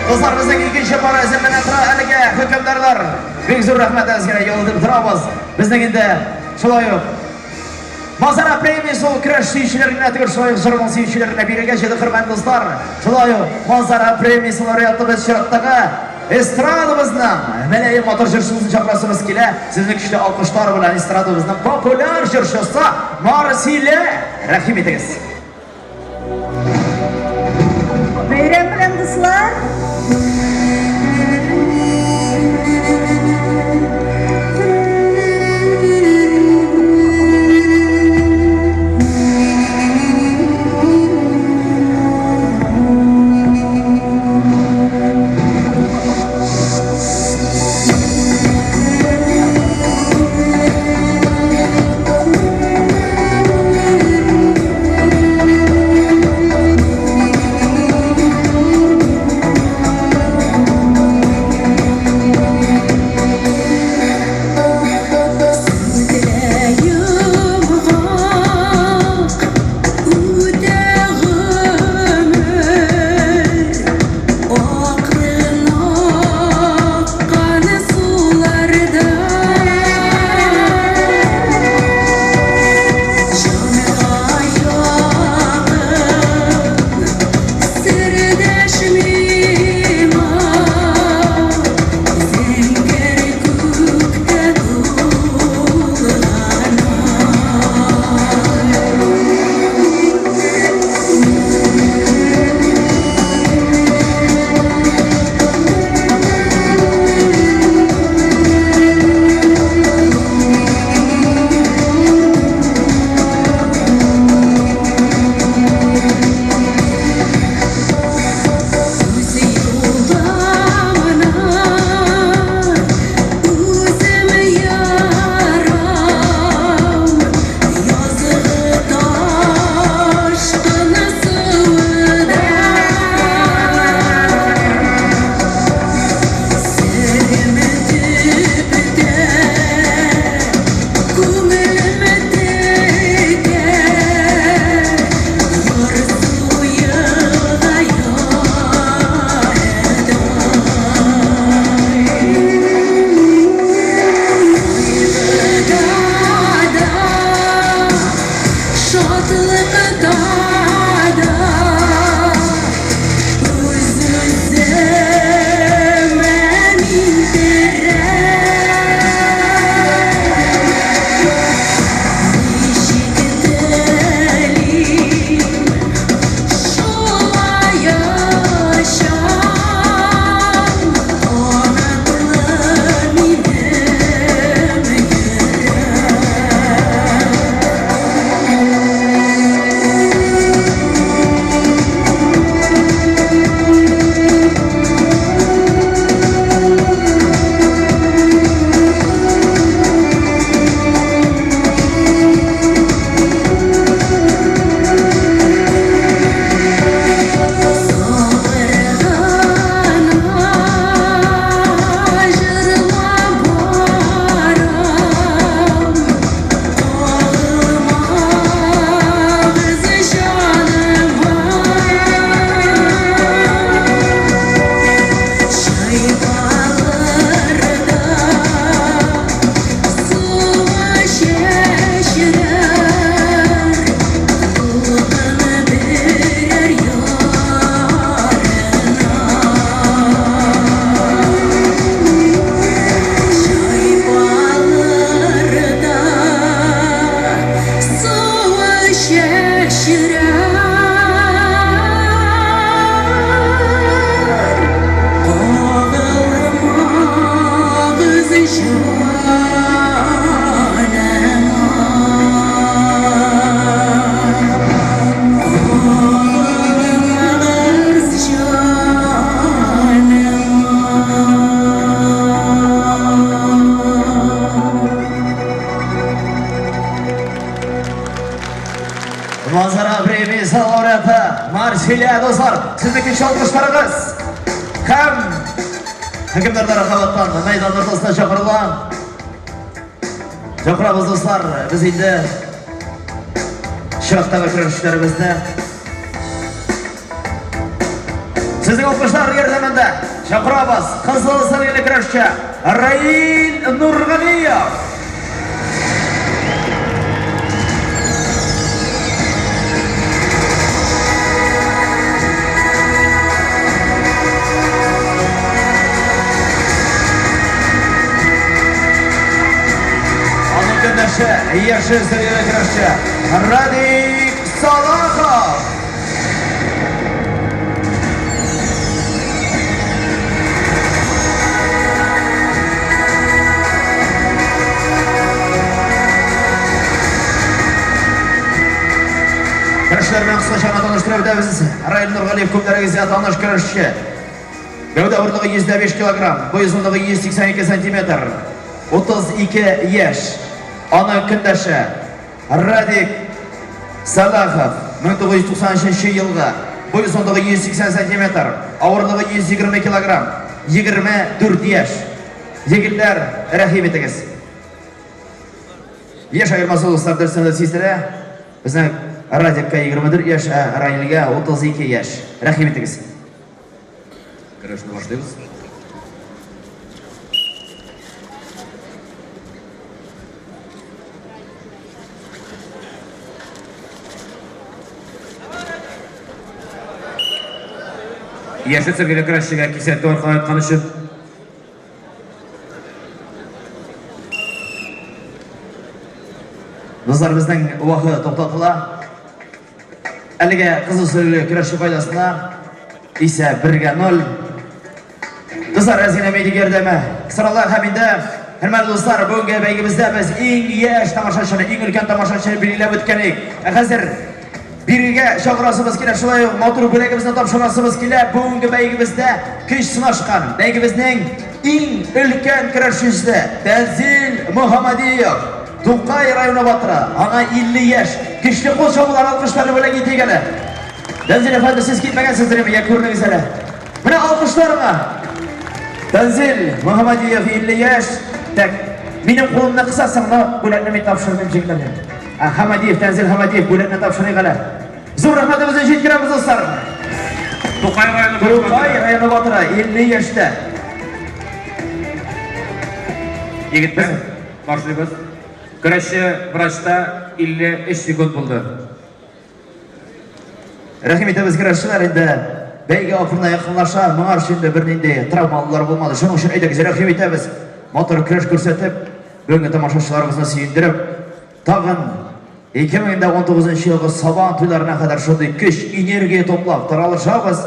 Дуслар, безнең икенче пар әзерләнә тора әлегә хөкемдарлар. Бик зур рәхмәт әзгә ялдып торабыз. Безнең инде шулай ук Мазара премиясе ул көрәш сөючеләргә түгел, шулай ук җыр-моң сөючеләргә бирелгән җиде хөрмәтле дуслар. Шулай ук Мазара премиясе лауреаты без чираттагы эстрадабызның мөлаем матур җырчыбызны чакырасыбыз килә. Сезне көчле алкышлар белән эстрадабызның популяр җырчысы Марсилә. Рәхим итегез. Бәйрәм белән, дуслар! Манзара премиясе лауреаты Марсилия, дуслар, сезнең көчле алкышларыгыз. Һәм хөкемдарлар кабаттан мәйдан уртасына чакырыла. Чакырабыз, дуслар, без инде чираттагы көрәшчеләребезне Сезнең алкышлар ярдәмендә чакырабыз кызыл сәлгеле көрәшче Раил Нургалиев. Аның көндәше, яшел сәлгеле көрәшче Радик Салахов. Көрәшләр белән кыскача гына таныштырып үтәбез. Раил Нургалиев күпләрегезгә таныш көрәшче. Гәүдә авырлыгы 105 килограмм, буй озынлыгы 182 сантиметр, 32 яшь. Аның көндәше Радик Сәлахов, 1993 елгы, буй озынлыгы 180 сантиметр, авырлыгы 120 килограмм, 24 яшь. Егетләр, рәхим итегез. Яшь аермасы дуслар дөресен дә сиздерә. Безнең Радикка 24 яшь, ә Раилгә 32 яшь. Рәхим итегез. Көрәшне башлыйбыз. Яшел сөргеле көрәшчегә кисәтү аркылы айткан өчен. Дуслар, безнең вакыт туктатыла. Әлегә кызыл сөргеле көрәшче файдасына исә 1-гә 0. Дуслар, әз генә медик ярдәме сорала һәм инде хөрмәтле дуслар, бүгенге бәйгебездә без иң яшь тамашачыны, иң өлкән тамашачыны билгеләп үткән идек. Ә хәзер бирегә чакырасыбыз килә, шулай ук матур бүләгебезне тапшырасыбыз килә. Бүгенге бәйгебездә көч сынашкан бәйгебезнең иң өлкән көрәшчесе Тәнзил Мөхәммәдиев, Тукай районы батыры, аңа 50 яшь. Көчле кул чабулар, алкышларны бүләк итик әле. Тәнзил әфәнде, сез китмәгәнсездер, я күренегез әле. Менә алкышлар аңа. Танзил Мөхәммәдиев 50 яшь. Так, минем кулымны кысасың, но бүләкне мин тапшырмыйм җиңелгә. Ә Хамадиев, Танзил Хамадиев бүләкне тапшырыйк әле. Зур рәхмәтебезне җиткерәбез, дуслар. Тукай районы Тукай районы батыры 50 яшьтә. Егетләр, башлыйбыз. Көрәшче врачта 53 секунд булды. Рәхим итәбез, көрәшчеләр, инде бәйге ахырына якынлаша, моңарчы инде бернинди травмалылар булмады. Шуның өчен әйдәгез, рәхим итәбез. Матур көрәш күрсәтеп, бүгенге тамашачыларыбызны сөендереп, тагын 2019 елгы Сабан туйларына кадәр шундый көч, энергия туплап таралышабыз.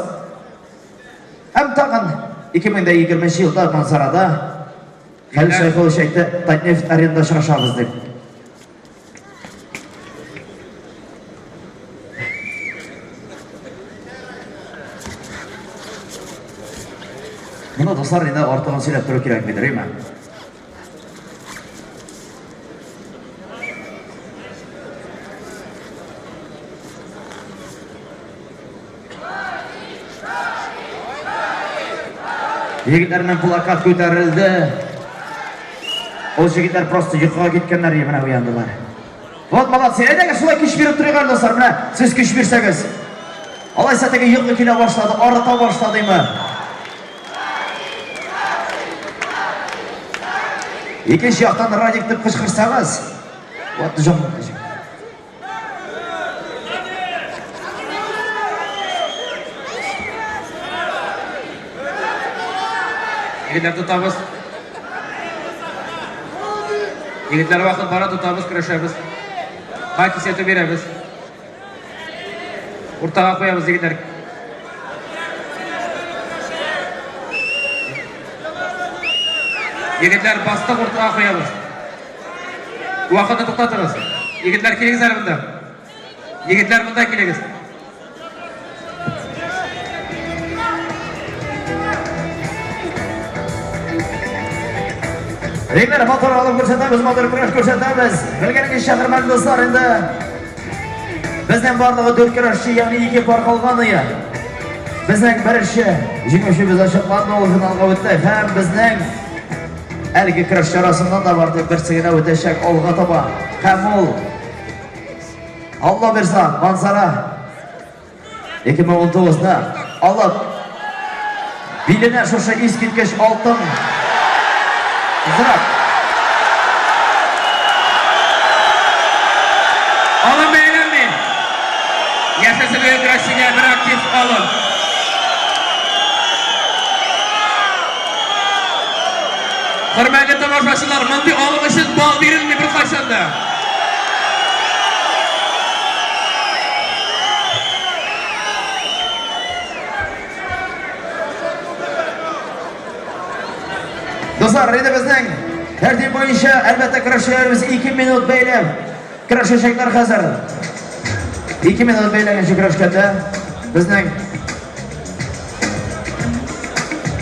Һәм тагын 2020 елда Мансарада Хәлил Шәйхуллович әйтте, Татнефть аренада очрашабыз дип. Моны, дуслар, инде артыгын сөйләп тору кирәкмидер, әйме? Егетләрнең плакат күтәрелде. Ул егетләр просто йокыга киткәннәр, менә уяндылар. Вот молодцы. Әйдәгез, шулай көч биреп торыйк әле, дуслар. Менә сез көч бирсәгез. Алайса теге йокы килә башлады, арыта башладымы? Икенче яктан Радик дип кычкырсагыз, вот җан. Егетләр тотабыз. Егетләр вакыт бара тотабыз, көрәшәбез. Ха кисәтү бирәбез. Уртага куябыз егетләр. Егетләр бастык уртага куябыз. Вакытны туктатыгыз. Егетләр, килегез әле монда. Егетләр, монда килегез. Егетләр, матур алып күрсәтәбез, матур көрәш күрсәтәбез. Белгәнегезчә, хөрмәтле дуслар, инде. Безнең барлыгы дүрт көрәшче, ягъни ике пар калган ия. Безнең беренче җиңүчебез ачыкланды, ул финалга үтте һәм безнең әлеге көрәш чарасыннан да бар тик берсе генә үтәчәк алга таба. Һәм ул Алла бирса, Мансара 2019-да алып биленә шушы искиткеч алтын зрак. Алым бәяләнми. Яшел сөлгеле көрәшчегә бер актив алым. Хөрмәтле тамашачылар, мондый алым өчен балл бирелми беркайчан да. Дуслар, инде безнең тәртип буенча, әлбәттә, көрәшчеләребез 2 минут бәйләп көрәшәчәкләр хәзер. 2 минут бәйләгәнче көрәшкәндә безнең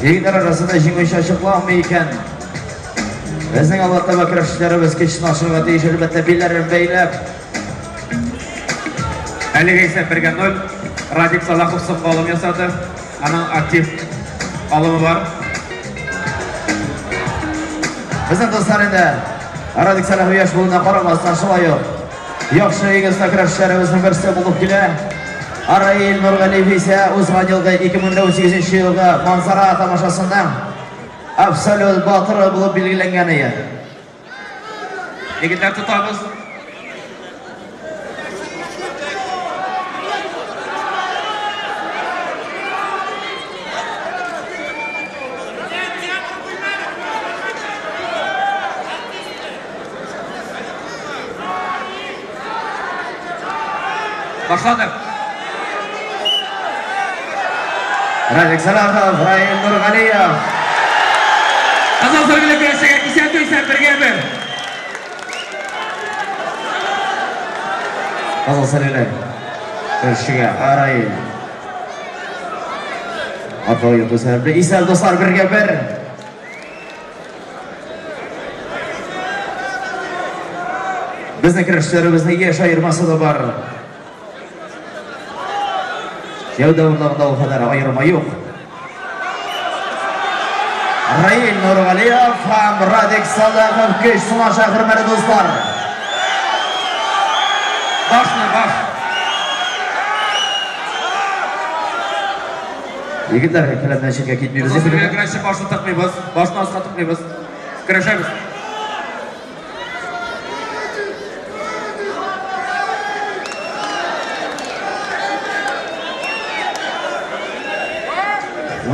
егетләр арасында җиңүче ачыкланмый икән. Безнең алга таба көрәшчеләребез көч сынашырга тиеш, әлбәттә, билләрен бәйләп. Әлегә исә бергә ноль. Радик Салахов соңгы алым ясады. Аның актив алымы бар. Безнең дуслар инде Радик Салахов яшь булуына карамастан шулай ук яхшы иң оста көрәшчеләребезнең берсе булып килә. Раил Нургалиев исә узган елгы 2018 елгы Манзара тамашасының абсолют батыры булып билгеләнгән иде. Егетләр тотабыз. Башладык. Радик Салахов, Раил Нургалиев. Кызыл сөлгеле көрәшчегә кисәтү исә бергә бер. Кызыл сөлгеле көрәшчегә Раил. Аркага йоту сәбәпле исә дуслар бергә бер. Безнең көрәшчеләребезнең яшь аермасы да бар. Җәүдә уртагында ул кадәр аерма юк. Раил Нургалиев һәм Радик Салахов көч сынаша, хөрмәтле дуслар. Башны, баш. Егетләр, келәмнән читкә китмибез. Кызыл сөлгеле көрәшче башны тыкмыйбыз, башны аска тыкмыйбыз. Көрәшәбез.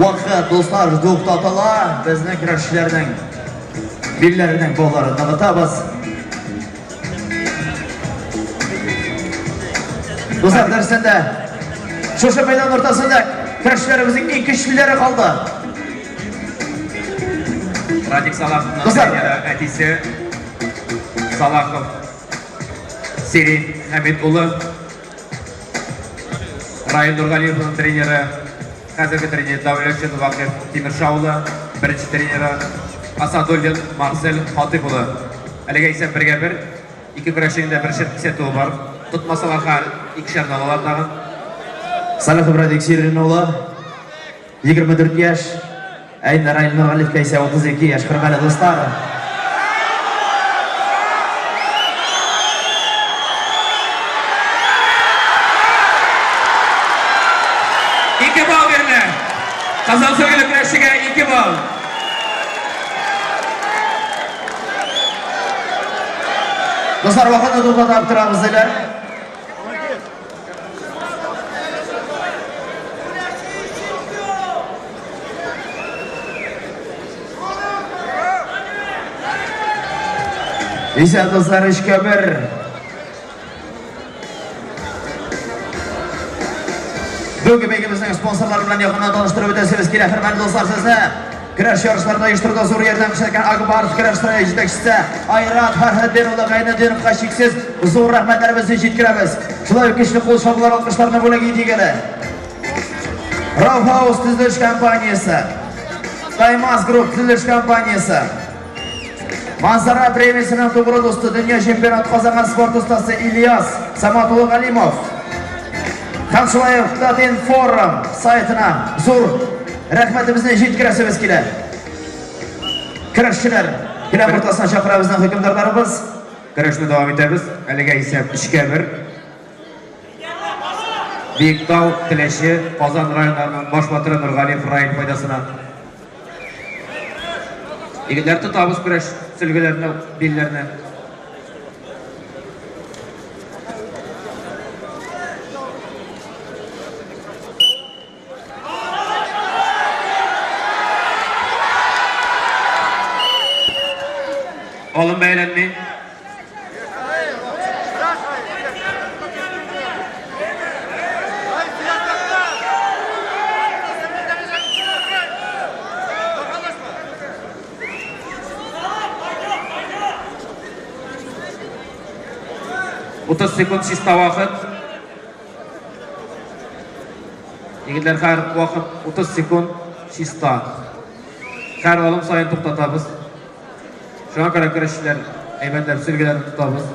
Вакыт, дуслар, туктатыла. Безнең көрәшчеләрнең билләренең бауларын ныгытабыз. Дуслар, дәрестән шушы мәйдан уртасында көрәшчеләребезнең иң көчлеләре калды. Радик Салаховның тренеры әтисе Салахов Сирин Хәмит улы. Раил Нургалиевның тренеры, хәзерге тренер Дәүләтшин Вакыйф Тимерша улы, беренче тренеры Асадуллин Марсель Хатыйп улы. Әлегә исә бергә бер, ике көрәшченең дә бершер кисәтүе бар. Тотмасалар хәл, икешәрне алалар тагын. Салихов Радик Сирин улы, 24 яшь. Ә инде Раил Нургалиевка исә 32 яшь, хөрмәтле дуслар. Ике балл бирелә. Казан сөргеле көрәшчегә ике балл. Дуслар, вакытны туктатып торабыз диләр. Исә дуслар өчкә бер. Бүгенге бәйгебезнең спонсорлары белән якыннан таныштырып үтәсебез килә, хөрмәтле дуслар, сезне. Көрәш ярышларында оештыруда зур ярдәм күрсәткән Акбарс көрәш сарае җитәкчесе Айрат Фәрхетдин улы Гайнетдиновка чиксез зур рәхмәтләребезне җиткерәбез. Шулай ук көчле кул чабулар алкышларны бүләк итик әле. Рауфаус төзелеш компаниясе, Таймас Групп төзелеш компаниясе, Манзара премиясенең тугры дусты, дөнья чемпионат казанган спорт остасы Ильяс Самат улы Галимов. Һәм шулай ук Татинформ сайтына зур рәхмәтебезне җиткерәсебез килә. Көрәшчеләр келәм уртасына чакыра безнең хөкемдарларыбыз. Көрәшне дәвам итәбез. Әлегә исәп 3-кә 1. Биектау, Теләче, Казан районнарының баш батыры Нургалиев Раил файдасына. Егетләр тотабыз көрәш сөлгеләрне, билләрне. Алым бәйләнми. 30 секунд чиста вакыт. Егетләр, һәр вакыт 30 секунд чиста. Һәр алым саен туктатабыз. Шуңа күрә көрәшчеләр әйбәтләп сөлгеләрне тотабыз.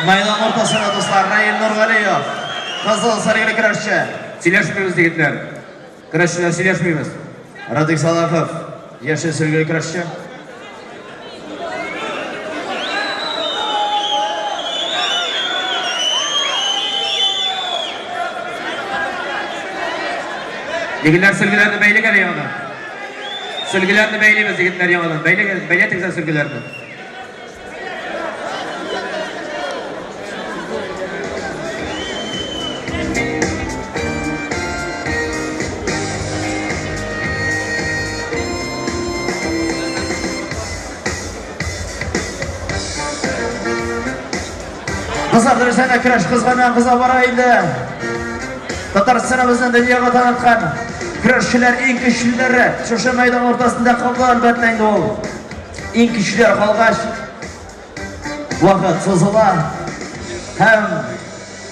Мәйдан уртасына, дуслар, Раил Нургалиев, кызыл сөлгеле көрәшче. Сөйләшмибез, егетләр. Көрәшчеләр сөйләшмибез. Радик Салахов, яшел сөлгеле көрәшче. Егетләр сөлгеләрне бәйлик әле яңадан. Сөлгеләрне бәйлибез, егетләр яңадан. Бәйлик, бәйләтегез әле сөлгеләрне. Кызлар дөресен көрәш кызганнан кыза бара инде. Татарстаныбызны дөньяга таныткан көрәшчеләр иң көчлеләре шушы мәйдан уртасында калды әлбәттә инде ул. Иң көчлеләр калгач, вакыт сузыла һәм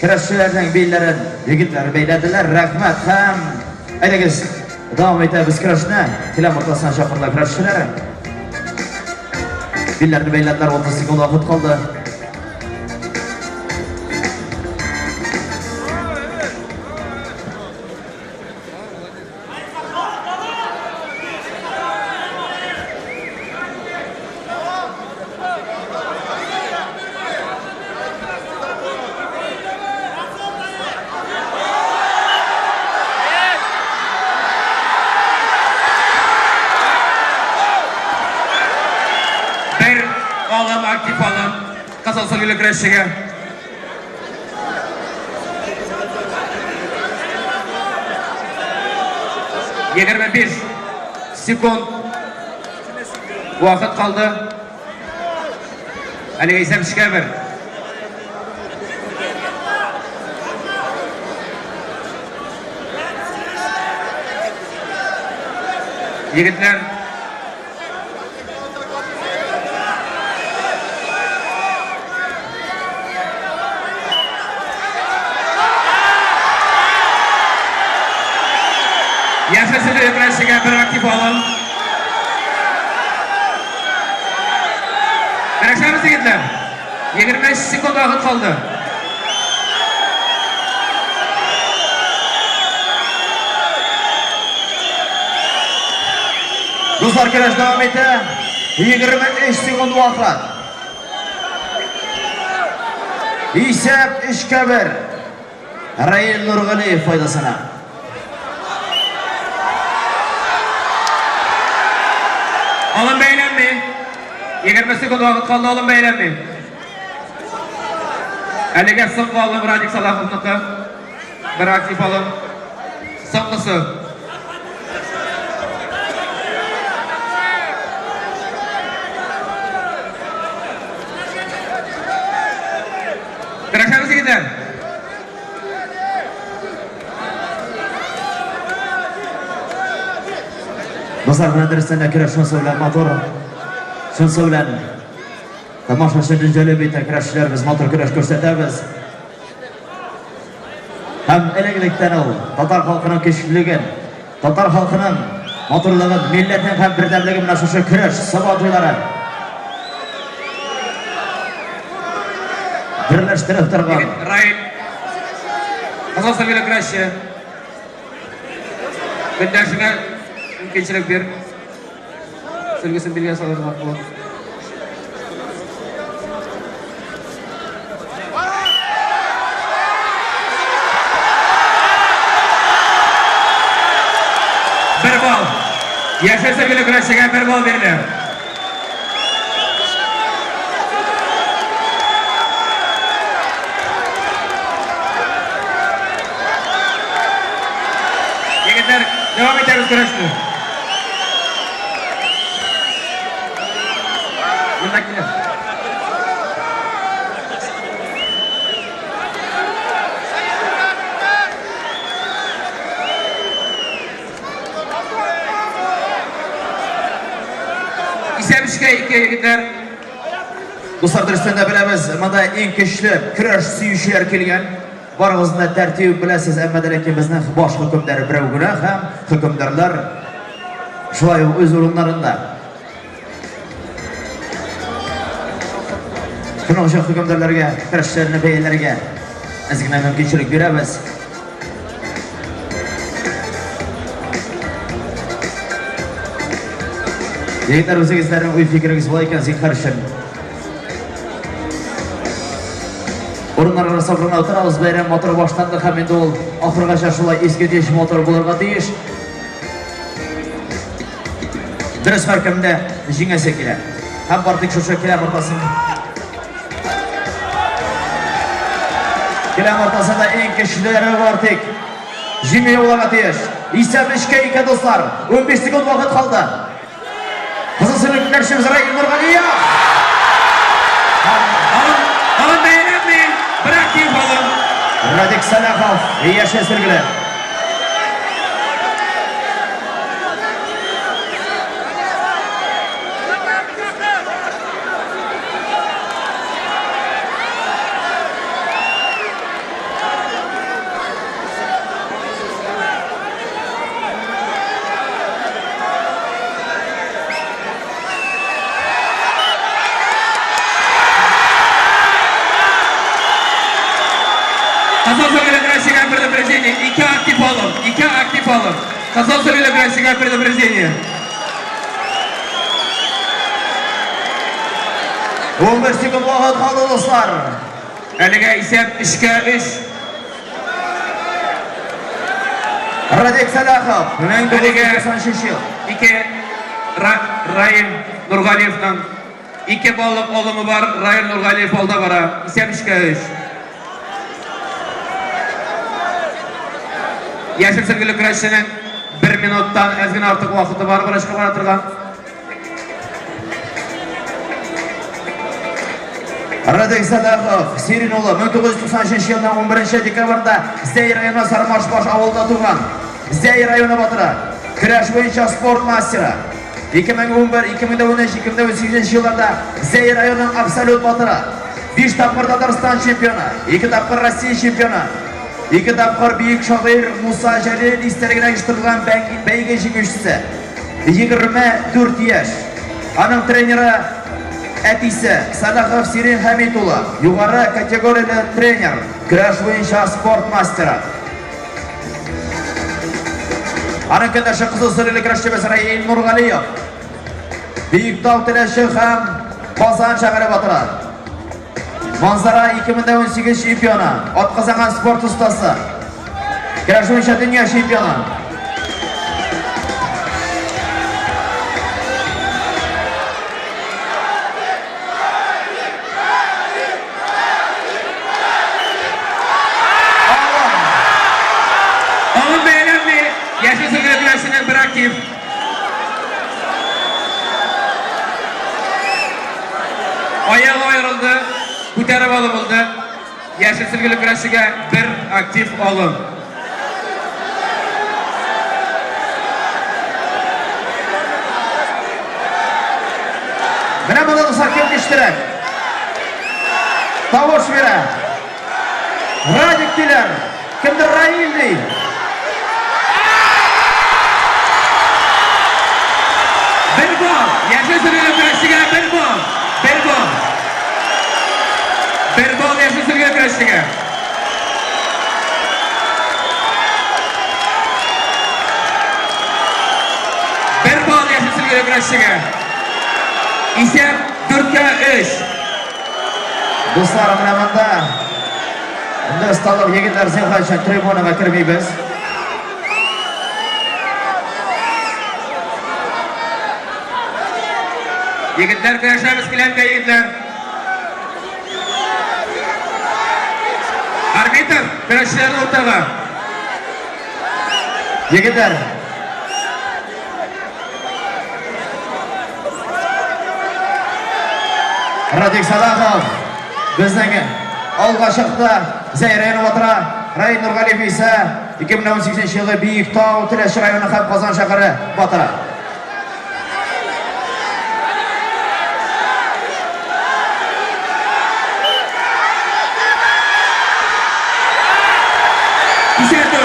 көрәшчеләрнең билләрен егетләр бәйләделәр. Рәхмәт һәм әйдәгез дәвам итәбез көрәшне. Келәм уртасына чакырыла көрәшчеләр. Билләрне бәйләделәр, 30 секунд вакыт калды. Бер алым, актив алым. Кызыл сөлгеле көрәшчегә. 25 секунд вакыт калды. Әлегә исәп өчкә бер. Егетләр, Яшел сөлге көрәшчегә бер актив алым. Көрәшәбез, егетләр. 25 секунд вакыт калды. Дуслар, көрәш дәвам итә. 23 секунд вакыт. Исәп 3-кә 1. Раил Нургалиев файдасына. Алым бәйләнми. 20 секунд вакыт калды, алым бәйләнми. Әлегә соңгы алым Радик Салаховныкы. Бер актив алым. Соңгысы. Көрәшәбез, егетләр. Дуслар, менә дөрестән дә көрәш шунысы белән матур. Шунысы белән тамашачыны җәлеп итә көрәшчеләр, без матур көрәш күрсәтәбез. Һәм элек-электән ул татар халкының көчлелеген, татар халкының матурлыгын, милләтнең һәм бердәмлеген менә шушы көрәш, сабан туйлары берләштереп торган. Раил, Кызыл сөлгеле көрәшче. Көндәшеңә мөмкинчелек бир. Сөлгесен билгә салырга була. Бер балл. Яшел сөлгеле көрәшчегә бер балл бирелә. Егетләр, дәвам итәбез көрәшне. Монда килә. Исәп өчкә ике, егетләр. Дуслар, дөрестән дә беләбез, монда иң көчле көрәш сөючеләр килгән. Барыгызны да тәртибен беләсез, әмма дә ләкин безнең баш хөкемдар берәү генә һәм хөкемдарлар шулай ук үз урыннарында. Шуның өчен хөкемдарларга көрәшчеләрне бәяләргә әз генә мөмкинчелек бирәбез. Егетләр, үзегезләрнең уй-фикерегез була икән, зинһар өчен. Урыннарга сабыр гына утырабыз, бәйрәм матур башланды һәм инде ул ахыргача шулай искиткеч матур булырга тиеш. Дөрес һәркемдә җиңәсе килә. Һәм бар тик шушы келәм уртасын. Келәм уртасында иң көчлеләре бар тик. Җиңү яуларга тиеш. Исәп өчкә ике, дуслар. 15 секунд вакыт калды. Кызыл сөлек көрәшчебез Раил Нургалиев. Алын бәяләнми, бер актив алым. Радик Сәлахов, яшел сөлгеле. Кызыл сөлгеле көрәшчегә предупреждение. Ике актив алым. Ике актив алым. Кызыл сөлгеле көрәшчегә предупреждение. 15 секунд вакыт калды, дуслар. Әлегә исәп өчкә өч. Радик Сәлахов, 1993 ел. Ике Раил Нургалиевның ике баллык алымы бар. Раил Нургалиев алда бара. Исәп өчкә өч. Яшел сөлгеле көрәшченең бер минуттан әз генә артык вакыты бар врачка бара торган. Радик Сәлахов, Сирин улы, 1993 елның 11 декабрьдә Зәй районы Сармашбаш авылында туган. Зәй районы батыры, көрәш буенча спорт мастеры. 2011, 2013, 2018 елларда Зәй районының абсолют батыры. 5 тапкыр Татарстан чемпионы, 2 тапкыр Россия чемпионы, 2 тапкыр бөек шагыйрь Муса Җәлил истәлегенә оештырылган бәйге җиңүчесе. 24 яшь. Аның тренеры әтисе Сәлахов Сирин Хәмит улы, югары категорияле тренер, көрәш буенча спорт мастеры. Аның көндәше кызыл сөреле көрәшчебез Раил Нургалиев. Биектау Теләче һәм Казан шәһәре батыры. Манзара 2018 чемпионы, атказанган спорт остасы. Көрәш буенча дөнья чемпионы. Алым бәяләнми, яшел сөлгеле көрәшченең бер актив. Аягы аерылды, күтәреп алып булды. Яшел сөлгеле көрәшчегә бер актив алым. Менә монда дуслар кем көчлерәк? Тавыш бирә. Радик диләр. Кемдер Раил ди. көрәшчегә. Бер балл яшел сөлгеле көрәшчегә. Исәп 4-кә 3. Дуслар, менә монда инде осталык егетләр зинһар өчен трибунага кермибез. Егетләр көрәшәбез келәмгә, егетләр. Арбитр, көрәшчеләрне уртага. Егетләр. Радик Салахов безнең алга чыкты. Зәй районы батыры Раил Нургалиев исә 2018 елгы Биектау, Теләче районы һәм Казан шәһәре батыры. Кисәтү.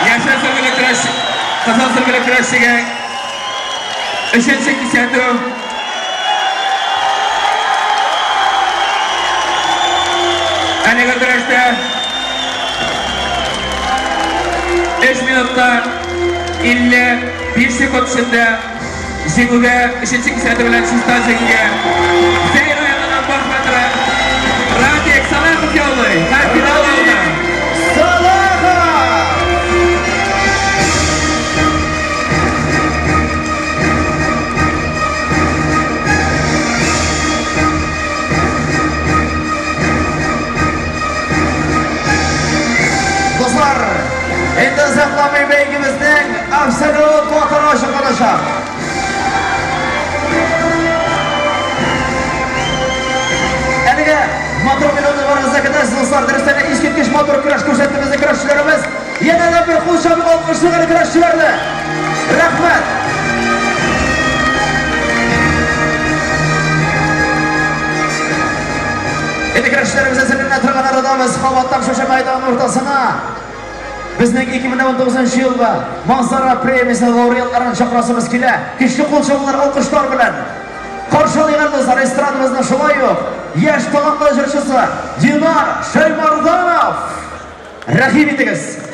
Яшел сөлгеле көрәш, кызыл сөлгеле көрәшчегә өченче кисәтү. Әлеге көрәштә 3 минутта 55 секунд эчендә җиңүгә өченче кисәтү белән чиста җиңүгә Зәй районының баш батыры Радик Салахов яулый һәм финалга уза. Салахов! Дуслар, инде озакламый бәйгебезнең абсолют батыры ачыкланачак. Әлеге матур минутны барыгыз да көтәсез, дуслар. Дөрестән дә искиткеч матур көрәш күрсәтте безнең көрәшчеләребез. Янә дә бер кул чабып алкышлыйк әле көрәшчеләрне. Рәхмәт! Инде көрәшчеләребез әзерләнә торган арада без кабаттан шушы мәйдан уртасына безнең 2019 елда Манзара премиясе лауреатларын чакырасыбыз килә. Көчле кул чабулар, алкышлар белән. Каршы алыйк әле, дуслар, эстрадабызны шулай ук яшь талантлы җырчысы Динар Шәймарданов. Рәхим итегез!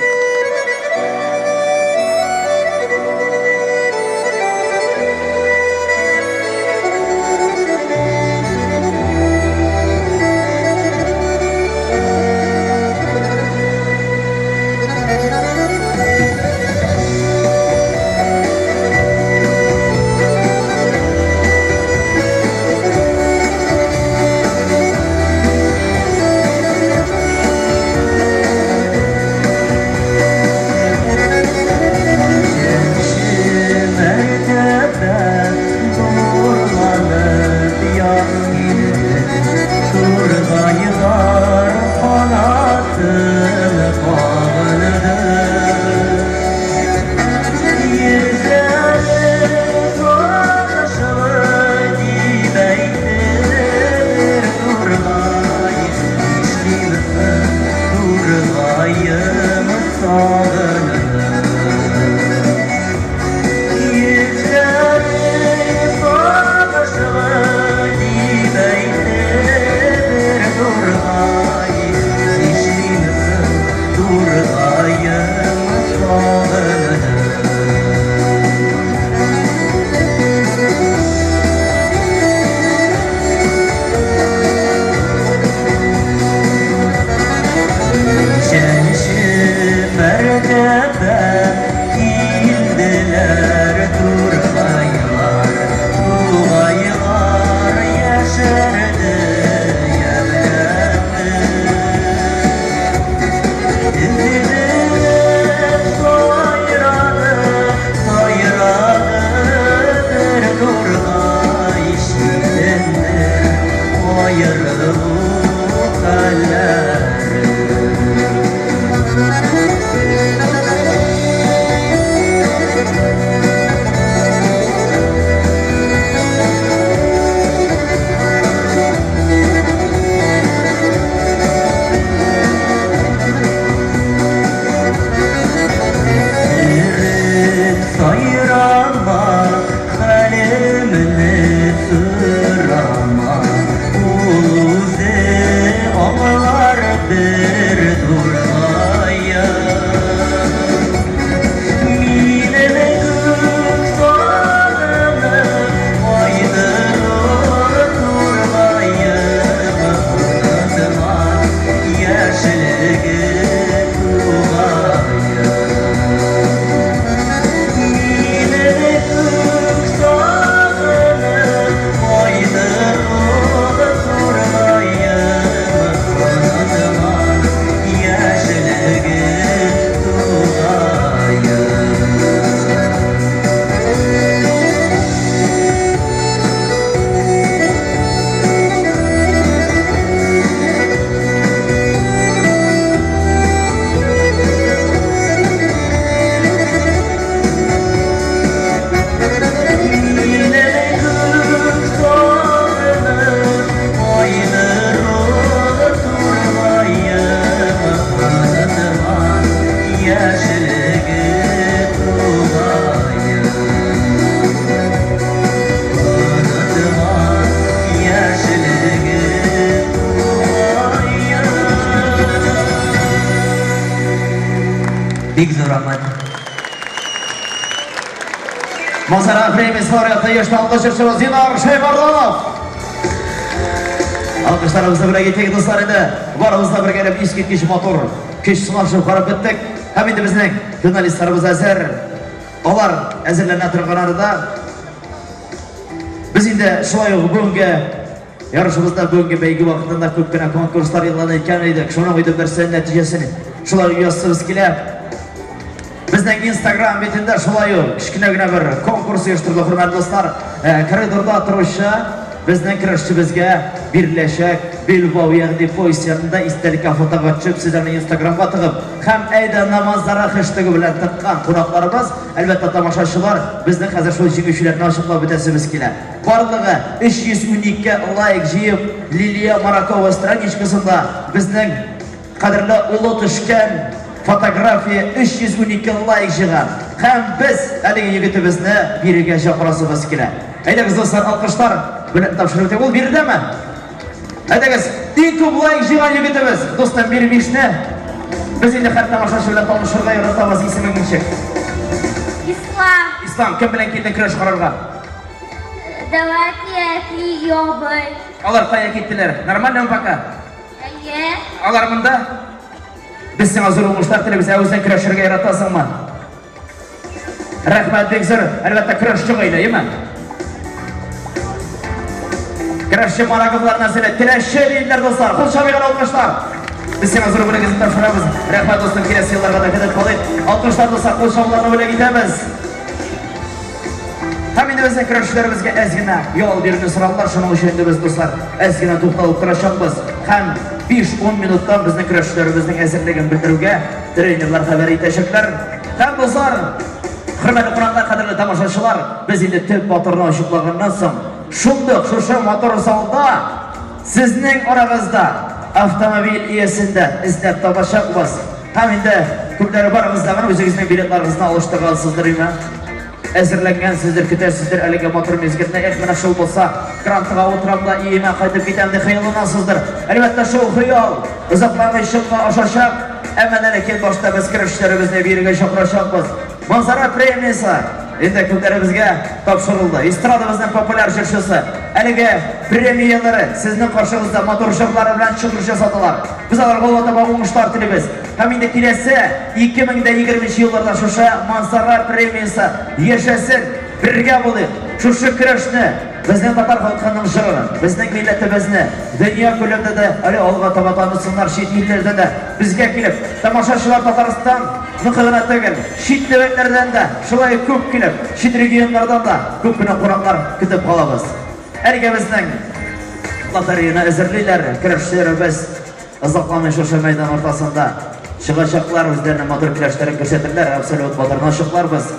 Бик зур рәхмәт. Манзара премиясе лауреаты яшь талантлы җырчыбыз Динар Шәймарданов. Алкышларыбызны бүләк итик, дуслар, инде барыбыз да бергәләп искиткеч матур көч сынашып карап беттек. Һәм инде безнең журналистларыбыз әзер. Алар әзерләнә торган арада без инде шулай ук бүгенге ярышыбызда, бүгенге бәйге вакытында күп кенә конкурслар игълан иткән идек. Шуның инде берсе нәтиҗәсен шулай ук ясыйбыз килә. Безнең Инстаграм битендә шулай ук кечкенә генә бер конкурс оештырдык, хөрмәтле дуслар. Коридорда торучы безнең көрәшчебезгә биреләчәк билбау, ягъни пояс янында истәлеккә фотога төшеп, сез аны Инстаграмга тыгып һәм әйдә на Манзара хэштегы белән тыккан кунакларыбыз, әлбәттә, тамашачылар, безнең хәзер шул җиңүчеләрне ачыклап бетәсебез килә. Барлыгы 312 лайк җыеп, Лилия Маракова страничкасында безнең Кадерле улы төшкән фотография 312 лайк җыйган. Һәм без әлеге егетебезне бирегә чакырасыбыз килә. Әйдәгез, дуслар, алкышлар белән тапшырып үтик. Ул биредәме? Әйдәгез, иң күп лайк җыйган егетебез, дустым, бир бишне. Без инде һәр тамашачы белән танышырга яратабыз. Исемең ничек? Ислам. Ислам, кем белән килдең көрәш карарга? Давайте әти, абый. Алар кая киттеләр? Нормально пока? Әйе. Алар монда. Без сиңа зур уңышлар телибез. Ә үзең көрәшергә яратасыңмы? Рәхмәт бик зур. Әлбәттә, көрәшче гаилә, әйеме? Көрәшче Мараковлар нәселе, теләче диделәр, дуслар. Кул чабыйк, алкышлар. Без сиңа зур бүләгебезне тапшырабыз. Рәхмәт, дустым, киләсе елларга да көтеп калыйк. Алкышлар, дуслар, кул чабуларны бүләк итәбез. Һәм инде безнең көрәшчеләребезгә әз генә ял бирүне сорадылар, шуның өчен инде без, дуслар, әз генә тукталып торачакбыз. Һәм 5-10 минуттан безнең көрәшчеләребезнең әзерлеген белдерүгә тренерлар хәбәр итәчәкләр. Һәм, дуслар, хөрмәтле кунаклар, кадерле тамашачылар, без инде төп батырны ачыклаганнан соң, шундук шушы матур залда сезнең арагызда автомобиль иясен дә эзләп табачакбыз. Һәм инде күпләре барыгыз да үзегезнең билетларыгызны алыштыргансыздыр, име? Әзерләнгәнсездер, көтәсездер әлеге матур мизгелне. Эх, менә шул булса, грантыга утырам да өемә кайтып китәм дип хыялланасыздыр. Әлбәттә, шул хыял озакламый чынга ашачак. Әмма ләкин башта без көрәшчеләребезне бирегә чакырачакбыз. Манзара премиясе инде күпләребезгә тапшырылды. Эстрадабызның популяр җырчысы. Әлеге премияләре сезнең каршыгызда матур җырлары белән чыгыш ясадылар. Без аларга алга таба уңышлар телибез. Һәм инде киләсе 2020 елларда шушы Манзара премиясе яшәсен, бергә булыйк. Шушы көрәшне, безнең татар халкының җырын, безнең милләтебезне дөнья күләмендә дә әле алга таба танытсыннар, чит илләрдә дә безгә килеп, тамашачылар Татарстан ныкы гына түгел, чит төбәкләрдән дә шулай күп килеп, чит регионнардан да күп кенә кунаклар көтеп калабыз. Әлегә безнең лотереяны әзерлиләр, көрәшчеләребез озакламый шушы мәйдан уртасында чыгачаклар, үзләренең матур көрәшләрен күрсәтерләр, абсолют батырны ачыкларбыз.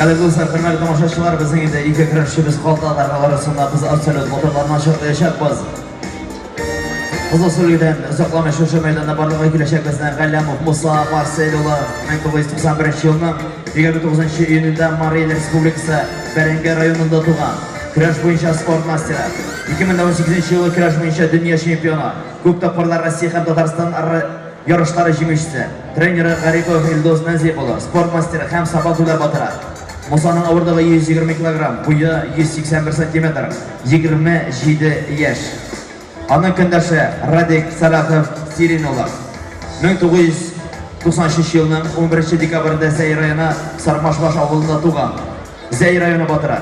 Кадерле дуслар, хөрмәтле тамашачылар, безнең инде ике көрәшчебез калды. Алар арасында без абсолют батырларны ачыклаячакбыз. Кызыл Сүлгедән озакламый шушы мәйданда барлыкка киләчәк безнең Галләмов Муса Марсель улы 1991 елның 29 июнендә Марий Эл Республикасы Бәрәңге районында туган. Көрәш буенча спорт мастеры. 2018 елы көрәш буенча дөнья чемпионы. Күп тапкырлар Россия һәм Татарстан ярышлары җиңүчесе. Тренеры Гарипов Илдус Нәзип улы, спорт мастеры һәм Сабантуйлар батыры. Мусаның авырлыгы 120 килограмм, буе 181 сантиметр, 27 яшь. Аның көндәше Радик Сәлахов Сирин улы. 1993 елның 11 декабрендә Зәй районы Сармашбаш авылында туган. Зәй районы батыры,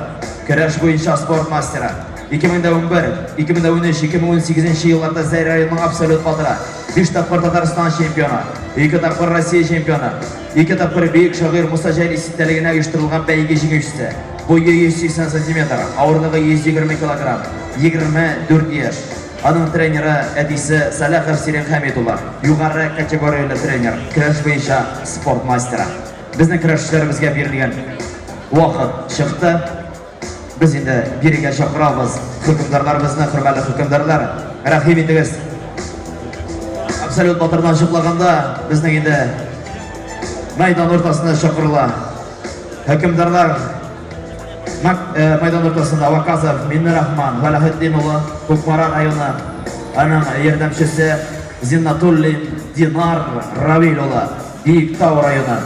көрәш буенча спорт мастеры. 2011, 2013, 2018 елларда Зәй районының абсолют батыры. 5 тапкыр Татарстан чемпионы, 2 тапкыр Россия чемпионы, 2 тапкыр бөек шагыйрь Муса Җәлил истәлегенә оештырылган бәйге җиңүчесе. Буе 180 сантиметр, авырлыгы 120 килограмм, 24 яшь. Аның тренеры әтисе Сәлахов Сирин Хәмит улы, югары категорияле тренер, көрәш буенча спорт мастеры. Безнең көрәшчеләребезгә бирелгән вакыт чыкты. Без инде бирегә чакырабыз хөкемдарларыбызны, хөрмәтле хөкемдарлар, рәхим итегез. Абсолют батырны ачыклаганда безнең инде мәйдан уртасына чакырыла. Хөкемдарлар мәйдан уртасында Ваказов Миннерахман Вәләхетдин улы, Кукмара районы, аның ярдәмчесе Зиннатуллин Динар Равил улы. Биектау районы.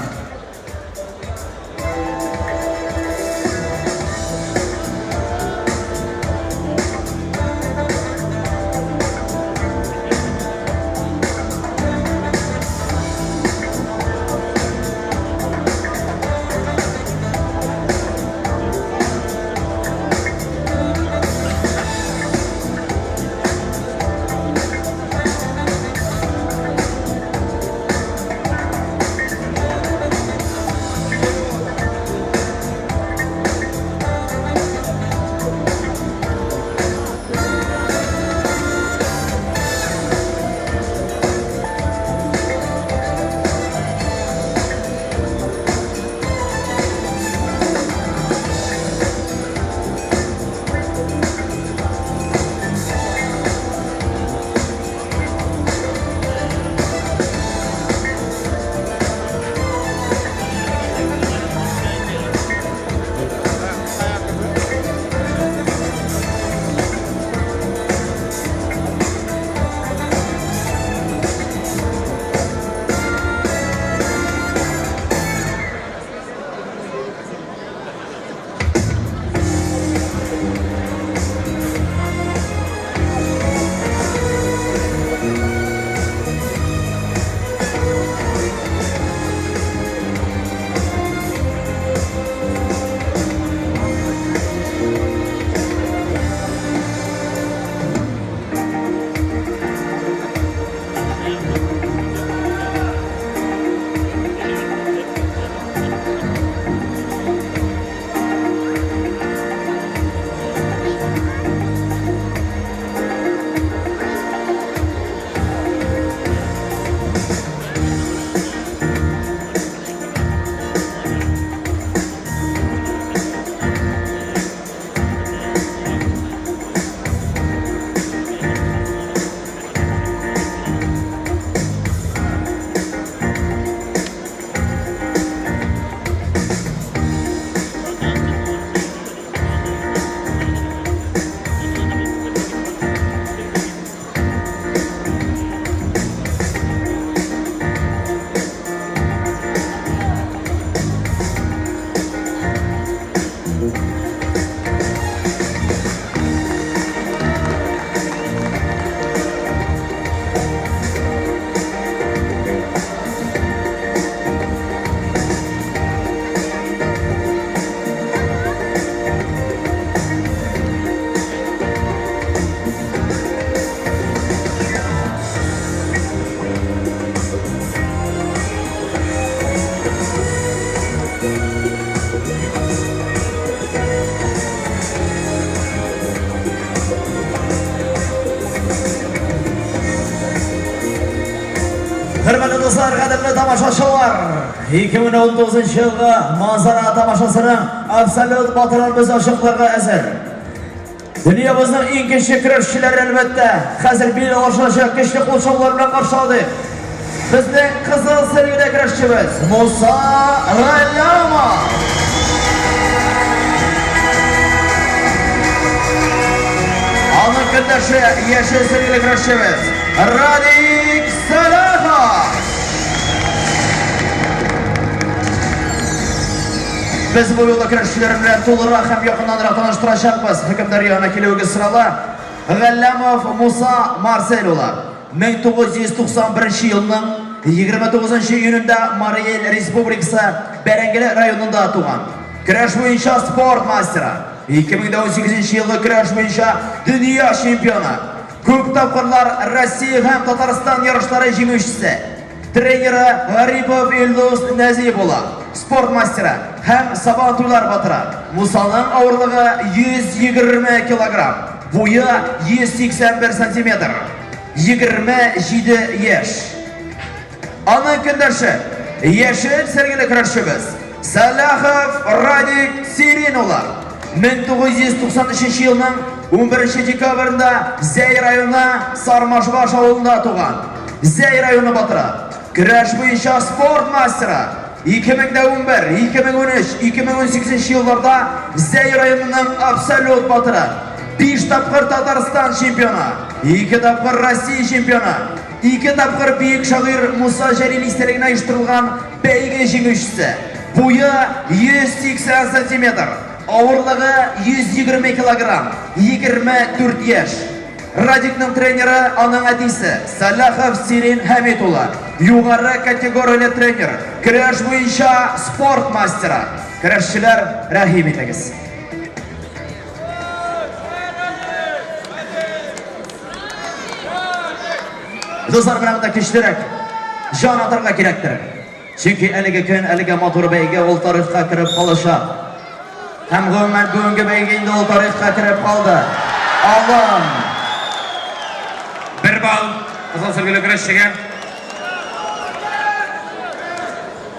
дуслар, кадерле тамашачылар, 2019 елгы Манзара тамашасының абсолют батырын без ачыкларга әзер. Дөньябызның иң көчле көрәшчеләре әлбәттә, хәзер бил алышачак көчле кул чабулар белән каршы алдык. Безнең кызыл сөлгедә көрәшчебез Муса Галлямов. Аның көндәше яшел сөлгеле көрәшчебез Радик Сәлахов. Без бу юлы көрәшчеләр белән тулырак һәм якыннанрак таныштырачакбыз. Хөкемдар янына килүегез сорала. Галләмов Муса Марсель улы. 1991 елның 29 июнендә Марий Эл Республикасы Бәрәңгеле районында туган. Көрәш буенча спорт мастеры. 2018 елгы көрәш буенча дөнья чемпионы. Күп тапкырлар Россия һәм Татарстан ярышлары җиңүчесе. Тренеры Гарипов Илдус Нәзиев була. Спорт мастеры һәм Сабантуйлар батыры. Мусаның авырлыгы 120 килограмм, буе 181 сантиметр, 27 яшь. Аның көндәше, яшел сәргеле көрәшчебез Сәлахов Радик Сирин улы. 1993 елның 11 декабрендә Зәй районы Сармашбаш авылында туган. Зәй районы батыры, көрәш буенча спорт мастеры, 2011, 2013, 2018 елларда Зәй районының абсолют батыры, 5 тапкыр Татарстан чемпионы, 2 тапкыр Россия чемпионы, 2 тапкыр бөек шагыйрь Муса Җәлил истәлегенә оештырылган бәйге җиңүчесе. Буе 180 сантиметр, авырлыгы 120 килограмм, 24 яшь. Радикның тренеры аның әтисе, Сәлахов Сирин Хәмит улы. Югары категорияле тренер, көрәш буенча спорт мастеры. Көрәшчеләр, рәхим итегез. Дуслар, менә монда көчлерәк җан атарга кирәктер. Чөнки әлеге көн, әлеге матур бәйге ул тарихка кереп калачак. Һәм гомумән бүгенге бәйге инде ул тарихка кереп калды. Алым! Бер балл кызыл сөлгеле көрәшчегә.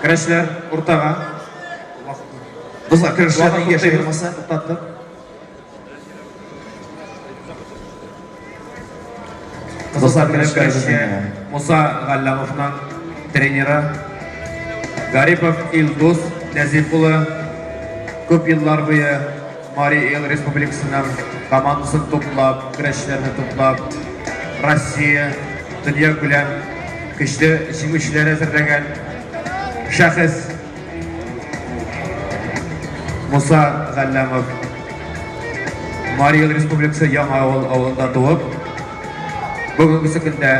Көрәшчеләр уртага. Дуслар, көрәшчеләрнең яшь аермасы туктаттык. Кызыл көрәшче Муса Галләмовның тренеры Гарипов Илдус Нәзиф улы күп еллар буе Мари Эл Республикасының командасын туплап, көрәшчеләрне туплап, Россия, дөнья күләм көчле җиңүчеләр әзерләгән шәхес. Муса Галләмов Марий Эл Республикасы Яңа авыл авылында туып, бүгенгесе көндә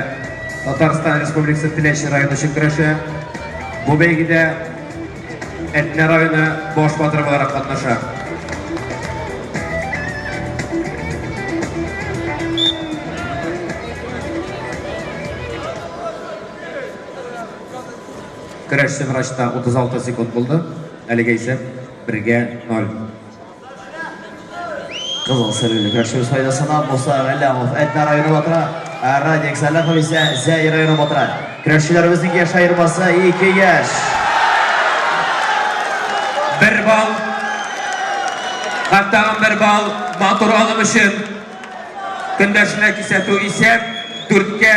Татарстан Республикасы Теләче районы өчен көрәшә. Бу бәйгедә Әтнә районы баш батыры буларак катнаша. Көрәшче врачта 36 секунд булды. Әлегә исәп 1-гә 0. Кызыл сөлгеле көрәшчебез файдасына Муса Галләмов Әтнә районы батыры, ә Радик Сәлахов исә Зәй районы батыры. Көрәшчеләребезнең яшь аермасы 2 яшь. Бер балл һәм тагын бер балл матур алым өчен көндәшенә кисәтү исәп 4-кә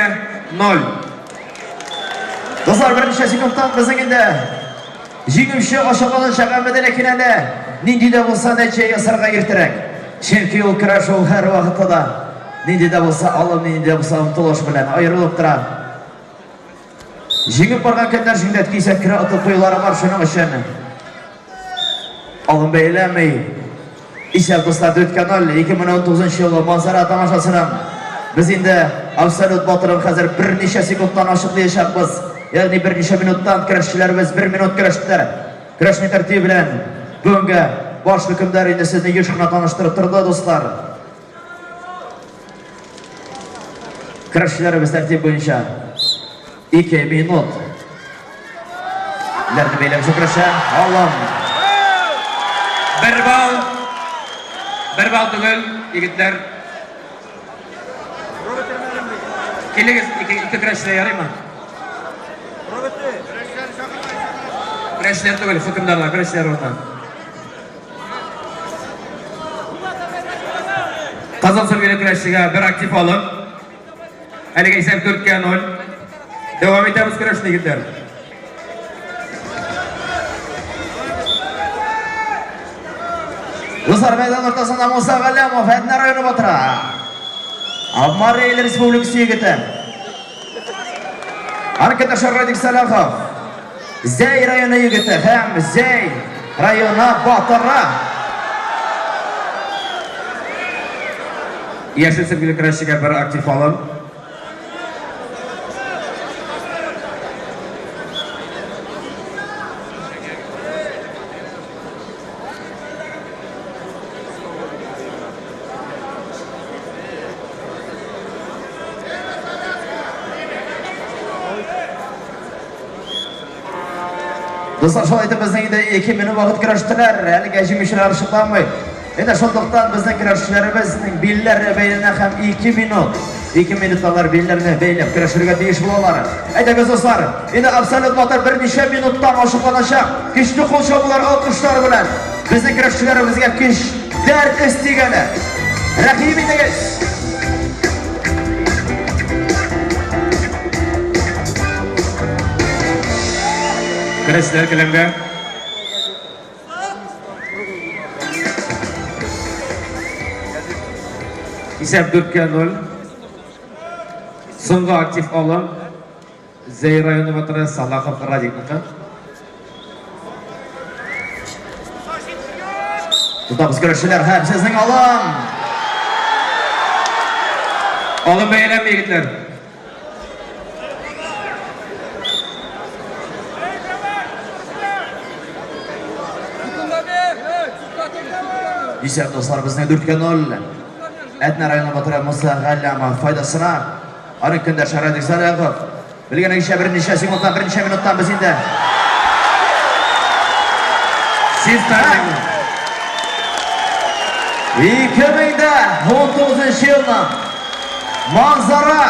0. Дуслар, берничә секундтан безнең инде җиңүче ачыкланачак, әмма дә ләкин әле нинди дә булса нәтиҗә ясарга иртәрәк. Чөнки ул көрәш ул һәрвакытта да нинди дә булса алым, нинди дә булса омтылыш белән аерылып тора. Җиңеп барган көннәр җиңдәт кисәк керә отып куюлары бар, шуның өчен алым бәйләми. Исәп дуслар 4-0, 2019 елгы Манзара тамашасының без инде абсолют батырын хәзер берничә секундтан ачыклаячакбыз. Ягъни берничә минуттан көрәшчеләребез бер минут көрәштеләр. Көрәшнең тәртибе белән бүгенге баш хөкемдар инде сезне еш кына таныштырып торды, дуслар. Көрәшчеләребез тәртип буенча 2 минут. Ләрне бәйләп көрәшә. Алым. Бер балл. Бер балл түгел, егетләр. Килегез, ике, ике көрәшче дә ярыймы? Көрәшчеләр түгел, хөкемдарлар, көрәшчеләр урынына. Кызыл сөлгеле көрәшчегә бер актив алым. Әлегә исәп 4-кә 0. Дәвам итәбез көрәшне, егетләр. Дуслар, мәйдан уртасында Муса Галләмов, Әтнә районы батыры. Марий Эл Республикасы егете. Аркадашы Радик Салахов. Зәй районы егете һәм Зәй районы батыры. Яшел сөлгеле көрәшчегә бер актив алым. Дуслар, шулай итеп безнең инде 2 минут вакыт көрәштеләр. Әлегә җиңүчеләр ачыкланмый. Инде шунлыктан безнең көрәшчеләребезнең билләре бәйләнә һәм 2 минут. 2 минут алар билләрне бәйләп көрәшергә тиеш булалар. Әйдәгез, дуслар, инде абсолют батыр берничә минуттан ачыкланачак. Көчле кул чабулар, алкышлар белән безнең көрәшчеләребезгә көч, дәрт өстик әле. Рәхим итегез! Көрәшчеләр келәмгә. Исәп 4-кә 0. Соңгы актив алым. Зәй районы батыры Салахов Радикныкы. Тотабыз көрәшчеләр һәм сезнең алым. Алым бәяләнми, егетләр. Исәп, дуслар, безнең 4-кә 0. Әтнә районы батыры Муса Галлямов файдасына. Аның көндәше Радик Саляхов. Белгәнегезчә, берничә секундтан, берничә минуттан без инде Сез 2019 елның Манзара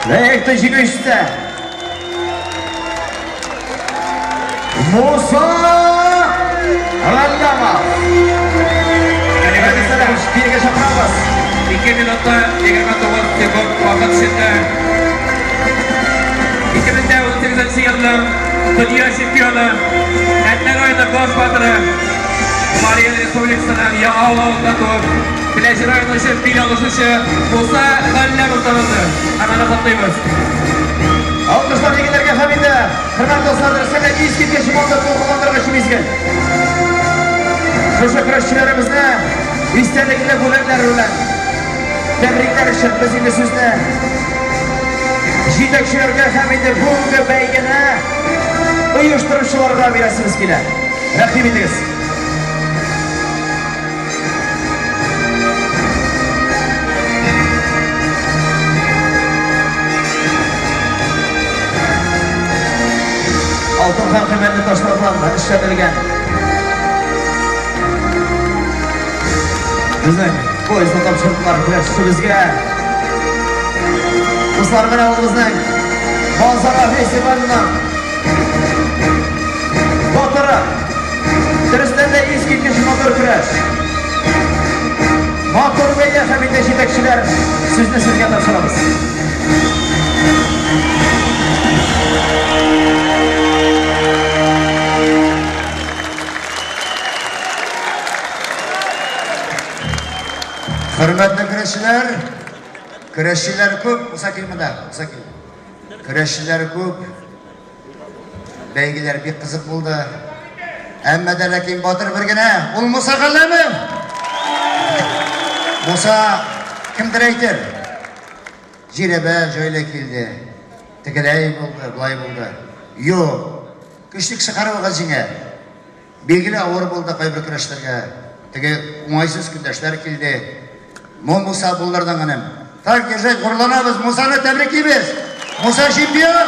проекты җиңүчесе Муса Галлямов. Радик Саляхович, бирегә чакырабыз. 2 минутта 29 секунд вакыт эчендә 2018 елның дөнья чемпионы, Әтнә районы баш батыры, Марий Эл Республикасының Яңа Авыл авылында туып, Теләче районы өчен бил алышучы Муса Галләмов танылды. Һәм аны котлыйбыз. Алкышлар егетләргә һәм инде, хөрмәтле дуслар, дөрестән дә искиткеч матур дулкынландыргыч мизгел. Шушы көрәшчеләребезне истәлекле бүләкләр белән тәбрикләр өчен без инде сүзне җитәкчеләргә һәм инде бүгенге бәйгене оештыручыларга бирәсебез килә. Рәхим итегез. Алтын һәм кыйммәтле ташлардан эшләтелгән. Безнең поездны тапшырдылар көрәшчебезгә. Дуслар, менә ул безнең Манзара фестиваленең батыры. Дөрестән дә искиткеч матур көрәш. Матур бәйге һәм инде җитәкчеләр сүзне сезгә тапшырабыз. Хөрмәтле көрәшчеләр, көрәшчеләр күп, Муса кил монда, Муса кил. Көрәшчеләр күп. Бәйгеләр бик кызык булды. Әмма дә ләкин батыр бер генә, ул Муса Галләмов. Муса кемдер әйтер. Җирәбә җайлы килде. Тегеләй булды, болай булды. Юк. Көчле кеше һәрвакыт җиңә. Билгеле авыр булды кайбер көрәшләргә. Теге уңайсыз көндәшләр килде. Но Муса булдырдың, энем. Так держать, горурланабыз, Мусаны тәбриклибез. Муса чемпион!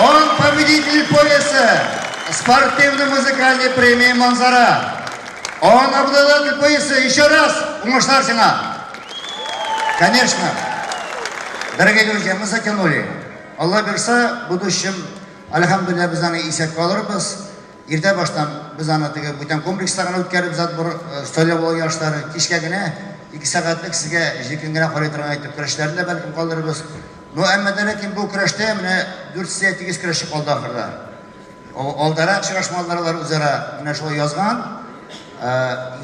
Он победитель пояса спортивно-музыкальной премии Манзара. Он обладатель пояса. Еще раз уңышлар сиңа. Конечно, дорогие друзья, мы затянули. Алла бирса, в будущем. Әлхәмдүлилләһ, без аны исәпкә алырбыз. Иртә баштан без аны теге бүтән комплекста гына үткәрербез отбор сайлап алу ярышлары. Кичкә генә ике сәгатьлек сезгә җилкен генә карый торган итеп көрәшләрне дә бәлкем калдырырбыз. Ну, әмма дә ләкин бу көрәштә менә дүртесе тигез көрәшче калды ахырда. Алдарак чыгышмадылар алар үзара, менә шулай язган.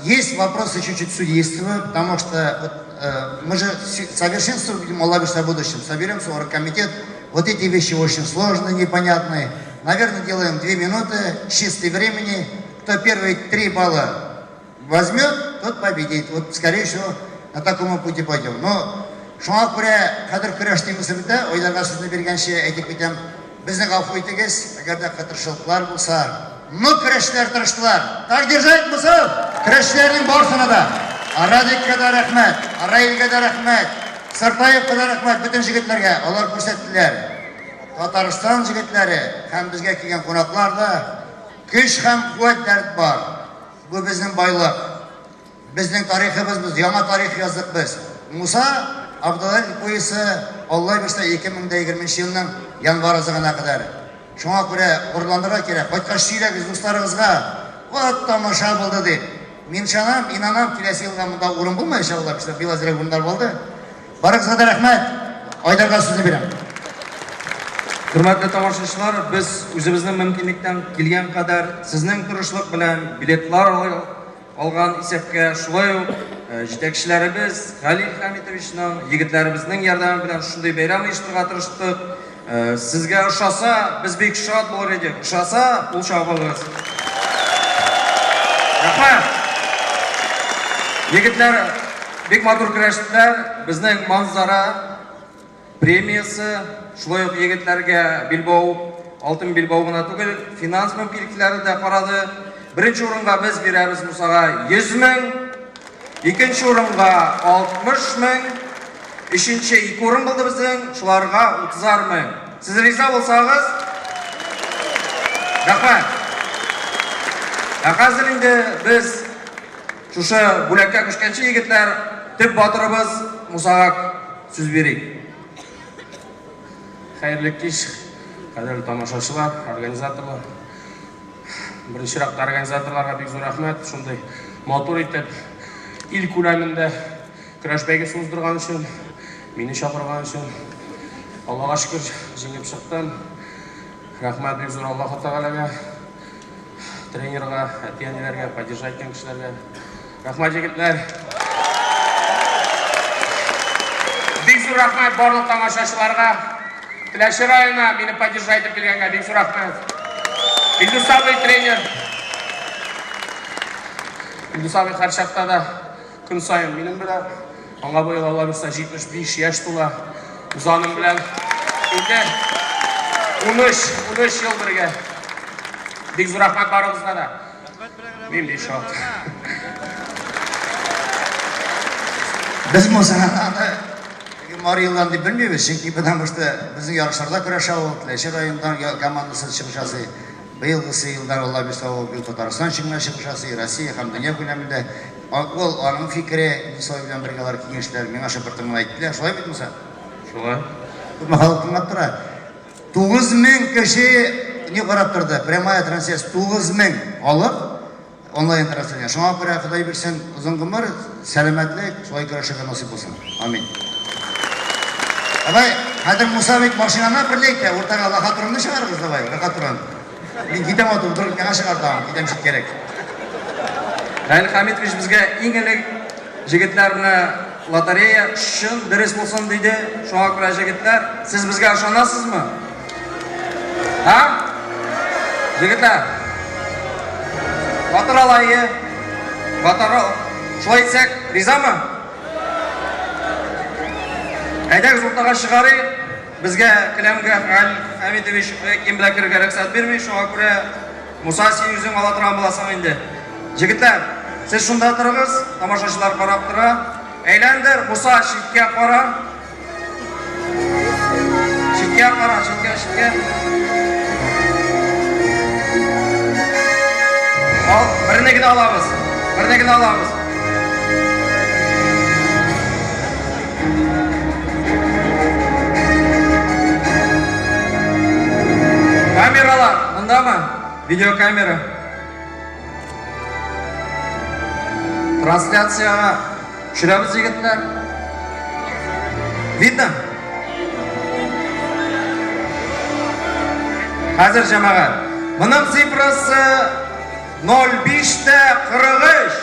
Есть вопросы чуть-чуть судейства, потому что вот, мы же совершенствуем, будем, Алла бирсә, в будущем, соберемся, оргкомитет. Вот эти вещи очень сложные, непонятные. Наверное, делаем две минуты чистой времени. Кто первые три балла возьмет, тот победит. Вот, скорее всего, на таком мы пути пойдем. Но шуңа күрә хәзер көрәш темасы бетә, Айдарга сүзне биргәнче әйтеп китәм, безне гафу итегез, әгәр дә кытыршылыклар булса. Ну, көрәшчеләр тырыштылар. Так держать, Мусаев! Көрәшчеләрнең барысына да. Радикка да рәхмәт, Раилгә дә рәхмәт, Сыртаевка да рәхмәт, бөтен җегетләргә. Алар күрсәттеләр. Татарстан җегетләре һәм безгә килгән кунаклар да көч һәм куәт дәрт бар. Бу безнең байлык. Безнең тарихыбыз без, яңа тарих яздык без. Муса Абдуллин поясы Алла бирсә 2020 нче елның январь азагына кадәр. Шуңа күрә горурланырга кирәк. Кайткач сөйләгез дусларыгызга, вот тамаша булды дип. Мин ышанам, инанам, киләсе елга монда урын булмаячак, Алла бирсә, быел әзрәк урыннар булды. Барыгызга да рәхмәт. Айдарга сүзне бирәм. Хөрмәтле тамашачылар, без үзебезнең мөмкинлектән килгән кадәр сезнең тырышлык белән билетлар алган исәпкә, шулай ук җитәкчеләребез Хәлил Хәмитовичның, егетләребезнең ярдәме белән шундый бәйрәм оештырырга тырыштык. Сезгә ошаса, без бик шат булыр идек. Ошаса, кул чабыгыз. Рәхмәт. Егетләр бик матур көрәштеләр. Безнең Манзара премиясе, шулай ук егетләргә билбау, алтын билбау гына түгел, финанс мөмкинлекләре дә карады. Беренче урынга без бирәбез Мусага 100 мең, Икенче урынга 60 мең, өченче ике урын булды безнең, шуларга 30 мең. Сез риза булсагыз, рәхмәт. Ә хәзер инде без шушы бүләккә күчкәнче, егетләр, төп батырыбыз Мусага сүз бирик. Хәерле кич, кадерле тамашачылар, организаторлар. Беренче чиратта организаторларга бик зур рәхмәт, шундый матур итеп ил күләмендә көрәш бәйгесе уздырган өчен, мине чакырган өчен. Аллага шөкер, җиңеп чыктым. Рәхмәт бик зур Аллаһы Тәгаләгә, тренерга, әти-әниләргә, поддержать иткән кешеләргә. Рәхмәт, егетләр. Бик зур рәхмәт барлык тамашачыларга. Теләче районына мине поддержать итеп килгәнгә бик зур рәхмәт. Илдус абый тренер. Илдус абый һәрчакта да көн саен минем белән. Аңа быел Алла бирсә 75 яшь тула. Без аның белән инде 13, 13 ел бергә. Бик зур рәхмәт барыгызга да. Мин бик шат. Без Мусаны аны Мари елдан дип белмибез, чөнки потому что безнең ярышларда көрәшә ул, Теләче районыннан командасы чыгыш ясый. Быелгысы елда Алла бирсә ул быел Татарстан чемпионатына чыгыш ясый, Россия һәм дөнья күләмендә. Ул аның фикере, Муса белән бергә алар киңәштеләр, миңа шыпыртын гына әйттеләр. Шулай бит, Муса? Шулай. Күпме халык тыңлап тора. 9000 кеше не карап торды, прямая трансляция 9000 халык онлайн трансляция. Шуңа күрә Ходай бирсен озын гомер, сәламәтлек, шулай көрәшергә насыйп булсын. Амин. Давай, хәзер Муса бит машинаны берлә итә, уртага лохотронны чыгарыгыз давай, лохотрон. Мин китәм ату, вдруг миңа чыгар тагын, китәм читкәрәк. Раил Хәмитович безгә иң элек җегетләр менә лотерея чын дөрес булсын диде. Шуңа күрә җегетләр, сез безгә ышанасызмы? Һа? Җегетләр. Батыр алайы. Батыр шулай итсәк, ризамы? Әйдәгез уртага чыгарыйк. Безгә келәмгә Хәлил Хәмитович кием белән керергә рөхсәт бирми, шуңа күрә Муса син үзең ала торган буласың инде. Җегетләр, сез шунда торыгыз, тамашачылар карап тора. Әйләндер, Муса, читкә кара. Читкә кара, читкә, читкә. Ал, берне генә алабыз. Берне генә алабыз. Һәм Видеокамера. Трансляциягә төшерәбез, егетләр. Видно? Хәзер, җәмәгать. Моның цифрасы 05 тә 43.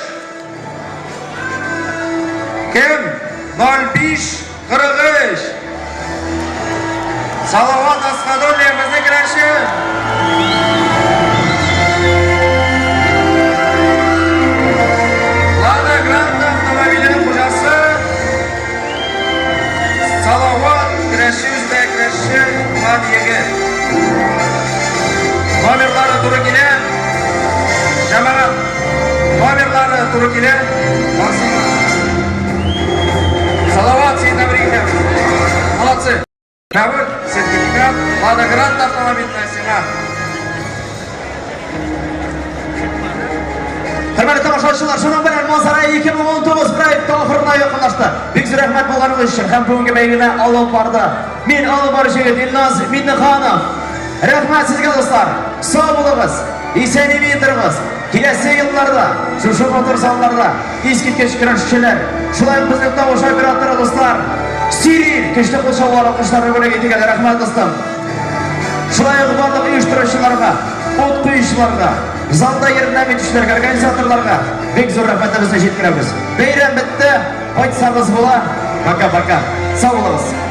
Кем? 05 43. Салават Асхадуллин безнең көрәшче. Лада Гранта автомобиленең хуҗасы Салават көрәшче үзе көрәшче булган егет. Номерлары туры килә. Җәмәгать, номерлары туры килә. Салават, сине тәбрик итәм. Молодцы. Тәбрик, сертификат, Лада Гранта автомобиленә сиңа. Хөрмәтле тамашачылар, шуның белән Манзара 2019 проекты ахырына якынлашты. Бик зур рәхмәт булганыгыз өчен һәм бүгенге бәйгене алып барды. Мин алып баручы егет Илназ Миннеханов. Рәхмәт сезгә, дуслар. Сау булыгыз, исән-имин торыгыз. Киләсе елларда шушы матур залларда искиткеч көрәшчеләр, шулай ук безнең тавыш операторы дуслар, Сирин көчле кул чабулар алкышларны бүләк итүгә рәхмәт, дустым. Шулай ук барлык оештыручыларга, ут куючыларга, залда ярдәм итүчеләргә, организаторларга бик зур рәхмәтебезне җиткерәбез. Бәйрәм бетте, кайтсагыз була. Пока-пока. Сау булыгыз.